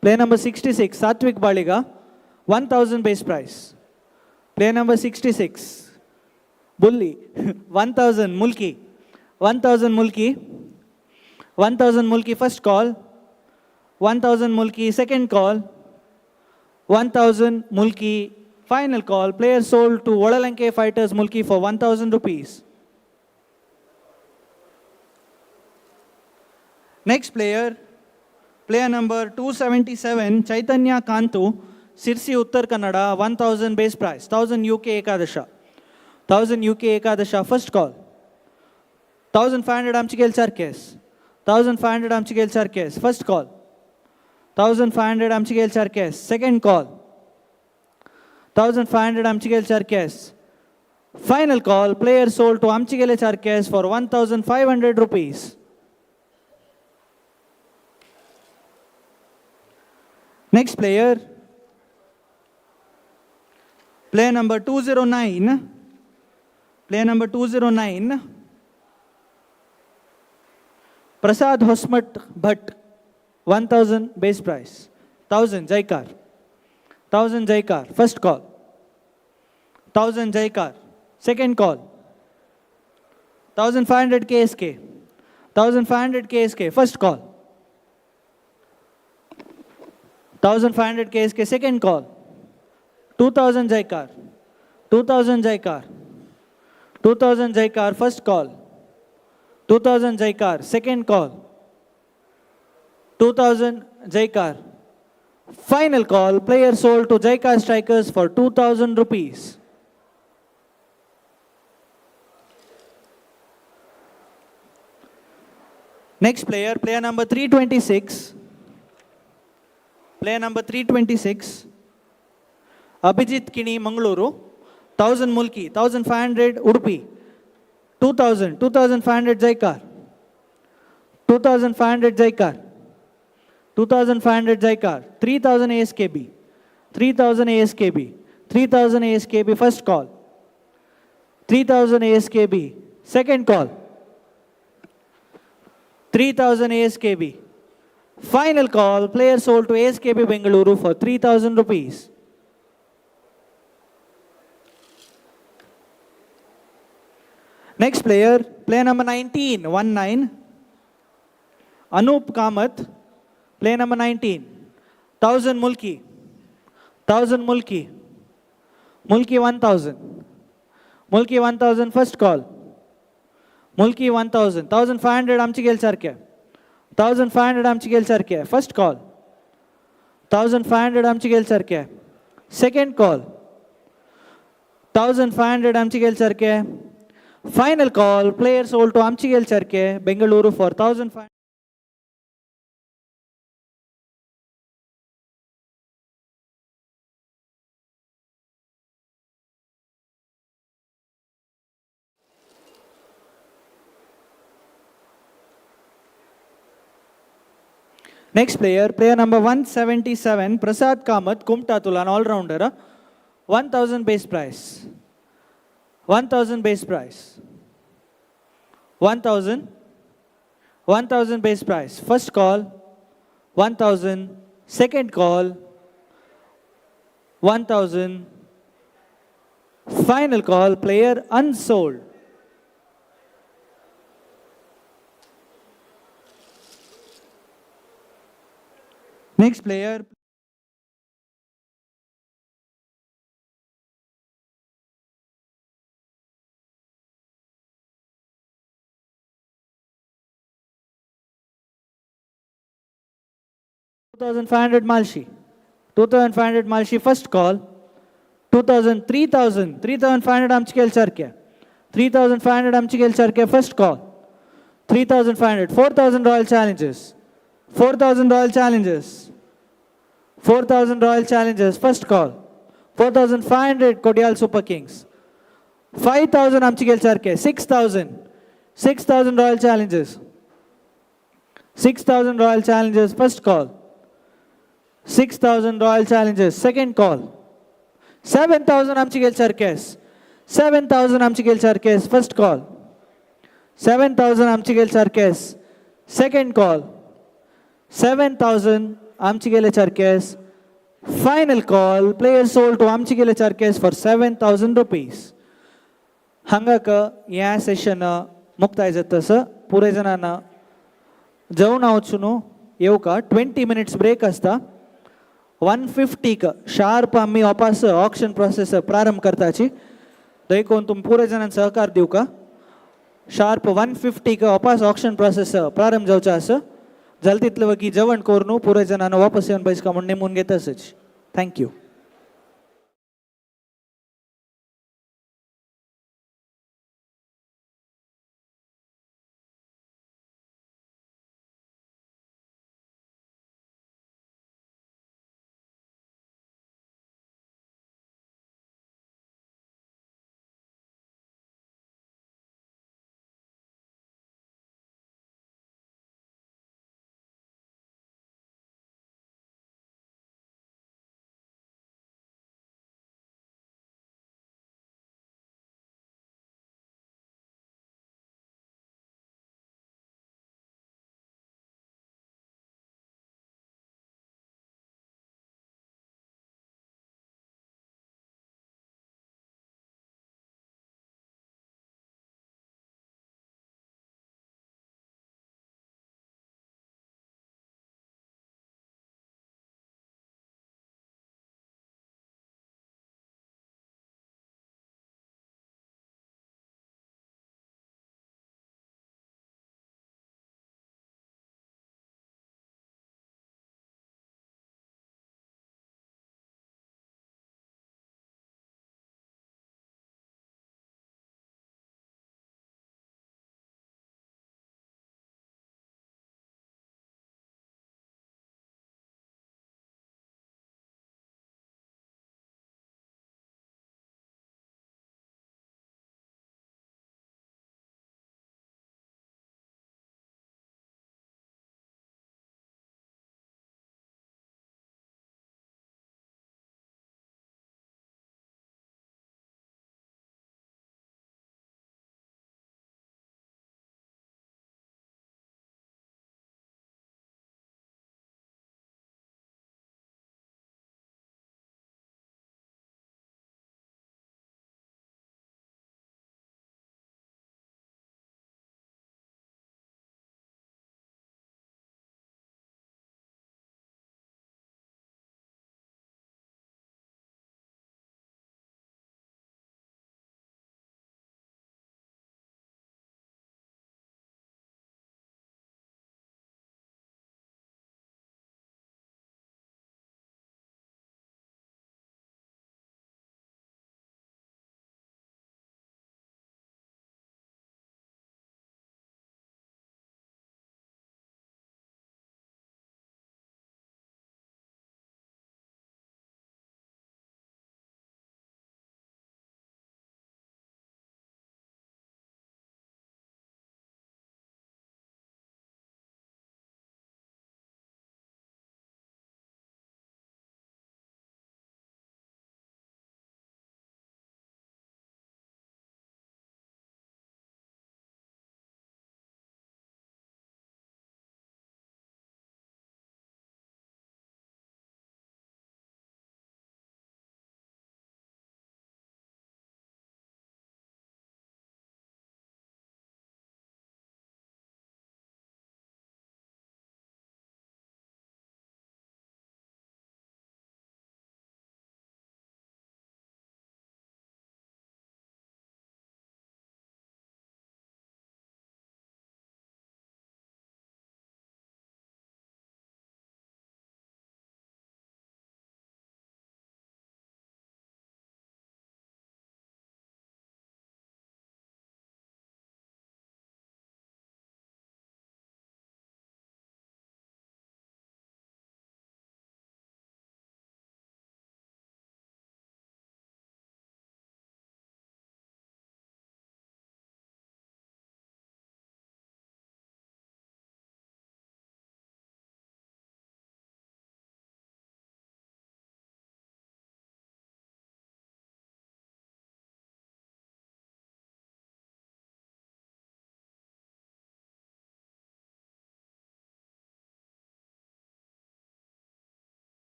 Speaker 4: Player number 66, Satvik Baliga, 1000 base price. Player number 66, Bulli, 1000 Mulki, 1000 Mulki, 1000 Mulki first call, 1000 Mulki second call, 1000 Mulki final call. Player sold to Vadalanke Fighters Mulki for 1000 rupees. Next player, player number 277, Chaitanya Kantu, Sirsi Uttar Kannada, 1000 base price, 1000 UK Ekadasha, 1000 UK Ekadasha, first call, 1500 Amchigel Charkes, 1500 Amchigel Charkes, first call, 1500 Amchigel Charkes, second call, 1500 Amchigel Charkes, final call, player sold to Amchigel Charkes for 1500 rupees. Next player, player number 209, player number 209, Prasad Hosmat Bhatt, 1000 base price, 1000 Jaikar, 1000 Jaikar, first call, 1000 Jaikar, second call, 1500 KSK, 1500 KSK, first call, 1500 KSK, second call, 2000 Jaikar, 2000 Jaikar, 2000 Jaikar, first call, 2000 Jaikar, second call, 2000 Jaikar, Final call, player sold to Jayakar Strikers for 2,000 rupees. Next player, player number 326. Player number 326. Abhijit Kini, Mangaluru. 1,000 Mulki, 1,500 Udupi. 2,000, 2,500 Jayakar. 2,500 Jayakar. 2,500 Jayakar. 3,000 ASKB. 3,000 ASKB. 3,000 ASKB first call. 3,000 ASKB second call. 3,000 ASKB. Final call, player sold to ASKB Bengaluru for 3,000 rupees. Next player, player number 19, 19. Anup Kamath, player number 19. 1,000 Mulki. 1,000 Mulki. Mulki 1,000. Mulki 1,000 first call. Mulki 1,000. 1,500 आमची सारखे. 1,500 आमची सारखे. First call. 1,500 आमची सारखे. Second call. 1,500 आमची सारखे. Final call, player sold to Amchigel Charke, Bengaluru for 1,500. Next player, player number 177, Prasad Kamath, Kumta Tulan, all-rounder, 1,000 base price. 1,000 base price. 1,000. 1,000 base price. First call, 1,000. Second call, 1,000. Final call, player unsold. Next player. $2,500 Malshi. 2,500 Malshi first call. 2,000, 3,000, 3,500 Amchikel Charke. 3,500 Amchikel Charke first call. 3,500, 4,000 Royal Challenges. 4,000 Royal Challenges. 4,000 Royal Challenges first call. 4,500 Kodial Super Kings. 5,000 Amchikel Charke. 6,000. 6,000 Royal Challenges. 6,000 Royal Challenges first call. 6,000 Royal Challenges second call. 7,000 Amchikel Charkes. 7,000 Amchikel Charkes first call. 7,000 Amchikel Charkes second call. 7,000 Amchigele Charkes final call. Player sold to Amchigele Charkes for 7,000 rupees. हंगाक ह्या सेशन मुक्ताय जाता sir पुरे जणांना जेवण वचून येवका 20 minutes break आसता. 1:50 sharp आमी वापस auction process प्रारंभ करताची. देखून तुमी पुरे जाणांक सहकार दिवका. शार्प 1:50 वापस ऑक्शन प्रोसेस प्रारंभ जावचो आसा. जालें तितले वगी जेवण करून पुरे जाणांना वापस येवन बसका म्हूण नेमून घेता आसच. Thank you.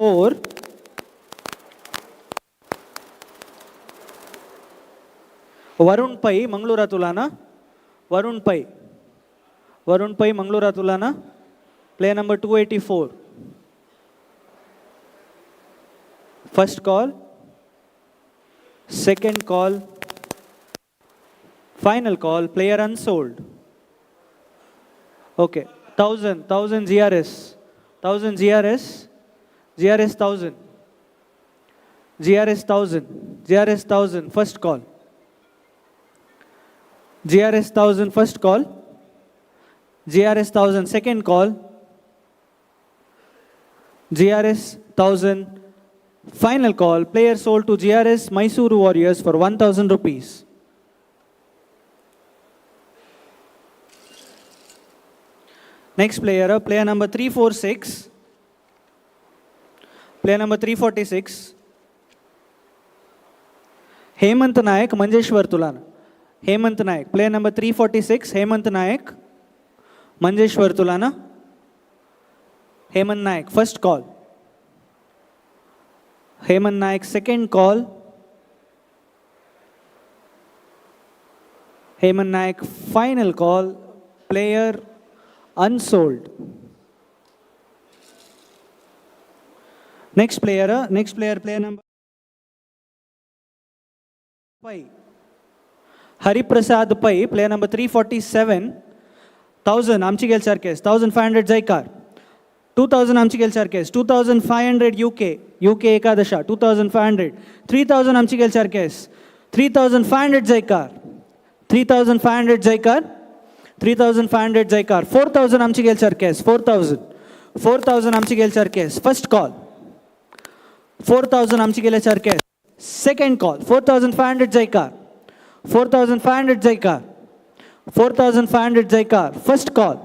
Speaker 4: 4. Varun Pai, Mangalora Tulana. Varun Pai. Varun Pai, Mangalora Tulana. Player number 284. First call. Second call. Final call. Player unsold. Okay. 1000. 1000 GRS. 1000 GRS. GRS 1000. GRS 1000. GRS 1000. First call. GRS 1000 first call. GRS 1000 second call. GRS 1000 final call. Player sold to GRS Mysuru Warriors for 1000 rupees. Next player, player number 346. Player number 346. Hemant Nayak, Manjeshwar Tulana. Hemant Nayak, player number 346, Hemant Nayak, Manjeshwar Tulana. Hemant Nayak, first call. Hemant Nayak, second call. Hemant Nayak, final call. Player unsold. Next player, player number 5. Hariprasad Pai, player number 347, 1000 Amchigel Sarkes, 1500 Jaikar, 2000 Amchigel Sarkes, 2500 UK, UK Ekadasha, 2500, 3000 Amchigel Sarkes, 3500 Jaikar, 3500 Jaikar, 3500 Jaikar, 4000 Amchigel Sarkes, 4000, 4000 Amchigel Sarkes, first call, 4000 Amchigel Sarkes, second call, 4500 Jaikar, 4500 Jaikar, 4500 Jaikar, first call,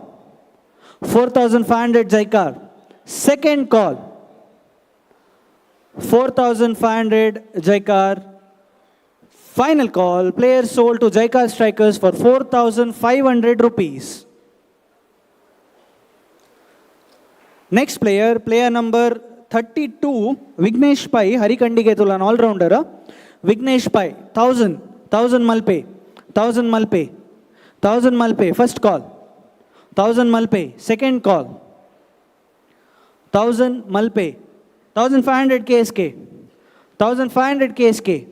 Speaker 4: 4500 Jaikar, second call, 4500 Jaikar, final call, player sold to Jaikar Strikers for 4500 rupees. Next player, player number 32, Vignesh Pai, Harikandige Tulan, all-rounder, Vignesh Pai, 1000. 1000 Malpe, 1000 Malpe, 1000 Malpe, first call, 1000 Malpe, second call, 1000 Malpe, 1500 KSK, 1500 KSK,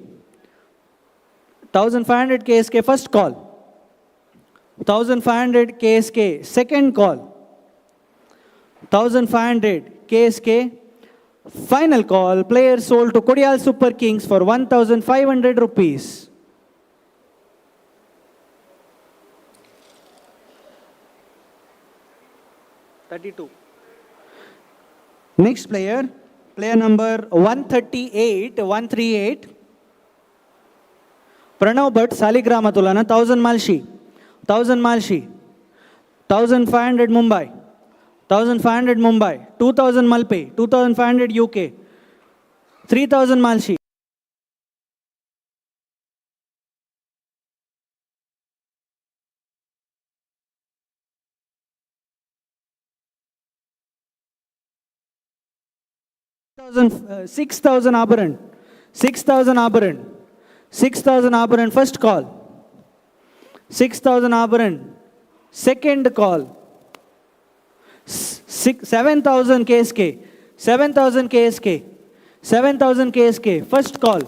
Speaker 4: 1500 KSK, first call, 1500 KSK, second call, 1500 KSK, final call, player sold to Kodial Super Kings for 1500 rupees. Next player, player number 138, 138. Pranav Bhatt, Saligrama Tulana, 1000 Malshi, 1000 Malshi, 1500 Mumbai, 1500 Mumbai, 2000 Malpe, 2500 UK, 3000 Malshi. 6,000 Abaran, 6,000 Abaran, 6,000 Abaran, first call, 6,000 Abaran, second call, 7,000 KSK, 7,000 KSK, 7,000 KSK, first call,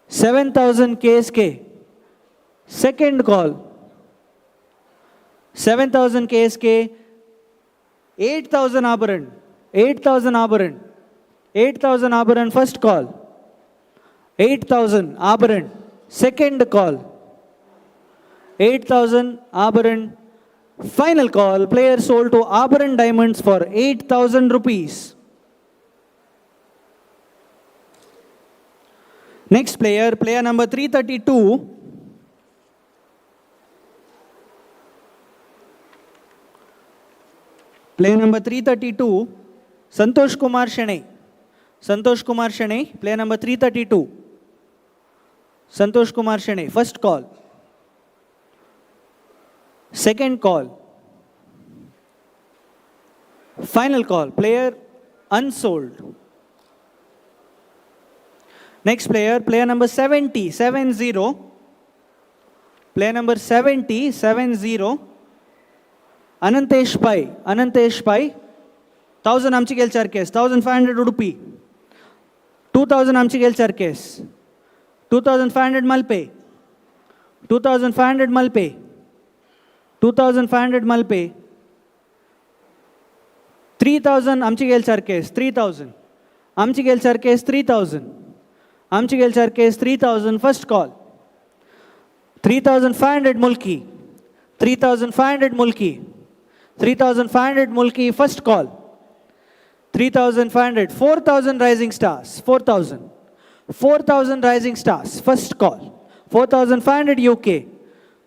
Speaker 4: 7,000 KSK, second call, 7,000 KSK, 8,000 Abaran, 8,000 Abaran, 8,000 Abaran, first call, 8,000 Abaran, second call, 8,000 Abaran, final call, player sold to Abaran Diamonds for 8,000 rupees. Next player, player number 332. Player number 332, Santosh Kumar Shenoy. Santosh Kumar Shenoy, player number 332. Santosh Kumar Shenoy, first call. Second call. Final call, player Unsold. Next player, player number 70, 70. Player number 70, 70. Anantesh Pai, Anantesh Pai. 1000 Amchigel Charkes, 1500 Udupi. 2000 Amchigel Charkes. 2500 Malpe. 2500 Malpe. 2500 Malpe. 3000 Amchigel Charkes, 3000. Amchigel Charkes, 3000. Amchigel Charkes, 3000, first call. 3500 Mulki. 3500 Mulki. 3500 Mulki, first call. 3500, 4000 Rising Stars, 4000. 4000 Rising Stars, first call. 4500 UK.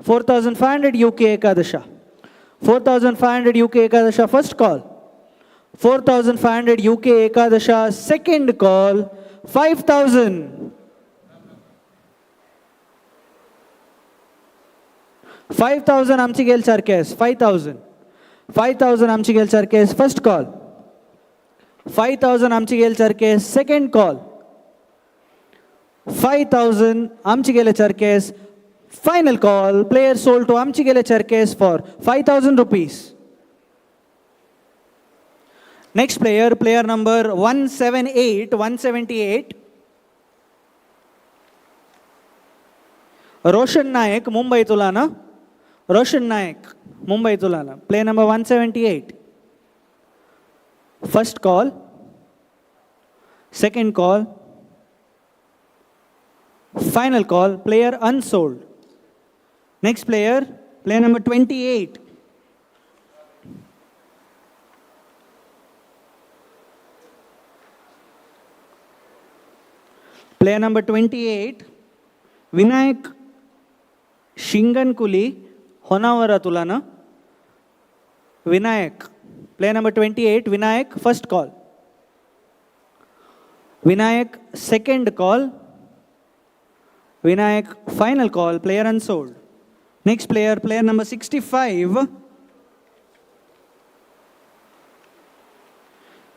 Speaker 4: 4500 UK Ekadasha. 4500 UK Ekadasha, first call. 4500 UK Ekadasha, second call. 5000. 5000 Amchigel Charkes, 5000. 5000 Amchigel Charkes, first call. 5000 Amchigel Charkes, second call. 5000 Amchigele Charkes, final call. Player sold to Amchigele Charkes for 5000 rupees. Next player, player number 178, 178. Roshan Naik, Mumbai Tulana. Roshan Naik, Mumbai Tulana. Player number 178. First call. Second call. Final call. Player unsold. Next player, player number 28. Player number 28, Vinayak Shingankuli, Honavara Tulana. Vinayak, player number 28, Vinayak, first call. Vinayak, second call. Vinayak, final call, player unsold. Next player, player number 65,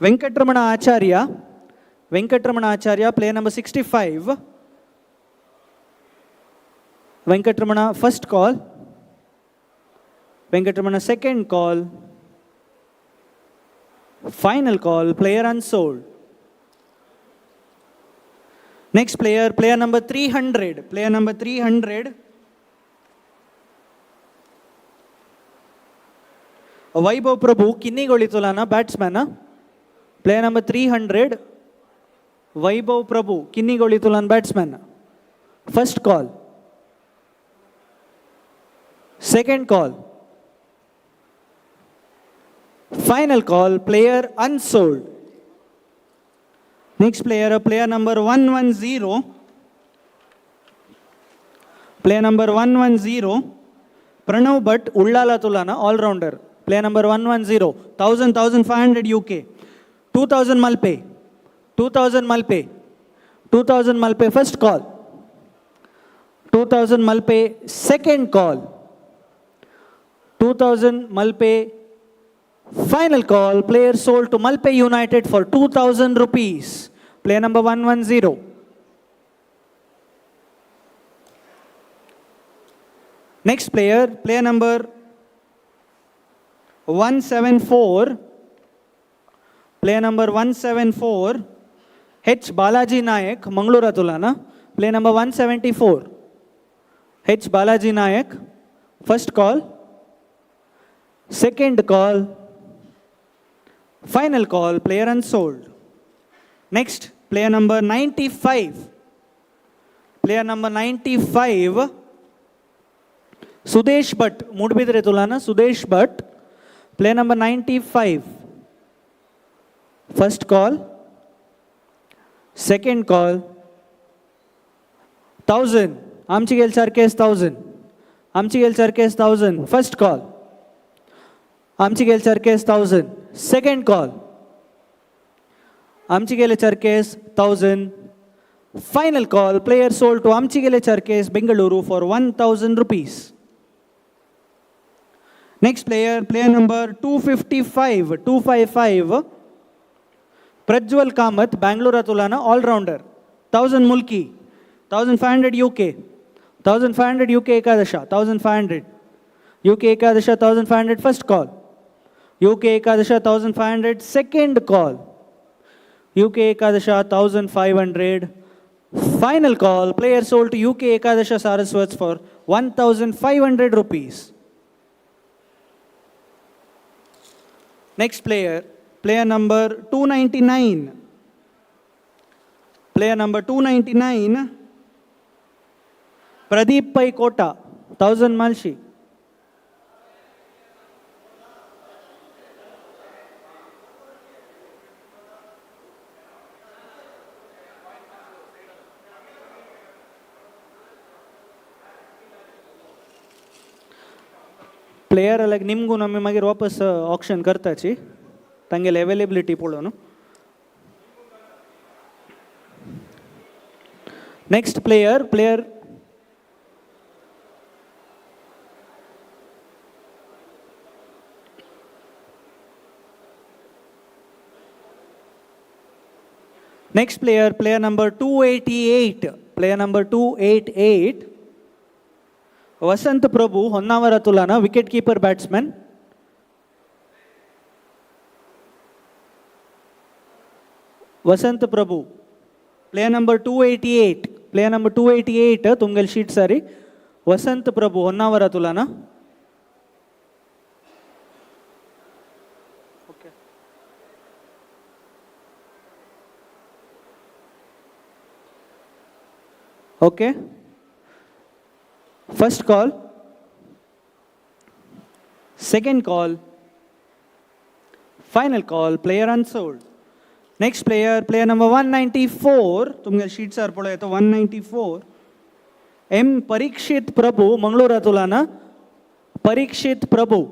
Speaker 4: Venkatramana Acharya. Venkatramana Acharya, player number 65. Venkatramana, first call. Venkatramana, second call. Final call, player unsold. Next player, player number 300. Player number 300. Vaibhav Prabhu, Kinnigoli Tulana, batsman. Player number 300. Vaibhav Prabhu, Kinnigoli Tulan, batsman. First call. Second call. Final call, player unsold. Next player, player number 110. Player number 110, Pranav Bhatt, Ullala Tulana, all-rounder. Player number 110, 1000, 1500 UK. 2000 Malpe. 2000 Malpe. 2000 Malpe, first call. 2000 Malpe, second call. 2000 Malpe, final call. Player sold to Malpe United for 2000 rupees. Player number 110. Next player, player number 174. Player number 174, H. Balaji Nayak, Mangalore Tulana. Player number 174, H. Balaji Nayak. First call. Second call. Final call, player unsold. Next, player number 95. Player number 95, Sudesh Bhatt, Moodbidri Tulana, Sudesh Bhatt. Player number 95. First call. Second call. 1000. Amchigel Charkes 1000. Amchigel Charkes 1000. First call. Amchigel Charkes 1000. Second call. Amchigele Charkes 1000. Final call. Player sold to Amchigele Charkes, Bengaluru for 1000 rupees. Next player, player number 255. 255. Prajwal Kamath Bangalore Tulana allrounder 1000 Mulki 1500 UK 1500 UK Ekadasha 1500 UK Ekadasha 1500 first call UK Ekadasha 1500 second call UK Ekadasha 1500 final call. Player sold to UK Ekadasha Saraswats for 1500 rupees. Next player, player number 299. Player number 299, Pradeep Pai Kota, 1000 Malshi. Player लायक निमगून आमी मागीर वापस auction करताची तांगेले availability पळोवन. Next player, player next player, player number 288, player number 288, Vasant Prabhu, Honnavara Tulana, wicket keeper batsman. Vasant Prabhu, player number 288, player number 288, तुमगेल sheet sorry, Vasant Prabhu, Honnavara Tulana. Okay. Okay. First call, second call, final call, player unsold. Next player, player number 194, तुमगे sheet sir पळय तो 194, M Parikshit Prabhu, Mangalore Tulana, Parikshit Prabhu,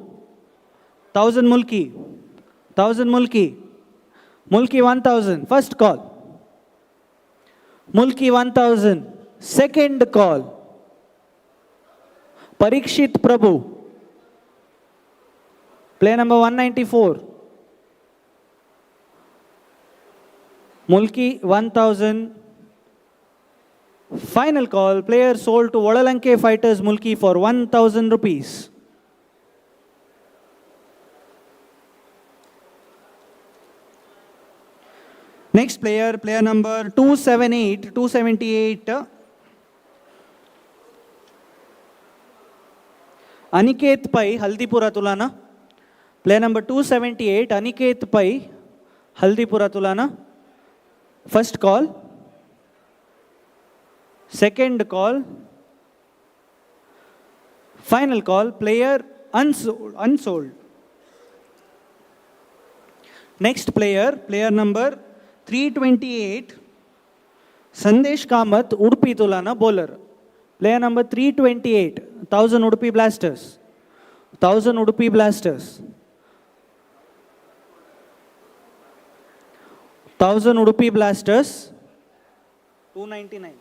Speaker 4: 1000 Mulki, 1000 Mulki, Mulki 1000, first call, Mulki 1000, second call, Parikshit Prabhu, player number 194, Mulki 1000, final call, player sold to Vadalanke Fighters Mulki for 1000 rupees. Next player, player number 278, 278, Aniket Pai, Haldipura Tulana. Player number 278, Aniket Pai, Haldipura Tulana. First call, second call, final call, player unsold, unsold. Next player, player number 328, Sandesh Kamath, Udupi Tulana, bowler. Player number 328, 1000 Udupi Blasters, 1000 Udupi Blasters, 1000 Udupi Blasters, 299,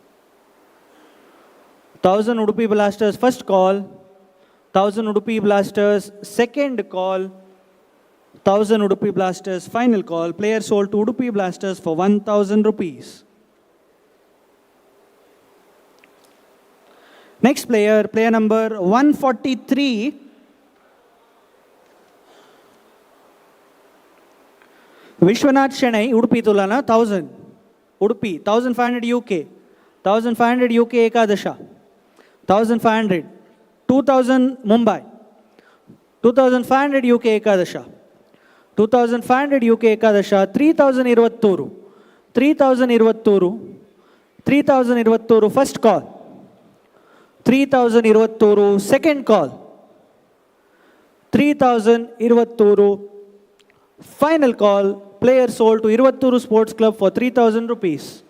Speaker 4: 1000 Udupi Blasters, first call, 1000 Udupi Blasters, second call, 1000 Udupi Blasters, final call, player sold to Udupi Blasters for 1000 rupees. Next player, player number 143, Vishwanath Shenai, Udupi Tulana, 1000, Udupi, 1500 UK, 1500 UK Ekadasha, 1500, 2000 Mumbai, 2500 UK Ekadasha, 2500 UK Ekadasha, 3000 Iruvatturu, 3000 Iruvatturu, 3000 Iruvatturu, first call, 3000 Iruvatturu, second call, 3000 Iruvatturu, final call, player sold to Iruvatturu Sports Club for 3000 rupees.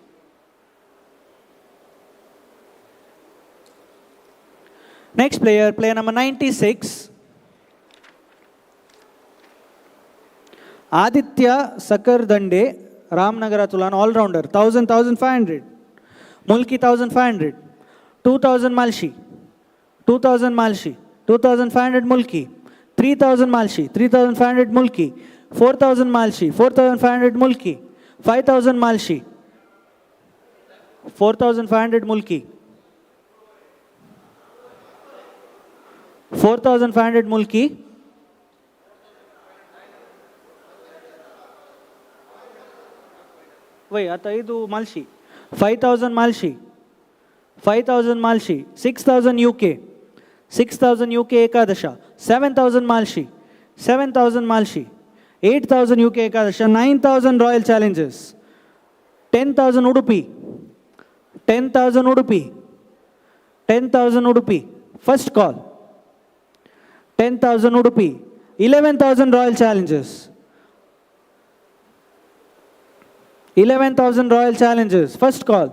Speaker 4: Next player, player number 96, Aditya Sakar Dande, Ramnagara Tulan, all-rounder, 1000, 1500, Mulki 1500, 2000 Malshi, 2000 Malshi, 2500 Mulki, 3000 Malshi, 3500 Mulki, 4000 Malshi, 4500 Mulki, 5,000 Malshi, 4,500 Mulki, 4,500 Mulki, वय आता ಇದು Malshi, 5,000 Malshi, 5,000 Malshi, 6,000 UK, 6,000 UK Ekadasha, 7,000 Malshi, 7,000 Malshi, 8,000 UK Ekadasha, 9,000 Royal Challengers, 10,000 Udupi, 10,000 Udupi, 10,000 Udupi, first call, 10,000 Udupi, 11,000 Royal Challengers, 11,000 Royal Challengers, first call,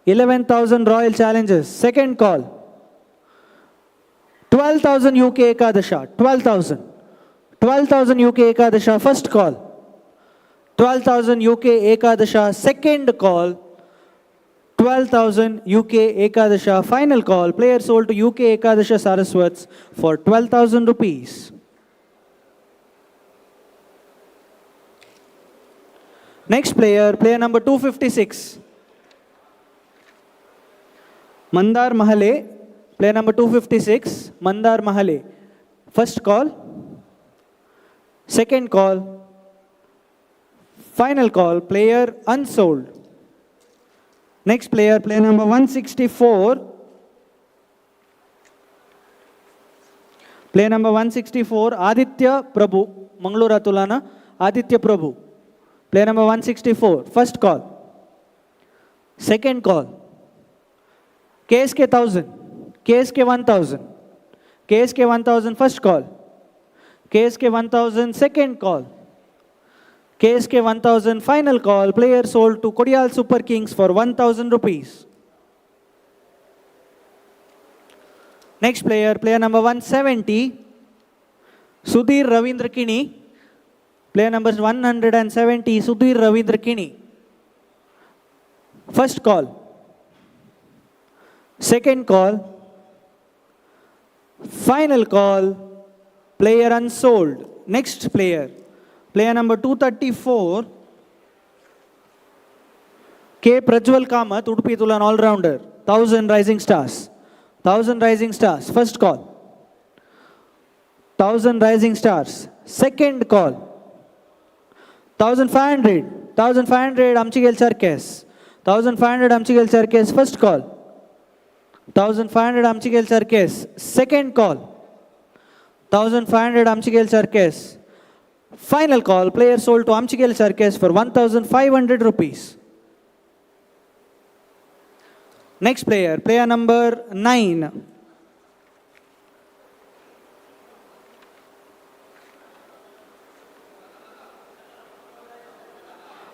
Speaker 4: 11,000 Royal Challengers, second call, 12,000 UK Ekadasha, 12,000, 12,000 UK Ekadasha, first call, 12,000 UK Ekadasha, second call, 12,000 UK Ekadasha, final call, player sold to UK Ekadasha Saraswats for 12,000 rupees. Next player, player number 256. Mandar Mahale, player number 256, Mandar Mahale. First call, second call, final call, player unsold. Next player, player number 164. Player number 164, Aditya Prabhu, Mangalore Atulana, Aditya Prabhu. Player number 164, first call, second call, KSK 1000, KSK 1000, KSK 1000 first call, KSK 1000 second call, KSK 1000 final call, player sold to Kodial Super Kings for 1000 rupees. Next player, player number 170, Sudhir Ravindra Kini. Player number 170, Sudhir Ravindra Kini. First call, second call, final call, player unsold. Next player, player number 234, K. Prajwal Kamath, Udupi Tulan all-rounder, 1000 Rising Stars, 1000 Rising Stars, first call, 1000 Rising Stars, second call, 1500, 1500 Amchigel Charkes, 1500 Amchigel Charkes, first call, 1500 Amchigel Charkes, second call, 1500 Amchigel Charkes, final call, player sold to Amchigel Charkes for 1500 rupees. Next player, player number 9.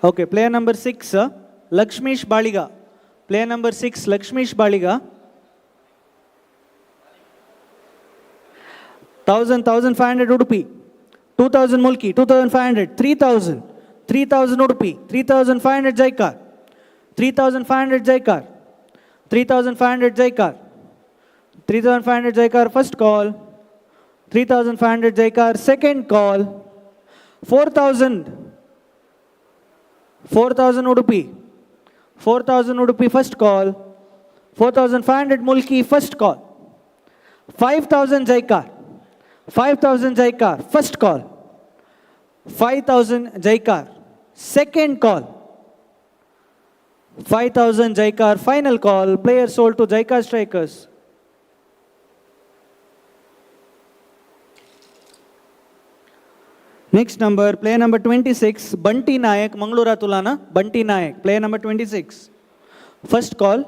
Speaker 4: Okay, player number 6, Lakshmish Baliga. Player number 6, Lakshmish Baliga. 1000, 1500 Udupi, 2000 Mulki, 2500, 3000, 3000 Udupi, 3500 Jaikar, 3500 Jaikar, 3500 Jaikar, 3500 Jaikar, first call, 3500 Jaikar, second call, 4000, 4000 Udupi, 4000 Udupi, first call, 4500 Mulki, first call, 5000 Jaikar, 5000 Jaikar, first call, 5000 Jaikar, second call, 5000 Jaikar, final call, player sold to Jaikar Strikers. Next number, player number 26, Bunty Nayak, Mangalore Tulana, Bunty Nayak, player number 26. First call,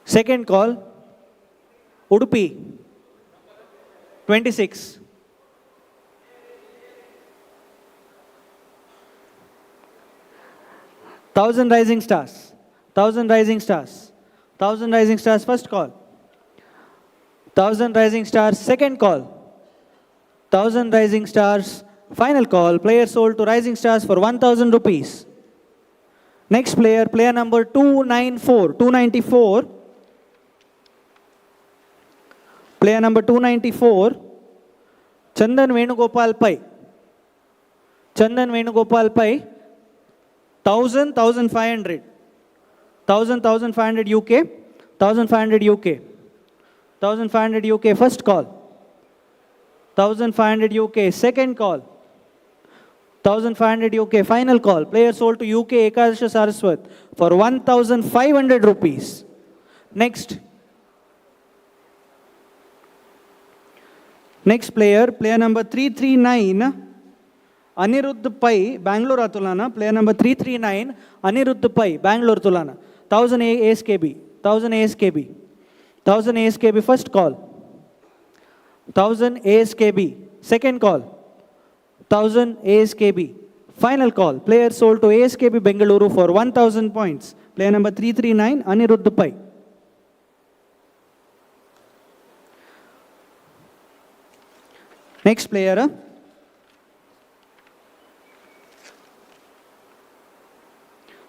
Speaker 4: second call, Udupi, 26. Thousand Rising Stars, 1000 Rising Stars, 1000 Rising Stars, first call, 1000 Rising Stars, second call, 1000 Rising Stars, final call, player sold to Rising Stars for 1000 rupees. Next player, player number 294, 294. Player number 294, Chandan Venugopal Pai. Chandan Venugopal Pai, 1000, 1500, 1000, 1500 UK, 1500 UK, 1500 UK first call, 1500 UK second call, 1500 UK final call. Player sold to UK Ekadasha Saraswat for 1500 rupees. Next. Next player, player number 339, Anirudh Pai, Bangalore Atulana. Player number 339, Anirudh Pai, Bangalore Tulana. 1000 ASKB, 1000 ASKB, 1000 ASKB first call, 1000 ASKB second call, 1000 ASKB final call. Player sold to ASKB Bengaluru for 1000 points. Player number 339, Anirudh Pai. Next player,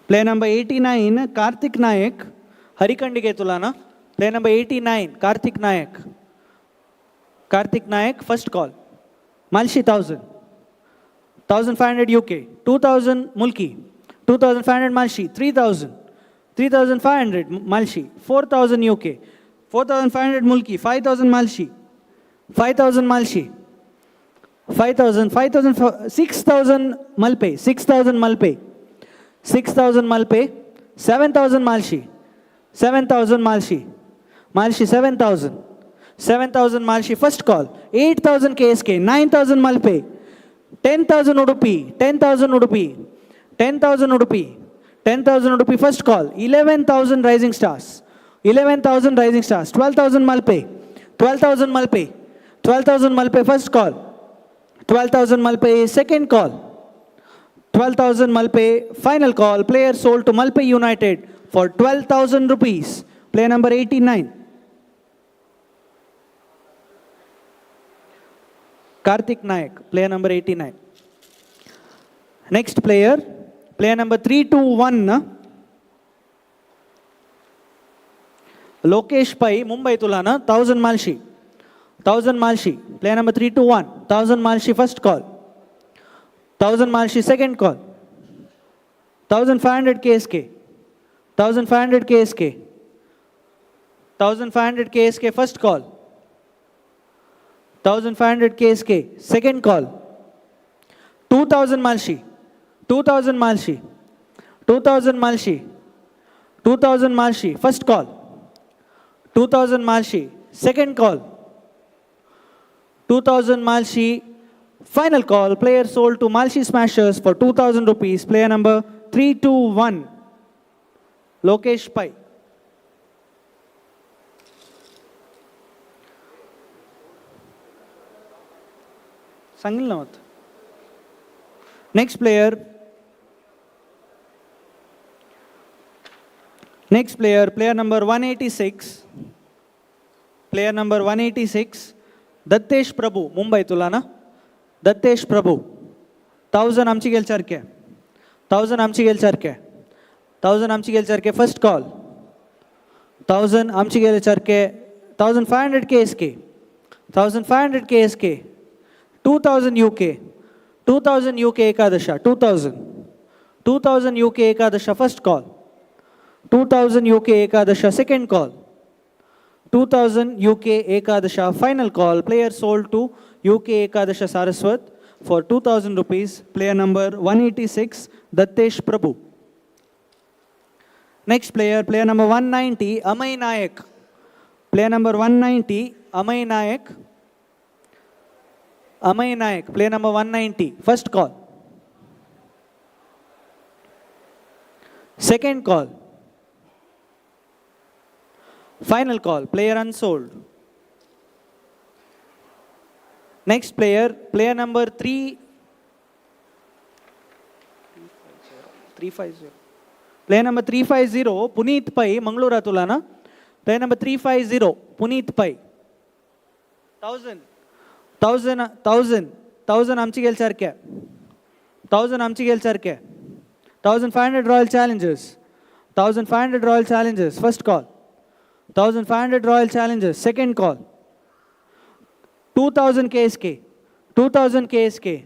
Speaker 4: player number 89, Karthik Nayak, Harikandige Tulana. Player number 89, Karthik Nayak. Karthik Nayak, first call. Malshi 1000. 1500 UK, 2000 Mulki, 2500 Malshi, 3000, 3500 Malshi, 4000 UK, 4500 Mulki, 5000 Malshi, 5000 Malshi, 5000, 5000, 6000 Malpe, 6000 Malpe, 6000 Malpe, 7000 Malshi, 7000 Malshi, Malshi 7000, 7000 Malshi, first call, 8000 KSK, 9000 Malpe, 10,000 Udupi, 10,000 Udupi, 10,000 Udupi, 10,000 Udupi, first call, 11,000 Rising Stars, 11,000 Rising Stars, 12,000 Malpe, 12,000 Malpe, 12,000 Malpe, first call, 12,000 Malpe, second call, 12,000 Malpe, final call, player sold to Malpe United for 12,000 rupees, player number 89. Karthik Nayak, player number 89. Next player, player number 321, Lokesh Pai, Mumbai Tulana, 1000 Malshi, 1000 Malshi, player number 321, 1000 Malshi first call, 1000 Malshi second call, 1500 KSK, 1500 KSK, 1500 KSK first call, 1500 KSK second call, 2000 Malshi, 2000 Malshi, 2000 Malshi, 2000 Malshi first call, 2000 Malshi second call, 2000 Malshi final call. Player sold to Malshi Smashers for 2000 rupees, player number 321, Lokesh Pai. Next player, next player, player number 186, player number 186, Dattesh Prabhu, Mumbai Tulana. Dattesh Prabhu, 1000 आमची गेल सारखे, 1000 आमची गेल सारखे, 1000 आमची गेल सारखे first call, 1000 आमची गेल सारखे, 1500 KSK, 1500 KSK, 2000 UK, 2000 UK Ekadasha, 2000, 2000 UK Ekadasha first call, 2000 UK Ekadasha second call, 2000 UK Ekadasha final call. Player sold to UK Ekadasha Saraswat for 2000 rupees, player number 186, Dattesh Prabhu. Next player, player number 190, Amay Nayak. Player number 190, Amay Nayak. Amay Nayak, player number 190, first call. Second call. Final call, player unsold. Next player, player number 350. Player number 350, Puneet Pai, Mangalore Atulana. Player number 350, Puneet Pai. 1000, 1000, 1000, 1000 आमची गेल सारखे, 1000 आमची गेल सारखे, 1500 Royal Challengers, 1500 Royal Challengers, first call, 1500 Royal Challengers, second call, 2000 KSK, 2000 KSK,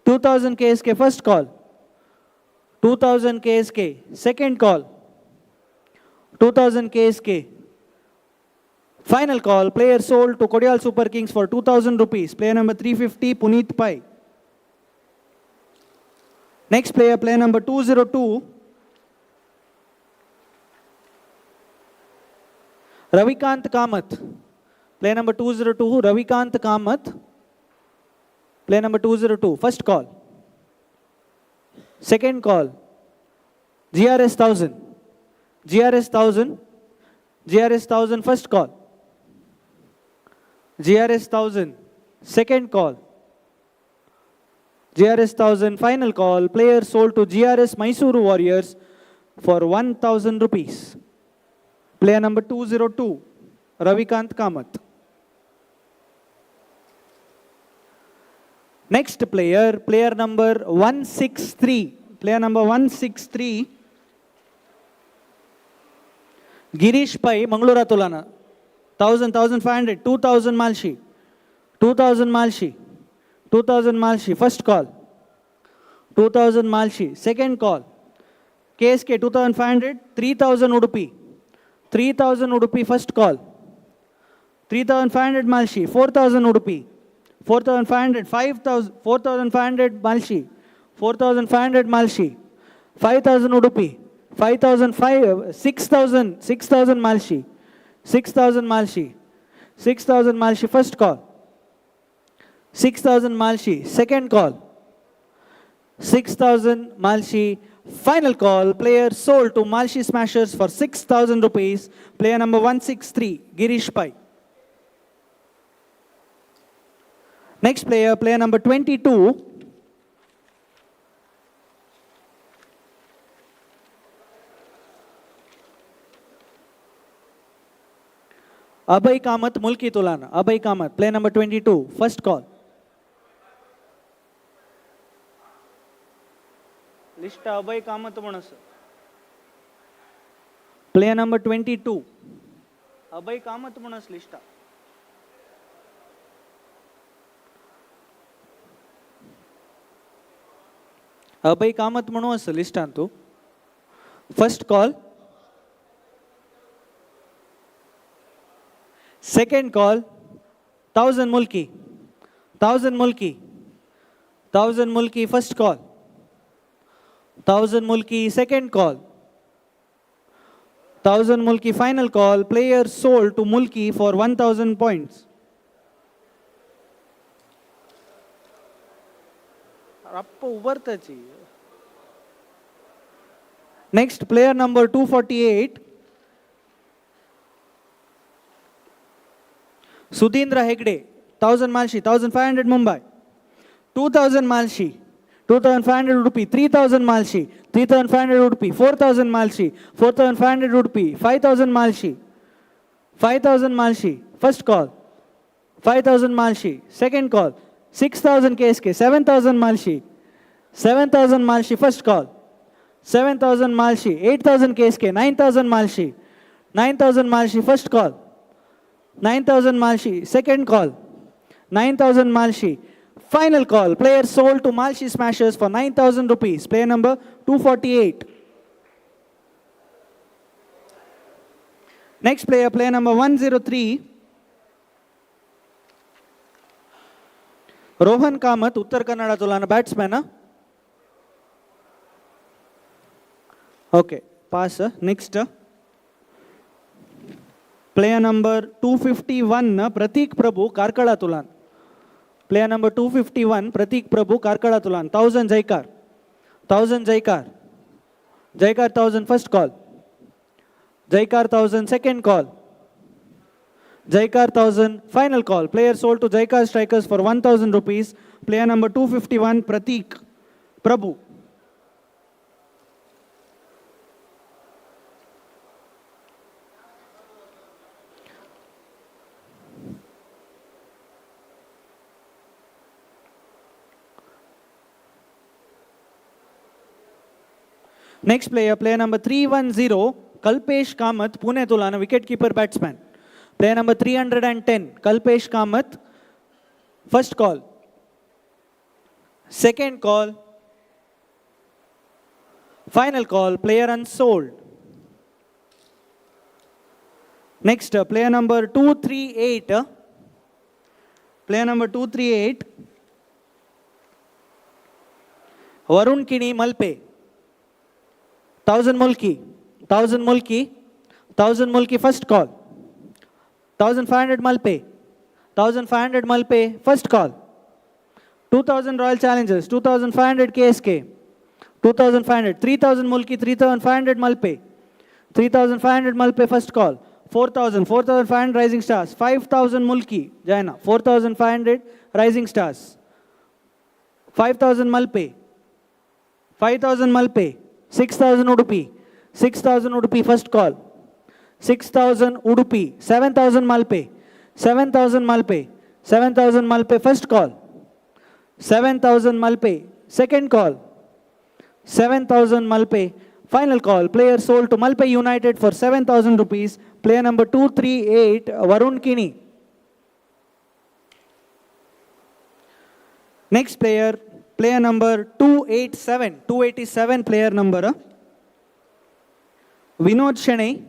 Speaker 4: 2,000 KSK first call. 2,000 KSK second call. 2,000 KSK final call. Player sold to Kodial Super Kings for 2,000 rupees. Player number 350, Puneet Pai. Next player, player number 202, Ravikant Kamath. Player number 202, Ravikant Kamath. Player number 202, first call. Second call, GRS 1000. GRS 1000. GRS 1000, first call. GRS 1000, second call. GRS 1000, final call. Player sold to GRS Mysuru Warriors for 1000 rupees. Player number 202, Ravikant Kamath. Next player, player number 163. Player number 163, Girish Pai, Mangalura Tulana. 1000, 1500, 2000 Malshi. 2000 Malshi. 2000 Malshi, first call. 2000 Malshi, second call. KSK 2500, 3000 Udupi. 3000 Udupi, first call. 3500 Malshi, 4000 Udupi. 4500, 5000, 4500 Malshi. 4500 Malshi. 5000 Udupi. 5005, 6000, 6000 Malshi. 6000 Malshi. 6000 Malshi, first call. 6000 Malshi, second call. 6000 Malshi, final call. Player sold to Malshi Smashers for 6000 rupees. Player number 163, Girish Pai. Next player, player number 22, Abhay Kamath, Mulki Tulana. Abhay Kamath, player number 22, first call. List Abhay Kamath म्हण आसा. Player number 22, Abhay Kamath म्हण आसा लिस्टा. अभय कामत म्हणून आसा लिस्टान तूं. First call. Second call, 1000 Mulki. 1000 Mulki. 1000 Mulki, first call. 1000 Mulki, second call. 1000 Mulki, final call. Player sold to Mulki for 1000 points. Appa उबरताची. Next, player number 248, Sudhindra Hegde, 1000 Malshi, 1500 Mumbai, 2000 Malshi, 2500 Udupi, 3000 Malshi, 3500 Udupi, 4000 Malshi, 4500 Udupi, 5000 Malshi, 5000 Malshi, first call, 5000 Malshi, second call, 6000 KSK, 7000 Malshi, 7000 Malshi, first call, 7000 Malshi, 8000 KSK, 9000 Malshi, 9000 Malshi, first call, 9000 Malshi, second call, 9000 Malshi, final call. Player sold to Malshi Smashers for 9000 rupees. Player number 248. Next player, player number 103, Rohan Kamath, Uttar Kannada Tulana, batsman. Okay, pass. Next. Player number 251, Pratik Prabhu, Karkala Tulan. Player number 251, Pratik Prabhu, Karkala Tulan. 1000 Jaikar. 1000 Jaikar. Jaikar 1000, first call. Jaikar 1000, second call. Jaikar 1000, final call. Player sold to Jaikar Strikers for 1000 rupees. Player number 251, Pratik Prabhu. Next player, player number 310, Kalpesh Kamath, Pune Tulana, wicketkeeper batsman. Player number 310, Kalpesh Kamath, first call. Second call. Final call, player unsold. Next, player number 238. Player number 238. Varun Kini Malpe. 1000 Mulki. 1000 Mulki. 1000 Mulki first call. 1500 Malpe. 1500 Malpe first call. 2000 Royal Challengers. 2500 KSK. 2500. 3000 Mulki. 3500 Malpe. 3500 Malpe first call. 4000. 4500 Rising Stars. 5000 Mulki. Jaina. 4500 Rising Stars. 5000 Malpe. 5000 Malpe. 6000 Udupi. 6000 Udupi first call. 6000 Udupi. 7000 Malpe. 7000 Malpe. 7000 Malpe first call. 7000 Malpe second call. 7000 Malpe final call. Player sold to Malpe United for 7000 rupees. Player number 238 Varun Kini. Next player, player number 287. 287 player number. Vinod Shene.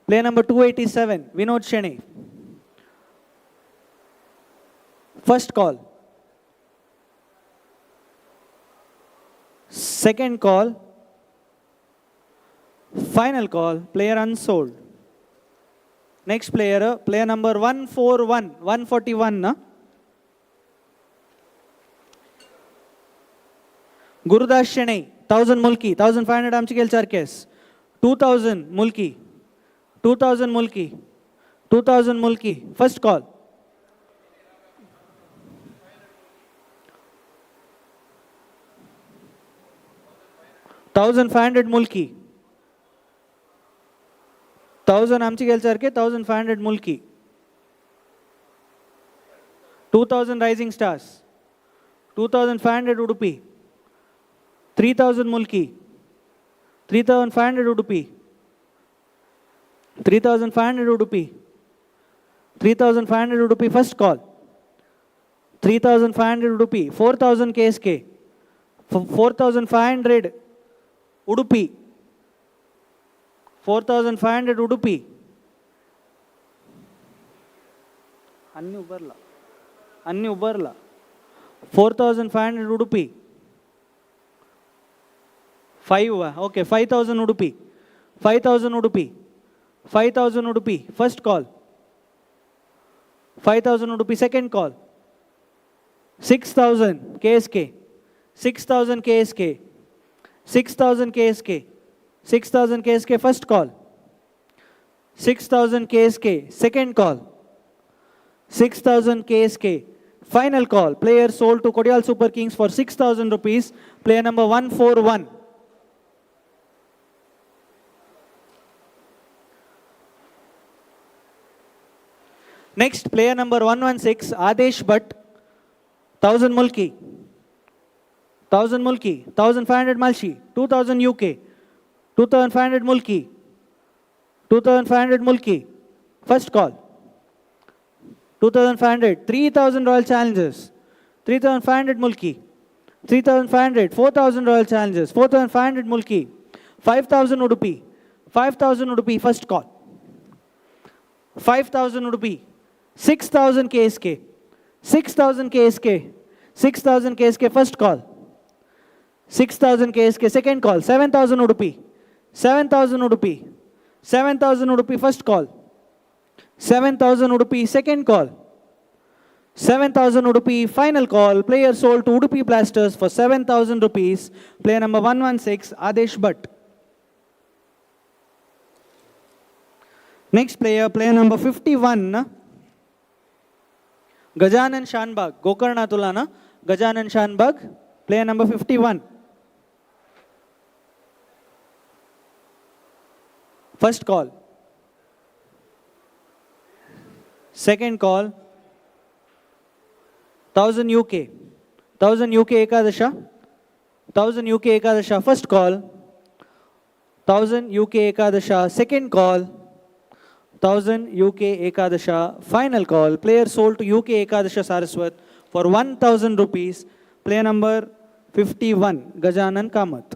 Speaker 4: Player number 287, Vinod Shene. First call. Second call. Final call, player unsold. Next player, player number 141, 141. Gurudas Shene, 1000 Mulki, 1500 Amchikel Charkes, 2000 Mulki, 2000 Mulki, 2000 Mulki, first call. 1500 Mulki. 1000 Amchikel Charke, 1500 Mulki. 2000 Rising Stars. 2500 Udupi. 3000 Mulki. 3500 Udupi. 3500 Udupi. 3500 Udupi first call. 3500 Udupi. 4000 KSK. 4500 Udupi. 4500 Udupi. Anni ubarla. Anni ubarla. 4500 Udupi. 5, okay, 5000 Udupi. 5000 Udupi. 5000 Udupi. First call. 5000 Udupi. Second call. 6000 KSK. 6000 KSK. 6000 KSK. 6000 KSK first call. 6000 KSK second call. 6000 KSK final call. Player sold to Kodial Super Kings for 6000 rupees. Player number 141. Next, player number 116, Adesh Bhatt, 1000 Mulki. 1000 Mulki, 1500 Malshi, 2000 UK, 2500 Mulki, 2500 Mulki, first call. 2500, 3000 Royal Challengers, 3500 Mulki, 3500, 4000 Royal Challengers, 4500 Mulki, 5000 Udupi, 5000 Udupi, first call. 5000 Udupi, 6000 KSK, 6000 KSK, 6000 KSK, first call. 6000 KSK, second call. 7000 Udupi, 7000 Udupi, 7000 Udupi, first call. 7000 Udupi, second call. 7000 Udupi, final call. Player sold to Udupi Blasters for 7000 rupees. Player number 116, Adesh Bhatt. Next player, player number 51, Gajanan Shanbag, Gokarna Tulana, Gajanan Shanbag, player number 51. First call. Second call. 1000 UK. 1000 UK Ekadasha. 1000 UK Ekadasha. First call. 1000 UK Ekadasha. Second call. 1000 UK Ekadasha. Final call. Player sold to UK Ekadasha Saraswat for 1000 rupees. Player number 51, Gajanan Kamath.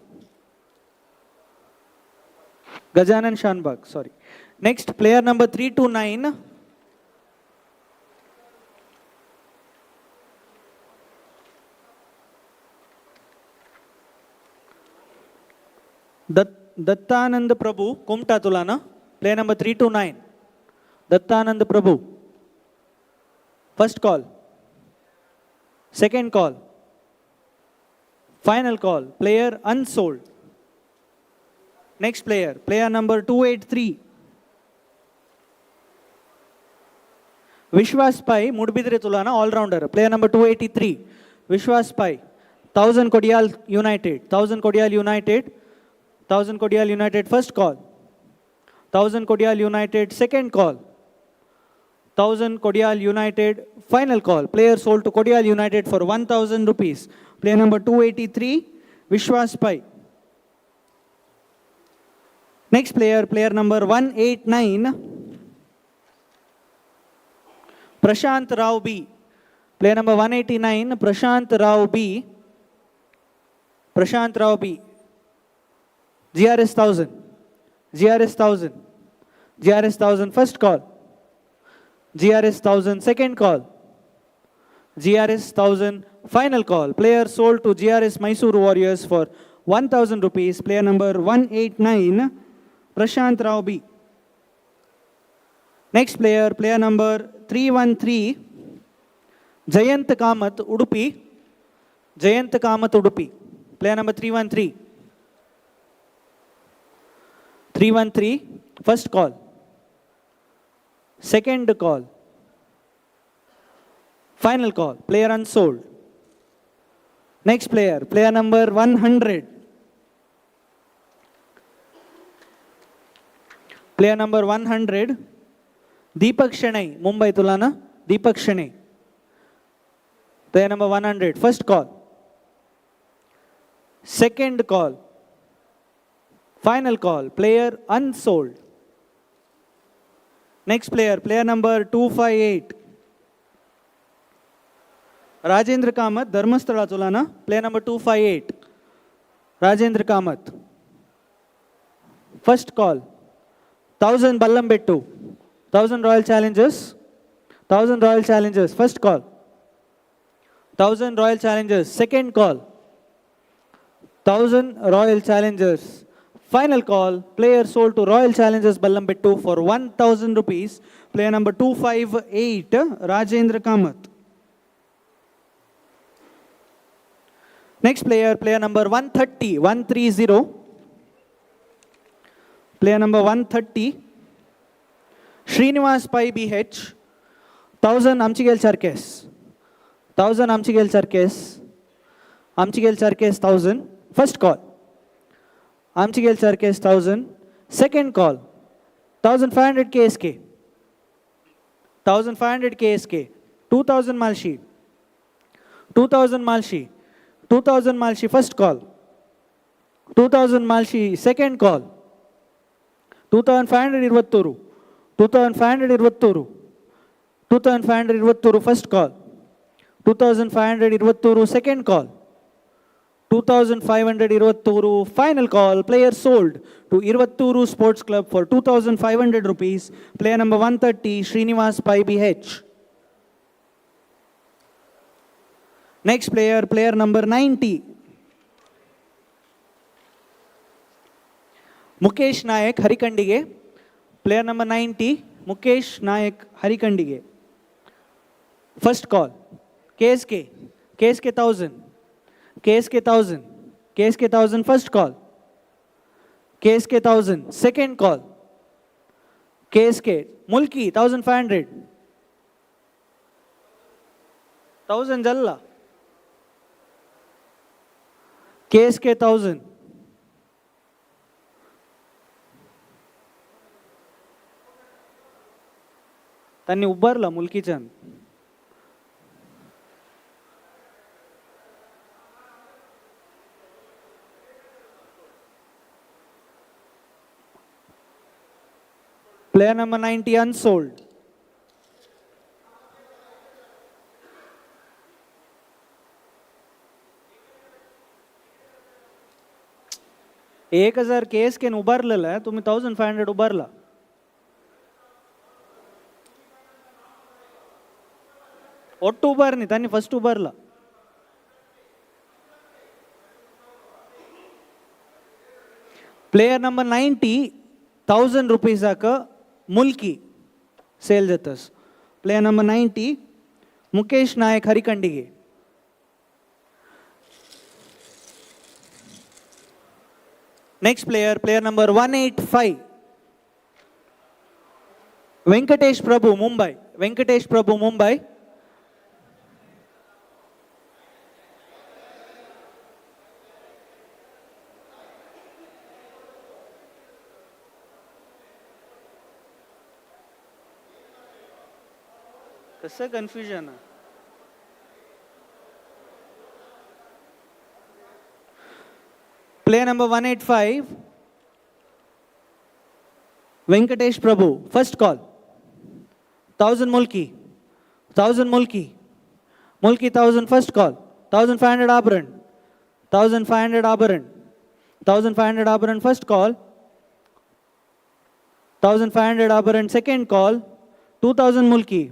Speaker 4: Gajanan Shanbag, sorry. Next, player number 329, Dattanand Prabhu, Kumta Tulana. Player number 329, Dattanand Prabhu. First call, second call, final call, player unsold. Next player, player number 283, Vishwas Pai, Mudbidre Tulana, all-rounder. Player number 283, Vishwas Pai, 1000 Kodial United, 1000 Kodial United, 1000 Kodial United, first call, 1000 Kodial United, second call, 1000 Kodial United, final call. Player sold to Kodial United for 1000 rupees. Player number 283, Vishwas Pai. Next player, player number 189, Prashant Rao B. Player number 189, Prashant Rao B. Prashant Rao B. GRS 1000. GRS 1000. GRS 1000, first call. GRS 1000, second call. GRS 1000, final call. Player sold to GRS Mysuru Warriors for 1000 rupees. Player number 189, Prashant Rao B. Next player, player number 313, Jayant Kamath, Udupi. Jayant Kamath, Udupi. Player number 313. 313, first call. Second call. Final call. Player unsold. Next player, player number 100. Player number 100, Deepak Shenai, Mumbai Tulana. Deepak Shenai. Player number 100, first call. Second call. Final call. Player unsold. Next player, player number 258. Rajendra Kamath, Dharmasthala Tulana. Player number 258. Rajendra Kamath. First call. 1000 Ballambettu. 1000 Royal Challengers. 1000 Royal Challengers. First call. 1000 Royal Challengers. Second call. 1000 Royal Challengers. Final call. Player sold to Royal Challengers Ballambettu for 1000 rupees. Player number 258, Rajendra Kamath. Next player, player number 130, 130. Player number 130, Srinivas Pai BH, 1000 Amchigel Charkes. 1000 Amchigel Charkes. Amchigel Charkes 1000. First call. Amchigel Charkes 1000. Second call. 1500 KSK. 1500 KSK. 2000 Malshi. 2000 Malshi. 2000 Malshi, first call. 2000 Malshi, second call. 2500 Irvatturu. 2500 Irvatturu. 2500 Irvatturu, first call. 2500 Irvatturu, second call. 2500 Irvatturu, final call. Player sold to Irvatturu Sports Club for 2500 rupees. Player number 130, Srinivas Pai BH. Next player, player number 90. Mukesh Nayak, Harikandige. Player number 90, Mukesh Nayak, Harikandige. First call. KSK. KSK 1000. KSK 1000. KSK 1000, first call. KSK 1000, second call. KSK. Mulki, 1500. 1000 Jalla. KSK 1000. त्यांनी उभारला मुलकीच्यान. Player number 90 unsold. 1000 K S केन उबारलेलं आहे, तुम्ही 1500 उबारला. ಒಟ್ಟು ಉಬಾರ್ನಿ ತಾನಿ ಫಸ್ಟ್ ಉಬಾರ್ಲ. ಪ್ಲೇಯರ್ ನಂಬರ್ 90 1000 रुपीजाक मुल्की सेल जातस. Player number 90 Mukesh Nayak Harikandige. Next player, player number 185 Venkatesh Prabhu Mumbai. Venkatesh Prabhu Mumbai. कसं कन्फ्युजन आहे. Player number 185 Venkatesh Prabhu first call. 1000 Mulki, 1000 Mulki, Mulki 1000 first call. 1500 Abharan, 1500 Abharan, 1500 Abharan first call. 1500 Abharan second call. 2000 Mulki,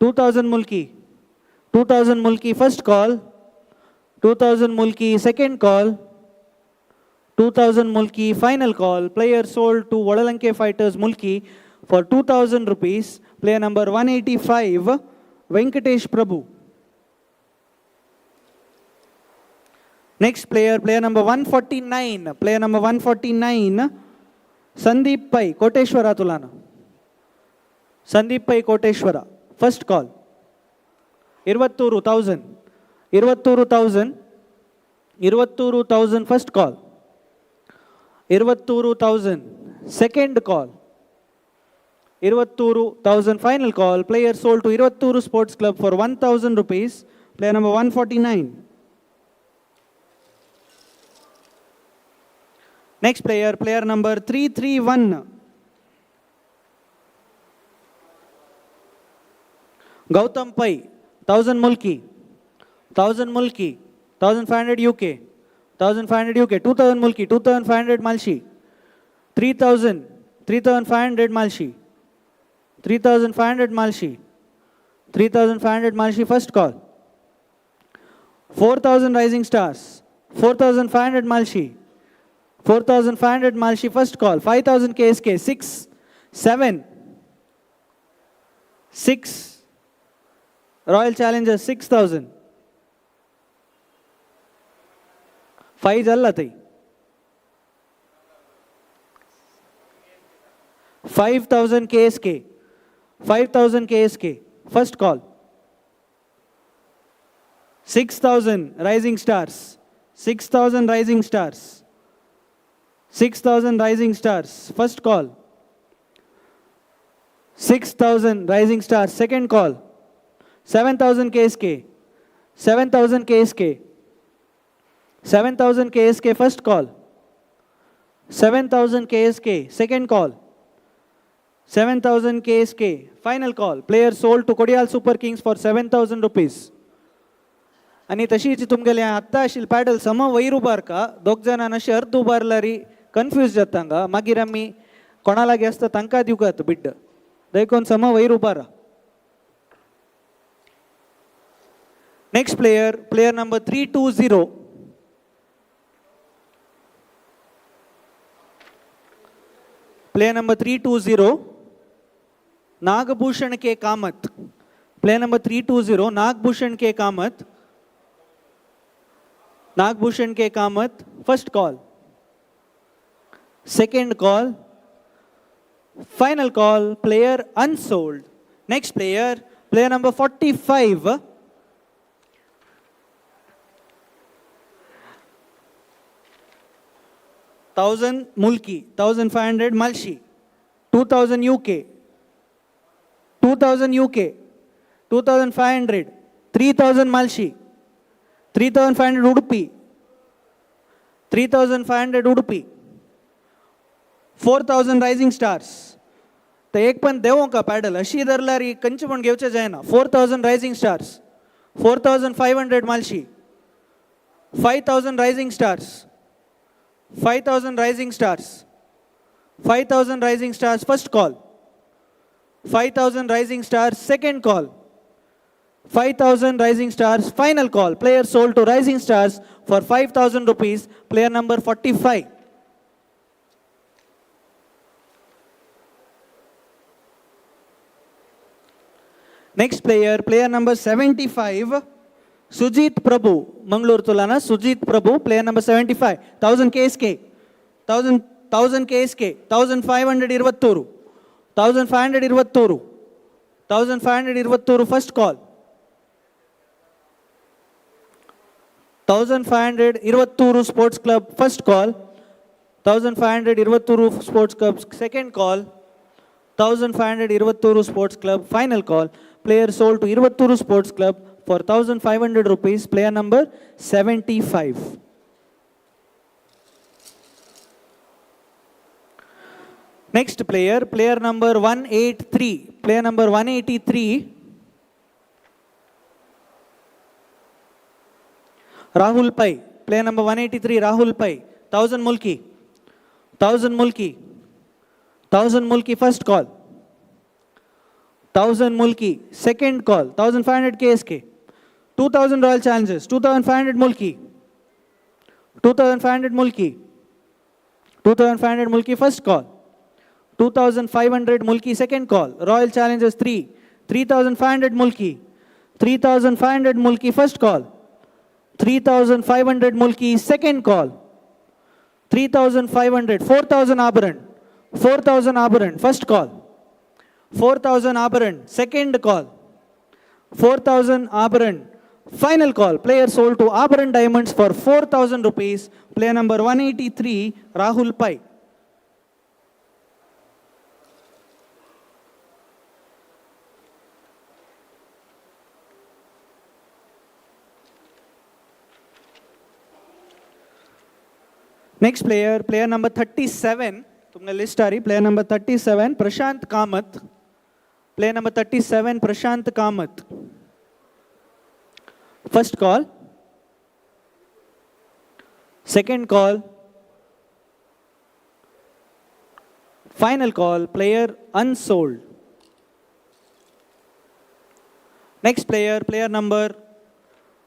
Speaker 4: 2000 Mulki, 2000 Mulki first call. 2000 Mulki second call. 2000 Mulki final call. Player sold to Vadalanke Fighters Mulki for 2000 rupees. Player number 185 Venkatesh Prabhu. Next player, player number 149. Player number 149 Sandeep Pai Koteshwara Tulana. Sandeep Pai Koteshwara first call. Iruvathur 1000, Iruvathur 1000, Iruvathur 1000 first call. Iruvathur 1000 second call. Iruvathur 1000 final call. Player sold to Iruvathur Sports Club for 1000 rupees. Player number 149. Next player, player number 331 Gautam Pai 1000 Mulki, 1000 Mulki, 1500 UK, 1500 UK, 2000 Mulki, 2500 Malshi, 3000, 3500 Malshi, 3500 Malshi, 3500 Malshi first call. 4000 Rising Stars, 4500 Malshi, 4500 Malshi first call. 5000 KSK, 6, 7, 6 Royal Challengers 6000. 5 जाल्ला थंय. 5000 KSK, 5000 KSK first call. 6000 Rising Stars, 6000 Rising Stars, 6000 Rising Stars first call. 6000 Rising Stars second call. 7000 KSK, 7000 KSK, 7000 KSK first call. 7000 KSK second call. 7000 KSK final call. Player sold to Kodial Super Kings for 7000 rupees. आनी तशीच तुमगेले आत्तां आशिल्ले paddle सम वयर उबारका दोग जाणां अशें अर्द उबारल्यार confuse जाता हांगा. मागीर आमी कोणा लागीं आसता तांकां दिवकात बिड्ड देखून सम वयर उबारा. Next player, player number 320 player number 320 Nagabhushan K Kamath. Player number 320 Nagabhushan K Kamath. Nagabhushan K Kamath first call, second call, final call. Player unsold. Next player, player number 45 1000 Mulki, 1500 Malshi, 2000 UK, 2000 UK, 2500, 3000 Malshi, 3500 Udupi, 3500 Udupi, 4000 Rising Stars. तर एक पण देवो का paddle अशी धरल्यार ही कंचे पण घेवचे जायना. 4000 Rising Stars, 4500 Malshi, 5000 Rising Stars, 5,000 Rising Stars. 5,000 Rising Stars first call. 5,000 Rising Stars second call. 5,000 Rising Stars final call. Player sold to Rising Stars for 5,000 rupees. Player number 45. Next player, player number 75, Sujit Prabhu, Mangalore Tulana, Sujit Prabhu, player number 75, 1000 KSK, 1000 KSK, 1500 Irvatturu, 1500 Irvatturu, 1500 Irvatturu, first call. 1500 Irvatturu Sports Club, first call. 1500 Irvatturu Sports Club, second call. 1500 Irvatturu Sports Club, final call. Player sold to Irvatturu Sports Club for 1500 rupees, player number 75. Next player, player number 183. Player number 183, Rahul Pai. Player number 183, Rahul Pai. 1000 Mulki. 1000 Mulki. 1000 Mulki first call. 1000 Mulki second call. 1500 KSK. 2000 Royal Challengers. 2500 Mulki. 2500 Mulki. 2500 Mulki first call. 2500 Mulki second call. Royal Challengers 3. 3500 Mulki. 3500 Mulki first call. 3500 Mulki second call. 3500, 4000 Abharan. 4000 Abharan first call. 4000 Abharan second call. 4000 Abharan final call. Player sold to Abharan Diamonds for 4000 rupees. Player number 183, Rahul Pai. Next player, player number 37. तुमने list आ रही. Player number 37, Prashant Kamath. Player number 37, Prashant Kamath. First call. Second call. Final call. Player unsold. Next player, player number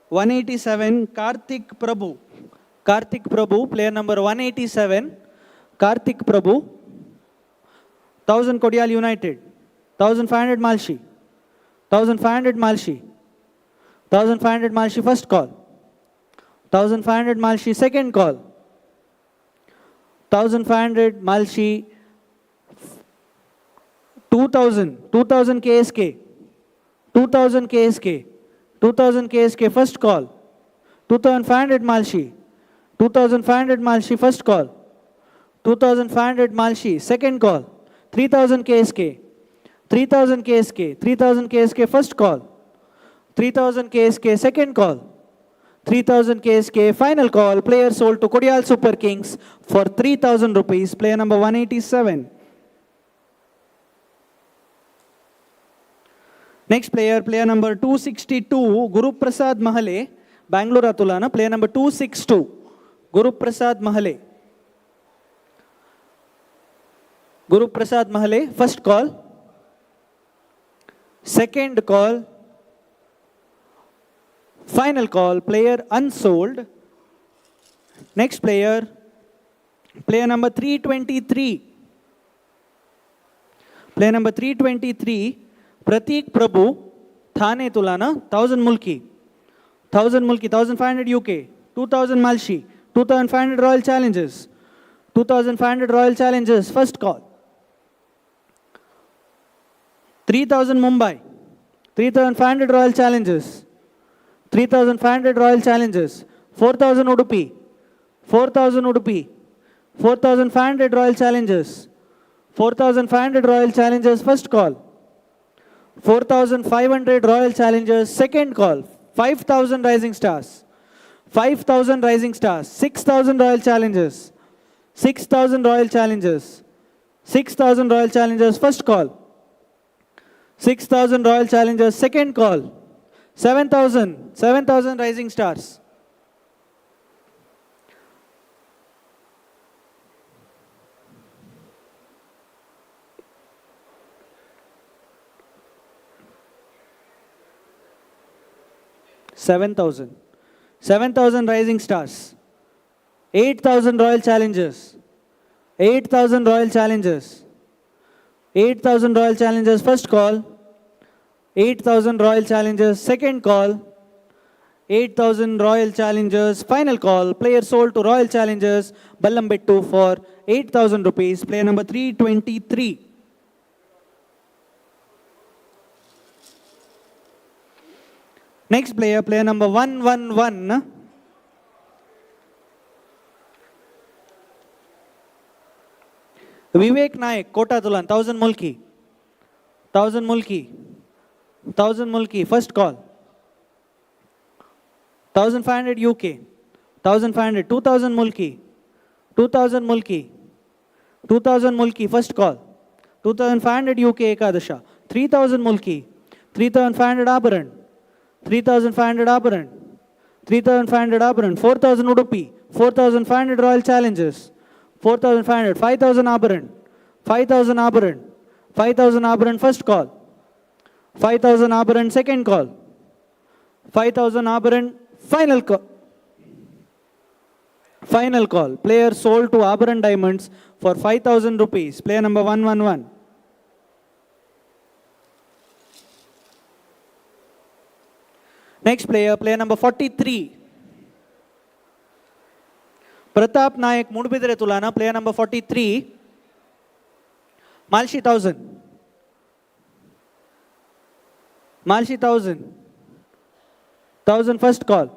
Speaker 4: 187, Karthik Prabhu. Karthik Prabhu, player number 187, Karthik Prabhu. 1000 Kodial United, 1500 Malshi, 1500 Malshi, 1500 Malshi first call, 1500 Malshi second call, 1500 Malshi, 2000, 2000 KSK, 2000 KSK, 2000 KSK first call, 2500 Malshi, 2500 Malshi first call, 2500 Malshi second call, 3000 KSK, 3000 KSK, 3000 KSK first call, 3000 KSK second call, 3000 KSK final call. Player sold to Kodial Super Kings for 3000 rupees. Player number 187. Next player, player number 262, Guru Prasad Mahale, Bangalore Atulana. Player number 262, Guru Prasad Mahale. Guru Prasad Mahale, first call. Second call. Final call, player unsold. Next player, player number 323. Player number 323, Pratik Prabhu, Thane Tulana, 1000 Mulki. 1000 Mulki, 1500 UK, 2000 Malshi, 2500 Royal Challengers, 2500 Royal Challengers, first call. 3000 Mumbai, 3500 Royal Challengers, 3500 Royal Challengers, 4000 Udupi, 4000 Udupi, 4500 Royal Challengers, 4500 Royal Challengers, first call. 4500 Royal Challengers, second call. 5000 Rising Stars, 5000 Rising Stars, 6000 Royal Challengers, 6000 Royal Challengers, 6000 Royal Challengers, first call. 6000 Royal Challengers, second call. 7000, 7000 Rising Stars. 7,000. 7,000 Rising Stars. 8,000 Royal Challengers. 8,000 Royal Challengers. 8,000 Royal Challengers first call. 8,000 Royal Challengers second call. 8,000 Royal Challengers final call. Player sold to Royal Challengers Ballambettu for 8,000 rupees. Player number 323. Next player, player number 111. Vivek Naik, Kota Tulan, 1,000 Mulki. 1,000 Mulki. 1,000 Mulki, first call. 1,500 UK. 1,500, 2,000 Mulki. 2,000 Mulki. 2,000 Mulki, first call. 2,500 UK Ekadasha. 3,000 Mulki. 3,500 Abharan. 3,500 Abharan. 3,500 Abharan. 4,000 Udupi. 4,500 Royal Challengers. 4,500. 5,000 Abharan. 5,000 Abharan. 5,000 Abharan, first call. 5,000 Abharan, second call. 5,000 Abharan, final call. Final call. Player sold to Abharan Diamonds for 5,000 rupees. Player number 111. Next player, player number 43. Pratap Nayak, Mudbidre Tulana, player number 43. Malshi 1,000. Malshi 1,000. 1,000 first call.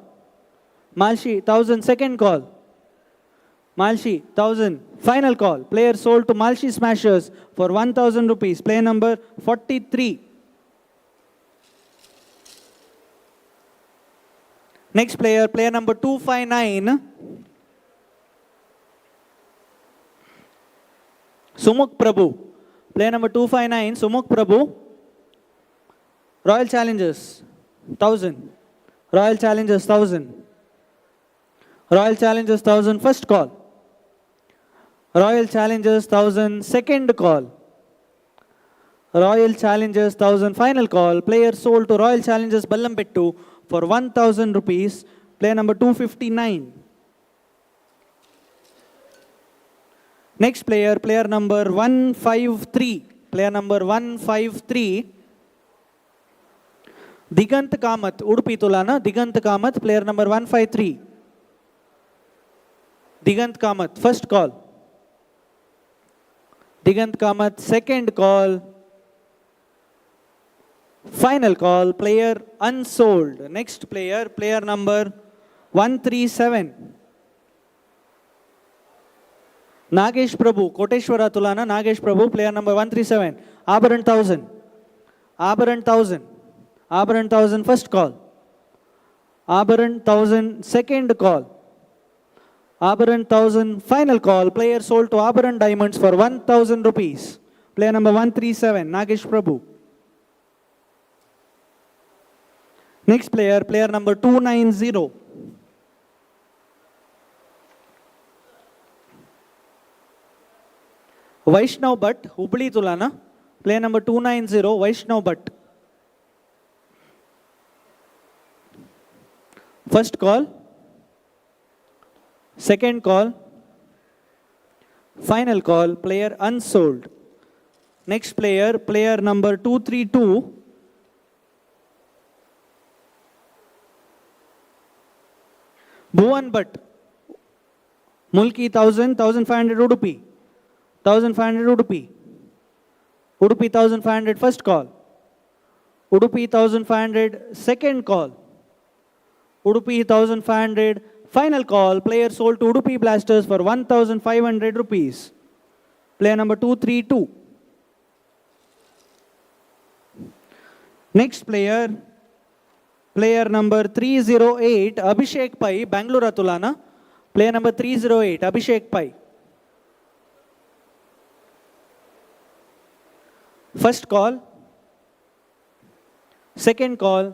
Speaker 4: Malshi 1,000 second call. Malshi 1,000 final call. Player sold to Malshi Smashers for 1,000 rupees. Player number 43. Next player, player number 259. Sumukh Prabhu. Player number 259, Sumukh Prabhu. Royal Challengers, 1,000. Royal Challengers, 1,000. Royal Challengers, 1,000, first call. Royal Challengers, 1,000, second call. Royal Challengers, 1,000, final call. Player sold to Royal Challengers Ballambettu for 1,000 rupees. Player number 259. Next player, player number 153. Player number 153. Digant Kamath, Udupi Tulana. Digant Kamath, player number 153. Digant Kamath, first call. Digant Kamath, second call. Final call, player unsold. Next player, player number 137. Nagesh Prabhu, Koteshwara Tulana, Nagesh Prabhu, player number 137. Abharan 1,000. Abharan 1,000. Abharan 1,000, first call. Abharan 1,000, second call. Abharan 1,000, final call. Player sold to Abharan Diamonds for 1,000 rupees. Player number 137, Nagesh Prabhu. Next player, player number 290. Vaishnav Bhatt, Hubli Tulana. Player number 290, Vaishnav Bhatt. First call. Second call. Final call, player unsold. Next player, player number 232. Bhuvan Bhatt. Mulki 1,000, 1,500 Udupi. 1,500 Udupi. Udupi 1,500 first call. Udupi 1,500 second call. Udupi 1,500 final call. Player sold to Udupi Blasters for 1,500 rupees. Player number 232. Next player, player number 308, Abhishek Pai, Bangalore Atulana. Player number 308, Abhishek Pai. First call, second call,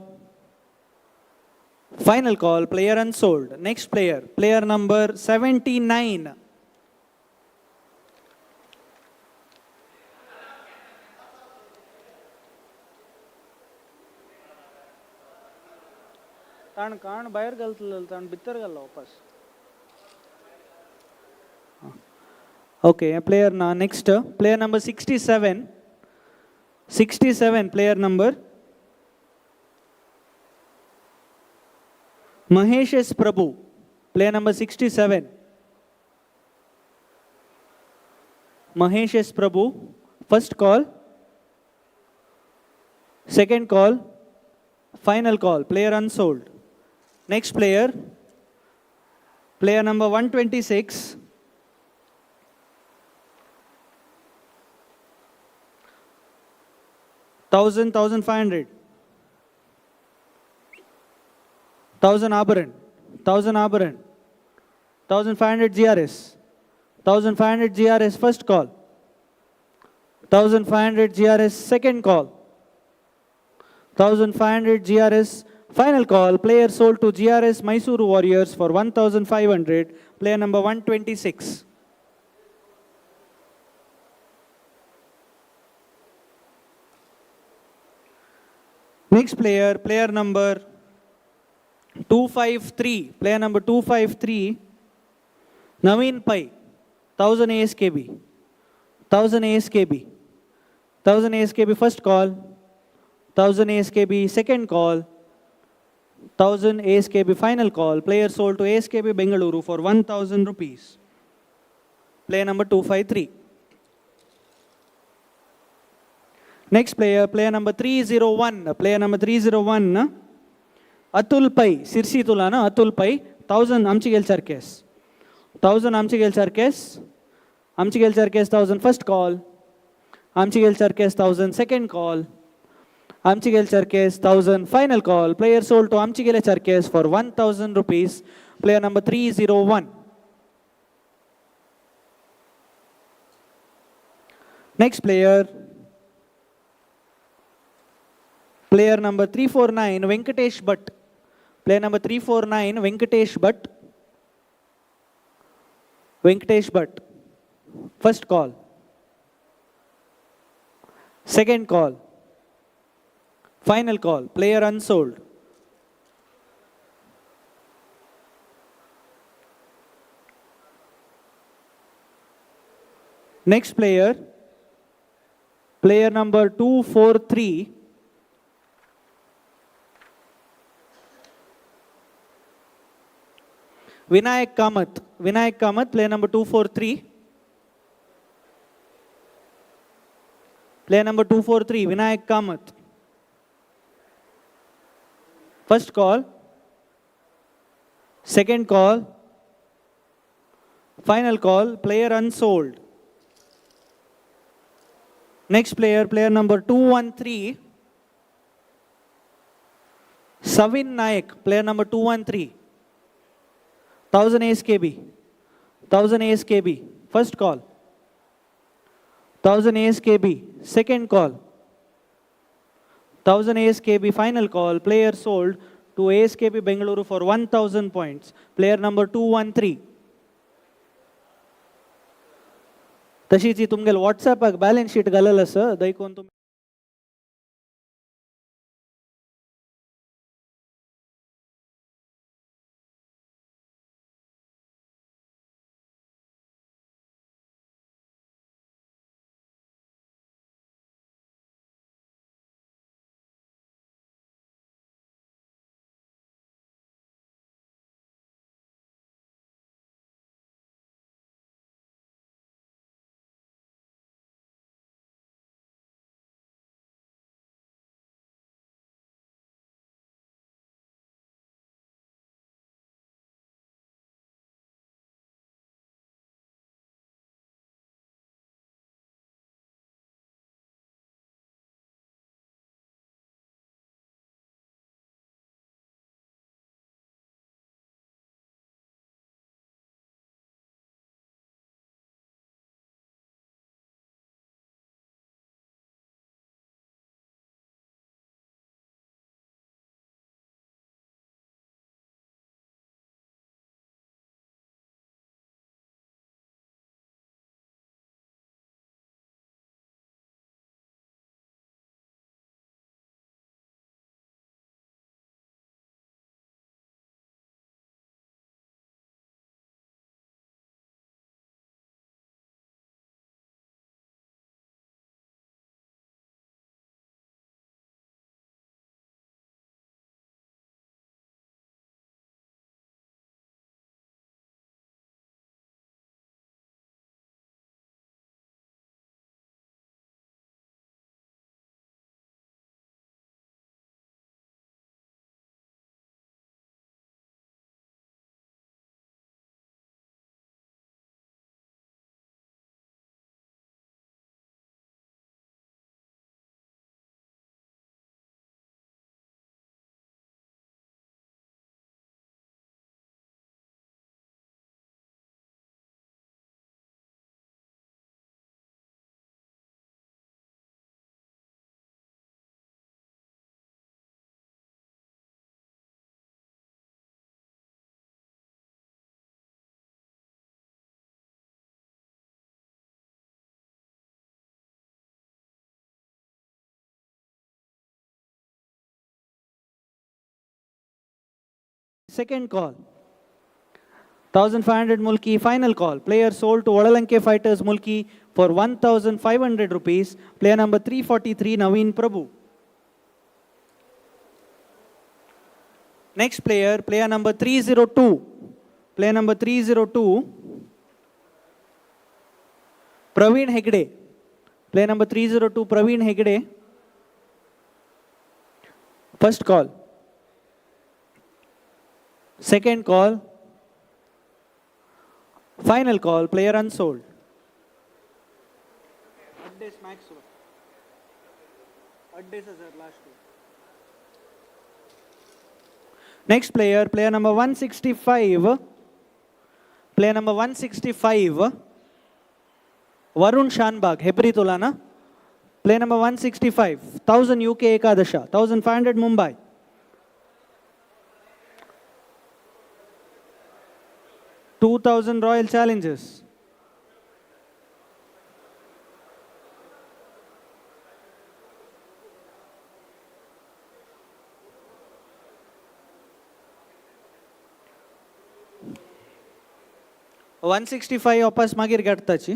Speaker 4: final call, player unsold. Next player, player number 79. ताण काण भायर घालतलो, ताण भितर घाललो वापस. Okay, player ना. Next player number 67, 67 player number Mahesh S Prabhu, player number 67 Mahesh S Prabhu. First call, second call, final call, player unsold. Next player, player number 126, 1000, 1500, 1000 Abharan, 1000 Abharan, 1500 GRS, 1500 GRS first call, 1500 GRS second call, 1500 GRS final call. Player sold to GRS Mysuru Warriors for 1500, player number 126. Next player, player number 253, player number 253, Naveen Pai, 1000 ASKB, 1000 ASKB, 1000 ASKB first call, 1000 ASKB second call, 1000 ASKB final call. Player sold to ASKB Bengaluru for 1000 rupees. Player number 253. Next player, player number 301, player number 301, Atul Pai, Sirsi Tulana, Atul Pai, 1000 Amchigel Charkes, 1000 Amchigel Charkes, Amchigel Charkes 1000 first call, Amchigel Charkes 1000 second call, Amchigel Charkes 1000 final call. Player sold to Amchigel Charkes for 1000 rupees, player number 301. Next player, player number 349, Venkatesh Bhatt. Player number 349, Venkatesh Bhatt. Venkatesh Bhatt. First call. Second call. Final call. Player unsold. Next player, player number 243, Vinayak Kamath. Vinayak Kamath, player number 243. Player number 243, Vinayak Kamath. First call, second call, final call, player unsold. Next player, player number 213, Savin Naik, player number 213. 1000 ASKB, 1000 ASKB, first call, 1000 ASKB, second call, 1000 ASKB, final call, player sold to ASKB Bengaluru for 1000 points, player number 213. तशीच ही तुमगेल व्हॉट्सॅपाक balance sheet घालेल आसा, दैकून तुमी Second call. 1500 Mulki, final call. Player sold to Olalanke Fighters Mulki for 1500 rupees. Player number 343, Naveen Prabhu. Next player, player number 302. Player number 302, Praveen Hegde. Player number 302, Praveen Hegde. First call. Second call. Final call, player unsold. Next player, player number 165. Player number 165, Varun Shanbag, Hebri Tolana. Player number 165, 1000 UK Ekadasha, 1500 Mumbai. 2000 Royal Challengers. 165 वापस मागीर काडटाची.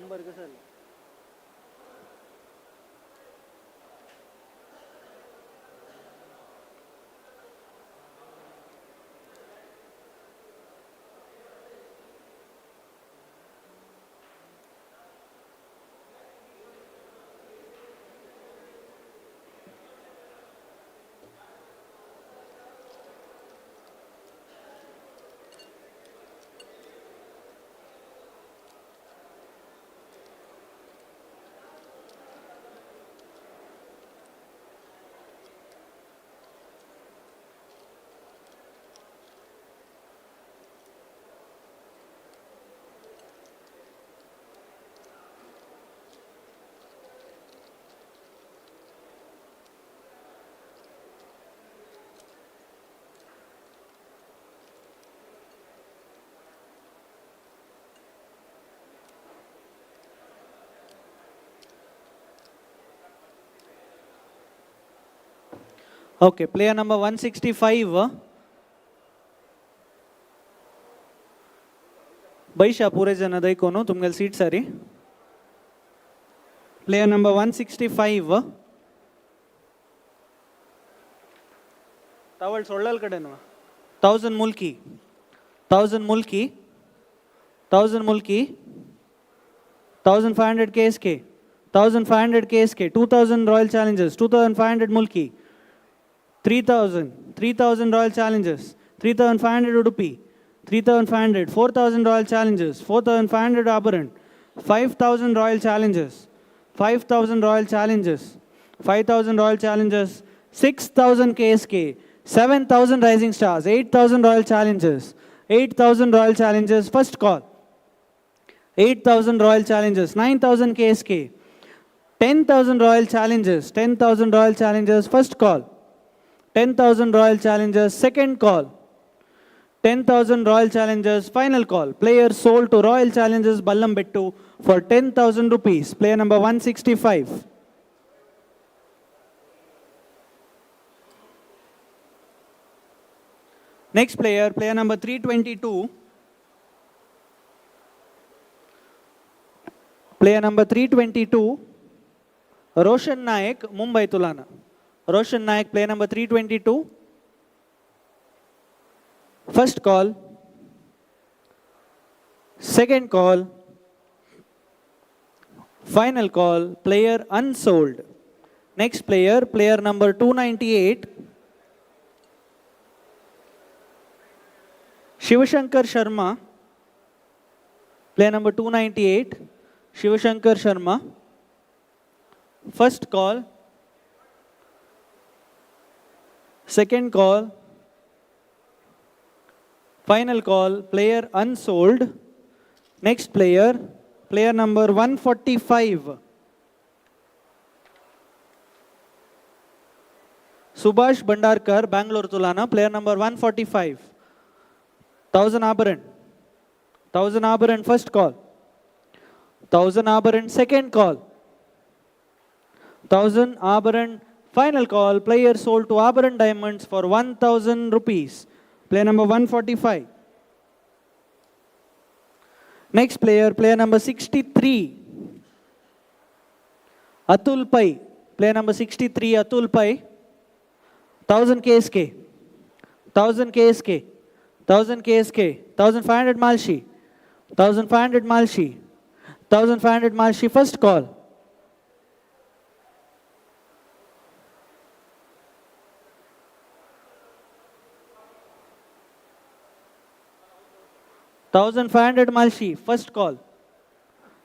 Speaker 4: Number कसं आलं? Okay, player number 165. बैशा पुरे जण दैकोनु तुमगेले seat सारी. Player number 165. Towel ಸೊಳ್ಳಲ್ ಕಡೆನು. 1000 Mulki, 1000 Mulki, 1000 Mulki, 1500 KSK, 1500 KSK, 2000 Royal Challengers, 2500 Mulki, 3000, 3000 Royal Challengers, 3500 Udupi, 3500, 4000 Royal Challengers, 4500 Abharan, 5000 Royal Challengers, 5000 Royal Challengers, 5000 Royal Challengers, 6000 KSK, 7000 Rising Stars, 8000 Royal Challengers, 8000 Royal Challengers, first call. 8000 Royal Challengers, 9000 KSK, 10,000 Royal Challengers, 10,000 Royal Challengers, first call. 10,000 Royal Challengers, second call. 10,000 Royal Challengers, final call. Player sold to Royal Challengers Ballambettu for 10,000 rupees. Player number 165. Next player, player number 322. Player number 322, Roshan Naik, Mumbai Tulana. Roshan Naik, player number 322. First call, second call, final call, player unsold. Next player, player number 298, Shivashankar Sharma, player number 298, Shivashankar Sharma. First call, second call, final call, player unsold. Next player, player number 145, Subhash Bhandarkar, Bangalore Tulana, player number 145. 1000 Abharan, 1000 Abharan, first call. 1000 Abharan, second call. 1000 Abharan, final call. Player sold to Abharan Diamonds for 1000 rupees. Player number 145. Next player, player number 63, Atul Pai. Player number 63, Atul Pai. 1000 KSK, 1000 KSK, 1000 KSK, 1500 Malshi, 1500 Malshi, 1500 Malshi, first call. 1500 Malshi, first call.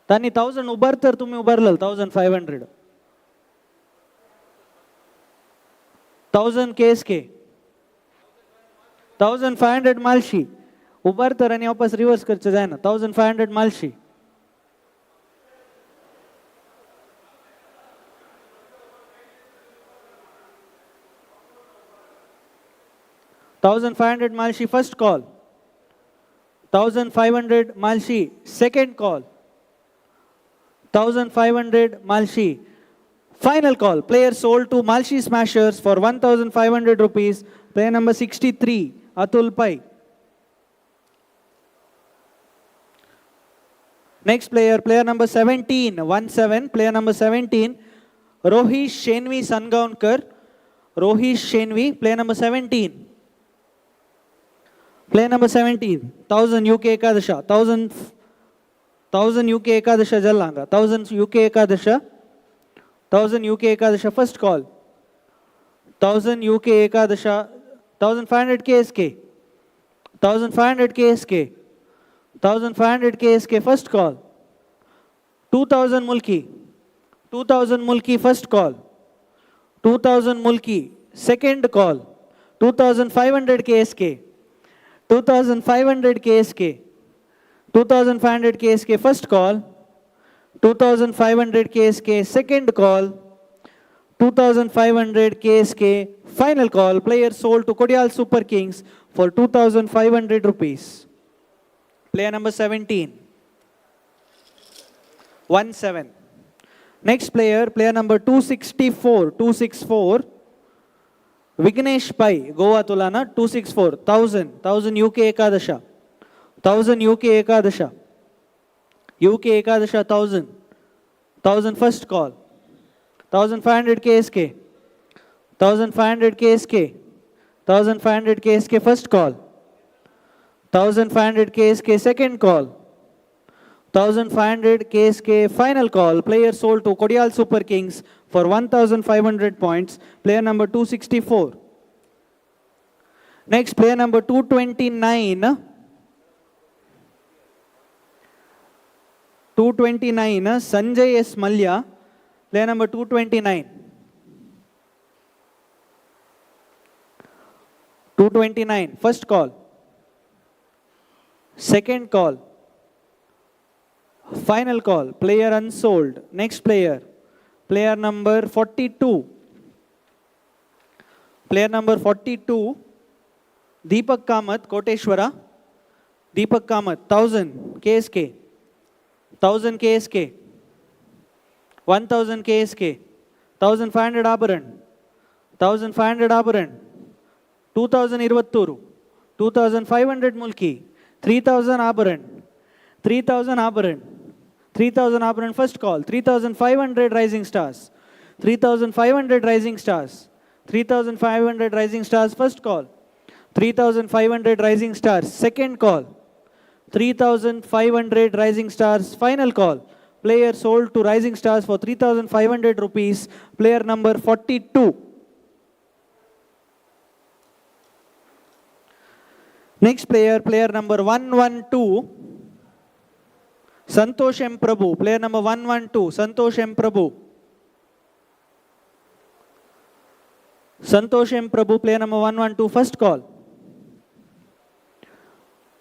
Speaker 4: त्यांनी 1000 उबार तर तुम्ही उभारलं 1500. 1000 KSK, 1500 Malshi उबार तर आनी वापस reverse करचें जायना. 1500 Malshi, 1500 Malshi, first call. 1500 Malshi, second call. 1500 Malshi, final call. Player sold to Malshi Smashers for 1500 rupees. Player number 63, Atul Pai. Next player, player number 17, 17, player number 17, Rohish Shenvi Sangaonkar. Rohish Shenvi, player number 17. Player number 17, 1000 UK Ekadasha, 1000, 1000 UK Ekadasha Jallanga, 1000 UK Ekadasha, 1000 UK Ekadasha, first call. 1000 UK Ekadasha, 1500 KSK, 1500 KSK, 1500 KSK, first call. 2000 Mulki, 2000 Mulki, first call. 2000 Mulki, second call. 2500 KSK, 2500 KSK, 2500 KSK, first call. 2500 KSK, second call. 2500 KSK, final call. Player sold to Kodial Super Kings for 2500 rupees. Player number 17. 17. Next player, player number 264, 264. Vignesh Pai, Goa Tulana, 264, 1000, 1000 UK Ekadasha, 1000 UK Ekadasha, UK Ekadasha, 1000. 1000 first call, 1500 KSK, 1500 KSK, 1500 KSK first call, 1500 KSK second call, 1500 KSK final call. Player sold to Kodial Super Kings for 1500 points. Player number 264. Next, player number 229. 229, Sanjay S. Mallya. Player number 229. 229, first call. Second call. Final call. Player unsold. Next player. Player number 42. Player number 42, Deepak Kamath, Koteshwara. Deepak Kamath, 1000 KSK. 1000 KSK. 1000 KSK. 1500 Abharan. 1500 Abharan. 2000 Iruvatturu. 2500 Mulki. 3000 Abharan. 3000 Abharan. 3000 Abharan first call. 3500 Rising Stars. 3500 Rising Stars. 3500 Rising Stars first call. 3500 Rising Stars second call. 3500 Rising Stars final call. Player sold to Rising Stars for 3500 rupees. Player number 42. Next player, player number 112, Santosh M. Prabhu. Player number 112, Santosh M. Prabhu. Santosh M. Prabhu, player number 112, first call.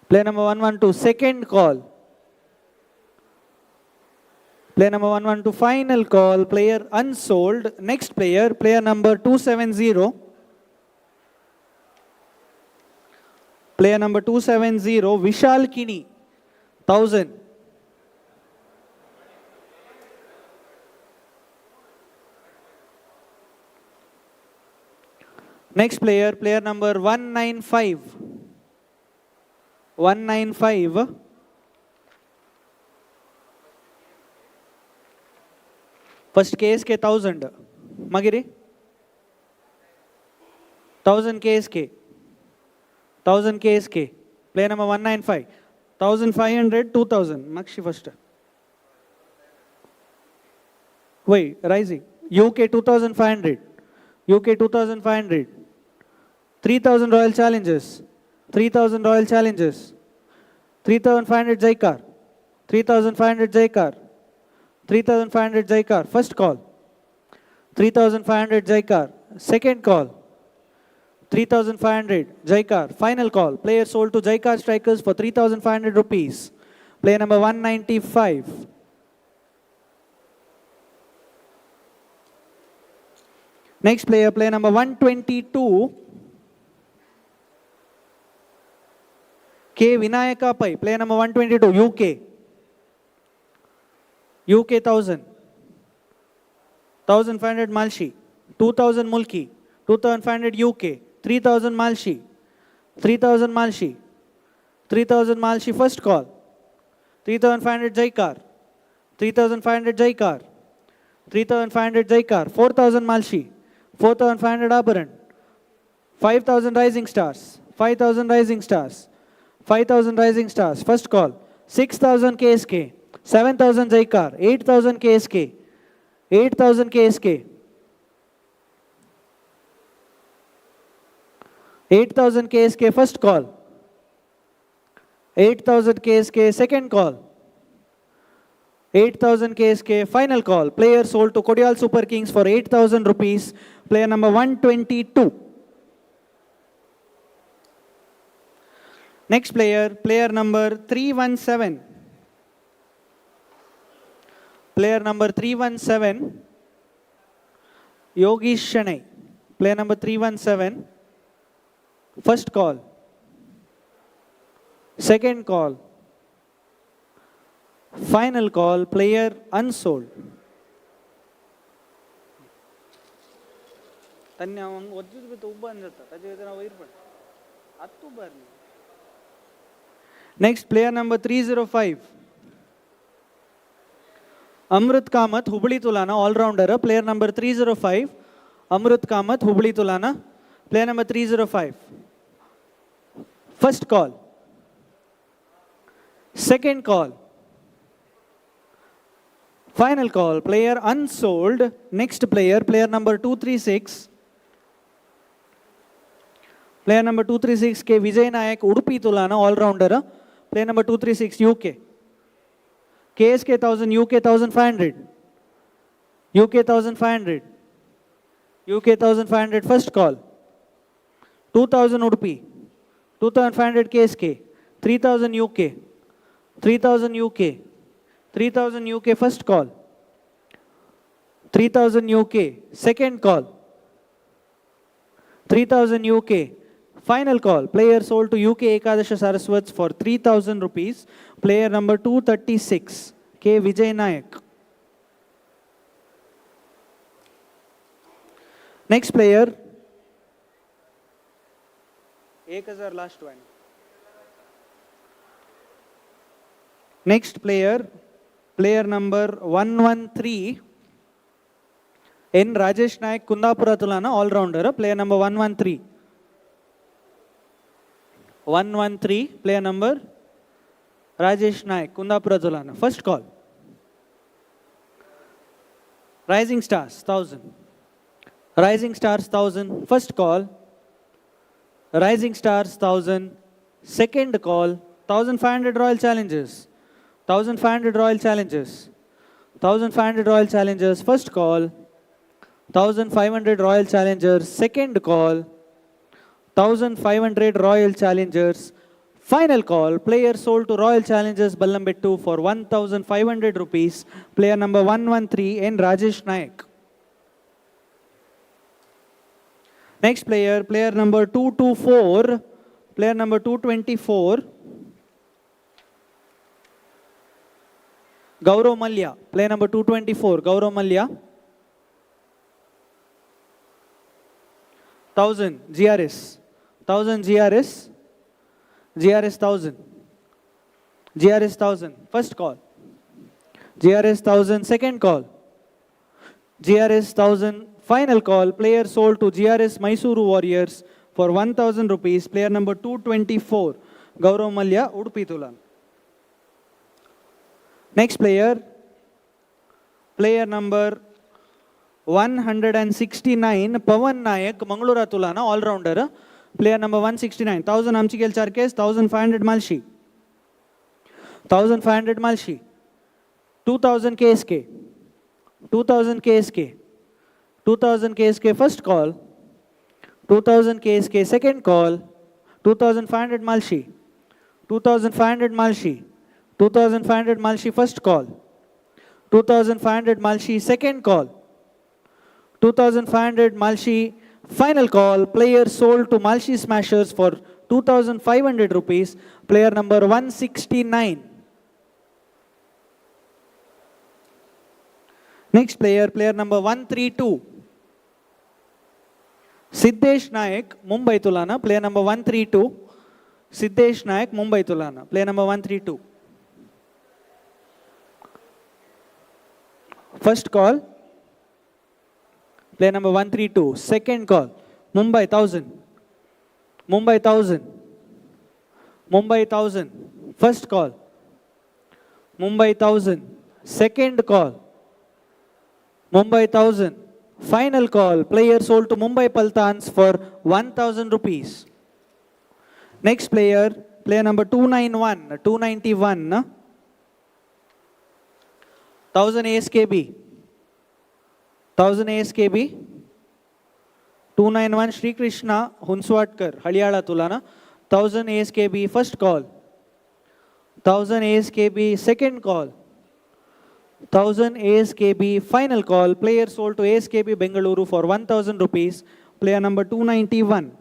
Speaker 4: Player number 112, second call. Player number 112, final call. Player unsold. Next player, player number 270. Player number 270, Vishal Kini, 1000. Next player, player number 195. 195. First KSK 1000. Magiri? 1000 KSK. 1000 KSK. Player number 195. 1500, 2000. Makshi first. Wait, rising. UK 2500. UK 2500. 3000 Royal Challengers. 3000 Royal Challengers. 3500 Jaikar. 3500 Jaikar. 3500 Jaikar. First call. 3500 Jaikar. Second call. 3500 Jaikar. Final call. Player sold to Jaikar Strikers for 3500 rupees. Player number 195. Next player, player number 122. K. Vinayaka Pai, player number 122, UK. UK 1000. 1500 Malshi, 2000 Mulki, 2500 UK, 3000 Malshi, 3000 Malshi, 3000 Malshi first call, 3500 Jaikar, 3500 Jaikar, 3500 Jaikar, 4000 Malshi, 4500 Abharan, 5000 Rising Stars, 5000 Rising Stars, 5000 Rising Stars, first call, 6000 KSK, 7000 Jaikar, 8000 KSK, 8000 KSK, 8000 KSK first call, 8000 KSK second call, 8000 KSK final call. Player sold to Kodial Super Kings for 8000 rupees. Player number 122. Next player, player number 317. Player number 317, Yogish Shanai. Player number 317, first call, second call, final call, player unsold. तन्ने हांव वज्जूच भितर उब्बान जाता ताजे भितर हांव वयर पडटा आत्त उबार न्ही. Next player number 305. Amrit Kamath, Hubli Tulana, all-rounder, player number 305. Amrit Kamath, Hubli Tulana, player number 305. First call. Second call. Final call, player unsold. Next player, player number 236. Player number 236 K. Vijay Nayak, Udupi Tulana, all-rounder. Player number 236 UK. KSK 1000, UK 1500. UK 1500. UK 1500, first call. 2000 Udupi. 2500 KSK. 3000 UK. 3000 UK. 3000 UK, first call. 3000 UK, second call. 3000 UK, final call. Player sold to UK Ekadasha Saraswats for 3000 rupees. Player number 236, K. Vijay Nayak. Next player. 1000 last one. Next player, player number 113, N. Rajesh Naik, Kundapura Tulana, all-rounder, player number 113. 113, player number Rajesh Naik, Kundapura Tulana. First call. Rising Stars, 1000. Rising Stars, 1000. First call. Rising Stars, 1000. Second call, 1500 Royal Challengers. 1500 Royal Challengers. 1500 Royal Challengers. First call. 1500 Royal Challengers. Second call. 1500 Royal Challengers. Final call. Player sold to Royal Challengers Ballambettu for 1500 rupees. Player number 113 N. Rajesh Naik. Next player, player number 224. Player number 224. Gaurav Mallya. Player number 224. Gaurav Mallya. 1000 GRS. 1000 GRS. GRS 1000. GRS 1000. First call. GRS 1000. Second call. GRS 1000. Final call. Player sold to GRS Mysuru Warriors for 1000 rupees. Player number 224. Gaurav Mallya, Udupi Tulan. Next player. Player number 169, Pawan Nayak, Mangalura Tulana, all-rounder. Player number 169, 1000 Amchikel Charkes, 1500 Malshi. 1500 Malshi. 2000 KSK. 2000 KSK. 2000 KSK first call. 2000 KSK second call. 2500 Malshi. 2500 Malshi. 2500 Malshi first call. 2500 Malshi second call. 2500 Malshi final call. Player sold to Malshi Smashers for 2500 rupees. Player number 169. Next player, player number 132. Siddesh Naik, Mumbai Tulana. Player number 132. Siddesh Naik, Mumbai Tulana. Player number 132. First call. Player number 132. Second call. Mumbai 1000. Mumbai 1000. Mumbai 1000. First call. Mumbai 1000. Second call. Mumbai 1000. Final call. Player sold to Mumbai Paltans for 1000 rupees. Next player, player number 291, 291. 1000 ASKB. 1000 ASKB. 291 Shri Krishna Hunswatkar, Haliyala Tulana. 1000 ASKB first call. 1000 ASKB second call. 1000 ASKB final call. Player sold to ASKB Bengaluru for 1000 rupees. Player number 291.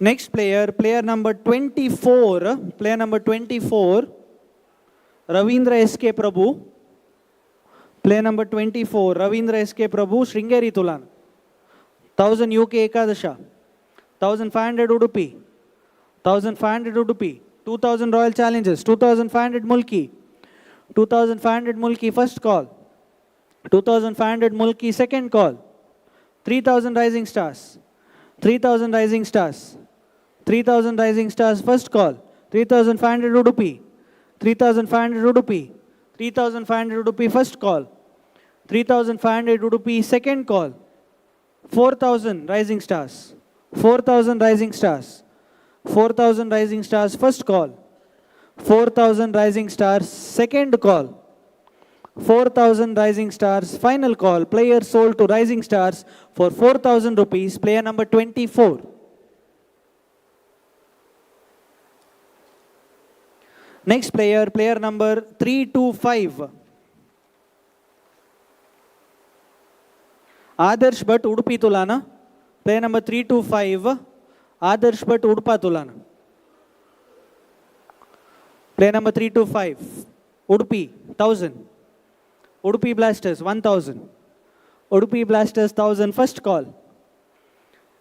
Speaker 4: Next player, player number 24. Player number 24. Ravindra SK Prabhu. Player number 24, Ravindra SK Prabhu, Sringeri Tulan. 1000 UK Ekadasha. 1500 Udupi. 1500 Udupi. 2,000 Royal Challengers, 2,500 Mulki, 2,500 Mulki first call, 2,500 Mulki second call, 3,000 Rising Stars, 3,000 Rising Stars, 3,000 Rising Stars first call, 3,500 Udupi, 3,500 Udupi, 3,500 Udupi first call, 3,500 Udupi second call, 4,000 Rising Stars, 4,000 Rising Stars, 4,000 Rising Stars first call, 4,000 Rising Stars second call, 4,000 Rising Stars final call. Player sold to Rising Stars for 4,000 rupees, player number 24. Next player, player number 325. Adarsh Bhatt, Udupi Tulana. Player number 325, Adarsh Bhatt, Udupa Tulana. Player number 325, Udupi, 1,000. Udupi Blasters, 1,000. Udupi Blasters, 1,000, first call.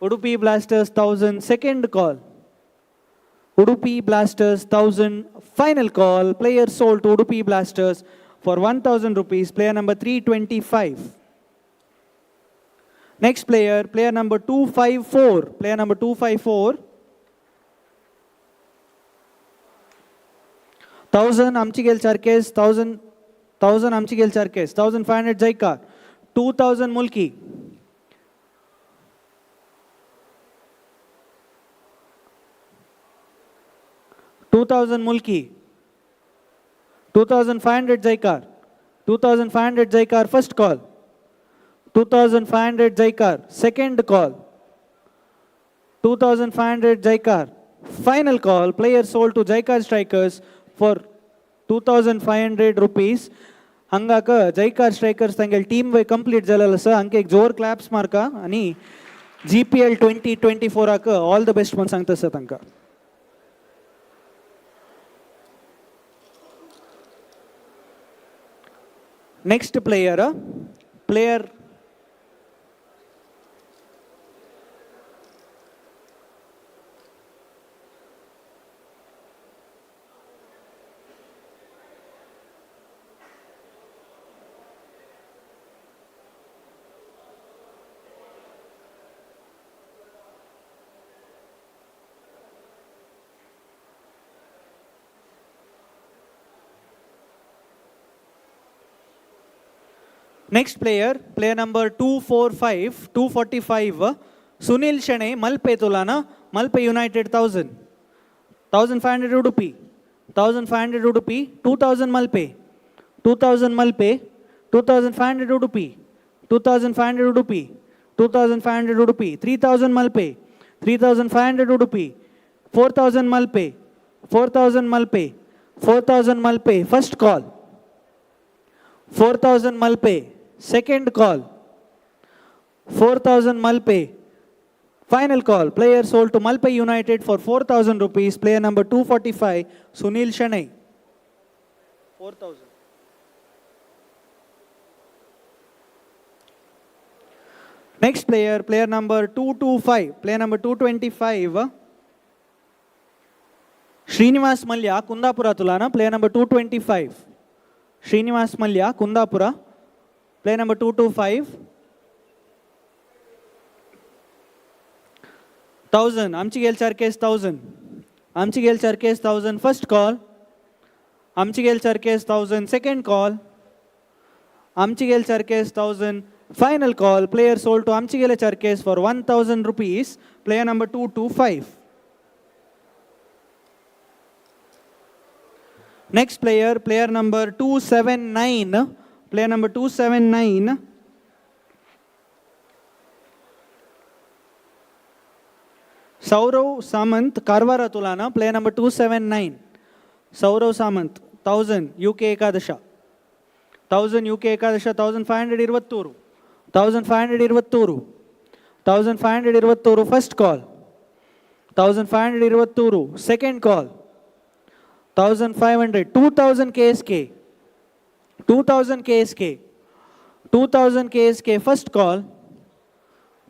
Speaker 4: Udupi Blasters, 1,000, second call. Udupi Blasters, 1,000, final call. Player sold to Udupi Blasters for 1,000 rupees, player number 325. Next player, player number 254. Player number 254. 1,000 Amchigel Charkes, 1,000 Amchigel Charkes, 1,500 Jaikar, 2,000 Mulki. 2,000 Mulki, 2,500 Jaikar, 2,500 Jaikar first call, 2,500 Jaikar second call, 2,500 Jaikar final call. Player sold to Jaikar Strikers for 2,500 rupees. हंगाक जयकार strikers तांगेले team वे complete जालेलो आसा. हांकां एक जोर claps मारका आनी GPL 2024 all the best म्हूण सांगता सर तांकां. Next player, player Next player, player number 245, 245, Sunil Shene, Malpe Tulana, Malpe United 1,000, 1,500 Udupi, 1,500 Udupi, 2,000 Malpe, 2,000 Malpe, 2,500 Udupi, 2,500 Udupi, 2,500 Udupi, 3,000 Malpe, 3,500 Udupi, 4,000 Malpe, 4,000 Malpe, 4,000 Malpe, first call. 4,000 Malpe, second call. 4,000 Malpe, final call. Player sold to Malpe United for 4,000 rupees. Player number 245, Sunil Shanai. 4,000. Next player, player number 225. Player number 225, Srinivas Mallya, Kundapura Tulana. Player number 225. Srinivas Mallya, Kundapura. Player number 225. 1,000. Amchigel Charkes 1,000. Amchigel Charkes 1,000. First call. Amchigel Charkes 1,000. Second call. Amchigel Charkes 1,000. Final call. Player sold to Amchigel Charkes for 1,000 rupees. Player number 225. Next player, player number 279. Player number 279. Saurav Samant, Karwara Tulana. Player number 279. Saurav Samant, 1,000, UK Ekadasha. 1,000 UK Ekadasha, 1,500 Irvatturu. 1,500 Irvatturu. 1,500 Irvatturu, first call. 1,500 Irvatturu, second call. 1,500, 2,000 KSK, 2,000 KSK, 2,000 KSK, first call,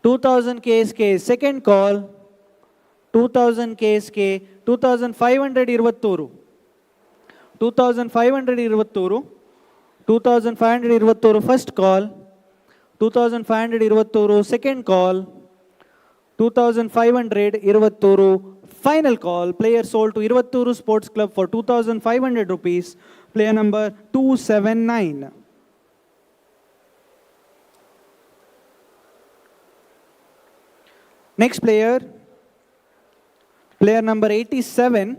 Speaker 4: 2,000 KSK, second call, 2000 KSK, 2500 Iruvathur, 2500 Iruvathur, 2500 Iruvathur first call, 2500 Iruvathur second call, 2500 Iruvathur final call. Player sold to Iruvathur Sports Club for 2500 rupees. Player number 279. Next player, player number 87.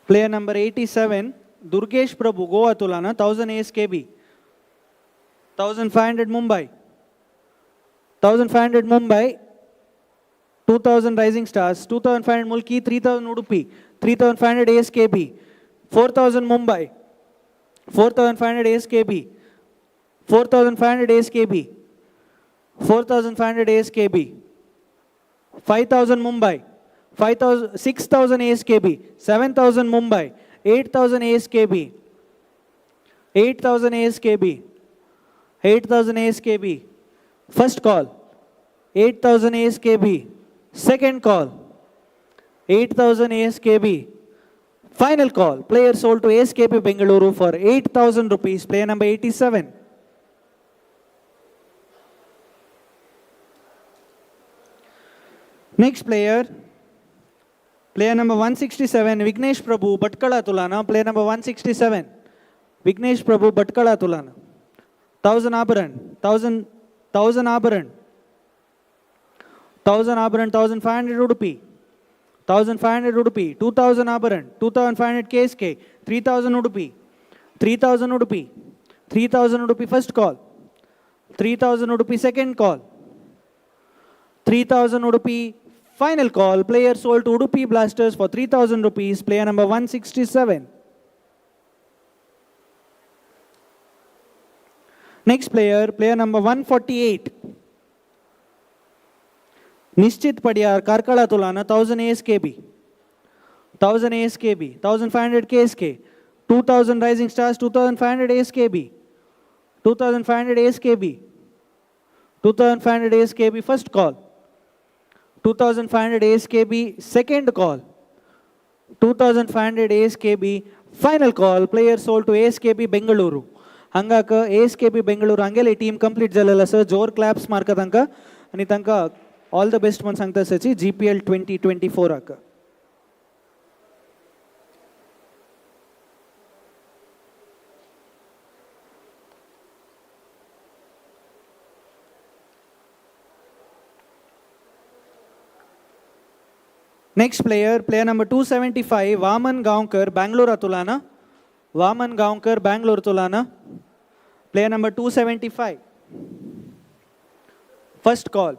Speaker 4: Player number 87, Durgesh Prabhu, Goa Tulana, 1000 ASKB, 1500 Mumbai, 1500 Mumbai, 2000 Rising Stars, 2500 Mulki, 3000 Udupi, 3500 ASKB, 4000 Mumbai, 4500 ASKB, 4500 ASKB, 4500 ASKB, 5000 Mumbai, 5000, 6000 ASKB, 7000 Mumbai, 8000 ASKB, 8000 ASKB, 8000 ASKB, first call, 8000 ASKB, second call, 8000 ASKB, final call, player sold to ASKB Bengaluru for 8000 rupees, player number 87. Next player, player number 167, Vignesh Prabhu, Bhatkala Tulana, player number 167, Vignesh Prabhu, Bhatkala Tulana, 1000 Abharan, 1000, 1000 Abharan, 1000 Abharan, 1500 Udupi, 1500 Udupi, 2000 Abharan, 2500 KSK, 3000 Udupi, 3000 Udupi, 3000 Udupi first call, 3000 Udupi second call, 3000 Udupi final call. Player sold to Udupi Blasters for 3000 rupees, player number 167. Next player, player number 148. Nishchit Padiyar, Karkala Tulana, 1000 ASKB, 1000 ASKB, 1500 KSK, 2000 Rising Stars, 2500 ASKB, 2500 ASKB, 2500 ASKB first call, 2500 ASKB second call, 2500 ASKB final call. Player sold to ASKB Bengaluru. हंगाक ASKB Bengaluru हांगेले team complete जालेलो आसा. जोर claps मारका तांकां आनी तांकां all the best म्हण सांगता सची GPL 2024. Next player, player number 275, Vaman Gaonkar, Bangalore Tulana. Vaman Gaonkar, Bangalore Tulana. Player number 275. First call.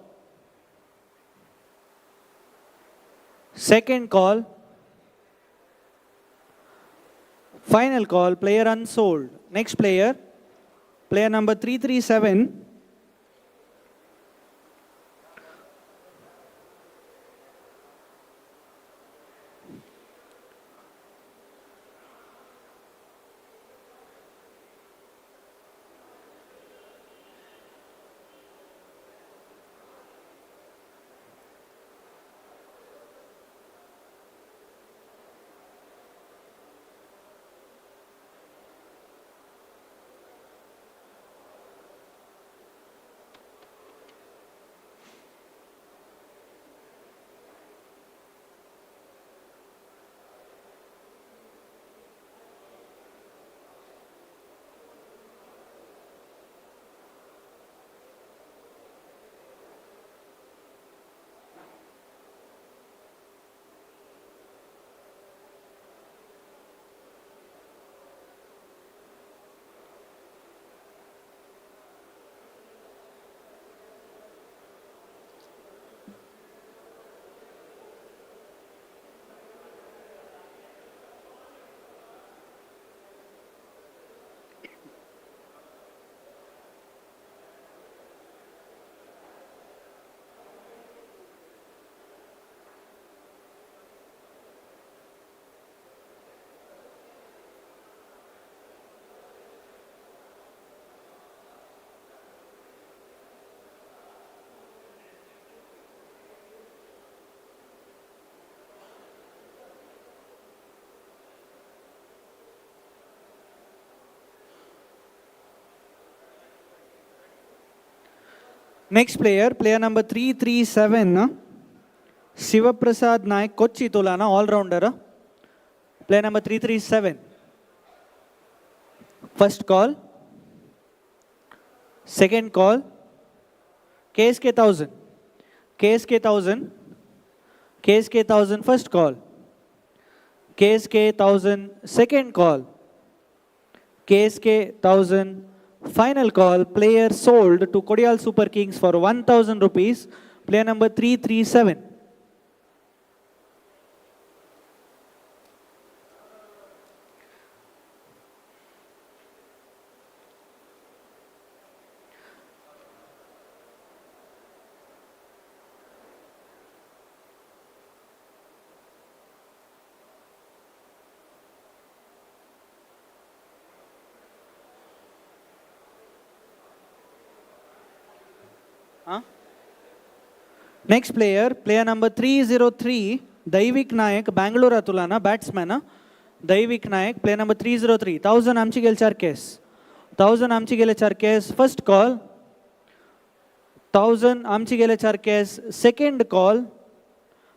Speaker 4: Second call. Final call, player unsold. Next player, player number 337. Next player, player number 337, Shivaprasad Naik, Kochi Tolana, all-rounder. Player number 337. First call. Second call. KSK 1000. KSK 1000. KSK 1000 first call. KSK 1000 second call. KSK 1000 final call. Player sold to Kodial Super Kings for 1000 rupees. Player number 337. Huh? Next player, player number 303, Daivik Nayak, Bangalore Atulana, batsman. Daivik Nayak, player number 303, 1000 आमची गेले चार केस. 1000 आमची गेले चार केस, first call. 1000 आमची गेले चार केस, second call.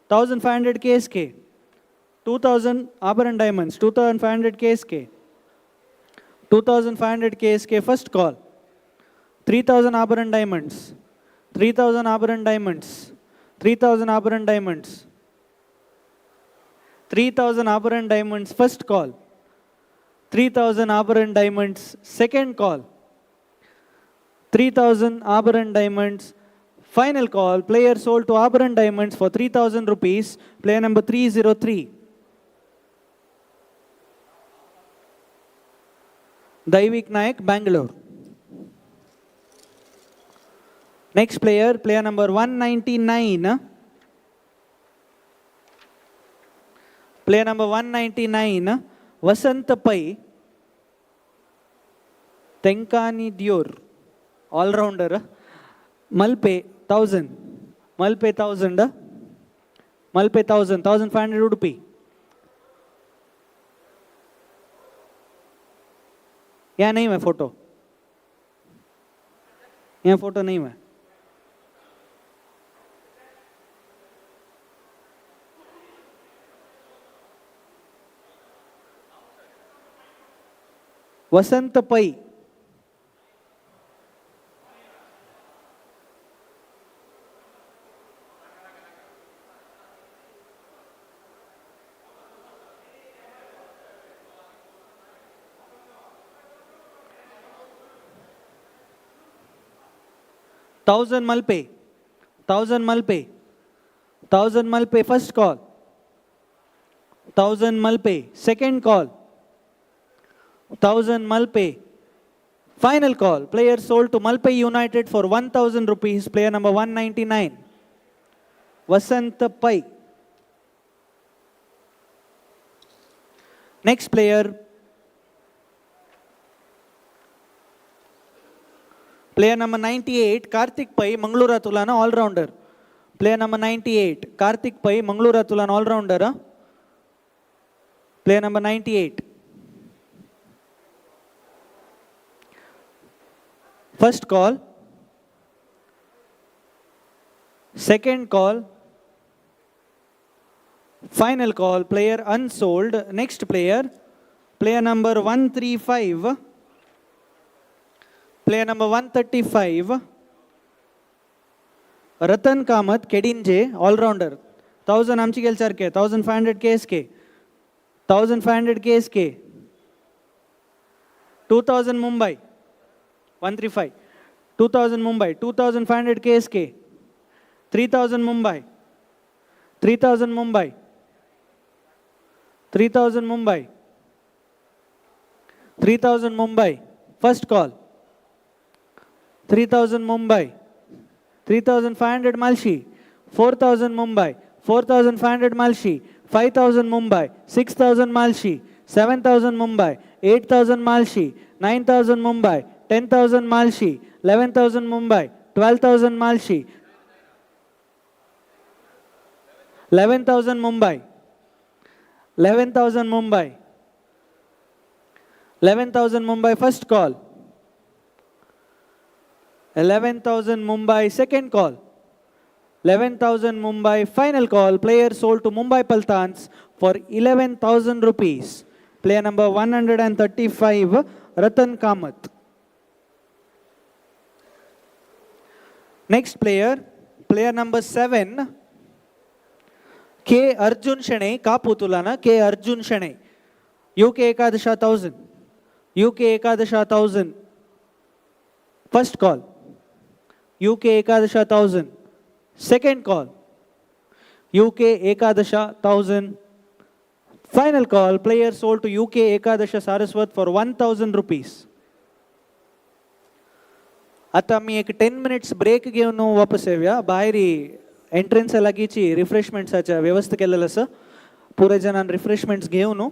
Speaker 4: 1500 KSK. 2000 Abharan Diamonds, 2500 KSK. 2500 KSK, first call. 3000 Abharan Diamonds. 3000 Abharan Diamonds. 3000 Abharan Diamonds. 3000 Abharan Diamonds, first call. 3000 Abharan Diamonds, second call. 3000 Abharan Diamonds, final call. Player sold to Abharan Diamonds for 3000 rupees. Player number 303. Daivik Nayak, Bangalore. Next player, player number 199. Player number 199, Vasant Pai, Tenkani Dior, all-rounder. Malpe, 1000. Malpe, 1000. Malpe, 1000, 1500 rupee. यहाँ नहीं है photo, यहाँ photo नहीं है. Vasant Pai, 1000 Malpe, 1000 Malpe, 1000 Malpe, first call. 1000 Malpe, second call. 1000 Malpe, final call. Player sold to Malpe United for 1000 rupees. Player number 199, Vasant Pai. Next player, player number 98, Karthik Pai, Mangalore Atulana, all-rounder. Player number 98, Karthik Pai, Mangalore Atulana, all-rounder. Player number 98. First call, second call, final call, player unsold. Next player, player number 135, player number 135, Ratan Kamath, Kedinje, all-rounder. 1000 आमची गेल चार K, 1500 KSK, 1500 KSK, 2000 Mumbai, 135, 2000 Mumbai, 2500 KSK, 3000 Mumbai, 3000 Mumbai, 3000 Mumbai, 3000 Mumbai, first call. 3000 Mumbai, 3500 Malshi, 4000 Mumbai, 4500 Malshi, 5000 Mumbai, 6000 Malshi, 7000 Mumbai, 8000 Malshi, 9000 Mumbai, 10,000 Malshi, 11,000 Mumbai, 12,000 Malshi, 11,000 Mumbai, 11,000 Mumbai, 11,000 Mumbai, first call. 11,000 Mumbai, second call. 11,000 Mumbai, final call. Player sold to Mumbai Paltans for 11,000 rupees. Player number 135, Ratan Kamath. Next player, player number 7, K. Arjun Shene, Kaputulana, K. Arjun Shene. UK Ekadasha 1000. UK Ekadasha 1000. First call. UK Ekadasha 1000. Second call. UK Ekadasha 1000. Final call. Player sold to UK Ekadasha Saraswat for 1000 rupees. आता आमी एक 10 minutes break घेवन वापस येवया. भायर एंट्रन्सा लागींची रिफ्रेशमेंट्साच्या व्यवस्था केलेलं आसा. पुराय जाणान रिफ्रेशमेंट्स घेवन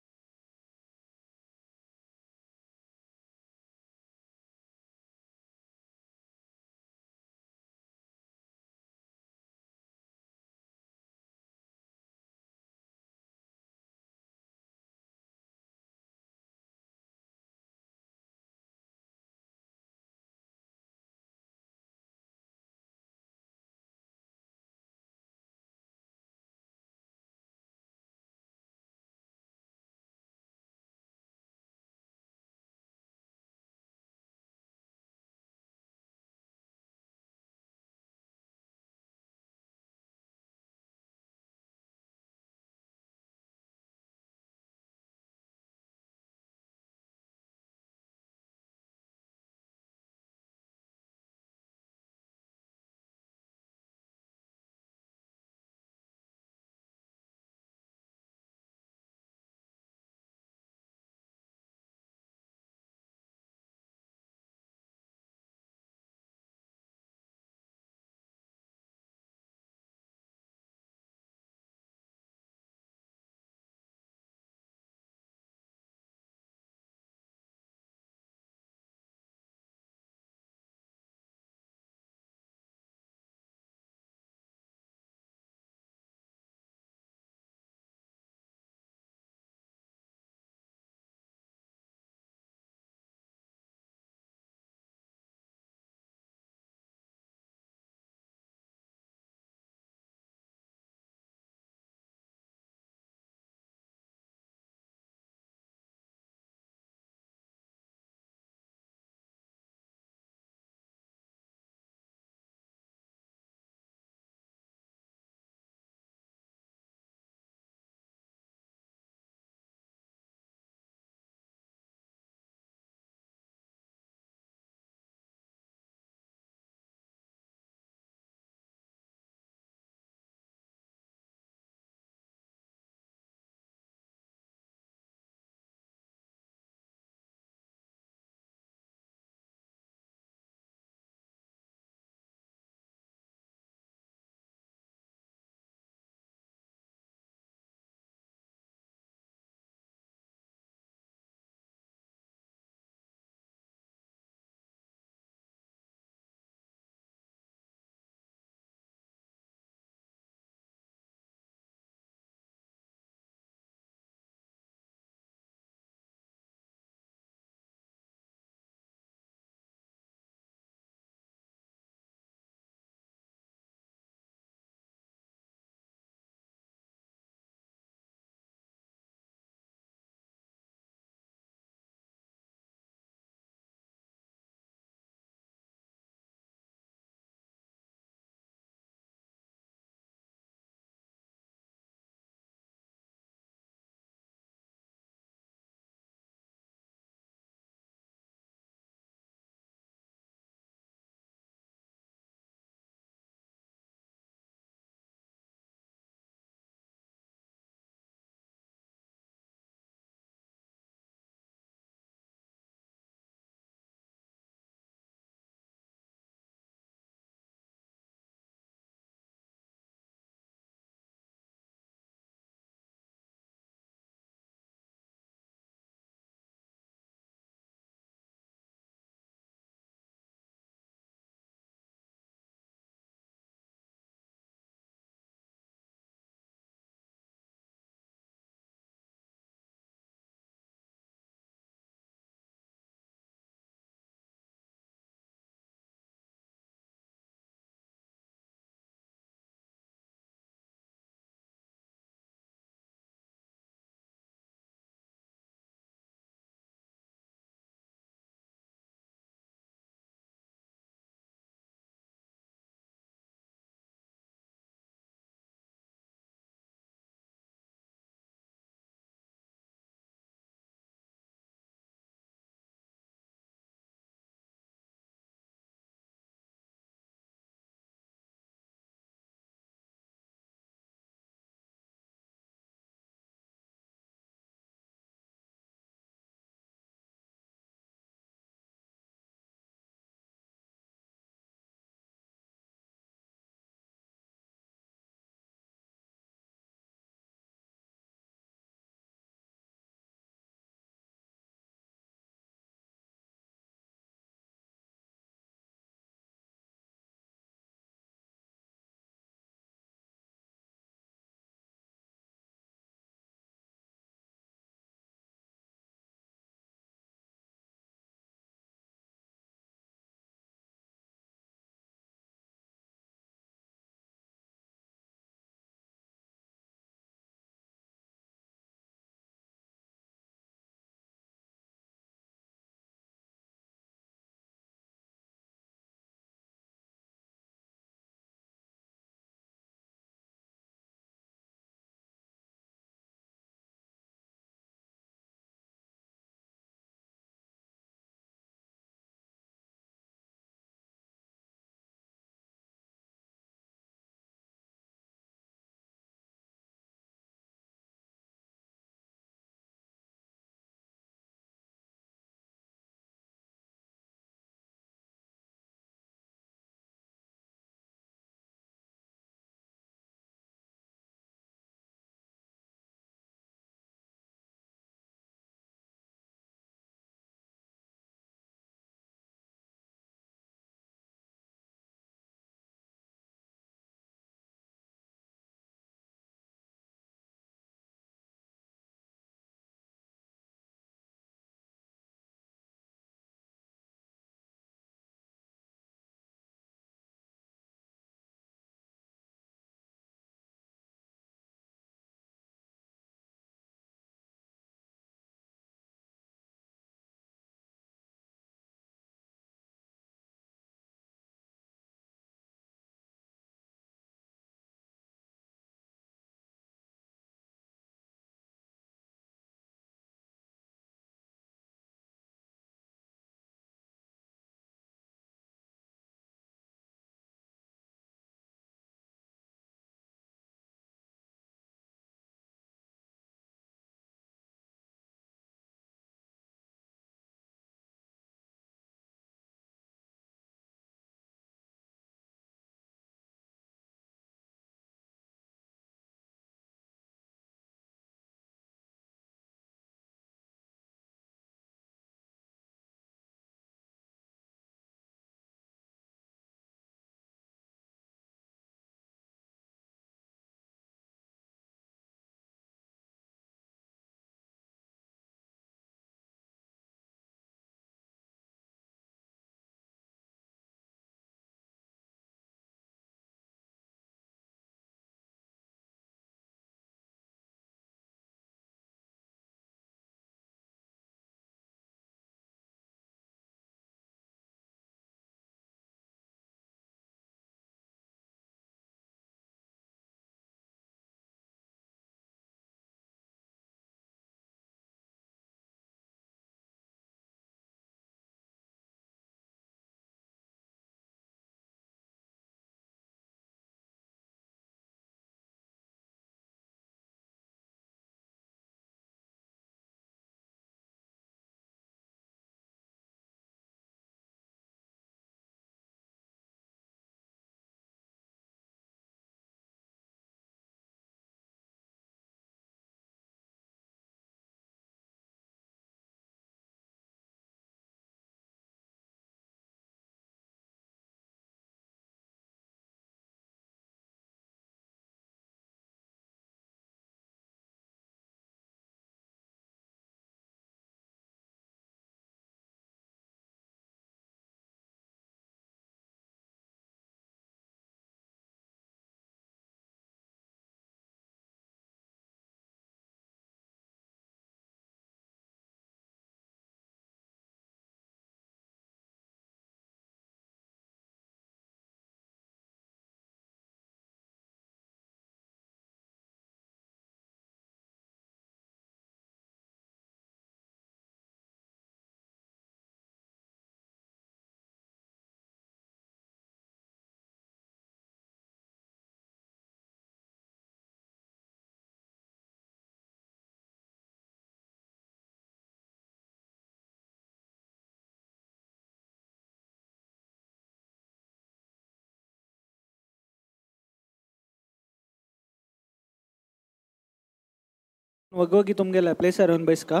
Speaker 4: वगवगी तुमगेला प्लेसर येवन बैसका.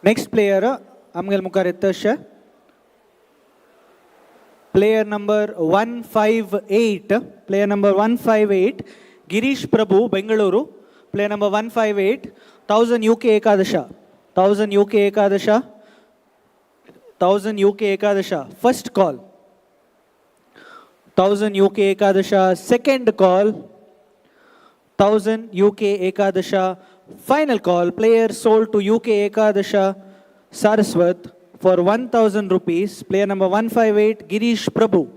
Speaker 4: नेक्स्ट प्लेयर आमगेल मुखार येता player number 158, player number 158 Girish Prabhu, Bengaluru. Player number 158, 1000 UK Ekadasha, 1000 UK Ekadasha, 1000 UK Ekadasha first call, 1000 UK Ekadasha second call, 1000 UK Ekadasha final call. Player sold to UK Ekadasha Saraswat for 1000 rupees. Player number 158, Girish Prabhu.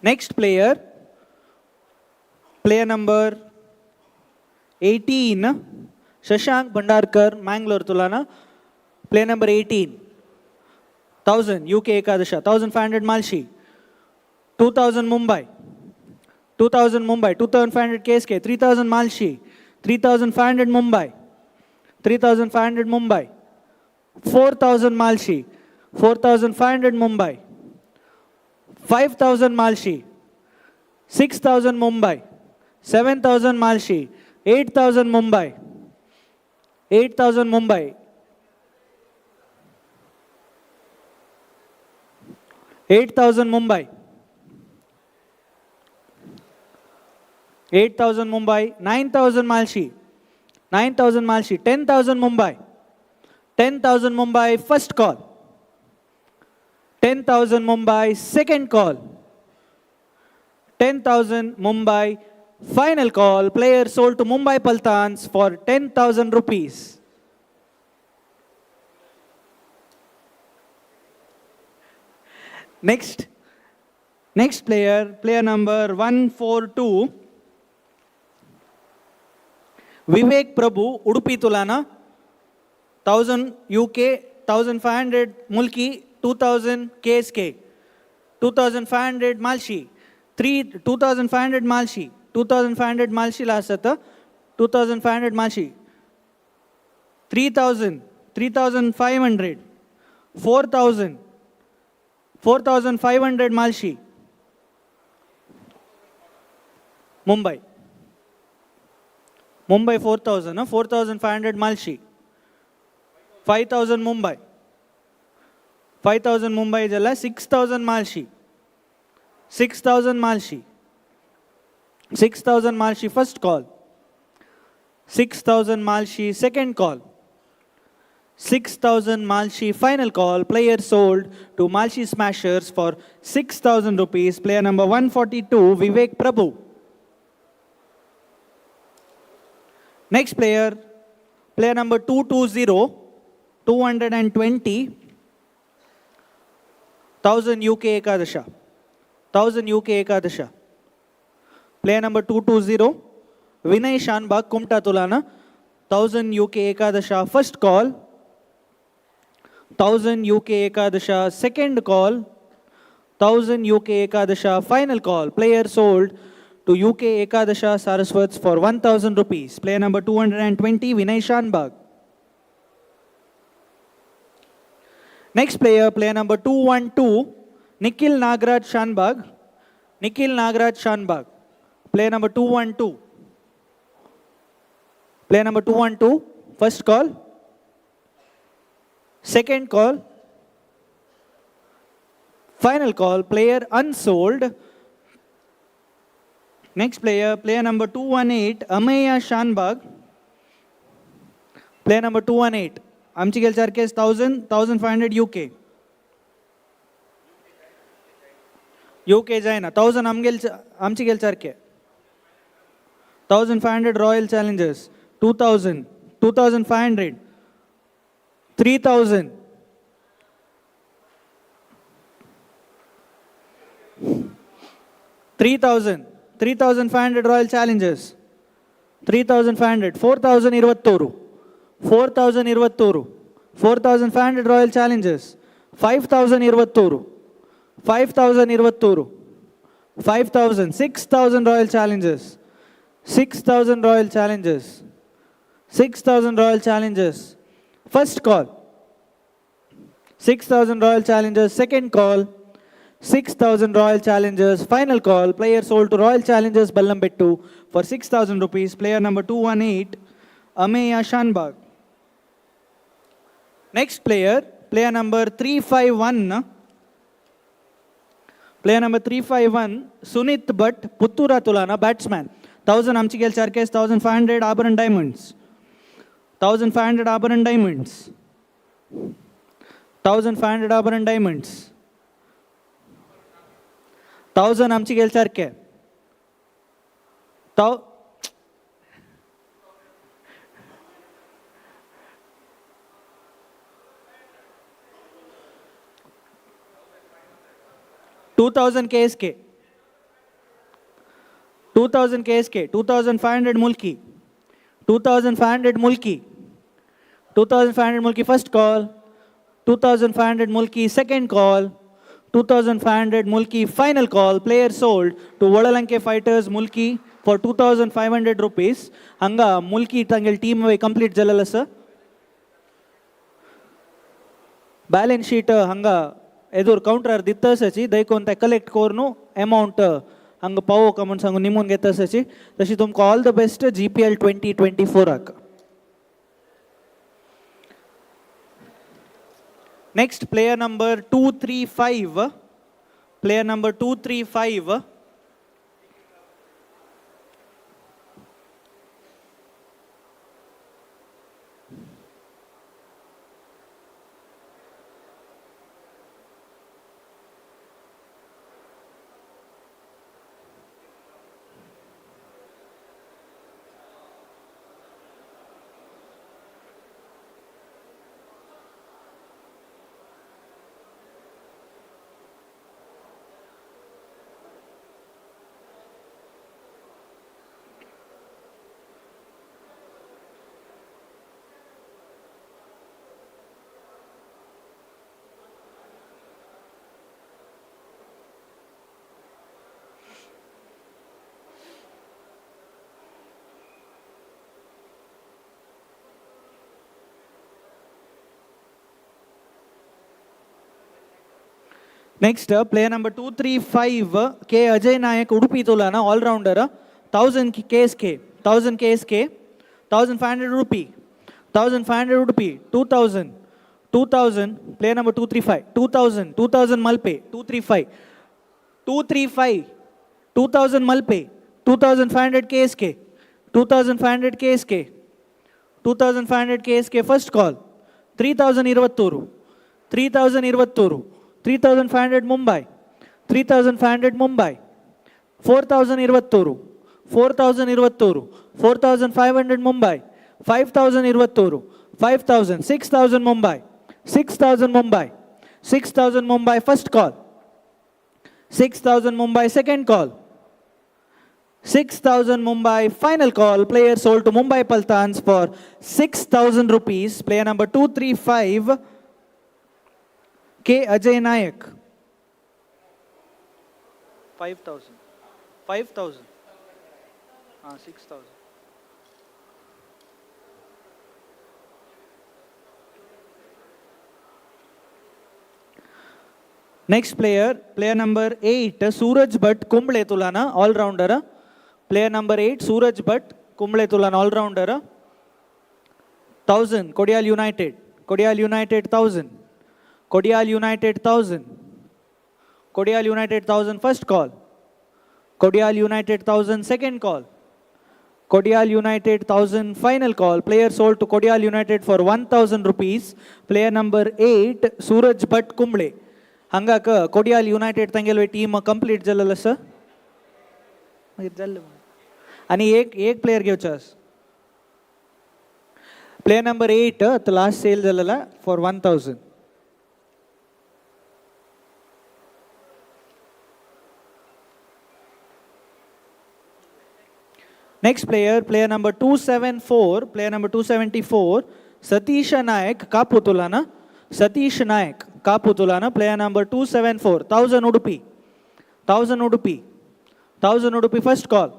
Speaker 4: Next player, player number 18, Shashank Bhandarkar, Mangalore Tulana. Player number 18, 1000 UK Ekadasha, 1500 Malshi, 2000 Mumbai, 2000 Mumbai, 2500 KSK, 3000 Malshi, 3500 Mumbai, 3500 Mumbai, 4000 Malshi, 4500 Mumbai, 5000 Malshi, 6000 Mumbai, 7000 Malshi, 8000 Mumbai, 8000 Mumbai, 8000 Mumbai, 8000 Mumbai, 9000 Malshi, 9000 Malshi, 10,000 Mumbai, 10,000 Mumbai first call, 10,000 Mumbai second call, 10,000 Mumbai final call. Player sold to Mumbai Paltans for 10,000 rupees. Next player, player number 142, Vivek Prabhu, Udupi Tulana, 1000 UK, 1500 Mulki, 2000 KSK, 2500 Malshi, three, 2500 Malshi, 2500 Malshi last आता, 2500 Malshi, 3000, 3500, 4000, 4500 Malshi, Mumbai, Mumbai 4000, 4500 Malshi, 5000 Mumbai, 5000 Mumbai जाला, 6000 Malshi, 6000 Malshi, 6000 Malshi first call, 6000 Malshi second call, 6000 Malshi final call. Player sold to Malshi Smashers for 6000 rupees. Player number 142, Vivek Prabhu. Next player, player number 220, 220, 1000 UK Ekadasha, 1000 UK Ekadasha. Player number 220, Vinay Shanbag, Kumta Tulana, 1000 UK Ekadasha first call, 1000 UK Ekadasha second call, 1000 UK Ekadasha final call. Player sold to UK Ekadasha Saraswats for 1000 rupees. Player number 220, Vinay Shanbag. Next player, player number 212, Nikhil Nagraj Shanbag. Nikhil Nagraj Shanbag. Player number 212. Player number 212, first call, second call, final call. Player unsold. Next player, player number 218, Ameya Shanbag. Player number 218, आमची गेल सारखे 1000, 1500 UK. UK जायना, 1000 आमगेल, आमची गेल सारखे, 1500 Royal Challengers, 2000, 2500, 3000, 3000, 3500 Royal Challengers, 3500, 4000 Iruvatturu, 4000 Iruvatturu, 4500 Royal Challengers, 5000 Iruvatturu, 5000 Iruvatturu, 5,000, 6,000 Royal Challengers, 6,000 Royal Challengers, 6,000 Royal Challengers. First call, 6,000 Royal Challengers, second call, 6,000 Royal Challengers, final call, player sold to Royal Challengers Ballambettu for 6,000 rupees, player number 218, Ameya Shanbag. Next player, player number 351, player number 351, Sunit Bhatt, Puttura Tulana, batsman. 1,000 Amchigel Charkes, 1,500 Auburn Diamonds. 1,500 Auburn Diamonds. 1,500 Auburn Diamonds. 1,000 Amchigel Charke. 2,000 KSK, 2,000 KSK, 2,500 Mulki, 2,500 Mulki, 2,500 Mulki first call, 2,500 Mulki second call, 2,500 Mulki final call, player sold to Vadalanke Fighters Mulki for 2,500 rupees. Hanga Mulki tangel team complete jalala sir. Balance sheet hanga ಎದುರು counter ದಿತ್ತಸಚಿ ದೈಕೊಂತ collect ಕೋರ್ನು amount ಹಂಗೆ ಪಾವೋಕ म्हण सांगून निमून घेतसची. तशी तुमकां all the best GPL 2024 आक. Next player number 235, player number 235, Next, player number 235, K. Ajay Nayak, Udupi Tulana, all-rounder, 1,000 KSK, 1,000 KSK, 1,500 rupee, 1,500 rupee, 2,000, 2,000, player number 235, 2,000, 2,000 Malpe, 235, 235, 2,000 Malpe, 2,500 KSK, 2,500 KSK, 2,500 KSK, first call, 3,000 Irvatturu, 3,000 Irvatturu, 3,500 Mumbai, 3,500 Mumbai, 4,000 Irvatturu, 4,000 Irvatturu, 4,500 Mumbai, 5,000 Irvatturu, 5,000, 6,000 Mumbai, 6,000 Mumbai, 6,000 Mumbai first call, 6,000 Mumbai second call, 6,000 Mumbai final call, player sold to Mumbai Paltans for 6,000 rupees, player number 235, K. Ajay Nayak. 5,000. 5,000. 6,000. Next player, player number 8, Suraj Bhatt, Kumble Tulana, all-rounder. Player number 8, Suraj Bhatt, Kumble Tulana, all-rounder. 1,000, Kodial United. Kodial United, 1,000. Kodial United 1,000. Kodial United 1,000 first call. Kodial United 1,000 second call. Kodial United 1,000 final call. Player sold to Kodial United for 1,000 rupees. Player number 8, Suraj Bhatt Kumble. Hangaka Kodial United tangelve team complete jalala sir. आणि एक player घेवचो. Player number 8 last sale झालेला for 1,000. Next player, player number 274, player number 274, Satish Nayak, Kaputulana. Satish Nayak, Kaputulana, player number 274, 1,000 Udupi, 1,000 Udupi, 1000 Udupi first call,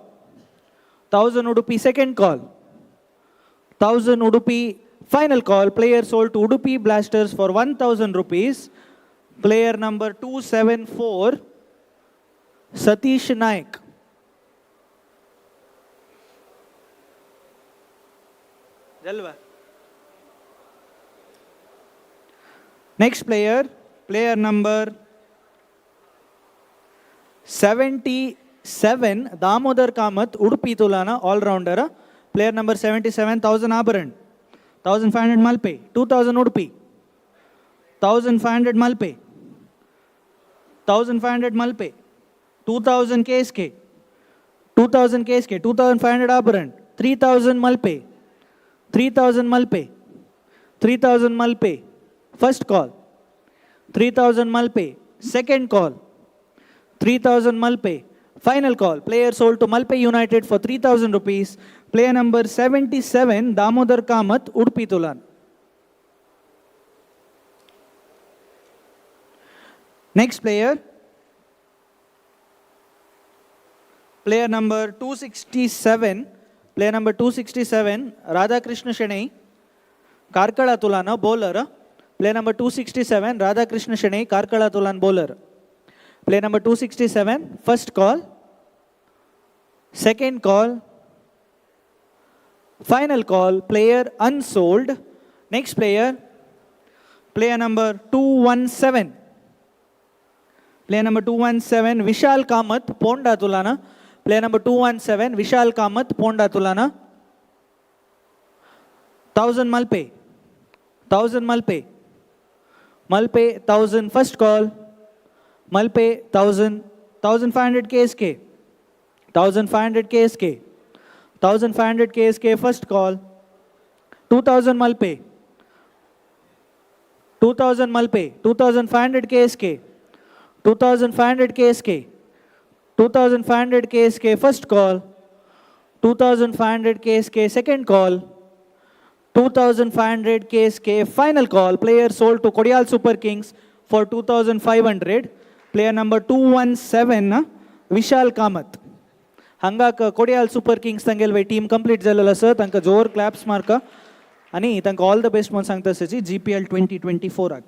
Speaker 4: 1000 Udupi second call, 1000 Udupi final call. Player sold to Udupi Blasters for 1000 rupees. Player number 274, Satish Naik. Jalva. Next player, player number 77, Damodar Kamath, Udupi Tulana, all-rounder. Player number 77, 1000 Abharan, 1500 Malpe, 2000 Udupi, 1500 Malpe, 1500 Malpe, 2000 KSK, 2000 KSK, 2500 Abharan, 3000 Malpe, 3000 Malpe, 3000 Malpe, first call, 3000 Malpe, second call, 3000 Malpe, final call. Player sold to Malpe United for 3000 rupees. Player number 77, Damodar Kamath, Udupi Tulan. Next player, player number 267, player number 267, Radhakrishna Shenai, Karkala Tulana, bowler. Player number 267, Radhakrishna Shenai, Karkala Tulan, bowler. Player number 267, first call, second call, final call, player unsold. Next player, player number 217. Player number 217, Vishal Kamath, Ponda Tulana. Player number 217, Vishal Kamath, Ponda Tulana. 1000 Malpe, 1000 Malpe, Malpe 1000, first call, Malpe 1000, 1500 KSK, 1500 KSK, 1500 KSK, first call, 2000 Malpe, 2000 Malpe, 2500 KSK, 2500 KSK, 2500 KSK, first call, 2500 KSK, second call, 2500 KSK, final call. Player sold to Kodial Super Kings for 2500. Player number 217, Vishal Kamath. हंगाक Kodiyal super Kings तांगेले team complete जालेलो आसा, तांकां जोर claps मारका आनी तांकां all the best म्हणून सांगता आसा GPL 2024.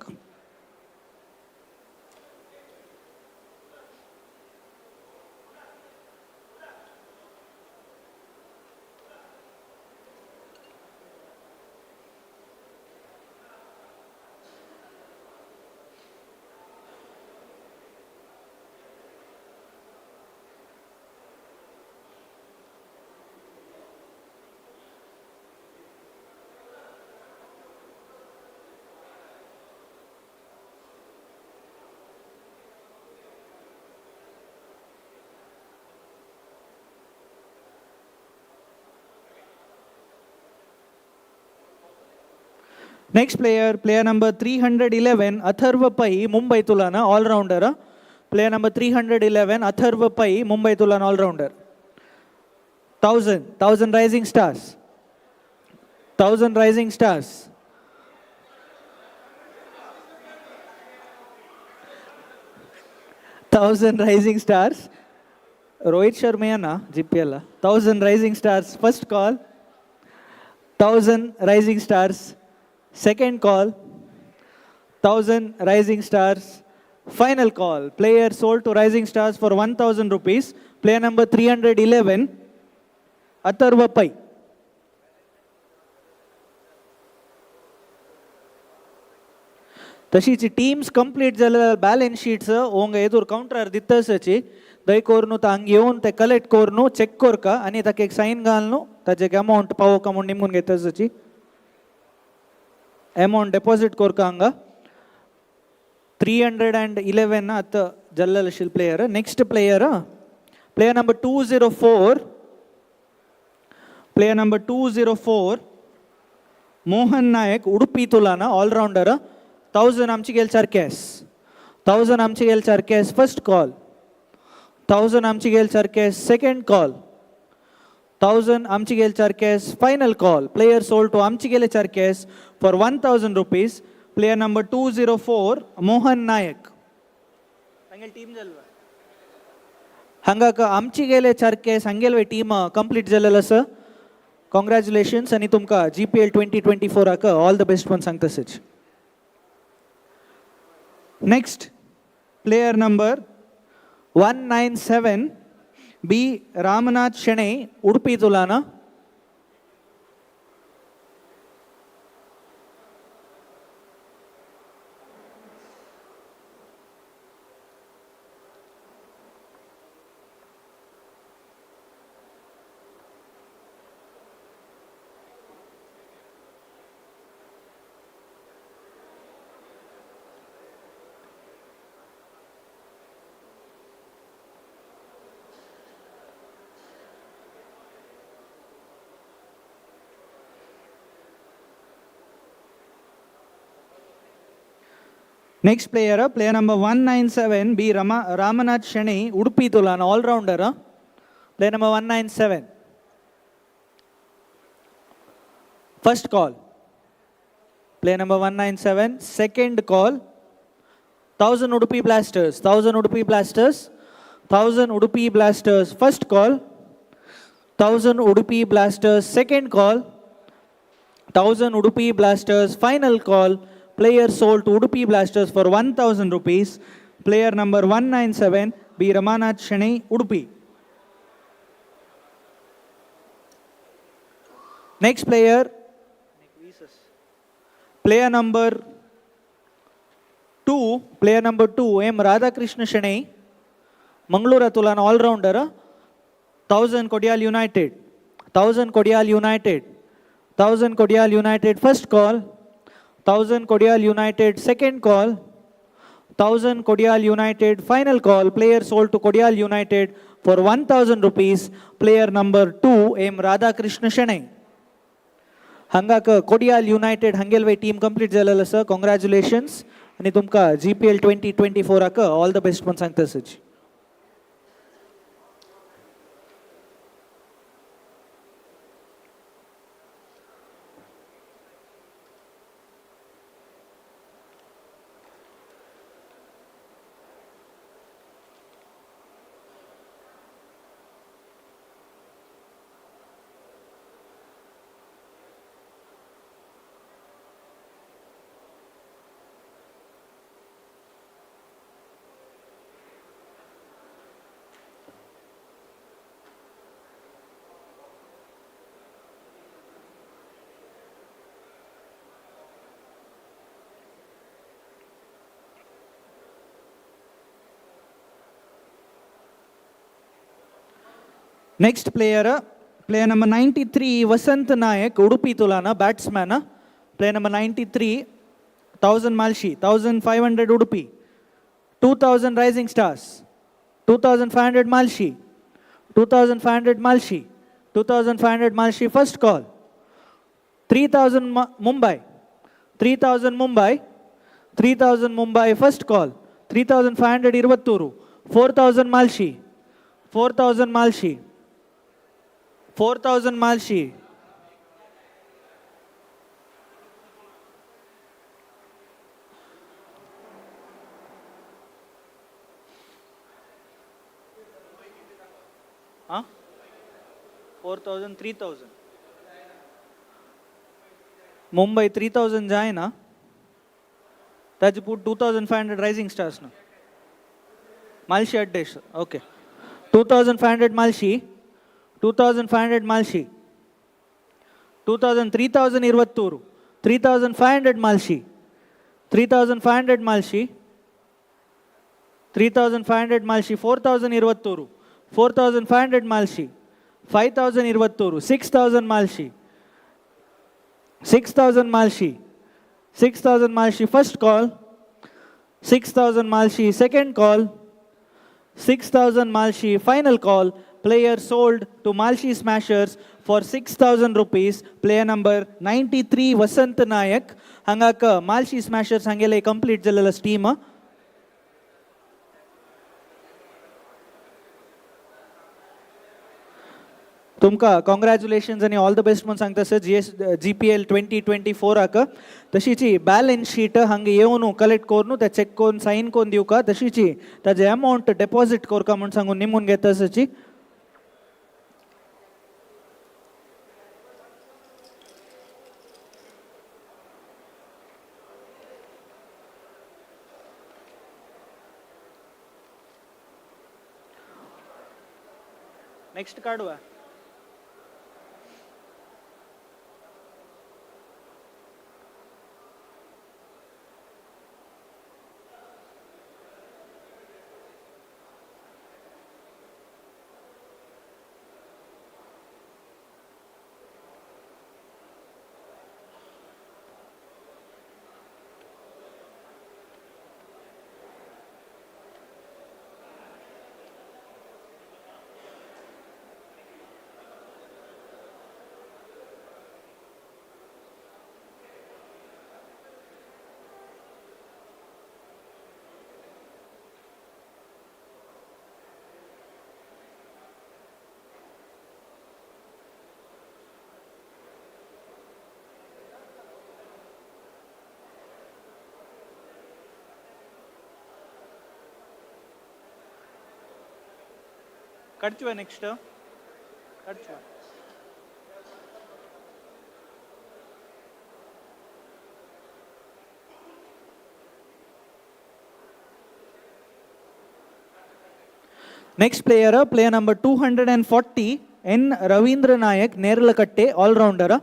Speaker 4: Next player, player number 311, Atharva Pai, Mumbai Tulana, all-rounder. Player number 311, Atharva Pai, Mumbai Tulana, all-rounder. 1000 Rising Stars. 1000 Rising Stars. 1000 Rising Stars. Rohit Sharma na GPL. 1000 Rising Stars, first call. 1000 Rising Stars, second call. 1000 Rising Stars, final call. Player sold to Rising Stars for 1000 rupees. Player number 311, Atharva Pai. तशीच teams complete जाल्यार balance sheets ओंग एदूर कावंटरार दिता दय कोरून हांग येवन ते collect करून check करका आनी ताका एक सायन घालून ताजे अमावंट पावोवका म्हूण निमून घेता आसाची अमावंट डेपॉझिट करका हांगा 311 आतां जाल्लें आशिल्लें player. Next player, player number 204, player number 204, Mohan Naik, Udupi Tulana, all-rounder. 1000 आमची गेल चार कॅश, 1000 आमची गेल चार कॅश, फर्स्ट कॉल, 1000 आमची गेल चार कॅश, सेकंड कॉल, 1000 आमची गेल चार cash, final call. Player sold to आमची गेले चार cash for 1000 rupees. Player number 204, Mohan Naik. Team हांगाक आमची गेले सारके सांगेलवे टीम कंप्लीट जालेलो आसा. कॉंग्रॅच्युलेशन्स आनी तुमकां GPL 2024 all the best म्हूण सांगता सच. Next player number 197 B Ramanath Shenoy Udupi तुलाना. Next player, player number 197, B. Ramanath Shenoy, Udupi Tulana, all-rounder. Player number 197. First call. Player number 197, second call. 1000 Udupi Blasters, 1000 Udupi Blasters, 1000 Udupi Blasters, first call. 1000 Udupi Blasters, second call. 1000 Udupi Blasters, final call. Player sold to Udupi Blasters for 1000 rupees. Player number 197, B. Ramanath Shenoy, Udupi. Next player, player number 2, player number 2, M. Radhakrishna Shenoy, Mangalore Tulan, all-rounder, 1000 Kodial United, 1000 Kodial United, 1000 Kodial United, first call. 1000 Kodial United, second call. 1000 Kodial United, final call. Player sold to Kodial United for 1000 rupees. Player number 2, M. Radhakrishna Shenoy. हंगाक Kodiyal United हंगेलवे team complete जालेलो आसा. Congratulations आनी तुमकां GPL 2024 all the best म्हूण सांगता sir. Next player, player number 93, Vasant Nayak, Udupi Tulana, batsman. Player number 93, 1000 Malshi, 1500 Udupi, 2000 Rising Stars, 2500 Malshi, 2500 Malshi, 2500 Malshi, first call, 3000 Mumbai, 3000 Mumbai, 3000 Mumbai, first call, 3500 Irvatturu, 4000 Malshi, 4000 Malshi, 4000 Malshi. Huh? 4000, 3000. Mumbai 3000 जाय ना, ताजे put 2500 Rising Stars ना. Malshi Addesh, okay. 2500 Malshi, 2500 Malshi, 2000, 3000 Irvatturu, 3500 Malshi, 3500 Malshi, 3500 Malshi, 4000 Irvatturu, 4500 Malshi, 5000 Irvatturu, 6000 Malshi, 6000 Malshi, 6000 Malshi, first call, 6000 Malshi, second call, 6000 Malshi, final call. Player sold to Malshi Smashers for 6000 rupees. Player number 93, Vasant Nayak. Hangaka Malshi Smashers hangele complete jalala team. तुमकां congratulations आनी all the best म्हूण सांगता sir GPL 2024 तशीची balance sheet हांगा येवन collect करून ते check करून sign करून दिवका. तशीची ताजे अमावंट डेपॉझीट करका म्हूण सांगून निमून घेता सची. नेक्स्ट काढवा. काडचुया नेक्स्ट काडचुया. Next player, player number 240, N. Ravindra Nayak, Nerlakatte, all-rounder.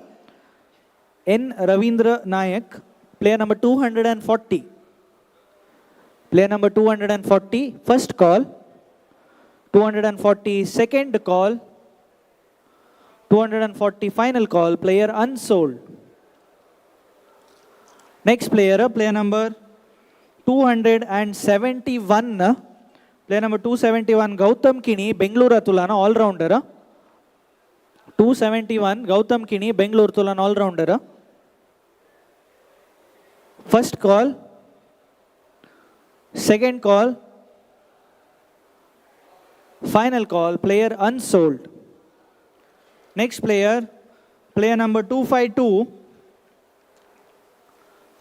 Speaker 4: N. Ravindra Nayak, player number 240. Player number 240, first call. 240, second call. 240, final call, player unsold. Next player, player number 271. Player number 271, Gautam Kini, Bengaluru Tulana, all-rounder. 271, Gautam Kini, Bengaluru Tulana, all-rounder. First call, second call, final call, player unsold. Next player, player number 252,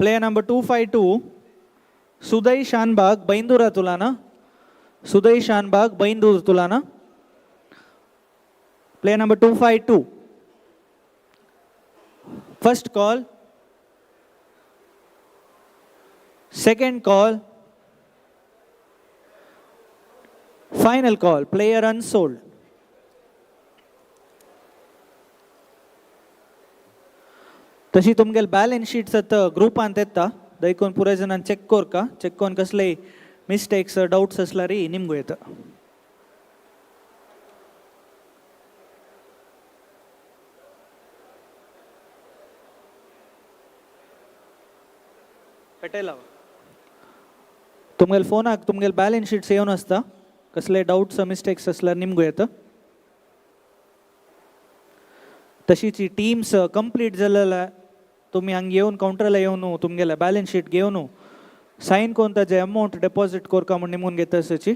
Speaker 4: player number 252, Sudai Shanbag, Baindura Tulana. Sudai Shanbag, Baindur Tulana. Player number 252. First call, second call, final call, player unsold. तशी तुमगेल balance sheet सत ग्रुपांत येता दैकोन पुराय जाणान check करका. Check करून कसलेय mistakes doubts असल्यार निमगो येता. Patella तुमगेल फोनाक तुमगेल balance sheets येवन आसता. कसले डाउट्स मिस्टेक्स असल्यार निमगो येता. तशीच ही टीम्स कंप्लीट जालेल्या तुमी हांगा येवन कावंटराला येवन तुमगेले बॅलन्स शीट घेवन सायन करून ताजे अमावंट डेपॉझीट करका म्हूण निमून घेता सची.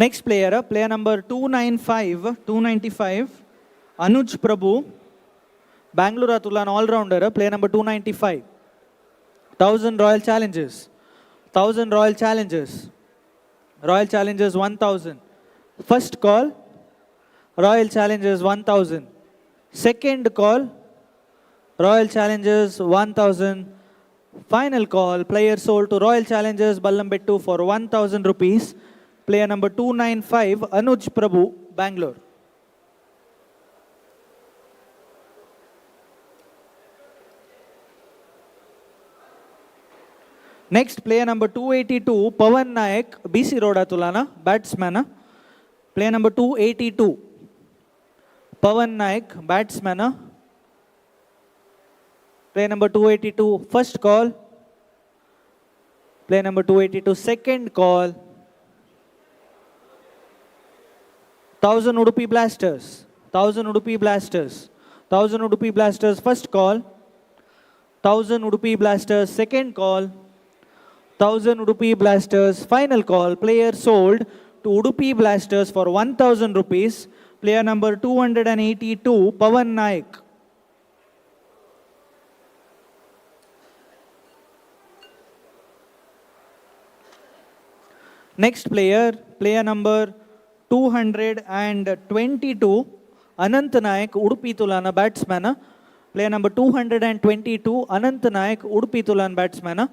Speaker 4: Next player, player number 295, 295, Anuj Prabhu, Bangalore Atulan all-rounder, player number 295. 1000 Royal Challengers, 1000 Royal Challengers, Royal Challengers 1000. First call, Royal Challengers 1000. Second call, Royal Challengers 1000. Final call, player sold to Royal Challengers Ballambettu for 1000 rupees. Player number 295, Anuj Prabhu, Bangalore. Next player number 282 Pavan Nayak, BC Road Tulana batsman. Player number 282 Pavan Nayak, batsman. Player number 282 first call. Player number 282 second call. 1000 Udupi Blasters, 1000 Udupi Blasters, 1000 Udupi Blasters first call. 1000 Udupi Blasters second call. 1000 Udupi Blasters final call. Player sold to Udupi Blasters for 1000 rupees. Player number 282 Pavan Naik. Next player, player number 222 Anant Nayak, Udupi Tulana batsman. Player number 222 Anant Nayak, Udupi Tulan batsman.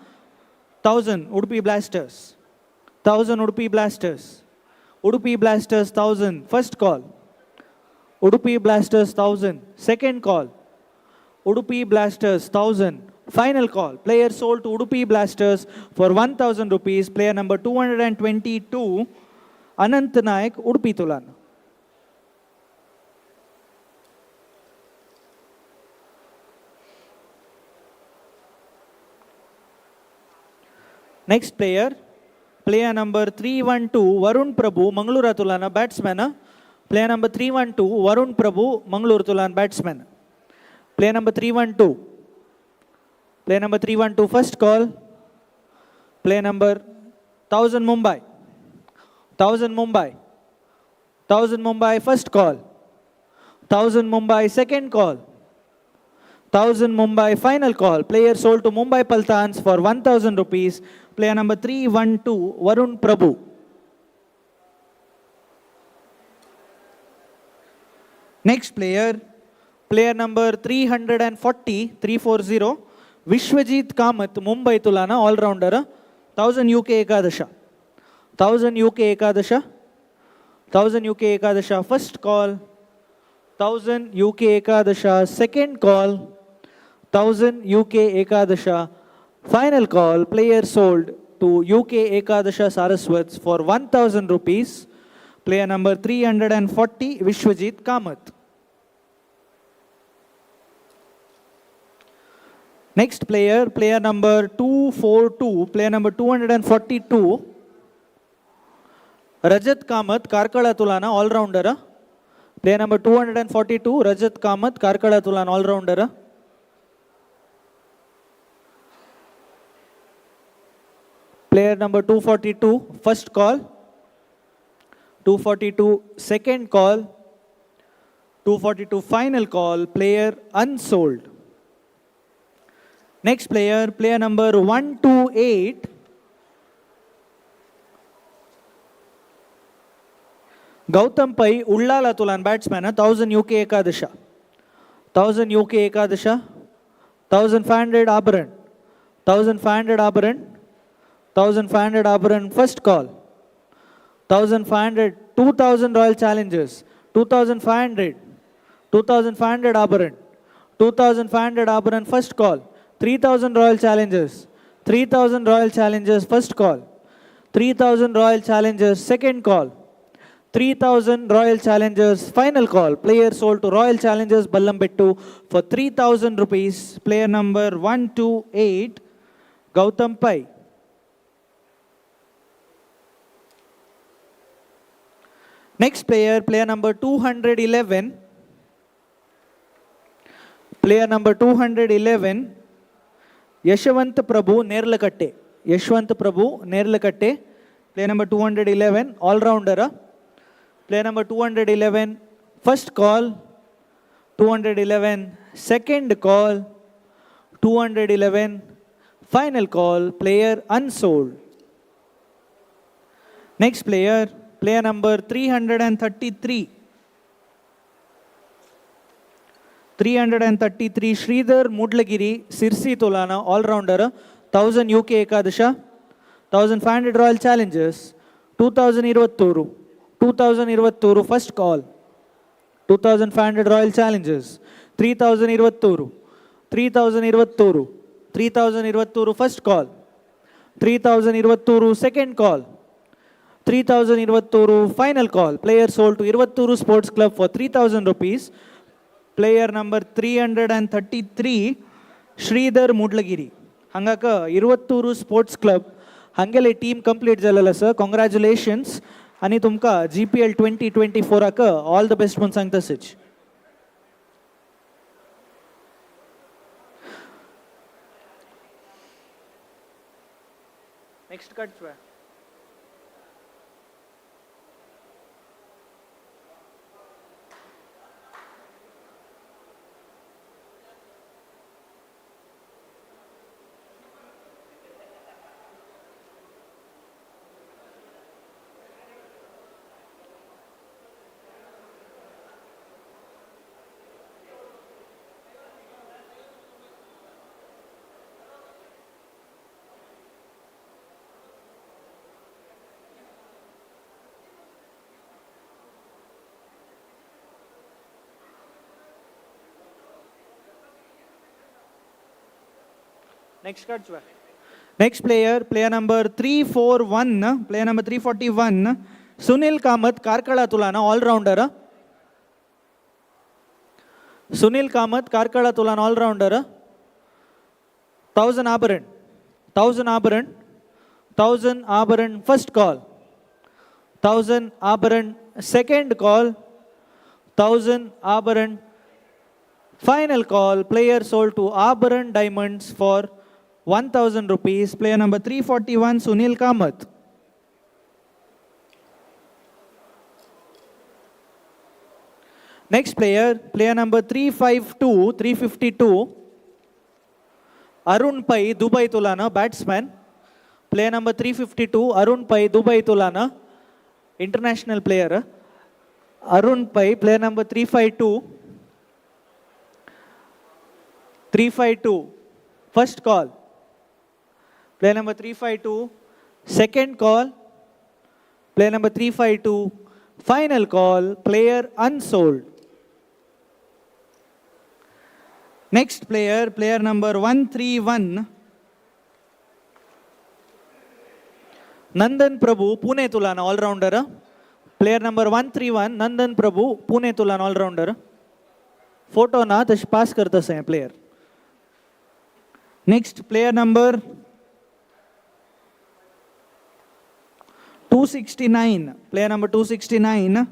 Speaker 4: 1000 Udupi Blasters, 1000 Udupi Blasters, Udupi Blasters 1000 first call. Udupi Blasters 1000 second call. Udupi Blasters 1000 final call. Player sold to Udupi Blasters for 1000 rupees. Player number 222 Anant Nayak, Udupi Tulan. Next player, player number 312 Varun Prabhu, Mangaluru Tulana batsman. Player number 312 Varun Prabhu, Mangaluru Tulan batsman. Player number 312. Player number 312 first call. Player number 1000 Mumbai. 1000 Mumbai. 1000 Mumbai first call. 1000 Mumbai second call. 1000 Mumbai final call. Player sold to Mumbai Paltans for 1000 rupees. Player number 312 Varun Prabhu. Next player, player number 340, 340, Vishwajit Kamath, Mumbai Tulana, all-rounder, 1000 UK Ekadasha. 1000 UK Ekadasha. 1000 UK Ekadasha first call. 1000 UK Ekadasha second call. 1000 UK Ekadasha final call. Player sold to UK Ekadasha Saraswats for 1000 rupees. Player number 340 Vishwajit Kamath. Next player, player number 242, player number 242, Rajat Kamath, Karkala Tulana, all-rounder. Player number 242, Rajat Kamath, Karkala Tulana, all-rounder. Player number 242, first call. 242, second call. 242, final call. Player unsold. Next player, player number 128, Gautam Pai, Ullala Tulan batsman, 1000 UK Ekadasha. 1000 UK Ekadasha, 1500 Abharan, 1500 Abharan, 1500 Abharan first call. 1500, 2000 Royal Challengers, 2500, 2500 Abharan, 2500 Abharan first call. 3000 Royal Challengers, 3000 Royal Challengers first call. 3000 Royal Challengers second call. 3000 Royal Challengers final call. Player sold to Royal Challengers Ballambettu for 3000 rupees. Player number 128 Gautam Pai. Next player, player number 211. Player number 211 Yashwant Prabhu Nerlakatte. Yashwant Prabhu Nerlakatte. Player number 211, all-rounder. Player number 211, first call. 211, second call. 211, final call. Player unsold. Next player, player number 333. 333 Sridhar Mudlagiri, Sirsi Tolana, all-rounder, 1000 UK Ekadasha, 1500 Royal Challengers, 2023, 2023 first call, 2500 Royal Challengers, 3023, 3023, 3023 first call, 3,000 Iruvathur second call. 3,000 Iruvathur final call. Player sold to Iruvathur sports club for 3,000 rupees. Player number 333 Shridhar Mudlagiri. ಹಂಗಾಕ Iruvattur sports club ಹಂಗೆಲೆ team complete जालेलो आसा. Congratulations आनी तुमकां GPL 2024 all the best म्हूण सांगता तशेंच. Next card. Next card. Next player, player number 341, player number 341, Sunil Kamath, Karkala Tulana, all rounder. Sunil Kamath, Karkala Tulana, all rounder. 1,000 Abharan, 1,000 Abharan, 1,000 Abharan, first call. 1,000 Abharan, second call. 1,000 Abharan, final call. Player sold to Abharan Diamonds for 1,000 rupees. Player number 341, Sunil Kamath. Next player, player number 352, 352, Arun Pai, Dubai Tulana, batsman. Player number 352, Arun Pai, Dubai Tulana, international player. Arun Pai, player number 352, 352, first call. Player number 352, second call. Player number 352, final call. Player unsold. Next player, player number 131, Nandan Prabhu, Pune Tulana, all rounder. Player number 131, Nandan Prabhu, Pune Tulana, all rounder. Photo ना तशें pass करता आसा player. Next player number 269, player number 269,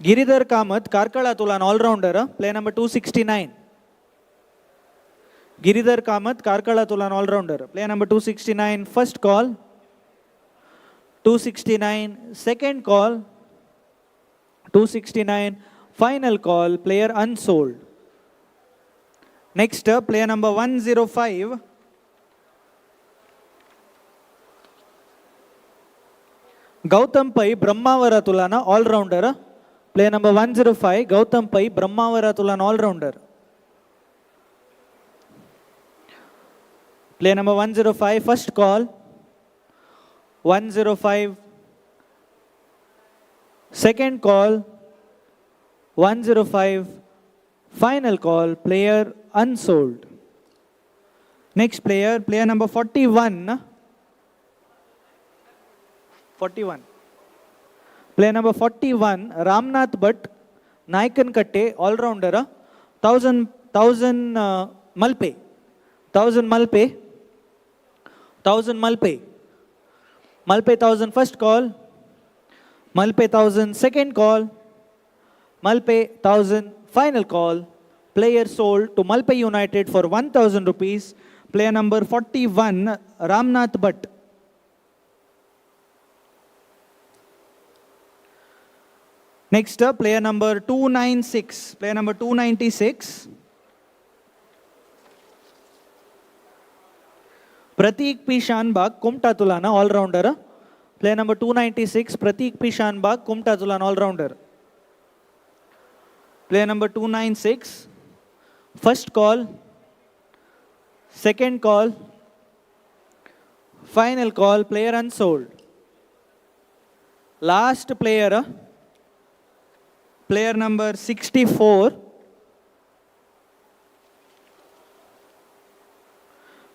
Speaker 4: Giridhar Kamath, Karkala Tulan, all rounder. Player number 269, Giridhar Kamath, Karkala Tulan, all rounder. Player number 269, first call. 269, second call. 269, final call. Player unsold. Next, player number 105, Gautam Pai, Brahmavara Tulana, all rounder. Player number 105, Gautam Pai, Brahmavara Tulana, all rounder. Player number 105, first call. 105, second call. 105, final call. Player unsold. Next player, player number 41. 41. Player number 41, Ramnath Bhatt, Naikan Katte, all rounder. 1,000, 1,000 Malpe. 1,000 Malpe. 1,000 Malpe. Malpe 1,000 first call. Malpe 1,000 second call. Malpe 1,000 final call. Player sold to Malpe United for 1,000 rupees. Player number 41, Ramnath Bhatt. Next up, player number 296. Player number 296. Pratik P. Shanbag, Kumta Tulana, all rounder. Player number 296, Pratik P. Shanbag, Kumta Tulana, all rounder. Player number 296, first call, second call, final call, player unsold. Last player, player number 64.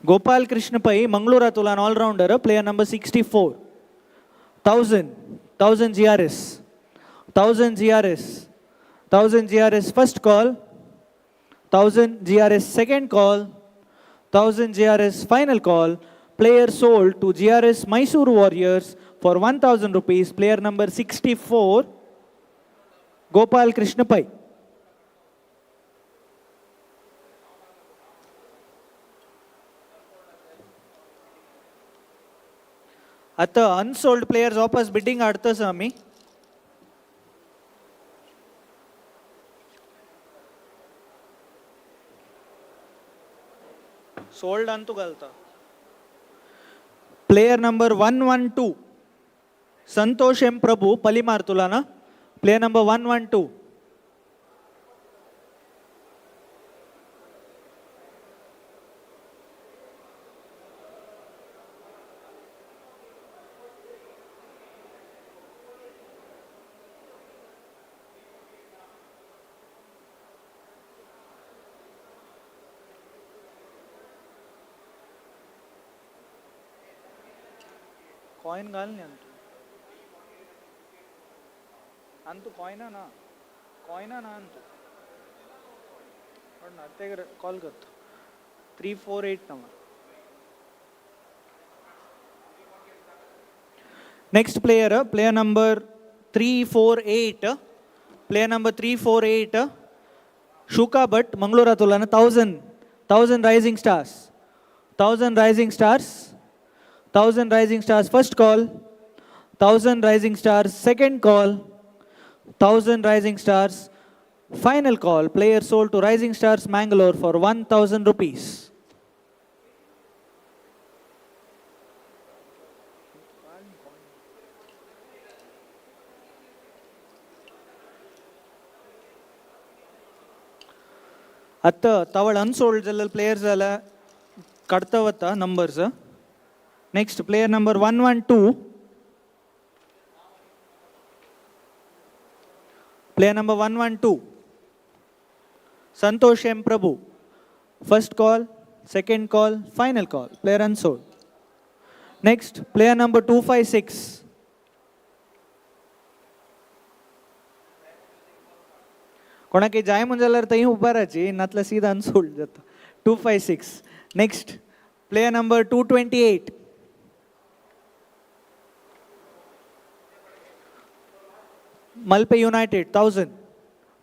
Speaker 4: Gopal Krishna Pai मंगळुरांतल्यान allrounder, player number 64. 1000, 1000 GRS, 1000 GRS, 1000 GRS first call, 1000 GRS second call, 1000 GRS final call. Player sold to GRS Mysuru Warriors for 1000 rupees, player number 64, Gopal Krishna Pai. आतां unsold players वापस bidding हाडतस आमी. Sold Antu घालता. Player number 112, Santosh M Prabhu, पलिमार्तुला ना, player number 112. Coin घाल न्ही अंतू, अंतू कॉयना ना, कॉयना ना अंतू. पण ना ते कॉल करतो. 348 number. Next player, player number 348, player number 348, Shuka Bhat, मंगळुरातुलान. 1000, 1000 Rising Stars, 1000 Rising Stars, 1000 Rising Stars first call, 1000 Rising Stars second call, 1000 Rising Stars final call. Player sold to Rising Stars Mangalore for 1000 rupees. आतां तवळ unsold जाल्ले players जाल्यार काडता वता numbers. Next, player number 112, player number 112, Santosh M Prabhu. First call, second call, final call. Player unsold. Next, player number 256. कोणाक जाय म्हण जाल्यार थंय उबाराची, नातल्यार सीधा अनसोल्ड जाता. 256. Next, player number 228, Malpe United, 1000.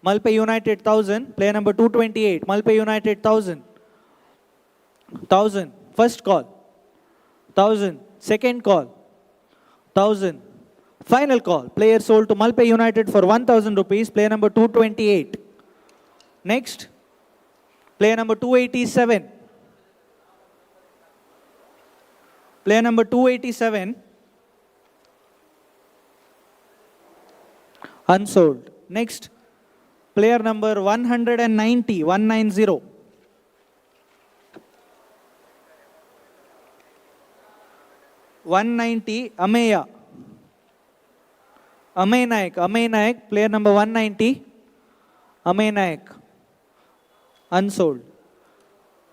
Speaker 4: Malpe United, 1000. Player number 228, Malpe United, 1000. 1000 first call, 1000 second call, 1000 final call. Player sold to Malpe United for 1000 rupees, player number 228. Next, player number 287. Player number 287 unsold. Next, player number 190, 190. 190, Ameya. Amey Naik, Amey Naik, player number 190, Amey Naik, unsold.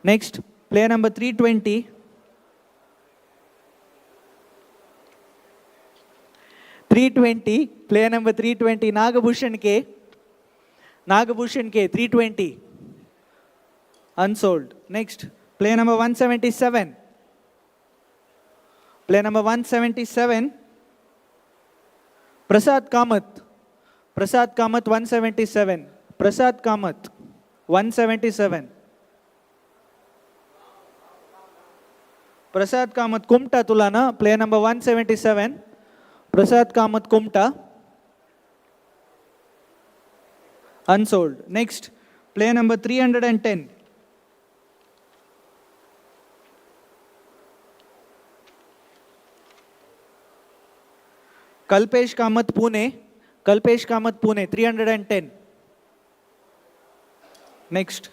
Speaker 4: Next, player number 320. 320, player number 320, Nagabhushan K. Nagabhushan K, 320, unsold. Next, player number 177. Player number 177, Prasad Kamath. Prasad Kamath, 177. Prasad Kamath, 177. Prasad Kamath Kumta Tulana, player number 177. Prasad Kamath Kumta, unsold. Next, player number 310. Kalpesh Kamath Pune, Kalpesh Kamath Pune, 310. Next.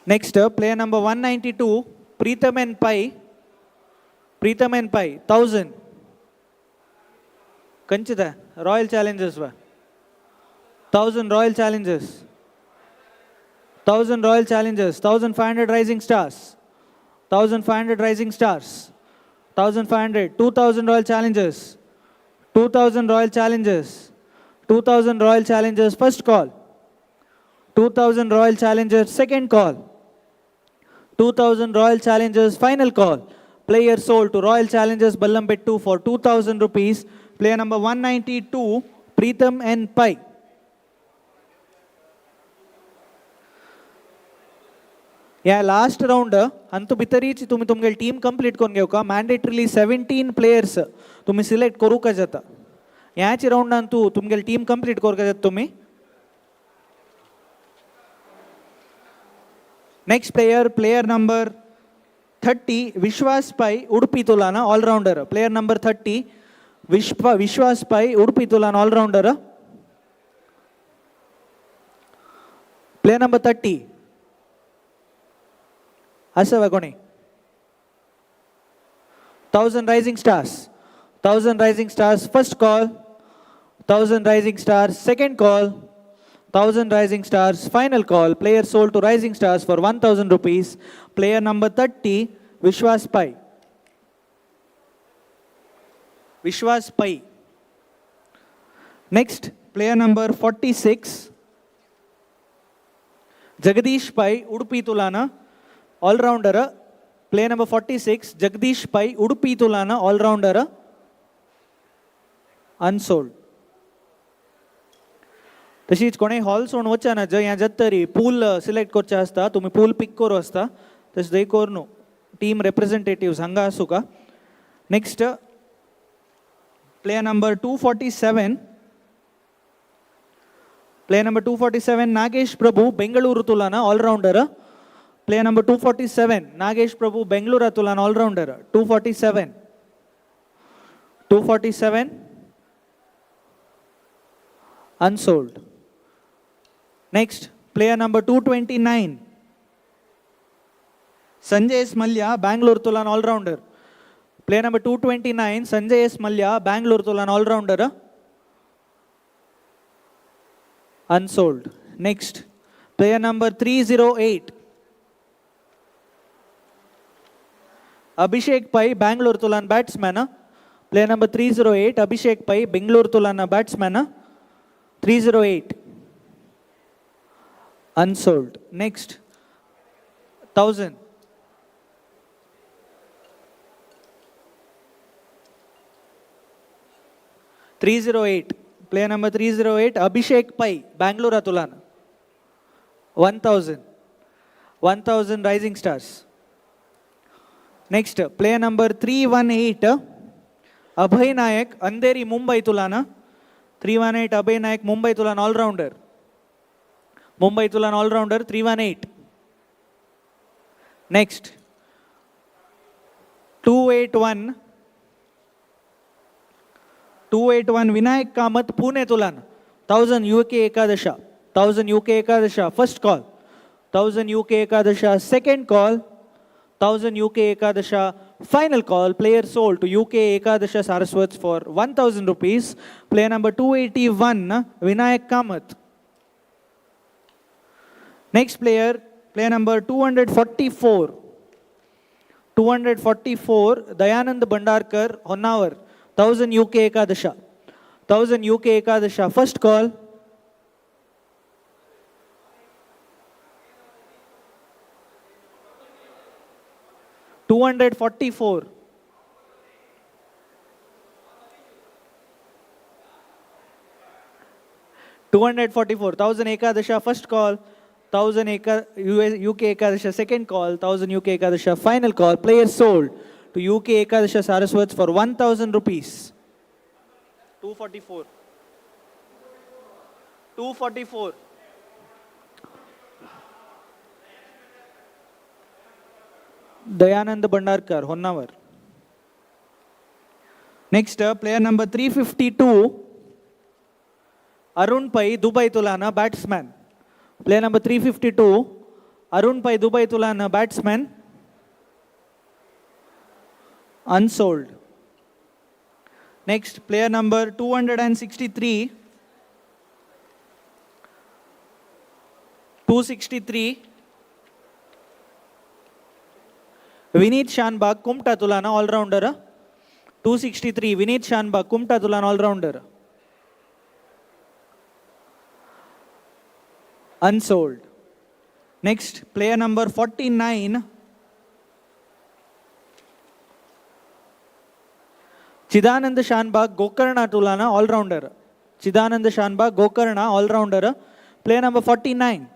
Speaker 4: Next, player number 192, Preetham and Pai. Preetham and Pai, 1000. Kanchita, Royal Challengers. 1000 Royal Challengers, 1000 Royal Challengers, 1500 Rising Stars, 1500 Rising Stars, 1500, 2000 Royal Challengers, 2000 Royal Challengers, 2000 Royal Challengers first call, 2000 Royal Challengers second call, 2000 Royal Challengers final call. Player sold to Royal Challengers Ballampettu for 2000 rupees. Player number 192, Preetham N. Pai. या last round अंतु भितरीच तुम्ही तुमगे team complete करून घेवका. मॅन्डेटरीली 17 players तुम्ही select करूका जाता. ह्याच राऊंडान तू तुमगे team complete करूका जाता तुम्ही. Next player, player number 30, Vishwas Pai, Udupi Tulana, all-rounder. Player number 30, Vishwas Pai, Udupi Tulana, all-rounder. Player number 30. Asava koni. 1000 Rising Stars. 1000 Rising Stars, first call. 1000 Rising Stars, second call. 1000 Rising Stars, final call. Player sold to Rising Stars for 1000 rupees. Player number 30, Vishwas Pai. Vishwas Pai. Next, player number 46, Jagadish Pai, Udupi Tulana, all-rounder. Player number 46, Jagadish Pai, Udupi Tulana, all-rounder. Unsold. तशीच कोणेय hall सोडून वचना जंय हें जाता तरी पूल select करचें आसता, तुमी पूल पीक करूं आसता, तशें थंय कर न्हू. टीम रेप्रेजेंटेटिव्स हांगा आसूं का. Next player number 247, player number 247 Nagesh Prabhu, Bengaluru Tulana, all-rounder. Player number 247 Nagesh Prabhu, Bengaluru Tulana, all-rounder. 247, 247 unsold. Next, player number 229, Sanjay S. Mallya, Bangalore Tulan, all-rounder. Player number 229, Sanjay S. Mallya, Bangalore Tulan, all-rounder. Unsold. Next, player number 308, Abhishek Pai, Bangalore Tulan, batsman. Player number 308, Abhishek Pai, Bangalore Tulan, batsman. 308. Unsold. Next, 1000. 308. Player number 308, Abhishek Pai, Bangalore Atulana. 1000. 1000 Rising Stars. Next, player number 318, Abhay Nayak, Andheri, Mumbai Tulana. 318, Abhay Nayak, Mumbai Tulana, all-rounder. Mumbai Tulan, all-rounder, 318. Next, 281, 281 Vinayak Kamath, Pune Tulan, 1000 UK Ekadasha, 1000 UK Ekadasha, first call, 1000 UK Ekadasha, second call, 1000 UK Ekadasha, final call. Player sold to UK Ekadasha Saraswats for 1000 rupees. Player number 281, Vinayak Kamath. Next player, player number 244. 244, Dayanand Bhandarkar, Honnavar, 1000 UK Ekadasha. 1000 UK Ekadasha, first call. 244. 244, 1000 Ekadasha, first call. 1000 UK Ekadasha, second call. 1000 UK Ekadasha, final call. Player sold to UK Ekadasha Saraswats for 1000 rupees. 244. 244. Dayanand Bhandarkar, Honnavar. Next, player number 352, Arun Pai, Dubai Tulana, batsman. Player number 352, Arun Pai, Dubai Tulana, batsman. Unsold. Next, player number 263, 263 Vineet Shanbhag Kumta Tulana all rounder. 263 Vineet Shanbhag Kumta Tulana all rounder. Unsold. Next, player number 49 Chidanand Shanbhag Gokarna Tulana all rounder. Chidanand Shanbhag Gokarna all rounder. Player number 49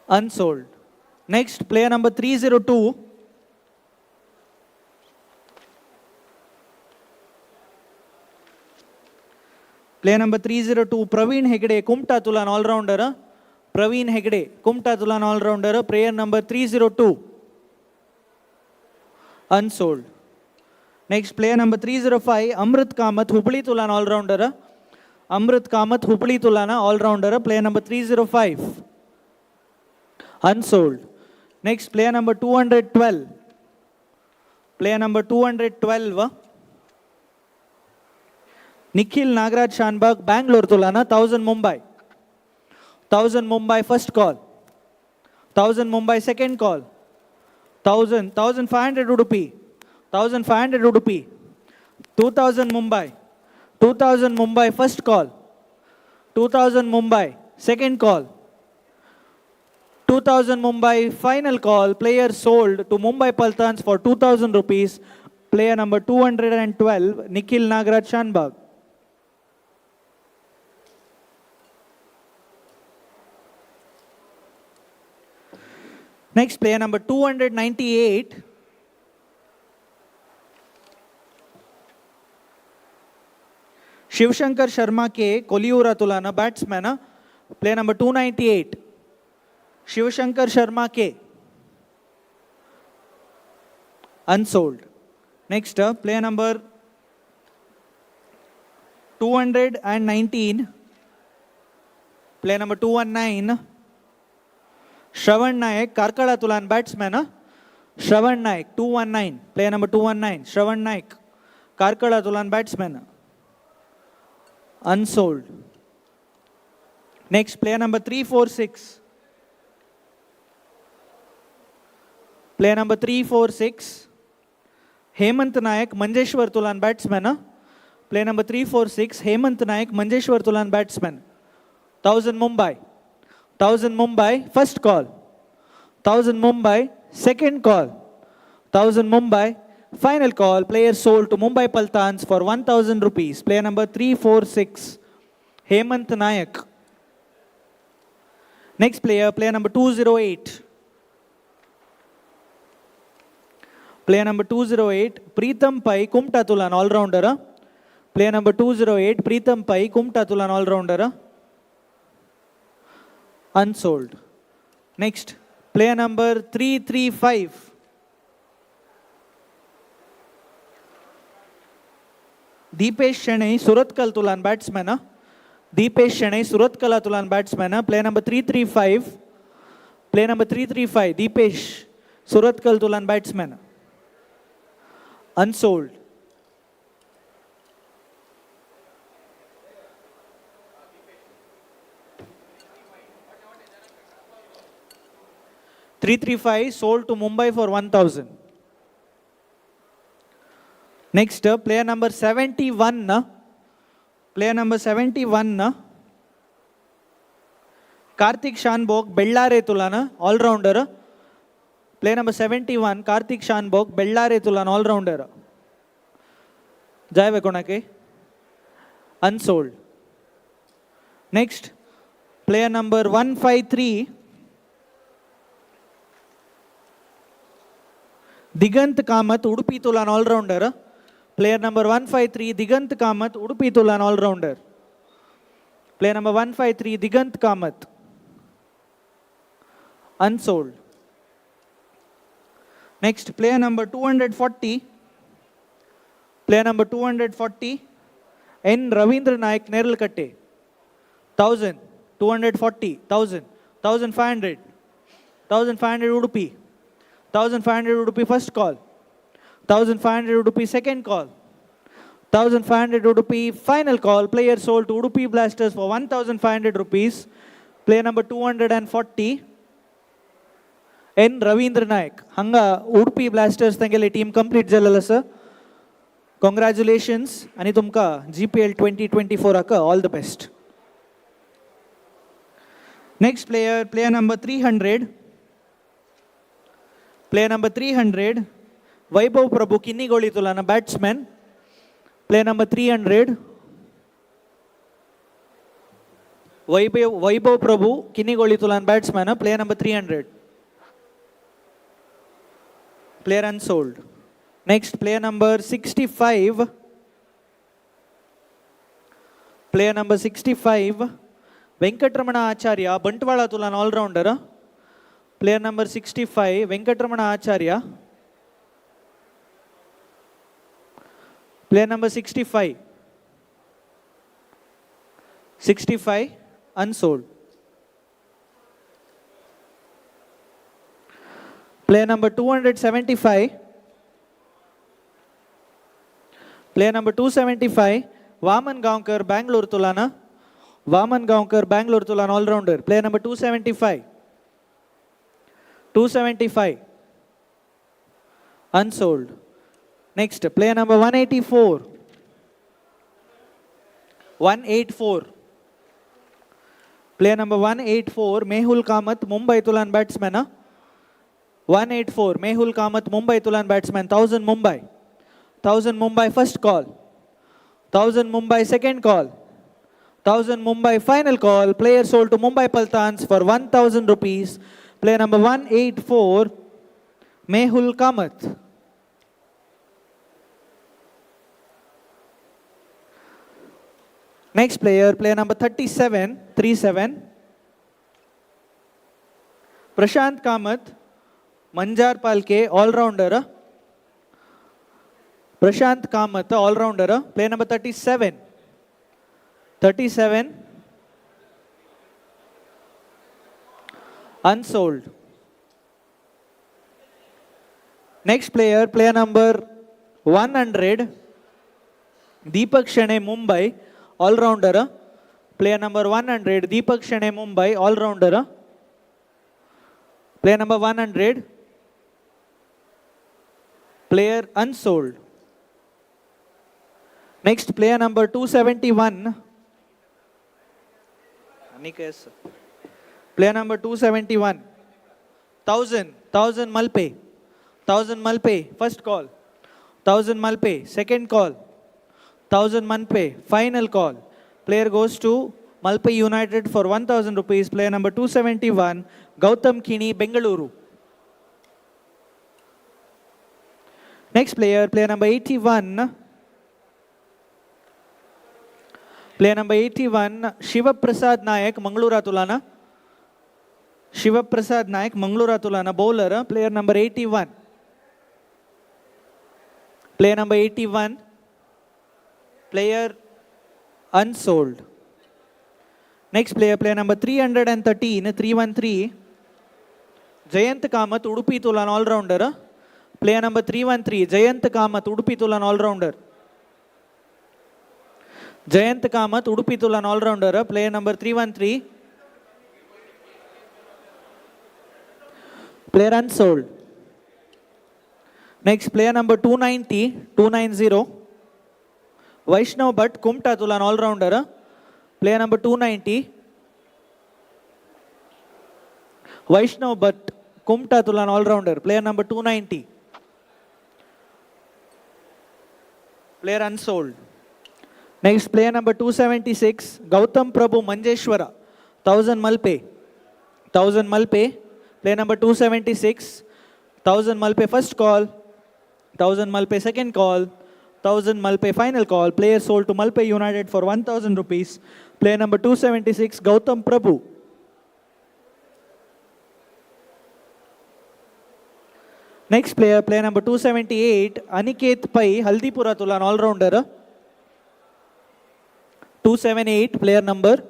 Speaker 4: unsold. Next, player number 302 player number 302 Praveen Hegde Kumta Tulan all rounder. Praveen Hegde Kumta Tulan all rounder. Player number 302 unsold. Next, player number 305 Amrit Kamath Hubli Tulan all rounder. Amrit Kamath Hubli Tulana all rounder. Player number 305 unsold. Next, player number 212 player number 212 Nikhil Nagaraj Shanbhag Bangalore Tulana 1000 Mumbai. 1000 Mumbai first call. 1000 Mumbai second call. 1000 1500 Udupi. 1500 Udupi. 2000 Mumbai. 2000 Mumbai first call. 2000 Mumbai second call. 2000 Mumbai final call. Player sold to Mumbai Paltans for 2000 rupees. Player number 212 Nikhil Nagaraj Shanbhag. Next, player number 298 Shivshankar Sharma K Koliura Tulana batsman. Player number 298 Shivshankar Sharma K unsold. Next, player number 219 player number 219 Shravan Nayak Karkala Tulan batsman. Shravan Nayak 219 player number 219 Shravan Nayak Karkala Tulan batsman. Unsold. Next, player number 346 player number 346 Hemant Nayak Manjeshwar Tulan batsman. Player number 346 Hemant Nayak Manjeshwar Tulan batsman. 1000 Mumbai. 1000 Mumbai first call. 1000 Mumbai second call. 1000 Mumbai final call. Player sold to Mumbai Paltans for 1000 rupees. Player number 346 Hemant Nayak. Next player, player number 208 player number 208 Preetham Pai Kumta Tulan all rounder. Player number 208 Preetham Pai Kumta Tulan all rounder. Unsold. Next, player number 335 Deepesh Shenoy Surathkal Tulan batsman. Deepesh Shenoy Surathkal Tulan batsman. Player number 335 player number 335 Deepesh Surathkal Tulan batsman. Unsold. 335 sold to Mumbai for 1000. Next, player number 71 player number 71 Karthik Shanbhog Bellare Tulana all rounder. Player number 71 Karthik Shanbhog Bellare Tulana all rounder. Jai कोणाके unsold. Next, player number 153 Digant Kamath Udupi Tulan all rounder. Player number 153 Digant Kamath Udupi Tulan all rounder. Player number 153 Digant Kamath unsold. Next, player number 240 player number 240 N Ravindra Nayak Neralkatte. 1000 240 1000 1500 1500 Udupi. 1500 Udupi first call. 1500 Udupi second call. 1500 Udupi, final call. Player sold to Udupi Blasters for 1500 rupees. Player number 240, N. Ravindra Naik. Hanga Udupi Blasters tangele team complete jalala sir. Congratulations ani tumka GPL 2024 akka all the best. Next player, player number 300. Player number 300, Vaibhav Prabhu Kinnigoli Tulana, batsman. Player number 300, Vaibhav Prabhu Kinnigoli Tulan, batsman. Player number 300. Player unsold. Next, player number 65. Player number 65, Venkatramana Acharya, Bantwala Tulan, all-rounder. Player number 65, Venkatramana Acharya. Player number 65. 65, unsold. Player number 275. Player number 275, Vaman Gaonkar, Bangalore Tulana. Vaman Gaonkar, Bangalore Tulan, all-rounder. Player number 275. 275. Unsold. Next, player number 184. 184. Player number 184, Mehul Kamath, Mumbai Tulan batsman. 184, Mehul Kamath, Mumbai Tulan batsman, 1000 Mumbai. 1000 Mumbai first call. 1000 Mumbai second call. 1000 Mumbai final call. Player sold to Mumbai Paltans for 1000 rupees. Player number 184, Mehul Kamath. Next player, player number 37, 37. Prashant Kamath, Manjar Palke, all-rounder. Prashant Kamath, all-rounder. Player number 37. 37. Unsold. Next player, player number 100, Deepak Shene, Mumbai, all-rounder. Player number 100, Deepak Shene, Mumbai, all-rounder. Player number 100, player unsold. Next, player number 271. Aniket. Player number 271. 1000, 1000 Malpe. 1000 Malpe, first call. 1000 Malpe, second call. 1000 Malpe, final call. Player goes to Malpe United for 1000 rupees. Player number 271, Gautam Kini, Bengaluru. Next player, player number 81. Player number 81, Shiva Prasad Nayak, Mangalura Tulana. Shiva Prasad Nayak, Mangalura Tulana, bowler. Player number 81. Player number 81, player unsold. Next player, player number 313, 313, Jayant Kamath, Udupi Tulan, all-rounder. Player number 313, Jayant Kamath, Udupi Tulan, all-rounder. Jayant Kamath, Udupi Tulan, all-rounder. Player number 313. Player unsold. Next, player number 290, 290. Vaishnav Bhatt, Kumta Tulan, all-rounder. Player number 290. Vaishnav Bhatt, Kumta Tulan, all-rounder. Player number 290. Player unsold. Next, player number 276, Gautam Prabhu Manjeshwara, 1000 Malpe. 1000 Malpe. Player number 276, 1000 Malpe first call, 1000 Malpe second call, 1000 Malpe final call. Player sold to Malpe United for 1000 rupees. Player number 276, Gautam Prabhu. Next player, player number 278, Aniket Pai, Haldipura Tulan, all-rounder. 278, player number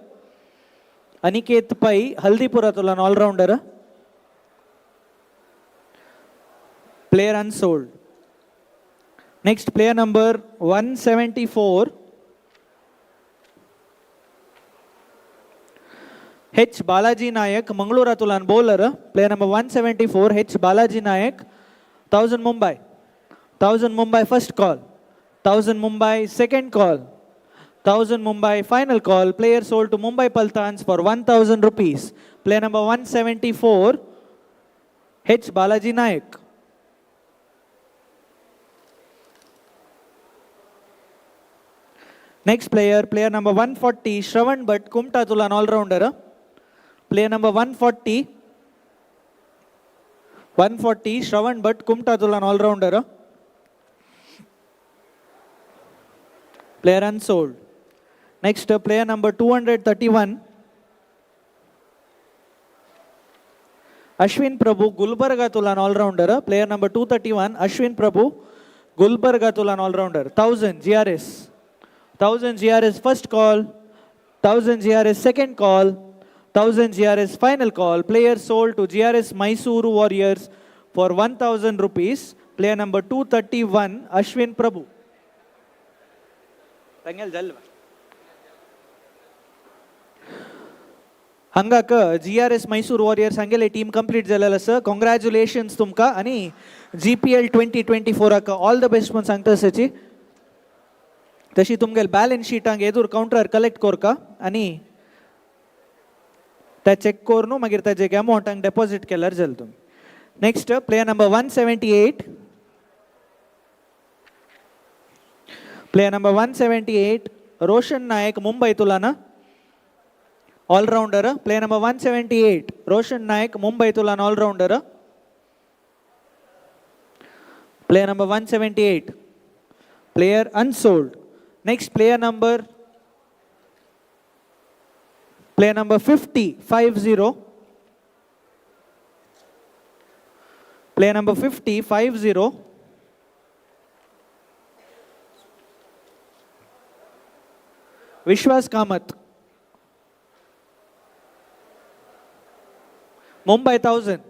Speaker 4: Aniket Pai, Haldipura Tulan, all-rounder. Player unsold. Next player number 174, H Balaji Nayak, Mangalore Atulan bowler. Player number 174, H Balaji Nayak, 1000 Mumbai. 1000 Mumbai first call, 1000 Mumbai second call, 1000 Mumbai final call. Player sold to Mumbai Paltans for 1000 rupees. Player number 174, H Balaji Nayak. Next player, player number 140, Shravan Bhatt, Kumta Tulan all-rounder. Player number 140, 140, Shravan Bhatt, Kumta Tulan all-rounder. Player unsold. Next, player number 231, Ashwin Prabhu, Gulbarga Tulan all-rounder. Player number 231, Ashwin Prabhu, Gulbarga Tulan all-rounder. 1000 GRS. 1000 GRS first call, 1000 GRS second call, 1000 GRS final call. Player sold to GRS Mysuru Warriors for 1000 rupees. Player number 231, Ashwin Prabhu. Tangel jalva. हंगाक G R S Mysore warriors हांगेले team complete जालेलो आसा. Congratulations तुमकां आनी G P L 2024 आक all the best म्हूण सांगता आसाची. तशी तुमगेले बॅलन्स शीटांक येदूर कावंटरार कलेक्ट कोरका आनी ते चॅक करून मागीर ताजे अमावंटांक डेपॉझीट केल्यार जालें तुमी. Next, player number 178, player number 178, Roshan Nayak, Mumbai Tulana all-rounder. Player number 178, Roshan Nayak, Mumbai Tulan all-rounder. Player number 178, player unsold. Next, player number 50, 50, player number 50, 50, Vishwas Kamath, Mumbai 1000,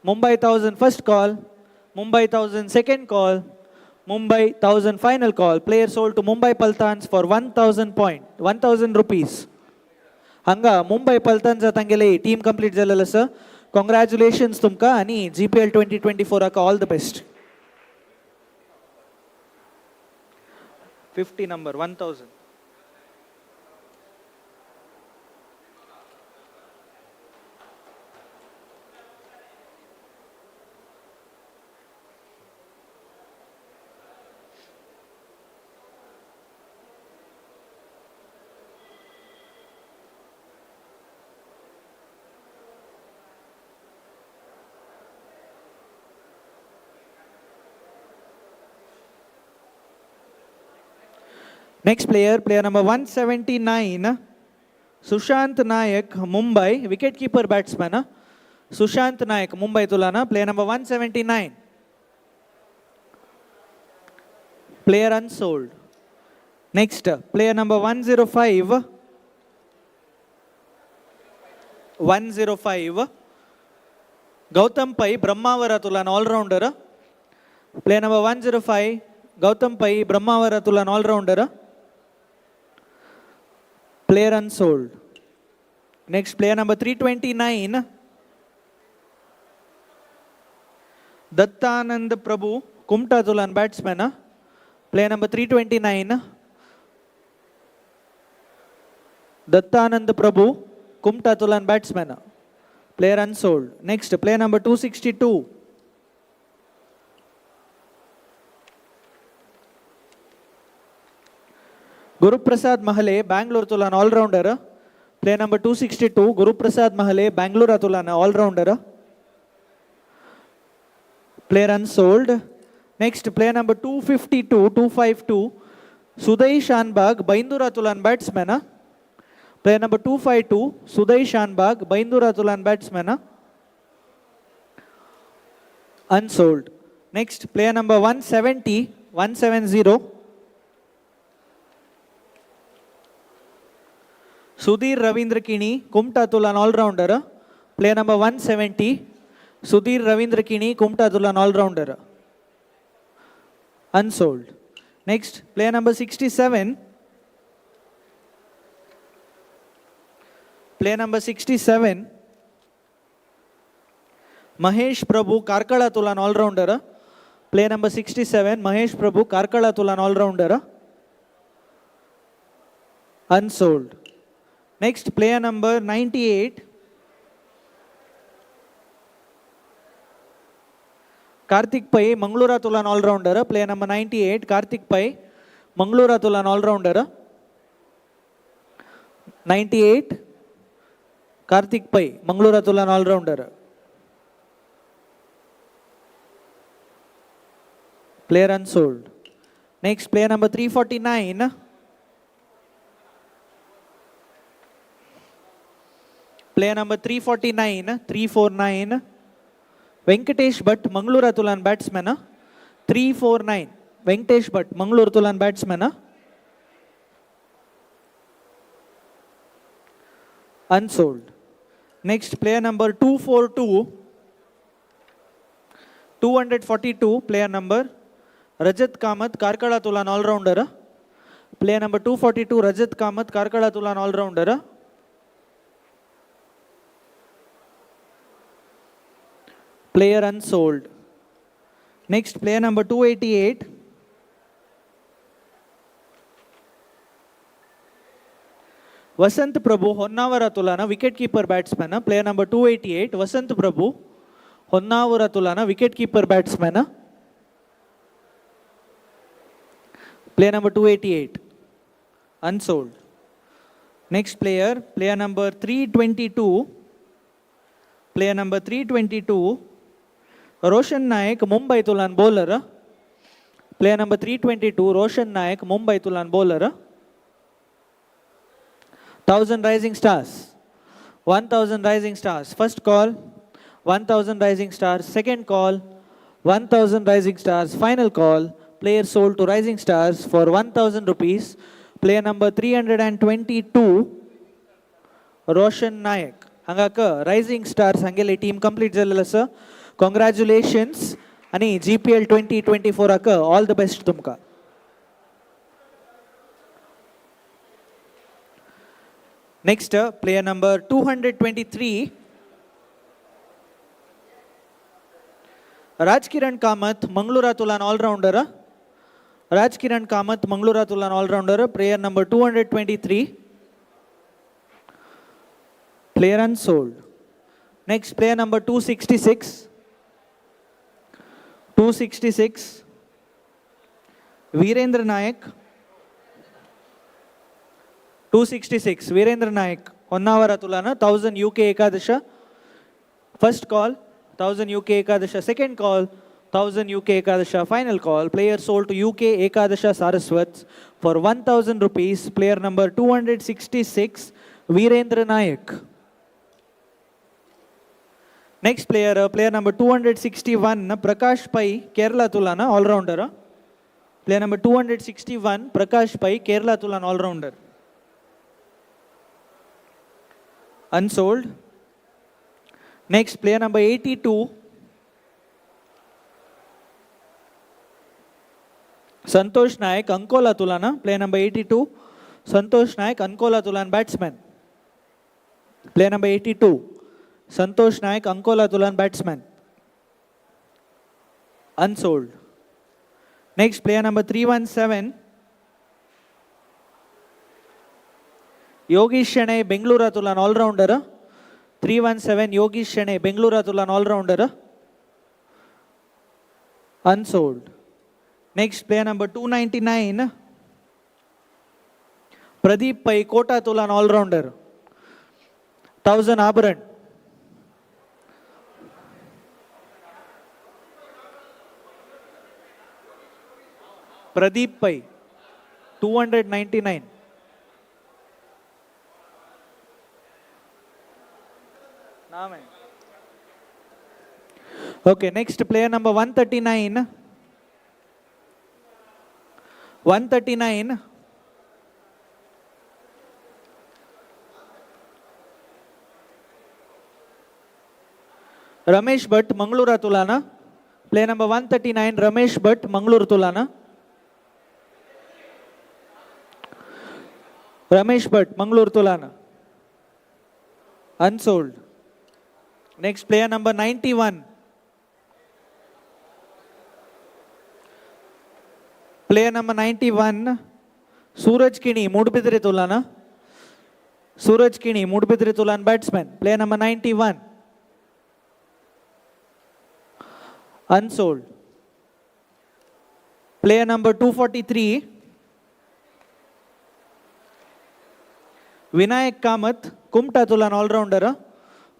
Speaker 4: Mumbai 1000 first call, Mumbai 1000 second call, Mumbai 1000 final call. Player sold to Mumbai Paltans for 1000 point, 1000 rupees. हंगा मुंबई पल्तान्स तांगेले team complete जालेलो आसा. Congratulations तुमकां आनी G P L 2024 आक all the best. 50 number, 1000. Next player, player number 179, Sushant Nayak, Mumbai, wicketkeeper batsman. Sushant Nayak, Mumbai Tulana, player number 179. Player unsold. Next, player number 105, 105, Gautam Pai, Brahmavara Tulan all-rounder. Player number 105, Gautam Pai, Brahmavara Tulan all-rounder. Player unsold. Next, player number 329, Dattanand Prabhu, Kumta Tulan batsman. Player number 329, Dattanand Prabhu, Kumta Tulan batsman. Player unsold. Next, player number 262, Guruprasad Mahale, Bangalore Tulan all-rounder. Player number 262, Guruprasad Mahale, Bangalore Tulan all-rounder. Player unsold. Next, player number 252, 252, Sudai Shanbag, Baindura Tulan batsman. Player number 252, Sudai Shanbag, Baindura Tulan batsman. Unsold. Next, player number 170, 170, Sudhir Ravindra Kini, Kumta Tulan all-rounder. Player number 170, Sudhir Ravindra Kini, Kumta Tulan all-rounder. Unsold. Next, player number 67. Player number 67. Mahesh Prabhu, Karkala Tulan all-rounder. Player number 67, Mahesh Prabhu, Karkala Tulan all-rounder. Unsold. Next, player number 98. Karthik Pai, Mangalora Tulan all-rounder. Player number 98, Karthik Pai, Mangalora Tulan all-rounder. 98, Karthik Pai, Mangalora Tulan all-rounder. Player unsold. Next, player number 349. Player number 349, 349. Venkatesh Bhatt, Mangalore Tulan batsman. 349. Venkatesh Bhatt, Mangalore Tulan batsman. Unsold. Next, player number 242. 242, player number Rajat Kamath, Karkala Tulan all-rounder. Player number 242, Rajat Kamath, Karkala Tulan all-rounder. Player unsold. Next, player number 288. Vasant Prabhu, Honnavara Tulana, wicket keeper batsman. Player number 288, Vasant Prabhu, Honnavara Tulana, wicket keeper batsman. Player number 288, unsold. Next player, player number 322. Player number 322, Roshan Naik, Mumbai Tulan bowler. Player number 322, Roshan Naik, Mumbai Tulan bowler. 1000 Rising Stars. 1000 Rising Stars. First call, 1000 Rising Stars. Second call, 1000 Rising Stars. Final call, player sold to Rising Stars for 1000 rupees. Player number 322, Roshan Naik. हांगाक Rising Stars हांगेले team complete जाल्लें आसा. Congratulations आनी GPL 2024 all the best तुमकां. Next, player number 223, Rajkiran Kamath, Mangalore Tulan all-rounder. Rajkiran Kamath, Mangalore Tulan all-rounder. Player number 223. Player unsold. Next, player number 266. 266. Virendra Naik. 266. Virendra Naik, Honnavara Tulana, 1000 UK Ekadasha. First call, 1000 UK Ekadasha. Second call, 1000 UK Ekadasha. Final call, player sold to UK Ekadasha Saraswat for 1000 rupees. Player number 266, Virendra Naik. Next player, player number 261, Prakash Pai, Kerala Tulana, all-rounder. Player number 261, Prakash Pai, Kerala Tulan, all-rounder. Unsold. Next, player number 82, Santosh Naik, Ankola Tulana. Player number 82, Santosh Naik, Ankola Tulan, batsman. Player number 82, Santosh Naik, Ankola Tulan, batsman. Unsold. Next, player number 317, Yogish Shenoy, Bengaluru Tulan, all-rounder. 317, Yogish Shenoy, Bengaluru Tulan, all-rounder. Unsold. Next, player number 299, Pradeep Pai, Kota Tulan, all-rounder. 1000 Abharan. Pradeep Pai, 299. Okay, next player number 139. 139. Ramesh Bhatt, Mangalore Tulana. Player number 139, Ramesh Bhatt, Mangalore Tulana. Ramesh Bhat Mangalore Tulana unsold. Next player number 91. Player number 91 Suraj Kini Moodbidri Tulana. Suraj Kini Moodbidri Tulan batsman. Player number 91 unsold. Player number 243 Vinayak Kamath Kumta Tulan all-rounder.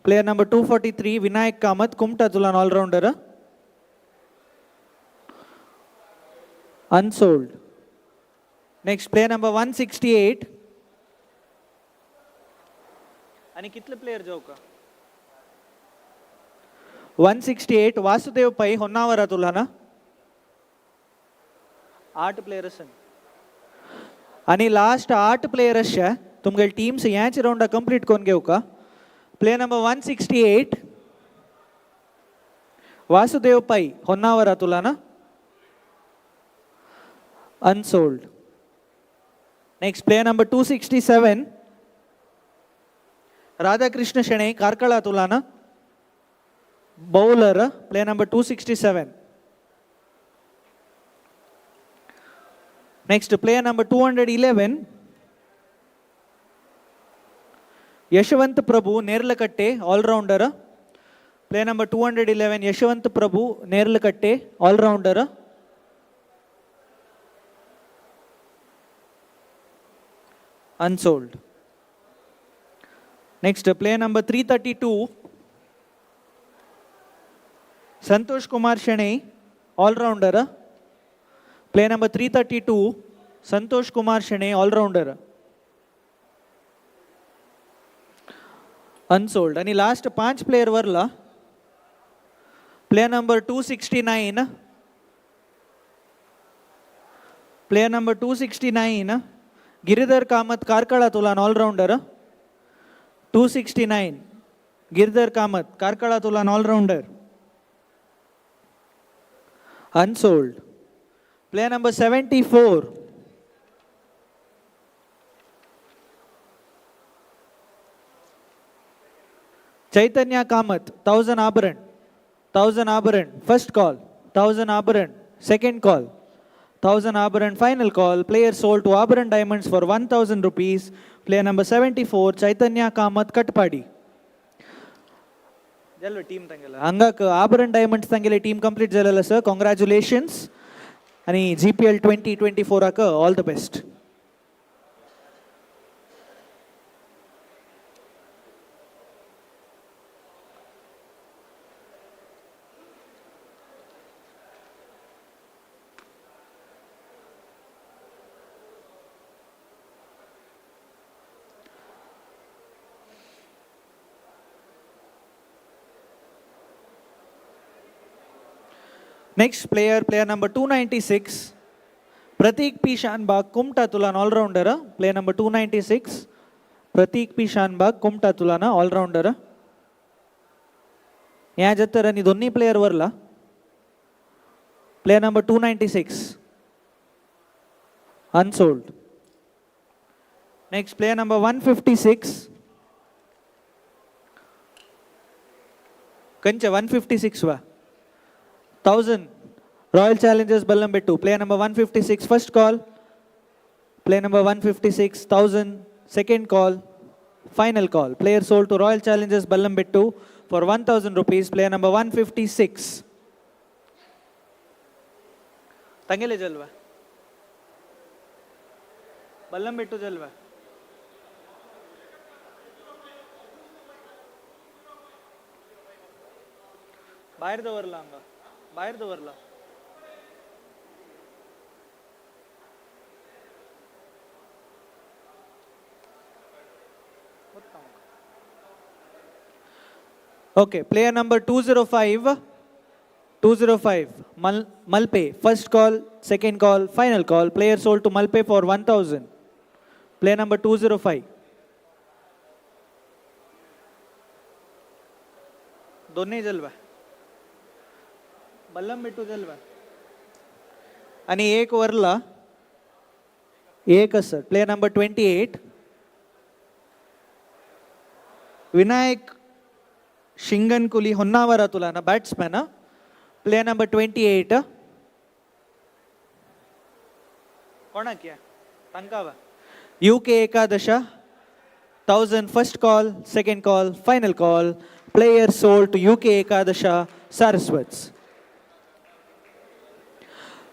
Speaker 4: Player number 243 Vinayak Kamath Kumta Tulan all-rounder. Unsold. Next player number 168. आणि कितले player जाऊ का? 168 वासुदेव पै होन्नावरा तुला ना. 8 player आसन आणि last 8 player अशा तुमगे टीम्स ह्याच राउंडा कंप्लीट करून घेऊ का? Player number 168 Vasudev Pai Honnavara Tulana unsold. Next player number 267 Radhakrishna Shenoy Karkala Tulana bowler. Player number 267. Next player number 211 Yashwant Prabhu Nerlakatte all rounder. Player number 211 Yashwant Prabhu Nerlakatte all rounder unsold. Next player number 332 Santosh Kumar Shenoy all rounder. Player number 332 Santosh Kumar Shenoy all rounder unsold. आणि last 5 player वरला. Player number 269. Player number 269 Giridhar Kamath Karkala Tulan all rounder. 269 Giridhar Kamath Karkala Tulan all rounder unsold. Player number 74 Chaitanya Kamath 1000 Abharan. 1000 Abharan first call. 1000 Abharan second call. 1000 Abharan final call. Player sold to Abharan Diamonds for 1000 rupees. Player number 74 Chaitanya Kamath Katpadi. जल्व team तंगेला हंगाक Abharan diamonds तंगेले team complete जालेलं sir. Congratulations आणि GPL 2024 आक all the best. Next player, player number 296, Pratik P. Shanbag, Kumta Tulan all-rounder. Player number 296, Pratik P. Shanbag, Kumta Tulana all-rounder. ह्या जत्तर आणि दोन्ही प्लेयर वरला. Player number 296 unsold. Next player number 156. कंचे 156 वा 1000 Royal Challengers Ballambettu. Player number 156 first call. Player number 156 1000 second call. Final call. Player sold to Royal Challengers Ballambettu for 1000 rupees. Player number 156. तंगेले जलवा बल्लमबेट्टू जलवा. बाहेर दवरला हांगा बाहेर दवरला. Okay, player number 205, 205, Malpe. First call, second call, final call. Player sold to Malpe for 1000. Player number 205. दोन्ही जलवा बल्लम बेट्टू जलवा आणि एक वरला एक sir. Player number 28 Vinayak Shingankuli Honnavar Tulana batsman, player number 28. कोणाक तांकां UK Ekadasha 1000 first call, second call, final call. Player sold to UK Ekadasha Saraswats.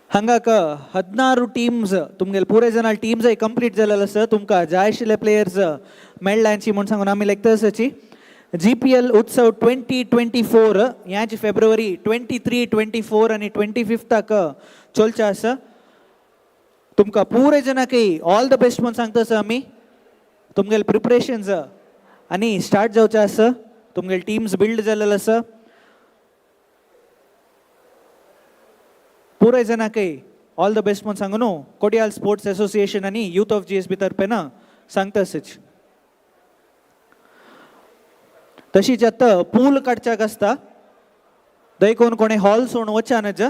Speaker 4: हांगाक 16 teams तुमगेले पुरे जण टीम्स कंप्लीट जालेले आसा. तुमकां जाय आशिल्ले प्लेयर्स मेळ्ळ्यांची म्हूण सांगून आमी लेखता आसाची. GPL उत्सव 2024 ह्याची फेब्रुवारी 23, 24 आनी 25 चलचे आसा. तुमकां पुरे जणांकय ऑल the best म्हूण सांगता आसा आमी. तुमगेले प्रिपरेशन्स आनी स्टार्ट जावचें आसा. तुमगेले टीम्स बिल्ड जालेले आसा. पुराय जणांकय ऑल the best म्हूण सांगू न्हू कोडियाल स्पोर्ट्स असोसिएशन आनी यूथ ऑफ GSB तर्फेन सांगता आसाच. तशीच आतां पूल काडच्याक आसता, दैकोन कोणे हॉल सोडून वचा नज.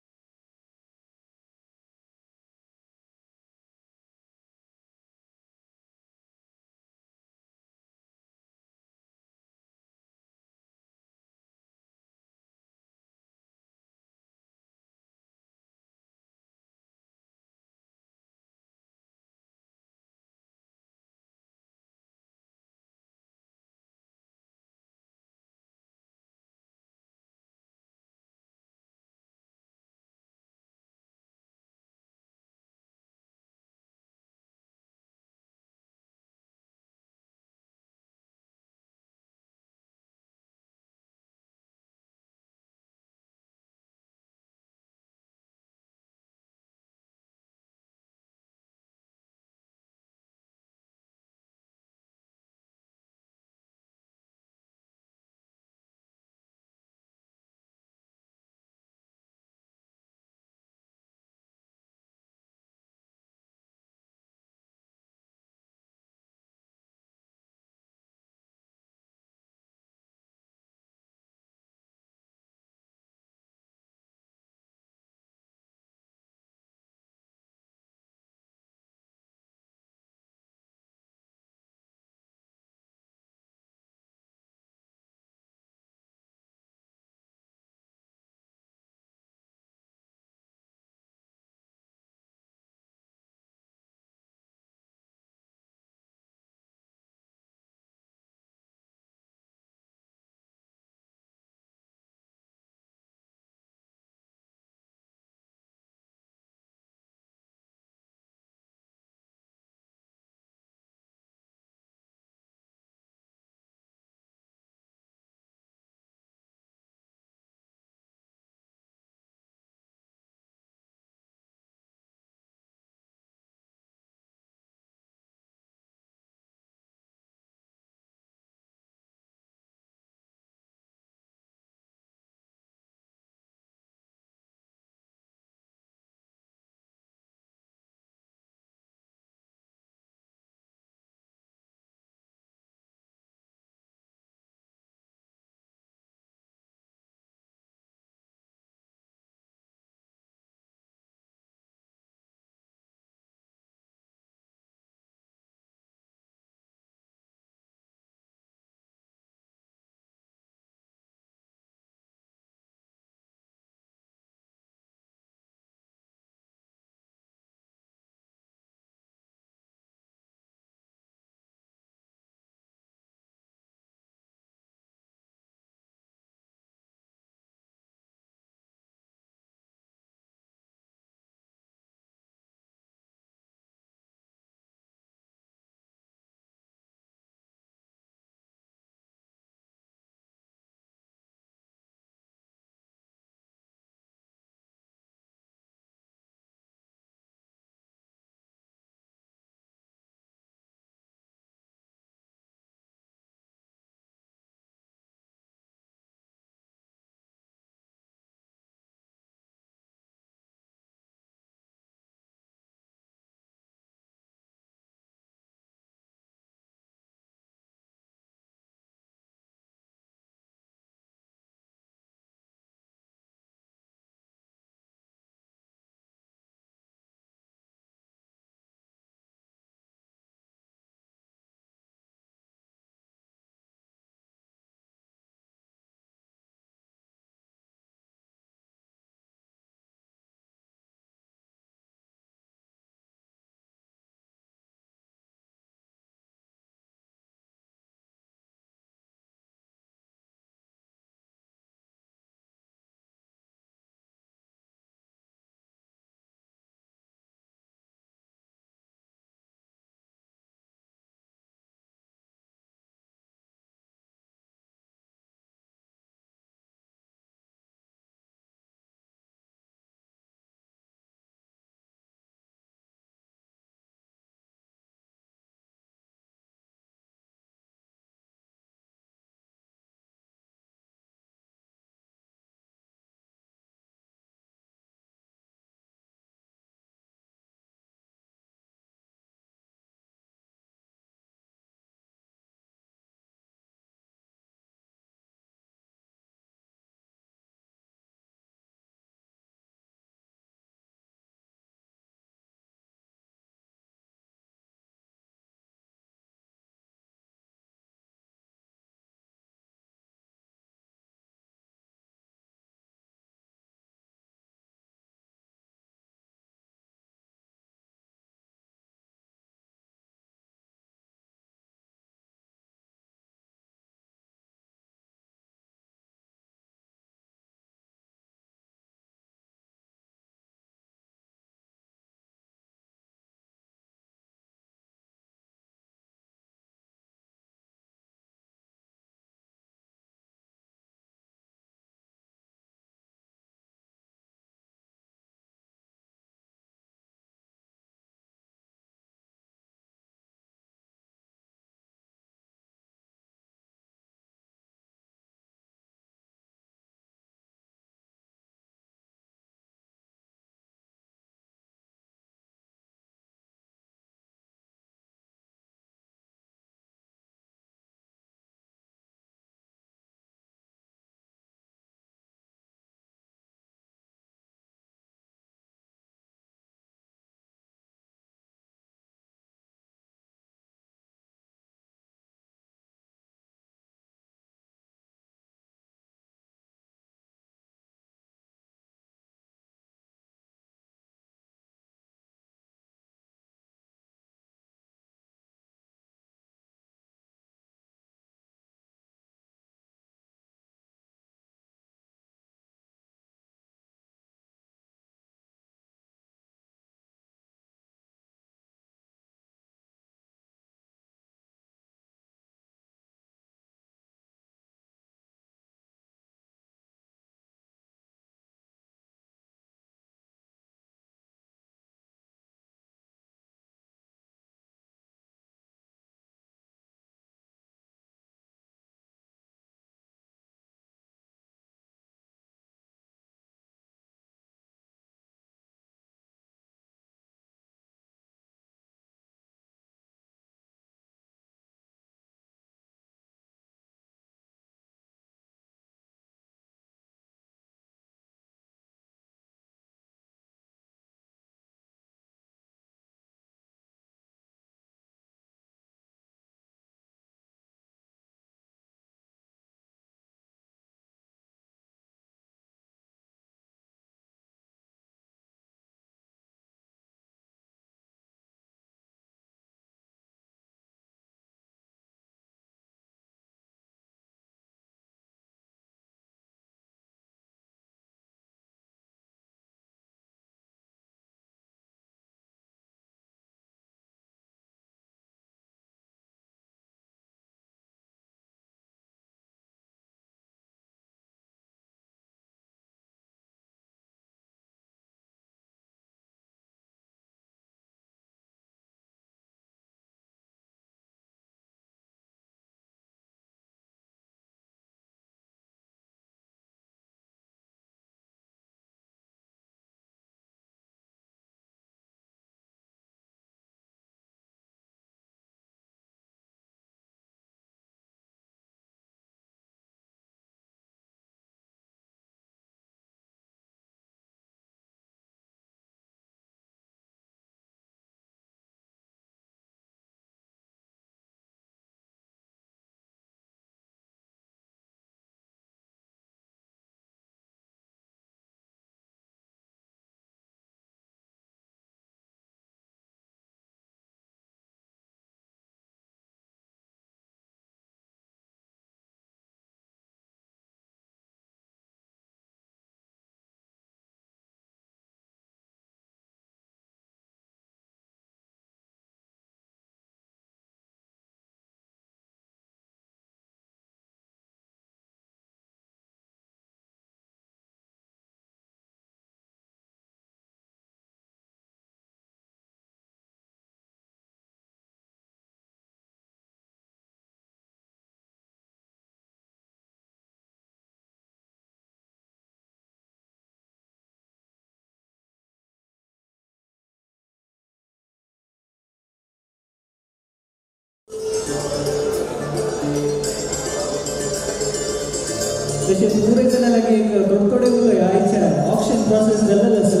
Speaker 4: तशें पुरे जाणां लागीं एक थोडे थोडे उलय आयच्या ऑक्शन प्रोसेस जाल्लेलो आसा.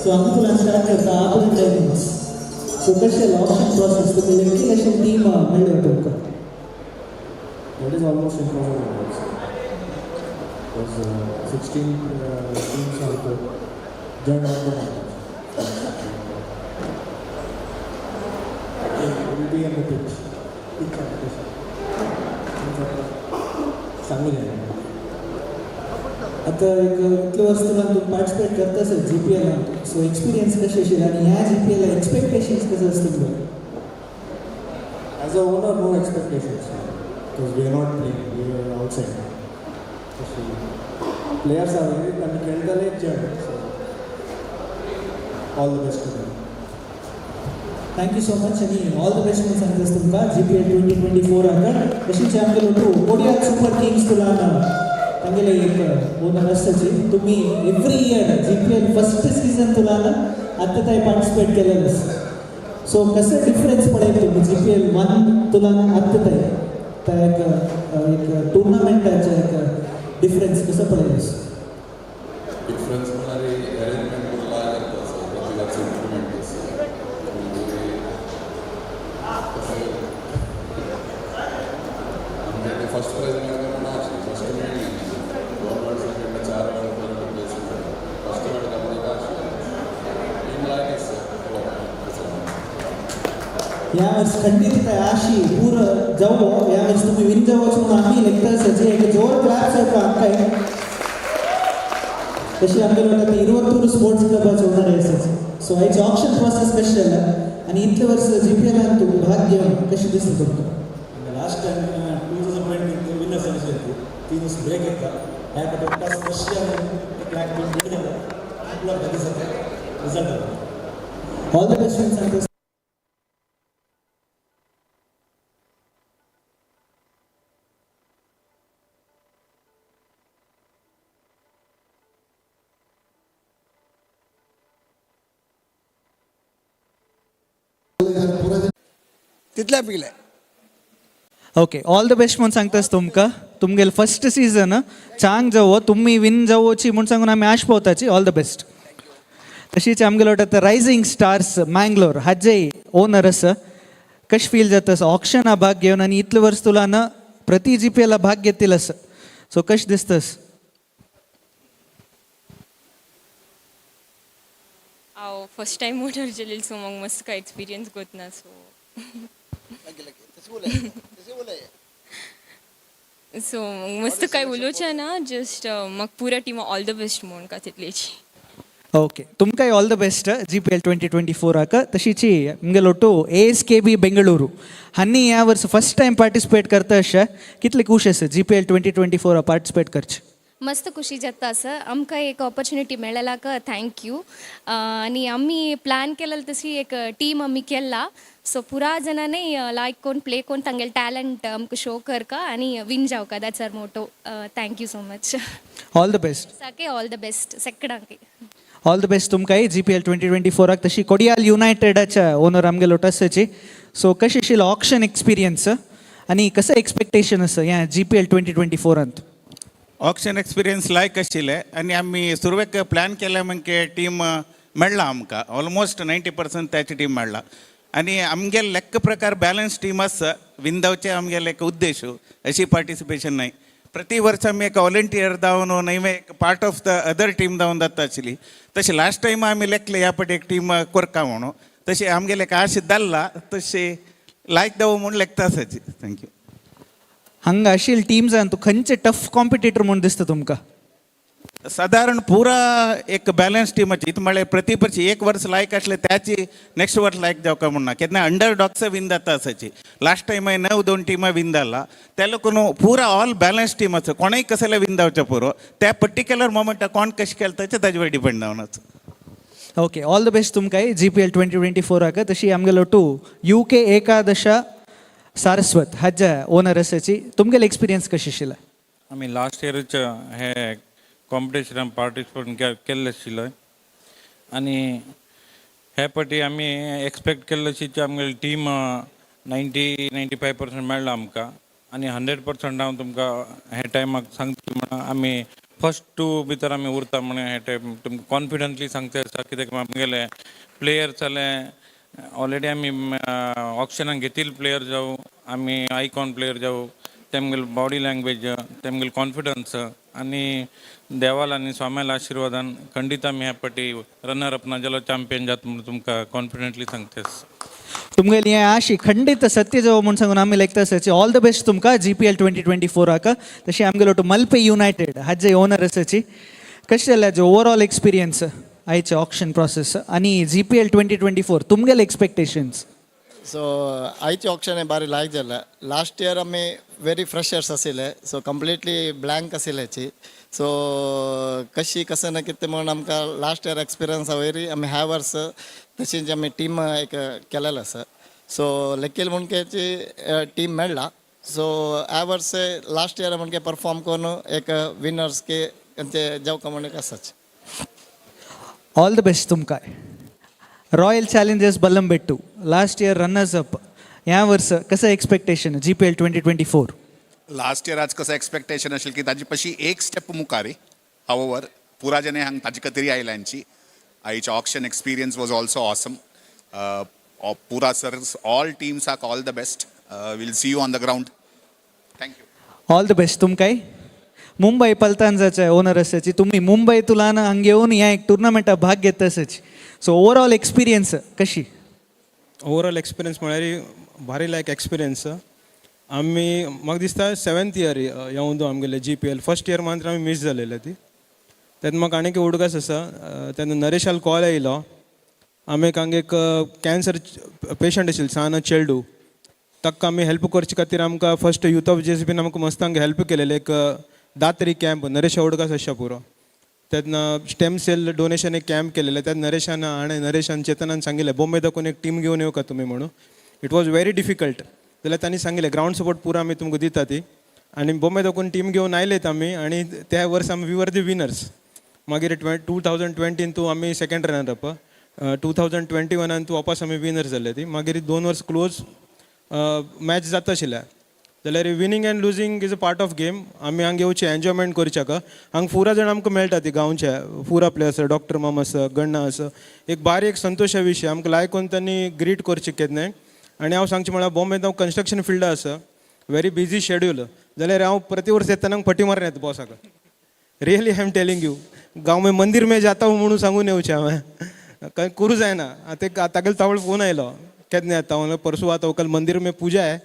Speaker 4: सो हांगा तुला स्टार्ट करता आबर्न डायमंड्स. सो कशें ऑक्शन प्रोसेस, तुमी लेगीत अशें टीम मेळ्ळ्यो तुमकां?
Speaker 7: That is almost impossible also. Because 16 teams have to join all the matches. It will be on the pitch, pitch competition. सांगू जायना.
Speaker 4: आतां एक इतले वर्स तुला तूं पार्टिसिपेट करता sir जीपीएलान, सो एक्सपिरियन्स कशें आशिल्लें आनी ह्या जीपीएला एक्सपेक्टेशन्स कशें आसा तुमकां?
Speaker 7: As a owner, no expectations because we are not playing, we are outside. So, players are very, आमी खेळटले चेडे, so all the best to them.
Speaker 4: Thank you so much आनी ऑल the best म्हूण सांगता तुमकां जीपीएल 2024 हाका. तशीच आमगेलो टू कोडियाल सुपर किंग्स तुला तांगेले एक ओनर आसताची. तुमी every year GPL first season तुला आतां थंय पार्टिसिपेट केलेलें आसा. सो कसं डिफरन्स पळयत तुमी जीपीएल वन तुला आतां थंय त्या एक एक टुर्नामेंटाचें एक डिफरन्स कसो पळयत?
Speaker 8: डिफरन्स म्हळ्यार अरेंजमेंट करून लायक आसा, प्रति वर्स इम्प्रुवमेंट आसा. मागीर तशें आमगे फर्स्ट प्रायज मेळटा म्हूण आशिल्ली, फर्स्ट मेळ्ळी. दोन वर्सां खेळ्ळा, चार वेळा परत प्लेस मेळ्ळा, फर्स्ट मेळटा म्हूण एक आशिल्लें. टीम लायक आसा पळोवपाक.
Speaker 4: ह्या वर्स खंडीत आशी पूर जावो, ह्या वर्स तुमी विन जावचो म्हणून आमी लेखता आसाची. एक जोर क्लॅप जावपा आमकां. तशी आमगेलो आतां इरुवत्तूर स्पोर्ट्स क्लबाचो ओनर आसाची. सो हाचे ऑक्शन प्रोसेस कशें जाला आनी इतले वर्स जीपीएलान तूं भाग घेवन कशें दिसता तुमकां?
Speaker 7: Last time 2020 winners ಅನಿಸಿತ್ತು. 3 ದಿವಸ ಬ್ರೇಕ್ ಇತ್ತ, ಬಟ್ ಒಟ್ಟ ಸ್ಪೆಷಲ್ ಬ್ಲ್ಯಾಕ್ ಟೀಮ್ ಬಿಡಿದೆ result.
Speaker 4: All the best सांगता.
Speaker 9: तितल्या पिकले.
Speaker 4: ओके, ऑल the best म्हूण सांगतास तुमकां. तुमगेले फर्स्ट सीझन चांग जावो, तुमी विन जावची म्हूण सांगून आमी आश पावताची. All the best. तशीच आमगेलो आतां रायझींग स्टार्स मँगलोर हाजेय ओनर आसा. कशें फील जाता ऑक्शना भाग घेवन आनी इतले वर्स तुला ना प्रति जीपीएला भाग घेतिल्लो आसा, सो कशें दिसतस?
Speaker 10: हांव फर्स्ट टायम ओनर जालेली, सो म्हाका मस्त काय एक्सपिरियन्स गोतना सो.
Speaker 9: तशें उलय, तशें उलय.
Speaker 10: सो मस्त काय उलोवचें ना, जस्ट म्हाका पुरा टिमा ऑल the best म्हूण का तितलेची.
Speaker 4: ओके, तुमकांय ऑल the best जीपीएल 2024आक. तशीच आमगेलो ಒಟ್ಟು A S K B Bengaluru ಹನ್ನಿ ह्या वर्स फर्स्ट टायम पार्टिसिपेट करता अशें, कितले खूश आसा जीपीएल 2024 पार्टिसिपेट करचे?
Speaker 11: मस्त खुशी जाता आसा. आमकां एक ऑपॉर्च्युनिटी मेळ्ळ्याक thank you. आनी आमी प्लॅन केलेलं तशी एक टीम आमी केला, सो पुरा जणांनी लायक कोण प्ले कोण तांगेले टॅलंट आमकां शो करका आनी win जावका, that's our motto. Thank you so much.
Speaker 4: All the best.
Speaker 11: Sakya all the best सेकडांके.
Speaker 4: All the best तुमकांय जीपीएल 2024आक. तशी कोडियाल युनायटेडाच्या ओनर आमगेलो आसाची. सो कशें आशिल्लो ऑक्शन एक्सपिरियन्स आनी कसं एक्सपेक्टेशन आसा ह्या जीपीएल 2024आंत?
Speaker 12: ऑक्शन एक्सपिरियन्स लायक आशिल्ले आनी आमी सुरवेक प्लॅन केले म्हणजे टीम मेळ्ळा आमकां, ऑलमोस्ट 90% त्याची टीम मेळ्ळा आनी आमगे लेक्क प्रकार बॅलन्स टीम आसा. विन जावचे आमगेले एक उद्देश, अशी पार्टिसिपेशन न्हय. प्रति वर्स आमी एक व्हॉलंटियर जावन न्हय, एक part of the other team जावन जाता आशिल्ली. तशें लास्ट टायम आमी लेखले ह्या पाटी एक टीम करका म्हणून, तशें आमगेले एक आश जाल्ला, तशें लायक जावं म्हूण लेखता आसाची. Thank you.
Speaker 4: हांगा आशिल्ले टिम्सान तूं खंयचे टफ कॉम्पिटिटर म्हूण दिसता तुमकां?
Speaker 12: सादारण पुरा एक बॅलन्स टीमाची इत म्हळ्यार प्रति वर्स एक वर्स लायक आसले त्याची नेक्स्ट वर्स लायक जावका म्हूण ना. केन्ना अंडर डॉग्स विन जाता आसाची. लास्ट टायम णव दोन टिमां विन जाला त्या लोकून पुरा ऑल बॅलन्स टीम आसा. कोणूय कसले विन जावचें पुरो, त्या पर्टिक्युलर मोमेंटाक कोण कशें खेळटा ताजेर डिपेंड जावन आसा.
Speaker 4: ओके, ऑल the best तुमकांय जीपीएल 2024आक. तशी आमगेलो टू you के एकादश सारस्वत हाज्या ओनर आसाची. तुमगेले एक्सपिरियन्स कशें आशिल्लें?
Speaker 13: आमी लास्ट इयरूच हे कॉम्पिटिशनान पार्टिसिपेट केल्ले आशिल्ले आनी हे पाटी आमी एक्सपेक्ट केल्ले आशिल्ली आमगेली टीम 90-95% मेळ्ळा आमकां आनी 100% हांव तुमकां हे टायमाक सांगता म्हणून आमी फर्स्ट टू भितर आमी उरता म्हणून हे टायम तुमकां कॉन्फिडंटली सांगचे आसा, कित्याक आमगेले प्लेयर जाले ऑलरेडी आमी ऑक्शनाक घेतिल्ले प्लेयर जावं, आमी आयकॉन प्लेयर जावं, तेमगेले बॉडी लँग्वेज, तेमगेले कॉन्फिडन्स आनी देवाल आनी स्वाम्याल्या आशिर्वादान खंडीत आमी ह्या पाटी रनर अप ना जाल्यार चॅम्पियन जाता म्हणून तुमकां कॉन्फिडंटली सांगता.
Speaker 4: तुमगेली हें आशी खंडीत सत्य जावं म्हूण सांगून आमी लेखता आसाची. ऑल the best तुमकां जीपीएल 2024आक. तशें आमगेलो टू मल्पे युनायटेड हाजे ओनर आसाची. कशें जालें हाजें ओवरऑल एक्सपिरियन्स, आयचे ऑक्शन प्रोसेस आनी जीपीएल 2024 तुमगेले एक्सपेक्टेशन्स?
Speaker 9: सो आयचे ऑक्शन हे बारी लायक जालें. लास्ट इयर आमी वेरी फ्रेशर्स आशिल्ले, सो कंप्लिटली ब्लँक आशिल्ल्याची. सो कशी कसं ना कितें म्हणून आमकां लास्ट इयर एक्सपिरियन्सा वयरी आमी ह्या वर्स तशीच आमी टीम एक केलेलो आसा. सो लकील म्हणकेची टीम मेळ्ळा. सो ह्या वर्स लास्ट इयर म्हणके परफॉर्म करून एक विनर्स के ते जावका म्हणून आसाच.
Speaker 4: ऑल the best तुमकां. Royal challengers Ballambettu, last year runners up, ह्या वर्स कसं एक्सपेक्टेशन जीपीएल 2024?
Speaker 14: लास्ट इयर आज कसं एक्सपेक्टेशन असेल की ताजी पशी एक स्टेप मुखार. हाववर पुरा जने हांग ताजी खातीर आयल्यांची. आयचे auction experience was also awesome. पुरा सर, ऑल टीम्साक all the best. Will see you on the ground. Thank you.
Speaker 4: All the best तुमकांय. मुंबय पलतांजाचे ओनर आसाची. तुमी मुंबय तुलान हांगा येवन ह्या एक टुर्नामेंटाक भाग घेता आसाची. सो ओवरऑल एक्सपिरियन्स कशी?
Speaker 15: ओवरऑल एक्सपिरियन्स म्हळ्यार भारी लायक एक्सपिरियन्स. आमी म्हाका दिसता सेवन्थ इयर येवन आमगेले जीपीएल. फर्स्ट इयर मात्र आमी मीस जालेले ती. तेन्ना म्हाका आनीक उडगास आसा, तेन्ना नरेशाल कॉल येयलो. आमी एक हांगा एक कॅन्सर पेशंट आशिल्लो, सान चेडू, ताका आमी हेल्प करचे खातीर आमकां फर्स्ट युथ ऑफ जीएसबीन आमकां मस्त हांगा हेल्प केलेले. एक दात्री कॅम्प नरेश उडगास आसच्या पुरो. तेन्ना स्टेम सेल डोनेशन एक कॅम्प केलेले. तेन्ना नरेशान हाणें, नरेशान चेतनान सांगिल्लें, बॉम्बे दाखोवन एक टीम घेवन येवका तुमी म्हणून. It was very difficult. जाल्यार तांणी सांगिल्लें, ग्रावंड सपोर्ट पुरो आमी तुमकां दिता ती. आनी बॉम्बे दाखोवन टीम घेवन आयलेत आमी आनी त्या वर्स आमी we were the winners. मागीर 2020 तूं आमी सेकंड रनर अप, 2021आन तूं वापस आमी विनर्स जाले ती. मागीर 2 वर्स क्लोज मॅच जाता आशिल्ल्या. जाल्यार winning and losing is a part of game. आमी हांगा येवचे, एन्जॉयमेंट करच्याक. हांगा पुरा जाण आमकां मेळटा ती गांवचे पुरा प्लेयर्स, डॉक्टर माम आसा, गण्णा आसा. एक बारीक एक संतोशा विशय, आमकां लायक करून तांणी ग्रीट करचे केन्नाय. आनी हांव सांगचें म्हळ्यार बॉम्बेंत हांव कन्स्ट्रक्शन फिल्डा आसा, व्हेरी बिजी शेड्यूल. जाल्यार हांव प्रति वर्स येतना फटी मारून येता बॉसाक. Really I am telling you, गांव में मंदिर में जाता हूँ म्हणून सांगून येवचें हांवें. कांय करूं जायना. आतां एक तागेलो तावळ फोन आयलो, केन्ना येता? हांव परसू आता, कल मंदिर में पूजा है.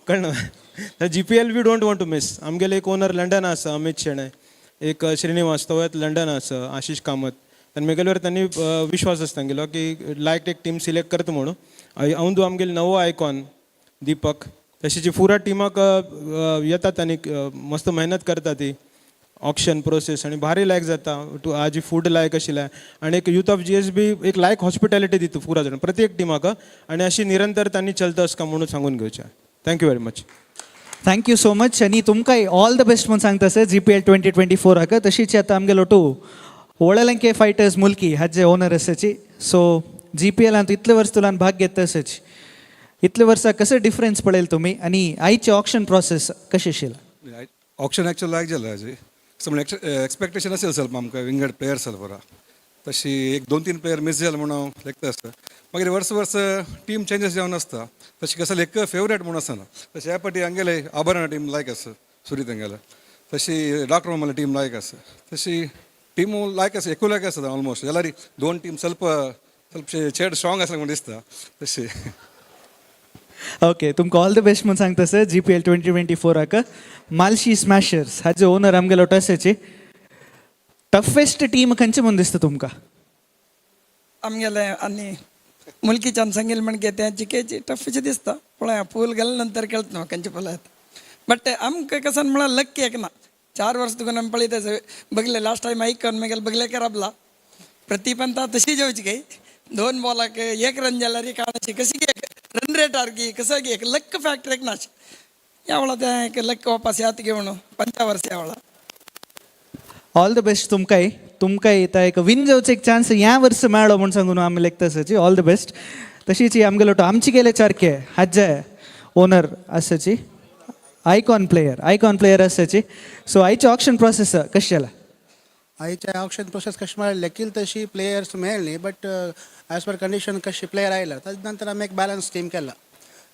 Speaker 15: कळना. GPL we don't want to miss. आमगेले एक ओनर लंडन आसा, अमित शेणय, एक श्रीनिवास, तो लंडन आसा, आशिष कामत. आनी मेगेल्यावर त्यांनी विश्वास आसा तांगेलो की लायक एक टीम सिलेक्ट करता म्हणून. अंदू आमगेलो नवो आयकॉन दीपक, तशीच पुरा टिमाक येतात आनी मस्त मेहनत करता ती. ऑक्शन प्रोसेस आनी भारी लायक जाता टू आजी फूड लायक आशिल्लें. आनी एक युथ ऑफ जीएसबी एक लायक हॉस्पिटॅलिटी दिता पुरा जाण प्रत्येक टिमाक आनी अशी निरंतर तांणी चलता आसका म्हणून सांगून घेवचें. Thank you very much.
Speaker 4: Thank you so much आनी तुमकांय ऑल the best म्हणून सांगता सर जीपीएल 2024 हाका. तशीच आतां आमगेलो टू वळलंके फायटर्स मुल्की हाजे ओनर आसाची. सो जीपीएलांत इतले वर्स तुलान भाग घेता आसाची. इतले वर्सां कसं डिफरन्स पळयल तुमी आनी आयचे ऑक्शन प्रोसेस कशें आशिल्लें?
Speaker 16: ऑक्शन ॲक्च्युअल लायक जालें हाजी. सो एक्सपेक्टेशन असेल ಸ್ವಲ್ಪ आमकां विंगड प्लेयर्स ಸ್ವಲ್ಪ. तशी एक दोन तीन प्लेयर मिस जाले म्हणून हांव लेखता आसता. मागीर वर्स वर्स टीम चेंजीस जावन आसता. तशी कसले एक फेवरेट म्हणून आसना. तशें ह्या पाटी हांगेले आभरण टीम लायक आसा, सुरीत हांगेले. तशी डॉक्टर मामाले टीम लायक आसा. तशी टीम लायक आसा, एकू लायक आसा ऑलमोस्ट. जाल्यार दोन टीम ಸ್ವಲ್ಪ ಸ್ವಲ್ಪ चड स्ट्रॉंग आसा म्हणून दिसता तशी.
Speaker 4: ओके, तुमकां ऑल the best म्हणून सांगता सर जीपीएल 2024आक. मालशी स्मॅशर्स हाजे ओनर आमगेलो टसाची. टफेस्ट टीम खंयचे म्हणून दिसता तुमकां?
Speaker 17: आमगेले आनी मुलकीच्यान सांगिल्लें म्हणजे तें जिकेची टफशी दिसता. पळया, पूल गेले नंतर कळत ना खंयचे पळयात. बट आमकां कसं म्हळ्यार लक्की एक ना. 4 वर्स तुका आमी पळयता बगले. लास्ट टायम आयकून मागीर बगले राबला प्रतिपंता तशी जेवची काही दोन बॉलाक एक रन जाल्यार काडची कशी एक रन रेट सारकी कसं एक लक फॅक्टर एक नाच यावळा. तें एक लक वापस यात घेवन पंचा वर्स यावळा.
Speaker 4: ऑल the best तुमकांय. तुमकांय येता एक विन जावचो एक चान्स ह्या वर्स मेळ्ळो म्हूण सांगून आमी लेखता आसाची. All the best. तशीच ही आमगेलो आमची गेले चारके हाजे ओनर आसाची, आयकॉन प्लेयर, आयकॉन प्लेयर आसाची. सो आयचे ऑक्शन प्रोसेस कशें जाला?
Speaker 18: आयचे ऑक्शन प्रोसेस कशें म्हळ्यार लेकील तशी प्लेयर्स मेळ्ळी, बट एज पर कंडिशन कशी प्लेयर आयला ताजे नंतर आमी एक बॅलन्स टीम केला.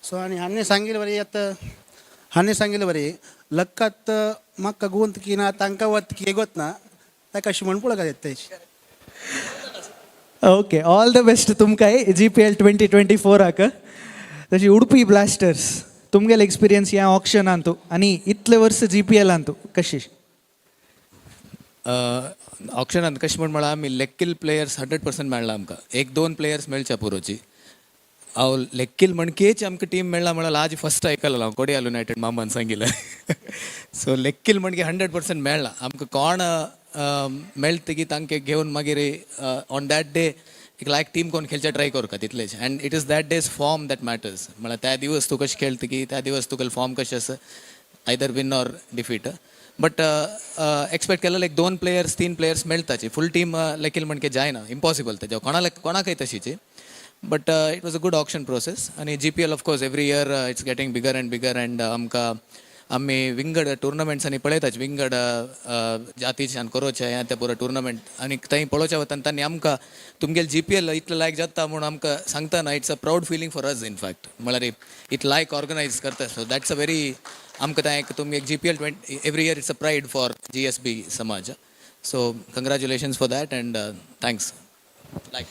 Speaker 18: सो आनी हांणी सांगिल्ले बरी, आतां हांणी सांगिल्ले बरी लक्कात म्हाका गुंत की ना तांकां वत की गोत ना ताका अशें म्हण पळोवंक येता तेजी.
Speaker 4: ओके, ऑल the best तुमकांय जीपीएल 2024आक. तशी उडपी ब्लास्टर्स, तुमगेले एक्सपिरियन्स ह्या ऑक्शनांतू आनी इतले वर्स जीपीएलांतू कशी?
Speaker 19: ऑक्शनान कशें म्हण म्हळ्यार आमी लेक्कील प्लेयर्स 100% मेळ्ळा आमकां. एक दोन प्लेयर्स मेळच्या पुरोची. हांव लेक्कील म्हणकेच आमकां टीम मेळ्ळा म्हळ्यार आज फर्स्ट आयकला हांव, कोडियाल युनायटेड मामान सांगिल्लें. सो लेक्कील म्हणके 100% मेळ्ळा आमकां. कोण मेळटकी तांकां घेवन मागीर ऑन that day एक लायक टीम कोण खेळचे ट्राय करता तितलेच. And it is that day's form that matters. म्हळ्यार त्या दिवस तूं कशें खेळटा की त्या दिवस तुका फॉर्म कशें आसा, either win or defeat. But expect केलेलं एक दोन प्लेयर्स, तीन प्लेयर्स मेळटाची. फूल टीम लेकील म्हणके जायना, इम्पॉसिबल तेज्या कोणाक कोणाकय तशीची. But it was a good auction process. आनी GPL, of course, every year it's getting bigger and bigger and आमकां आमी विंगड टुर्नामेंट्सांनी पळयताच, विंगड जातीच्यान करोचे हें ते पुरो टुर्नामेंट. आनी थंय पळोवच्या वतान तांणी आमकां तुमगेले जीपीएल इतलें लायक जाता म्हूण आमकां सांगतना, it's a proud feeling for us in fact. म्हळ्यार इतलें लायक ऑर्गनायज करता, सो that's a very आमकां तें एक तुमगे GPL 20 every year, it's a pride for GSB समाज. So congratulations for that and thanks like.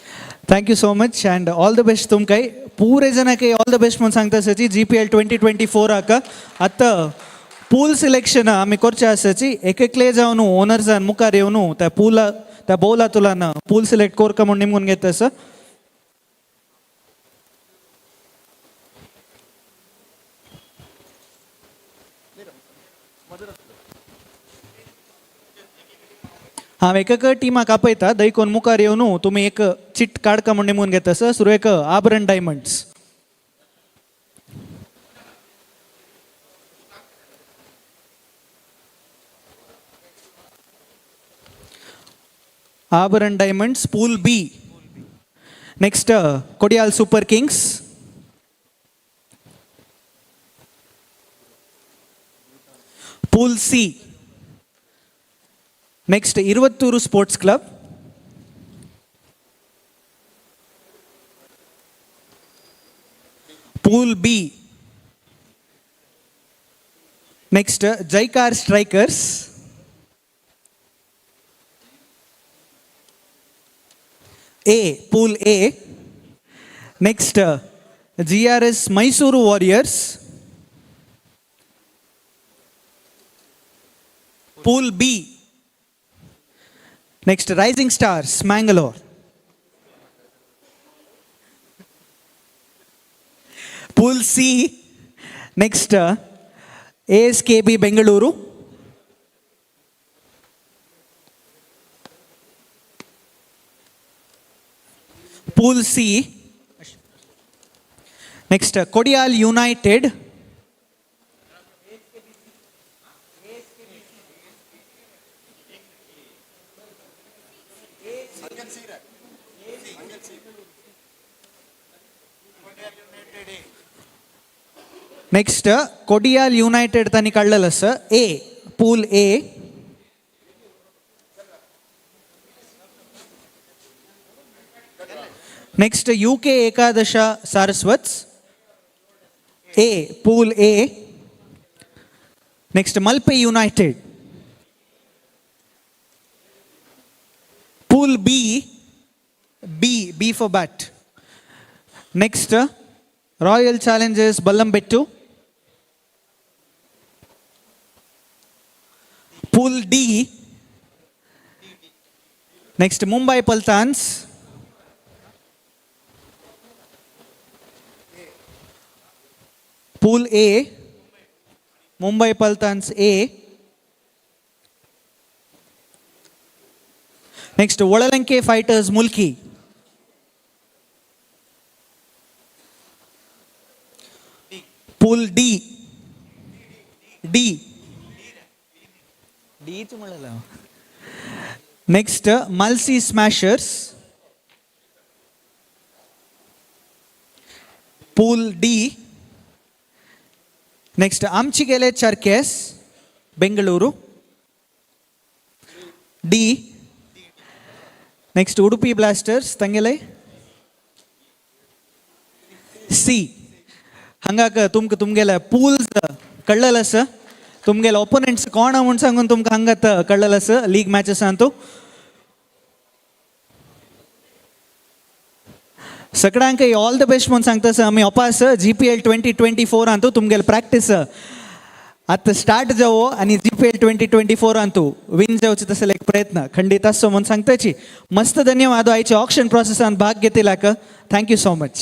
Speaker 4: Thank you so much and all the best तुमकांय. पुरे जणांक all the best म्हणून सांगता आसाची जीपीएल 2024आक. आतां पूल सिलेक्शन आमी करचे आसाची. एक एकले जावन ओनर्सान मुखार येवन त्या पूला त्या बौला तुलान पूल सिलेक्ट कोरका म्हूण निमगून घेता आसा. हांव एक एक टिमाक आपयता, दैकोन मुखार येवन तुमी एक चिट काडका म्हूण निमून घेता सर. सुरवेक आभरण diamonds. Abharan diamonds, pool B. Next Kodial super Kings. Pool C. Next Iruvathur sports club. Pool B. Next Jaikar strikers. A, pool A. Next GRS Mysuru warriors, pool B. Next rising stars Mangalore, pool C. Next ASKB Bengaluru, pool C. Next Kodial United. Next Kodial United तांणी काडलेलं आसा ए, pool A. Next UK एकादश सारस्वत, ए, pool A. Next Malpe United, pool B, B, B for bat. Next royal Challengers Ballambettu, pool D. Next Mumbai Paltans, pool A, Mumbai Paltans A. Next Olalanke fighters Mulki, pool D. D डीच म्हणलेलं. Next Malsi smashers, pool D. Next आमची गेले चर्केस, Bengaluru, D. Next Udupi blasters ತಂಗೆಲೆ C. ಹಂಗಾಕ ತುಮ್ಕ तुमगेले pools कळ्ळेल आसा, तुमगेले ओपोनेंट्स कोण म्हूण सांगून तुमकां हांगात कळ्ळेल आसा लीग मॅचेस अंतू. सगळ्यांक ऑल the best म्हूण सांगता सर आमी अपास. जीपीएल 2024 अंतू तुमगेले प्रॅक्टीस आतां स्टार्ट जावो आनी जीपीएल 2024 अंतू विन जावचे तसले एक प्रयत्न खंडीत आसचो म्हूण सांगताची. मस्त धन्यवाद आयच्या ऑक्शन प्रोसेसान भाग घेतिलाक. Thank you so much.